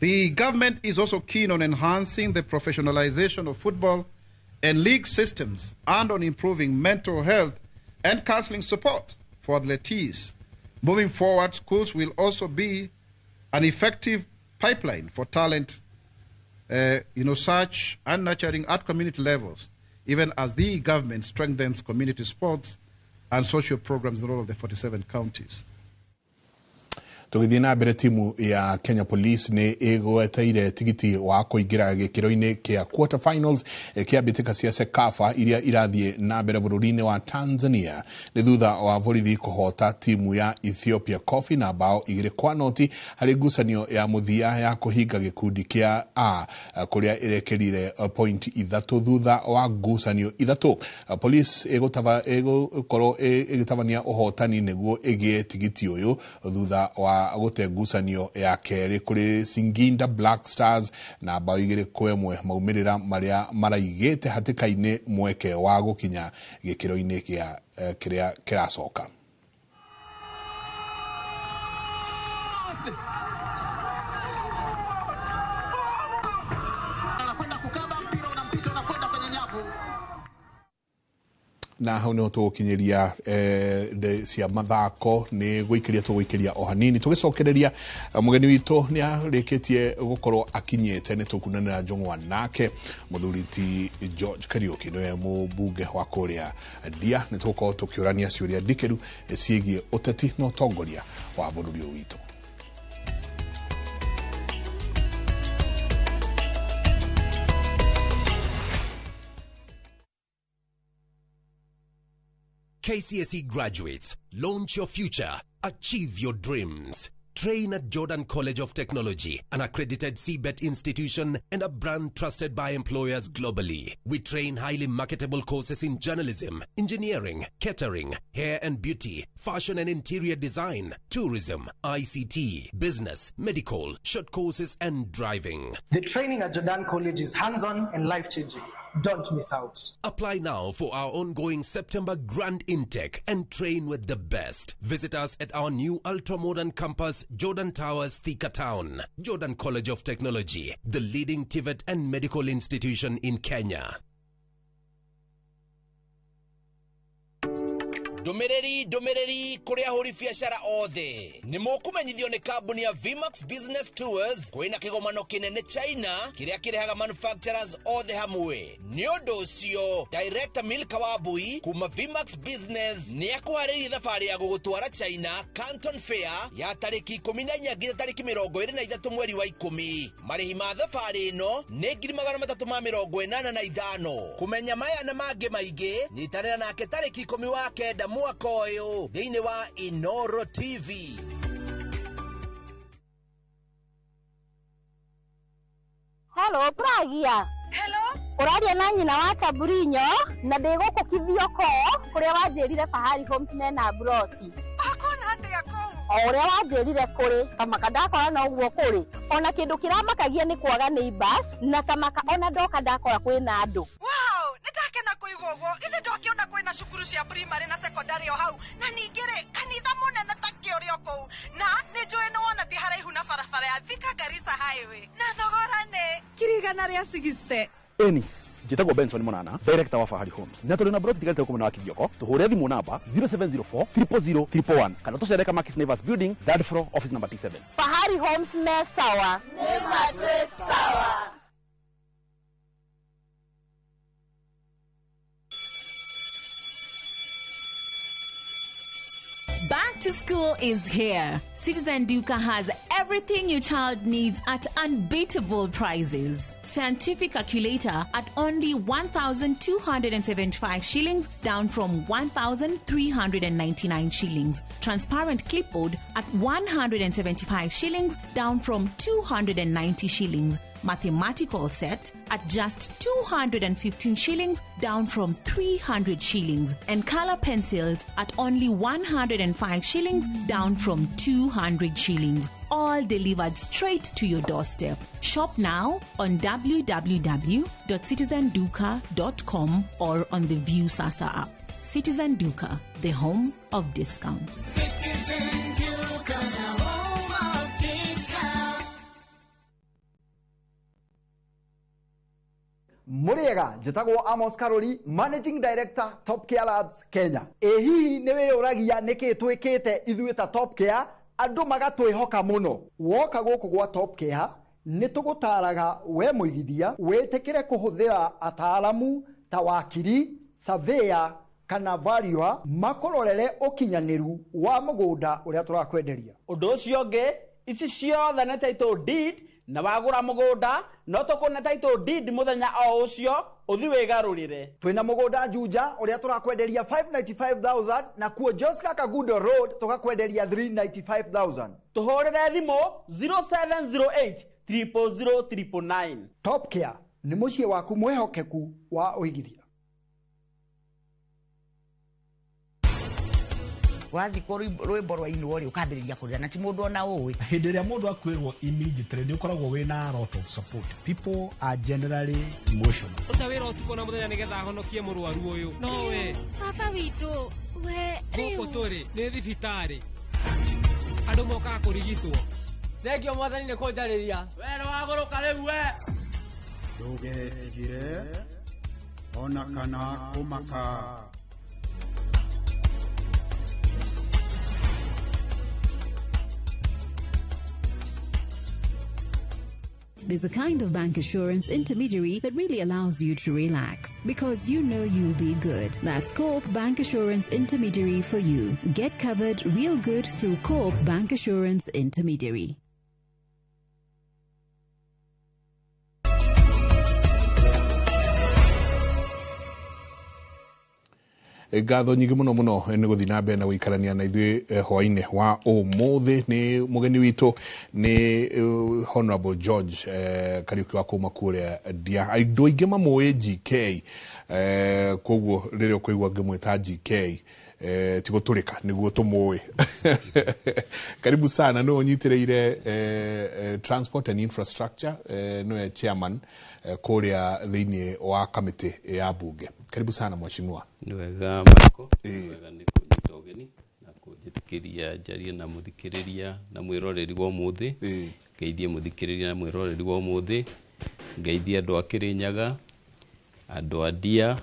The government is also keen on enhancing the professionalization of football and league systems and on improving mental health and counseling support for athletes. Moving forward, schools will also be an effective pipeline for talent search and nurturing at community levels, even as the government strengthens community sports and social programs in all of the 47 counties. Tũgĩthiĩ na mbere, timu ya Kenya Police nĩ ĩgweteire tigiti wa kũingĩra gĩkĩro-inĩ kĩa quarter finals kĩa mbĩtĩka cia CECAFA iria irathiĩ na mbere bũrũri-inĩ wa Tanzania. Nĩ thutha wa borithi kũhota timu ya Ethiopia Coffee na bao 2-0 harĩ ngucanio ya mũthia ya kũhinga gĩkundi kĩa A, kũrĩa ĩrekerire point 3 thutha wa ngucanio 3. Police ĩgũkorwo ĩgĩtabania ũhotani nĩguo ĩgĩe tigiti ũyũ thutha wa gũte ngucanio ya kerĩ kũrĩ Singinda Black Stars na bao 2-1, maumĩrĩra marĩa maraigĩte hatĩka-inĩ mweke wa gũkinya gĩkĩro-inĩ kĩa kĩrĩa kĩracoka. Na hau niho tũgũkinyĩria cia mathako, nĩ gũikĩria tũgũikĩria o hanini tũgĩcokereria. Mũgeni witũ nĩ arĩkĩtie gũkorwo akinyĩte, nĩ tũkunanĩra njũng'wa nake mũthuri ti George Kariũki, nĩwe mũmbunge wa kũrĩa Ndia. Nĩ tũgũkorwo tũkĩũrania ciũria ndikĩru ciĩgiĩ ũteti na ũtongoria wa bũrũri ũyũ witũ. KCSE graduates, launch your future, achieve your dreams. Train at Jordan College of Technology, an accredited CBET institution and a brand trusted by employers globally. We train highly marketable courses in journalism, engineering, catering, hair and beauty, fashion and interior design, tourism, ICT, business, medical, short courses and driving. The training at Jordan College is hands-on and life-changing. Don't miss out. Apply now for our ongoing September grand intake and train with the best. Visit us at our new ultra-modern campus, Jordan Towers, Thika Town. Jordan College of Technology, the leading TVET and medical institution in Kenya. Ndũmĩrĩri, ndũmĩrĩri kũrĩ ahũri biacara othe. Nĩ mũkũmenyithio nĩ kambuni ya Vmax Business Tours kwĩna kĩgomano kĩnene China kĩrĩa kĩrehaga manufacturers othe hamwe. Nĩ ũndũ ũcio, Director Milka Wambui kuma Vmax Business nĩ akũharĩirie thabarĩ ya gũgũtwara China Canton Fair ya tarĩki 14 nginya tarĩki 23 mweri wa 10. Marĩhi ma thabarĩ ĩno nĩ 385,000. Kũmenya maya na mangĩ maingĩ, nyitanĩra nake tarĩki 10 wa kenda mwaka ũyũ thĩinĩ wa Inoro TV. Hello, Pragia. Hello. Ũraria na nyina wa Taburinyo na ndĩ gũkũ Kithioko kũrĩa wanjĩrire Fahari Homes mena broti. Akona atĩa kũu? O ũrĩa wanjĩrire kũrĩ kamaka ndakora no ũguo kũrĩ. Ona kĩndũ kĩramakagia nĩ kwaga neighbors na kamaka ona ndoka ndakora kwĩna andũ. Wow, nĩndakena kũigua ũguo. Ithe ndokĩona kwĩna cukuru cia primary na secondary o hau, na ningĩ rĩ kanitha mũnene ta kĩũrĩ o kũu, na nĩ njũĩ nĩ wona ti haraihu na barabara ya Thika Garissa Highway, na thogora nĩ 160,000. Eni njĩtagwo Benson Monana, director wa Fahari Homes, na tũrĩ na broti tigarĩte gũkũ mwena wa Kithioko. Tũhũre thimũ namba 0704 000 111 kana tũcere Kamakis Neighbors Building, third floor, office number T7. Fahari Homes me sawa. Nĩ matwĩ sawa. Back to school is here. Citizen Duka has everything your child needs at unbeatable prices. Scientific calculator at only 1,275 shillings, down from 1,399 shillings. Transparent clipboard at 175 shillings, down from 290 shillings. Mathematical set at just 215 shillings, down from 300 shillings. And color pencils at only 105 shillings, down from 200 shillings. All delivered straight to your doorstep. Shop now on www.citizenduka.com or on the View Sasa app. Citizen Duka, the home of discounts. Citizen Duka, the home of discounts. Muriega njĩtagwo Amos Karori, Managing Director, Top Care Labs Kenya. Ĩ hihi nĩ wĩyũragia nĩkĩ twĩkĩte ithuĩ ta Top Care andũ magatwĩhoka mũno? Woka gũkũ gwa Top Care nĩ tũgũtaraga we mũigithia wĩtĩkĩre kũhũthĩra ataaramu ta wakiri, surveyor kana kana valuer makũrorere ũkinyanĩru wa mũgũnda ũrĩa tũrakwenderia. Ũndũ ũcio ũngĩ, ici ciothe nĩ title deed, na wagũra mũgũnda no tũkũne title deed mũthenya o ũcio ũthi wĩgarũrĩre. Twĩna mũgũnda Juja ũrĩa tũrakwenderia 595,000 na kuo Joska Kagundo Road tũgakwenderia 395,000. Tũhũrĩre thimũ 0708 000 999. Top Care nĩ mũciĩ waku mwĩhokeku wa ũigithia. Wathikwo rwĩmbo rwainwo rĩ, ũkambĩrĩria kũrĩra na ti mũndũ ona ũĩ. Hĩndĩ ĩrĩa mũndũ akwĩrwo immediately nĩ ũkoragwo wĩna a lot of support. People are generally emotional. Ruta wĩra ũtukũ na mũthenya nĩgetha honokie mũrwaru ũyũ. No we baba witũ, we rĩu gũkũ tũrĩ nĩ thibitarĩ, andũ mokaga kũrigitwo. Thengio mwathani nĩ kũnjarĩria. We nĩ wagũrũka rĩu we. Ndũgetigĩre ona kana kũmaka. There's a kind of bank assurance intermediary that really allows you to relax because you know you'll be good. That's Co-op Bank Assurance Intermediary for you. Get covered real good through Co-op Bank Assurance Intermediary. Ngatho nyingĩ mũno mũno nĩ gũthiĩ na mbere na gũikarania na ithuĩ hwainĩ wa ũmũthĩ. Nĩ mũgeni witũ nĩ Honorable George Kariuki wa kuma kũrĩa Ndia. Andũ aingĩ mamũĩ GK, koguo rĩrĩa ũkũigua ngĩmwĩta GK ti gũtũrĩka nĩguo tũmũĩ. Karibu sana. Nĩwe ũnyitĩrĩire transport and infrastructure, nĩwe chairman kũrĩa thĩinĩ wa kamĩtĩ ya bunge. Karibu sana mheshimiwa. Nĩ wega Michael, nĩ wega nĩ kũnyita ũgeni na kũnjĩtĩkĩria njarie na mũthikĩrĩria na mwĩroreri wa ũmũthĩ. Ngeithie mũthikĩrĩria na mwĩroreri wa ũmũthĩ, ngeithie andũ a Kĩrĩnyaga, andũ a Ndia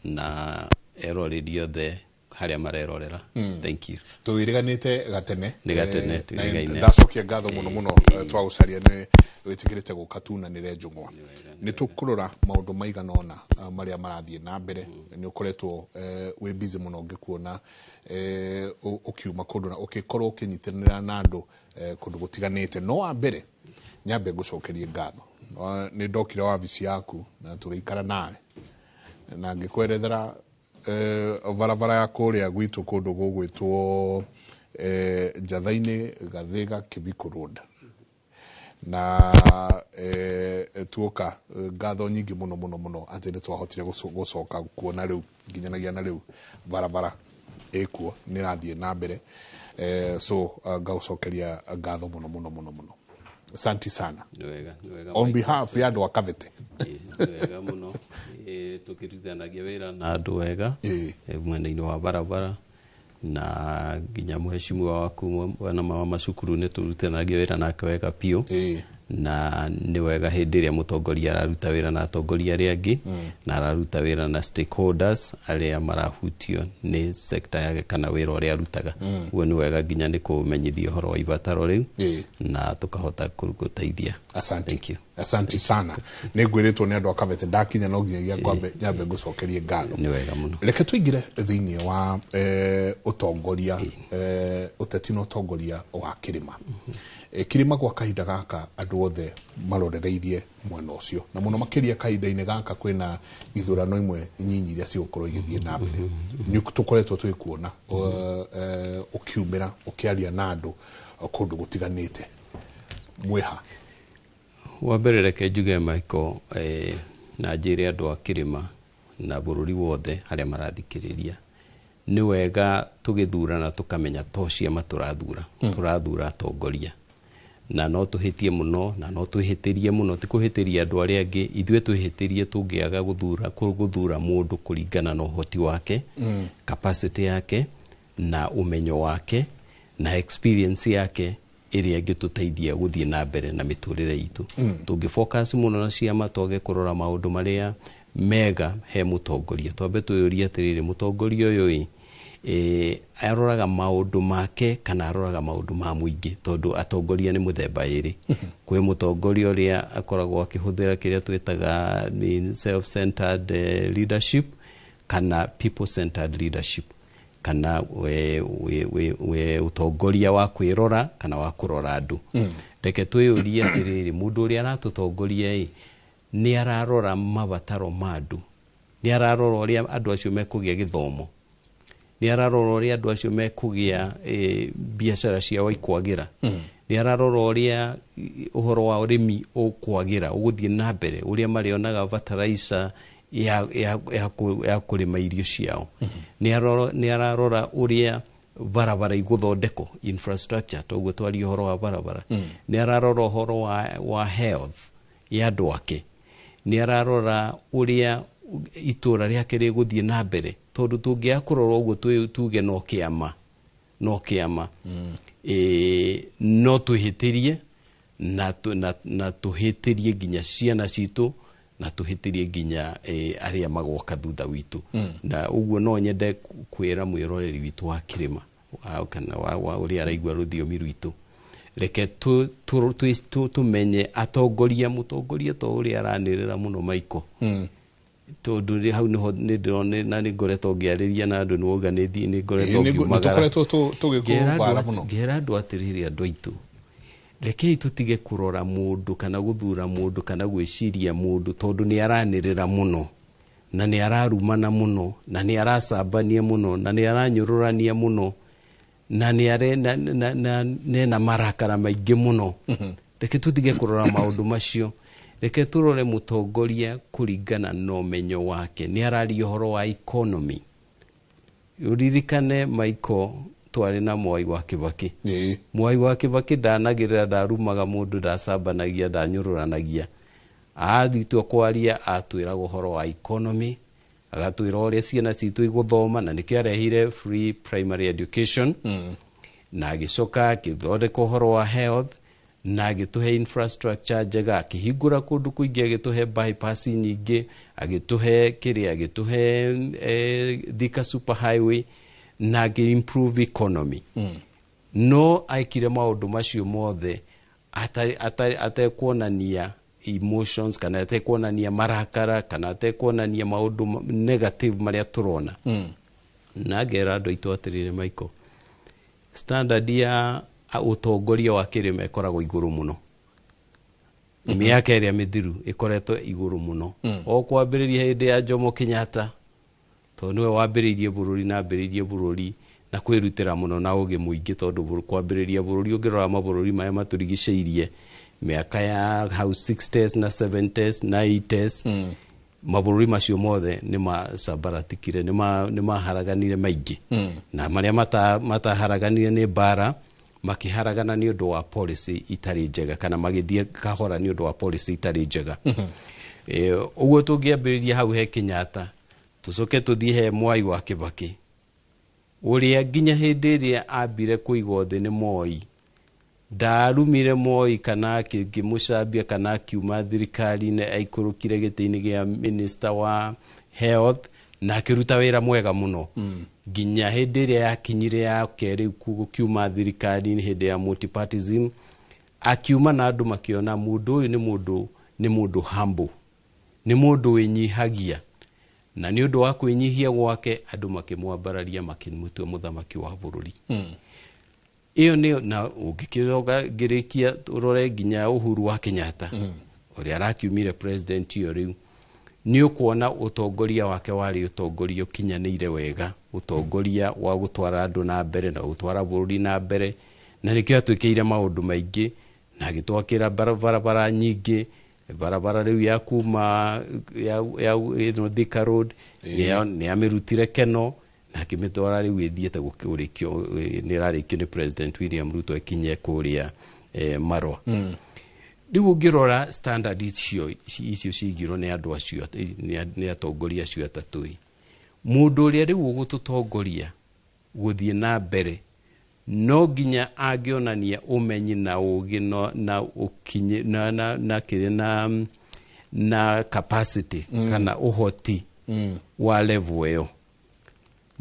na eroreri othe harĩa marerorera. Thank you. Twĩrĩganĩte gatene. Nĩ gatene twĩrĩgaine. Ndacokia ngatho mũno mũno twagũcaria nĩ wĩtĩkĩrĩte gũka tunanĩre njũng'wa. Nĩ tũkũrora maũndũ maigana ũna marĩa marathiĩ na mbere. Nĩ ũkoretwo wĩ busy mũno ngĩkuona ũkiuma kũndũ na ũkĩkorwo ũkĩnyitanĩra na andũ kũndũ gũtiganĩte. No wa mbere nyambe ngũcokerie ngatho. Nĩ ndokire wabici yaku na tũgĩikara nawe na ngĩkwerethera barabara ya kũrĩa gwitũ kũndũ gũgwĩtwo Njatha-inĩ Gathiga Kibiko Road na tuoka ngatho nyingĩ mũno mũno mũno atĩ nĩ twahotire gũcoka kuona rĩu nginyanagia na rĩu barabara ĩkuo nĩ ĩrathiĩ na mbere, so ngagũcokeria ngatho mũno mũno mũno mũno. Asante sana. Wega, wega. On behalf ya andũ a Kabete. Wega mũno. Tũkĩrutithanagia wĩra na andũ wega mwena-inĩ wa barabara na nginya mheshimiwa waku bwana wa macukuru nĩ tũrutithanagia wĩra nake wega biũ. Na nĩ wega hĩndĩ ĩrĩa mũtongoria araruta wĩra na atongoria arĩa angĩ na araruta wĩra na stakeholders arĩa marahutio nĩ sector yake kana wĩra ũrĩa arutaga. Ũguo nĩ wega nginya nĩ kũmenyithia ũhoro wa ibataro rĩu na tũkahota gũteithia. Asante. Thank you. Asante sana. Nĩ ngwĩrĩtwo nĩ andũ a Kabete ndakinya no nginyagia nyambe ngũcokerie ngatho. Nĩ wega mũno. Reke tũingĩre thĩinĩ wa ũtongoria, ũteti na ũtongoria wa kĩrĩma. Kĩrĩma gwa kahinda gaka andũ othe marorereirie mwena ũcio na mũno makĩria kahinda-inĩ gaka kwĩna ithurano imwe nyinyi iria cigũkorwo igĩthiĩ na mbere. Nĩ tũkoretwo tũgĩkuona ũkiumĩra ũkĩaria na andũ kũndũ gũtiganĩte. Mwĩha. Wa mbere reke njuge Michael, na njĩre andũ a kĩrĩma na bũrũri wothe harĩa marathikĩrĩria nĩ wega tũgĩthurana tũkamenya to ciama tũrathura, tũrathura atongoria. Na no tũhĩtie mũno na no twĩhĩtĩrie mũno, ti kũhĩtĩria andũ arĩa angĩ, ithuĩ twĩhĩtĩrie tũngĩaga gũthura mũndũ kũringana na ũhoti wake, capacity yake na ũmenyo wake na experience yake ĩrĩa ĩngĩtũteithia gũthiĩ na mbere na mĩtũrĩre itũ. Tũngĩ focus mũno na ciama twage kũrora maũndũ marĩa mega he mũtongoria, twambe twĩyũrie atĩrĩrĩ, mũtongoria ũyũ ĩ aroraga maũndũ make kana aroraga maũndũ ma mũingĩ? Tondũ atongoria nĩ mũthemba ĩrĩ. Kwĩ mũtongoria ũrĩa akoragwo akĩhũthĩra kĩrĩa twĩtaga self-centered leadership, Kana people centered leadership, kana we ũtongoria wa kwĩrora kana wa kũrora andũ. Reke twĩyũrie atĩrĩrĩ, mũndũ ũrĩa aratũtongoria ĩ nĩ ararora mabataro ma andũ, nĩ ararora ũrĩa andũ acio mekũgĩa gĩthomo, nĩ ararora ũrĩa andũ acio mekũgĩa biacara ciao ikwagĩra, nĩ ararora ũrĩa ũhoro wa ũrĩmi ũkwagĩra, ũgũthiĩ na mbere, ũrĩa marĩonaga fertilizer ya kũrĩma irio ciao, nĩ ararora ũrĩa barabara igũthondekwo, infrastructure, toguo twaria ũhoro wa barabara, nĩ ararora ũhoro wa health ya andũ ake, nĩ ararora ũrĩa itũra rĩake rĩgũthiĩ na mbere. Tondũ tũngĩaga kũrora ũguo, tuge no kĩama, no kĩama, no twĩhĩtĩrie na tũhĩtĩrie nginya ciana citũ na tũhĩtĩrie nginya arĩa magoka thutha witũ. Na ũguo no nyende kwĩra mwĩroreri witũ wa kĩrĩma kana wa ũrĩa araigua rũthiomi rwitũ, reke tũmenye atongoria, mũtongoria to ũrĩa aranĩrĩra mũno maiko, tondũ hau nĩho nĩ ndĩrona na nĩ ngoretwo ngĩarĩria na andũ, nĩ wauga nĩ thiĩ nĩ ngoretwo ngiumagara. Nĩtũkoretwo tũgĩkũwara mũno. Ngera andũ atĩrĩrĩ, andũ aitũ, rekei tũtige kũrora mũndũ kana gũthura mũndũ kana gwĩciria mũndũ tondũ nĩ aranĩrĩra mũno na nĩ ararumana mũno na nĩ aracambania mũno na nĩ aranyũrũrania mũno na nĩ are na nena marakara maingĩ mũno. Reke tũtige kũrora maũndũ macio, reke tũrore mũtongoria kũringana na ũmenyo wake. Nĩ araria ũhoro wa economy. Ũririkane Michael, twarĩ na Mwai wa Kibaki. Mwai wa Kibaki ndanagĩrĩra, ndarumaga mũndũ, ndacambanagia, ndanyũrũranagia. Athiĩ kwaria atwĩraga ũhoro wa economy, agatwĩra ũrĩa ciana citũ igũthoma, na nĩkĩo arehire free primary education, na agĩcoka akĩthondeka ũhoro wa health na agĩtũhe infrastructure njega, akĩhingũra kũndũ kũingĩ, agĩtũhe bypass nyingĩ, agĩtũhe kĩrĩa, agĩtũhe Thika super highway na agĩ improve economy. No aikire maũndũ macio mothe atekuonania emotions kana atekuonania marakara kana atekuonania maũndũ negative marĩa tũrona. Na ngera andũ aitũ atĩrĩrĩ, Michael, standard ya ũtongoria wa kĩrĩma ĩkoragwo igũrũ mũno. Mĩaka ĩrĩa mĩthiru ĩkoretwo igũrũ mũno, o kwambĩrĩria hĩndĩ ya Jomo Kenyatta, tondũ nĩwe wambĩrĩirie bũrũri na ambĩrĩirie bũrũri na kwĩrutĩra mũno na ũgĩ mũingĩ, tondũ kwambĩrĩria bũrũri, ũngĩrora mabũrũri marĩa matũrigicĩirie mĩaka ya hau 60s na 70s na 80s, mabũrũri macio mothe nĩ macambaratikire, nĩ maharaganire maingĩ, na marĩa mataharaganire nĩ mbara, makĩharagana nĩ ũndũ wa policy itarĩ njega kana magĩthiĩ kahora nĩ ũndũ wa policy itarĩ njega. Ũguo tũngĩambĩrĩria hau he Kenyatta, tũcoke tũthiĩ he Mwai wa Kibaki, ũrĩa nginya hĩndĩ ĩrĩa ambire kũigwo thĩ nĩ Moi, ndarumire Moi kana akĩmũcambia kana akiuma thirikari-inĩ, aikũrũkire gĩtĩ-inĩ gĩa minister wa health na akĩruta wĩra mwega mũno nginya hĩndĩ ĩrĩa yakinyire ya kerĩ gũkiuma thirikari-inĩ, hĩndĩ ya multipartism, akiuma na andũ makĩona mũndũ ũyũ nĩ mũndũ humble, nĩ mũndũ wĩnyihagia, na nĩ ũndũ wa kwĩnyihia gwake andũ makĩmwambararia, makĩmũtua mũthamaki wa bũrũri. Ĩyo nĩyo. Na ũngĩkĩroga ngĩrĩkia ũrore nginya Uhuru wa Kenyatta, ũrĩa arakiumire president ĩyo rĩu, nĩ ũkuona ũtongoria wake warĩ ũtongoria ũkinyanĩire wega, ũtongoria wa gũtwara andũ na mbere na gũtwara bũrũri na mbere, na nĩkĩo atwĩkĩire maũndũ maingĩ na agĩtwakĩra barabara nyingĩ, barabara rĩu ya kuma ya ĩno Thika Road, nĩ amĩrutire Keno na akĩmĩtwara, rĩu ĩthiĩte gũkĩrĩkio, nĩ ĩrarĩkio nĩ President William Ruto ĩkinye kũrĩa Marwa. Rĩu ũngĩrora standard icio cigirwo nĩ andũ acio, nĩ atongoria acio atatũ ĩ, mũndũ ũrĩa rĩu ũgũtũtongoria gũthiĩ na mbere no nginya angĩonania ũmenyi na ũgĩ na ũkinyi na kĩrĩa na capacity kana ũhoti wa level ĩyo.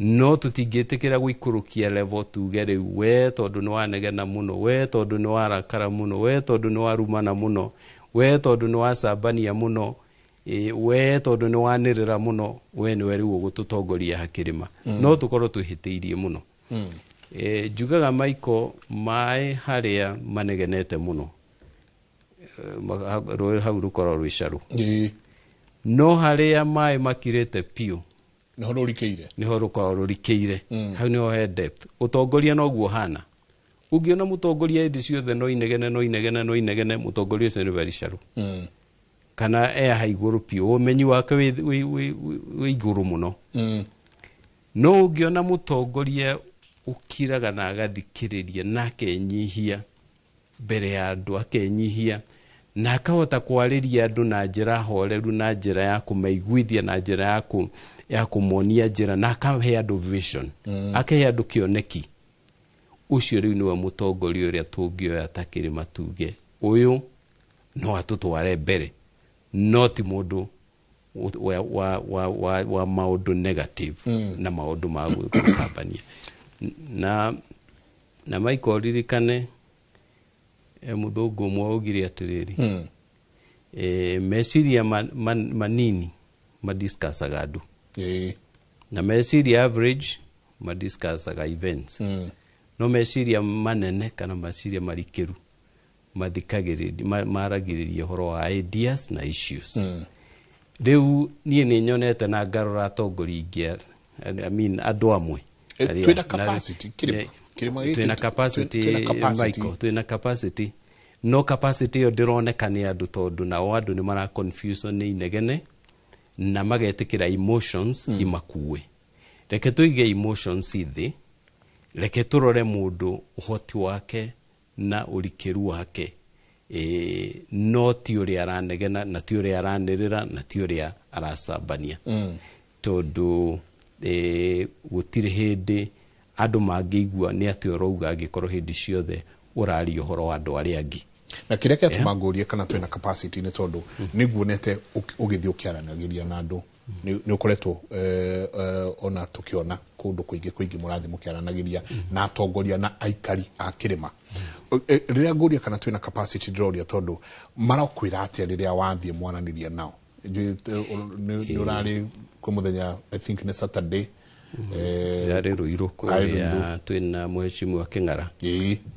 No tũtingĩtĩkĩra gũikũrũkia level, tuge rĩu we tondũ nĩ wanegena mũno, we tondũ nĩ warakara mũno, we tondũ nĩ warumana mũno, we tondũ nĩ wacambania mũno, We tondũ nĩ wanĩrĩra mũno, we nĩwe rĩu ũgũtũtongoria hakĩrĩma. No tũkorwo twĩhĩtĩirie mũno. Njugaga Michael, maĩ harĩa manegenete mũno, rũĩ hau rũkoragwo rwĩ carũ. No harĩa maĩ makirĩte piũ, niho rũrikĩire, niho rũkoragwo rũrikĩire. Hau niho he depth. Ũtongoria noguo hana. Ũngĩona mũtongoria hĩndĩ ciothe no inegene, no inegene, no inegene, mũtongoria ũcio nĩ very shallow. Kana e haha igũrũ piũ, ũmenyi wake wĩ igũrũ mũno. No ũngĩona mũtongoria ũkiraga na agathikĩrĩria na akenyihia mbere ya andũ, akenyihia na akahota kwarĩria andũ na njĩra horeru, na njĩra ya kũmaiguithia, na njĩra ya kũmonia njĩra, na akahe andũ vision, akahe andũ kĩoneki, ũcio rĩu nĩwe mũtongoria ũrĩa tũngĩoya ta kĩrĩma tuge ũyũ no atũtware mbere, no ti mũndũ wa maũndũ negative na maũndũ ma gũcambania. Na Michael, ririkane mũthũngũ ũmwe augire atĩrĩrĩ, meciria manini madiscussaga andũ, na meciria average madiscussaga events, no meciria manene kana meciria marikĩru mathikagĩrĩria, maragĩrĩria ũhoro wa ideas na issues. Rĩu niĩ nĩ nyonete na ngarora atongoria aingĩ, I mean andũ amwe. Twĩna capacity, kĩrĩma gĩkĩ, twĩna capacity, twĩna capacity. Michael, twĩna capacity, no capacity ĩyo ndĩroneka nĩ andũ, tondũ nao andũ nĩ mara confuse nĩ inegene na magetĩkĩra emotions imakue. Reke tũige emotions thĩ, reke tũrore mũndũ ũhoti wake na ũrikĩru wake, no ti ũrĩa aranegena, na ti ũrĩa aranĩrĩra, na ti ũrĩa aracambania. Tondũ gũtirĩ hĩndĩ andũ mangĩigua nĩ atĩ ũrauga angĩkorwo hĩndĩ ciothe ũraria ũhoro wa andũ arĩa angĩ. Na kĩrĩa kĩatũma ngũrie kana twĩna capacity nĩ tondũ nĩ nguonete ũgĩthiĩ ũkĩaranagĩria na andũ, nĩ ũkoretwo ona tũkĩona kũndũ kũingĩ kũingĩ mũrathiĩ mũkĩaranagĩria na atongoria na aikari a kĩrĩma. Rĩrĩa ngũria kana twĩna capacity, ndĩroria tondũ marakwĩra atĩa rĩrĩa wathiĩ mwaranĩria nao? Nĩ ũrarĩ kwĩ mũthenya, I think nĩ Saturday, Yarĩ Rũirũ kũrĩa twĩna mheshimiwa Kĩng'ara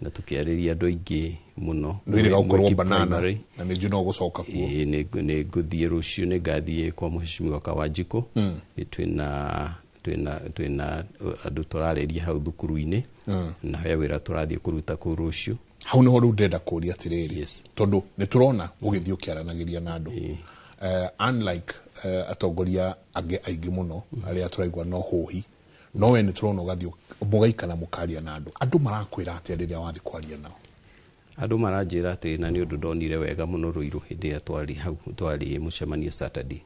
na tũkĩarĩria andũ aingĩ mũno. Nĩ wĩrĩga gũkorwo Mwiki banana Primary. Na nĩ njũĩ no ũgũcoka kuo. Nĩ ngũthiĩ rũciũ, nĩ ngathiĩ kwa mheshimiwa Kawanjikũ. Twĩna andũ tũrarĩria hau thukuru-inĩ, na he wĩra tũrathiĩ kũruta kũu rũciũ. Hau nĩho rĩu ndĩrenda kũria atĩrĩrĩ, tondũ nĩ tũrona ũgĩthiĩ ũkĩaranagĩria na andũ, unlike atongoria angĩ aingĩ mũno arĩa tũraigua no hũhi, no we nĩ tũrona ũgathiĩ mũgaikara mũkaria na andũ. Andũ marakwĩra atĩa rĩrĩa wathiĩ kwaria nao? Andũ maranjĩra atĩ, na nĩ ũndũ ndonire wega mũno Rũirũ hĩndĩ ĩrĩa twarĩ hau, twarĩ mũcemanio Saturday,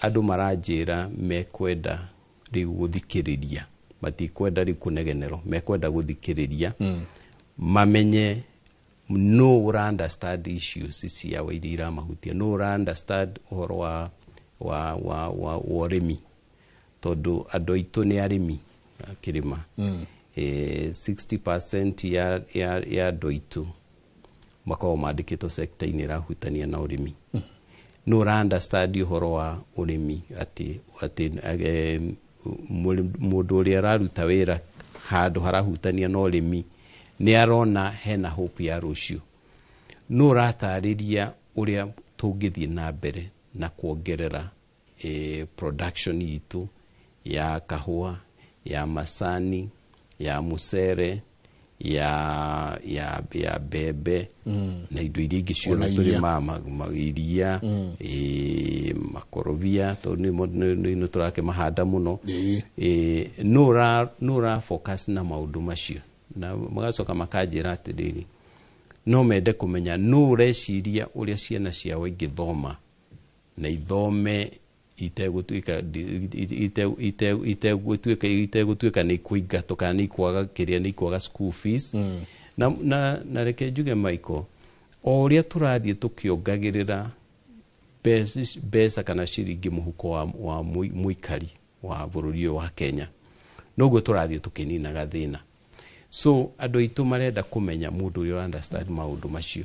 andũ maranjĩra mekwenda rĩu gũthikĩrĩria, matikwenda rĩu kũnegenerwo, mekwenda gũthikĩrĩria, mamenye no ũra understand issues ciao iria iramahutia, no ũra understand ũhoro wa ũrĩmi, tondũ andũ aitũ nĩ arĩmi a kĩrĩma. 60% ya andũ aitũ makoragwo mandĩkĩtwo sector-inĩ ĩrahutania na ũrĩmi. No ũra understand ũhoro wa ũrĩmi atĩ mũndũ ũrĩa araruta wĩra handũ harahutania na ũrĩmi nĩ arona hena hope ya rũciũ. No ũratarĩria ũrĩa tũngĩthiĩ na mbere na kuongerera production itũ ya kahũa, ya macani, ya mũcere, ya mbembe, na indo iria ingĩ ciothe Ona iria. tũrĩmaga, iria, makorobia, tondũ nĩ tũrakĩmahanda mũno. No ũra focus na maũndũ macio, na magacoka makanjĩra atĩrĩrĩ, no mende kũmenya no ũreciria ũrĩa ciana ciao ingĩthoma na ithome itegũtuĩka nĩ ikũingatwo kana nĩ ikwaga kĩrĩa, nĩ ikwaga school fees. Na reke njuge Michael, o ũrĩa tũrathiĩ tũkĩongagĩrĩra mbeca kana ciringi mũhuko wa mũikari wa bũrũri ũyũ wa Kenya, noguo tũrathiĩ tũkĩninaga thĩna. So andũ aitũ marenda kũmenya mũndũ ũrĩa ũra understand maũndũ macio.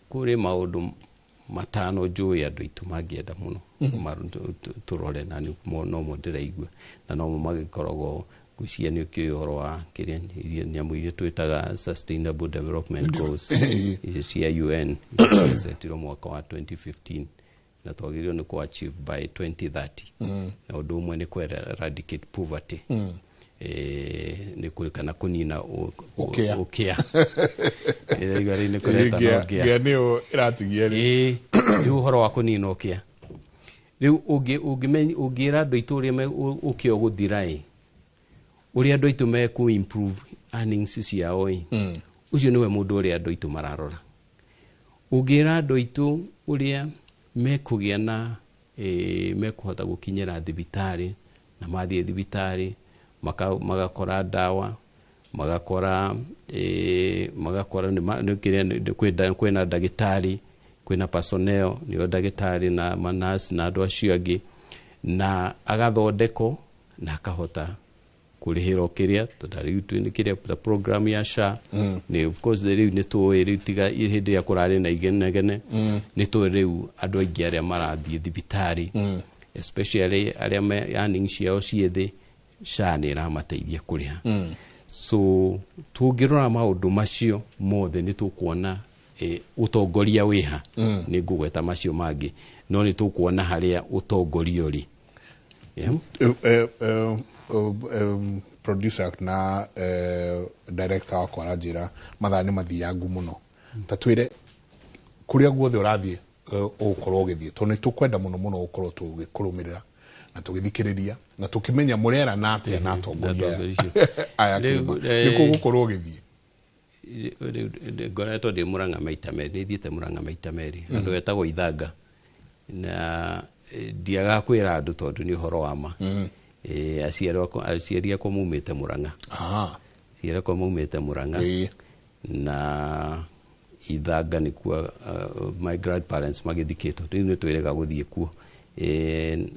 Kũrĩ maũndũ matano njũĩ andũ aitũ mangĩenda mũno tũrore na nomo ndĩraigua na nomo magĩkoragwo ngwĩciria nĩ ũkĩũĩ ũhoro wa kĩrĩa nyamũ iria twĩtaga Sustainable Development Goals icio cia UN ciasetirwo mwaka wa 2015 na twagĩrĩirwo nĩ kũ achieve by 2030. Na ũndũ ũmwe nĩ kũ eradicate poverty, nĩ kũ kana kũnina ũkĩa. Ũkĩa. Ĩraigua rĩu nĩ kũreta na ũkĩa. Ngĩa nĩyo ĩratigia rĩu. Rĩu ũhoro wa kũnina ũkĩa rĩu ũngĩra andũ aitũ ũrĩa ũkĩa ũgũthira ĩ, ũrĩa andũ aitũ mekũ improve earnings ciao ĩ, ũcio nĩwe mũndũ ũrĩa andũ aitũ mararora. Ũngĩra andũ aitũ ũrĩa mekũgĩa na mekũhota gũkinyĩra thibitarĩ, na mathiĩ thibitarĩ magakora ndawa, magakora kwĩna ndagĩtarĩ, kwĩna personnel nĩo ndagĩtarĩ na manasi na andũ acio angĩ, na agathondekwo na akahota kũrĩhĩrwo kĩrĩa tondũ rĩu twĩ kĩrĩa the program ya SHA. Nĩ of course rĩu nĩ tũĩ rĩu tiga hĩndĩ ĩrĩa kũrarĩ na igenegene, nĩ tũĩ rĩu andũ aingĩ arĩa marathiĩ thibitarĩ, especially arĩa me earnings ciao ciĩ thĩ, SHA nĩ ĩramateithia kũrĩha. So tũngĩrora maũndũ macio mothe nĩ tũkuona ũtongoria wĩha. Nĩ ngũgweta macio mangĩ, no nĩ tũkuona harĩa ũtongoria ũrĩ. Producer na director wakwa aranjĩra mathaa nĩ mathiangu mũno, ta twĩre kũrĩa guothe ũrathiĩ ũgũkorwo ũgĩthiĩ, tondũ nĩ tũkwenda mũno mũno gũkorwo tũgĩkũrũmĩrĩra na tũgĩthikĩrĩria na tũkĩmenya mũrerana atĩa na atongoria aya kĩama. Nĩ kũ ũgũkorwo ũgĩthiĩ? Ngoretwo ndĩ Mũrang'a maita merĩ, nĩ thiĩte Mũrang'a maita merĩ, handũ hetagwo Ithanga, na ndiagaga kwĩra andũ tondũ nĩ ũhoro wa ma. Aciari akwa maumĩte Mũrang'a. Aciari akwa maumĩte Mũrang'a na Ithanga nĩkuo my grandparents magĩthikĩtwo. Rĩu nĩ twĩrĩga gũthiĩ kuo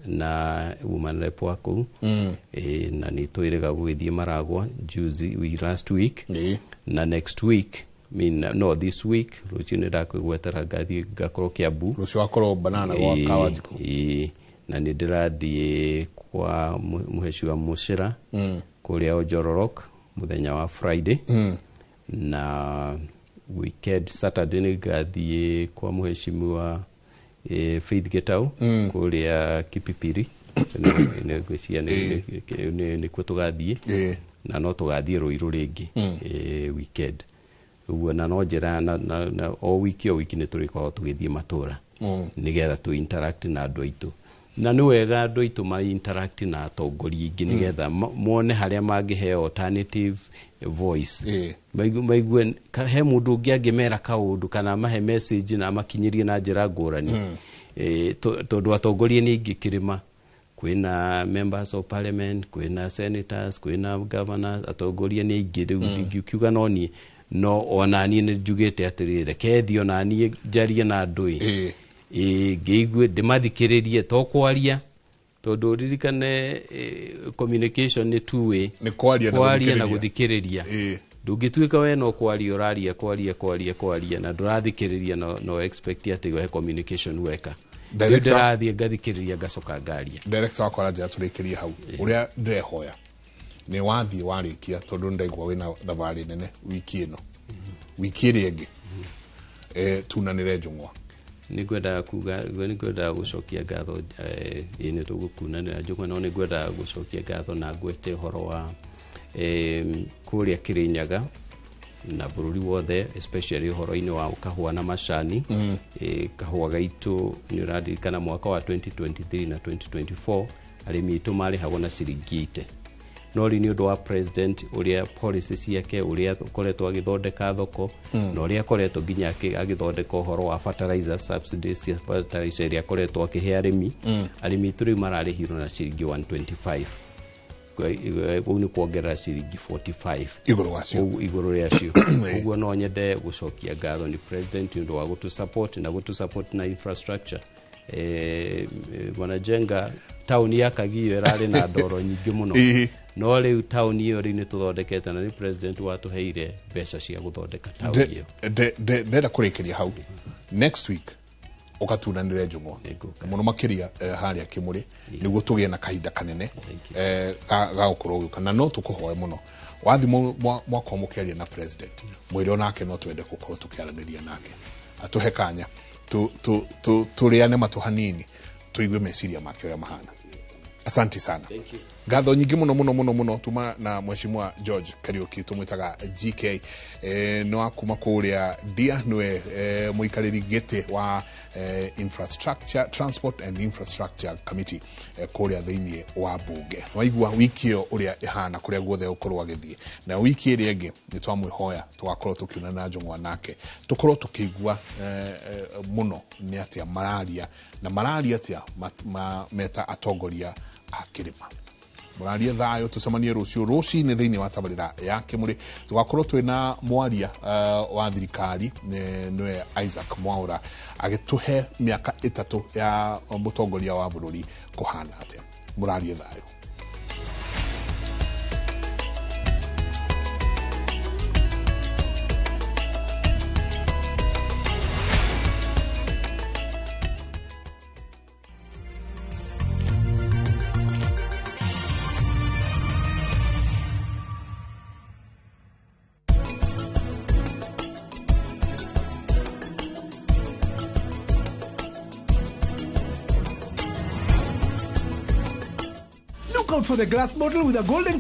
na woman rep wa kũu, na nĩ twĩrĩga gũgĩthiĩ Maragwa juzi last week na next week, mean, no this week, rũciũ nĩ ndakwĩgwetera ngathiĩ ngakorwo Kiambu. Rũciũ wakorwo banana gwa Kawanjikũ. Na nĩ ndĩrathiĩ kwa mũheci wa Mũcĩra kũrĩa Ojororok mũthenya wa Friday, na weekend Saturday nĩ ngathiĩ kwa mũhecimiwa Faith Gitau kũrĩa Kipipiri. Ngwĩciria nĩkuo tũgathiĩ, na no tũgathiĩ Ruiru rĩngĩ weekend ũguo, na no njĩra na o wiki nĩ tũrĩkorwo tũgĩthiĩ matũra nĩgetha tũ interact na andũ aitũ, na nĩ wega andũ aitũ ma interact na atongoria aingĩ nĩgetha mone harĩa mangĩheo alternative voice, maigue he mũndũ ũngĩ angĩmera kaũndũ kana mahe message na makinyĩrie na njĩra ngũrani, tondũ atongoria nĩ aingĩ kĩrĩma, kwĩna members of parliament, kwĩna senators, kwĩna governors, atongoria nĩ aingĩ. Rĩu ndingiuga no niĩ, no ona niĩ nĩ njugĩte atĩrĩrĩ, reke thiĩ ona niĩ njarie na andũ ĩ, ngĩigue ndĩmathikĩrĩrie, to kwaria, tondũ ririkane communication nĩ two way, nĩ kwaria na gũthikĩrĩria. Ndũngĩtuĩka we no kwaria ũraria kwaria kwaria kwaria na ndũrathikĩrĩria, no expect atĩ we communication weka. Ndĩrathiĩ ngathikĩrĩria ngacoka ngaria. Director wakwa aranjĩra tũrĩkĩrie hau. Ũrĩa ndĩrehoya nĩ wathiĩ warĩkia, tondũ ndaigua wĩna thabarĩ nene wiki ĩno, wiki ĩrĩa ĩngĩ tunanĩre njũng'wa. Nĩ kuga nĩ ngwendaga gũcokia ngatho, nĩ tũgũkunanĩra njũng'wa, no nĩ ngwendaga gũcokia ngatho na ngwete ũhoro wa kũrĩa Kĩrĩnyaga na bũrũri wothe, especially ũhoro-inĩ wa kahũa na macani. Kahũa gaitũ nĩ ũraririkana mwaka wa 2023 na 2024 arĩmi aitũ marĩhagwo na ciringi 80, no rĩu nĩ ũndũ wa president ũrĩa policy ciake, ũrĩa akoretwo agĩthondeka thoko, na ũrĩa akoretwo nginya agĩthondeka ũhoro wa fertilizer subsidies cia fertilizer ĩrĩa akoretwo akĩhe arĩmi, arĩmi aitũ rĩu mararĩhirwo na ciringi 125, kũu nĩ kuongerera ciringi 45 igũrũ rĩacio. Ũguo no nyende gũcokia ngatho nĩ president nĩ ũndũ wa gũtũ support na gũtũ support na infrastructure. Wanajenga taũni ya Kagio ĩrarĩ na ndoro nyingĩ mũno, no rĩu taũni ĩyo rĩu nĩ tũthondekete na nĩ president watũheire mbeca cia gũthondeka taũni ĩyo. Ndenda kũrĩkĩria hau. Next week Ũgatunanĩre njũng'wa na mũno makĩria harĩa Kĩmũrĩ, nĩguo tũgĩe na kahinda kanene ga gũkorwo ũgĩũka, na no tũkũhoe mũno wathi mwakorwo mũkĩaria na president, mwĩre onake no twende gũkorwo tũkĩaranĩria nake, atũhe kanya tũrĩane matũ hanini, tũigue meciria make ũrĩa mahana. Asante sana. Ngatho nyingĩ mũno mũno mũno mũno tuma na Mheshimiwa George Kariuki, tumwitaga GK, nĩ wa kuma kũrĩa Ndia, nĩwe mũikarĩri gĩtĩ wa infrastructure, transport and infrastructure committee kũrĩa thĩinĩ wa bunge. Waigua wiki ĩyo ũrĩa ĩhana kũrĩa guothe ũkorwo agĩthiĩ, na wiki ĩrĩa ĩngĩ nĩ twamwĩhoya tũgakorwo tũkĩonana njũng'wa nake, tũkorwo tũkĩigua mũno nĩ atĩa mararia na mararia atĩa meta atongoria a kĩrĩma. Mũrarie thayũ, tũcemanie rũciũ rũcinĩ thĩinĩ wa tabarĩra ya Kĩmũrĩ. Tũgakorwo twĩna mwaria wa thirikari, nĩwe Isaac Mwaura, agĩtũhe mĩaka 3 ya mũtongoria wa bũrũri kũhana atĩa. Mũrarie thayũ. Look out for the glass bottle with a golden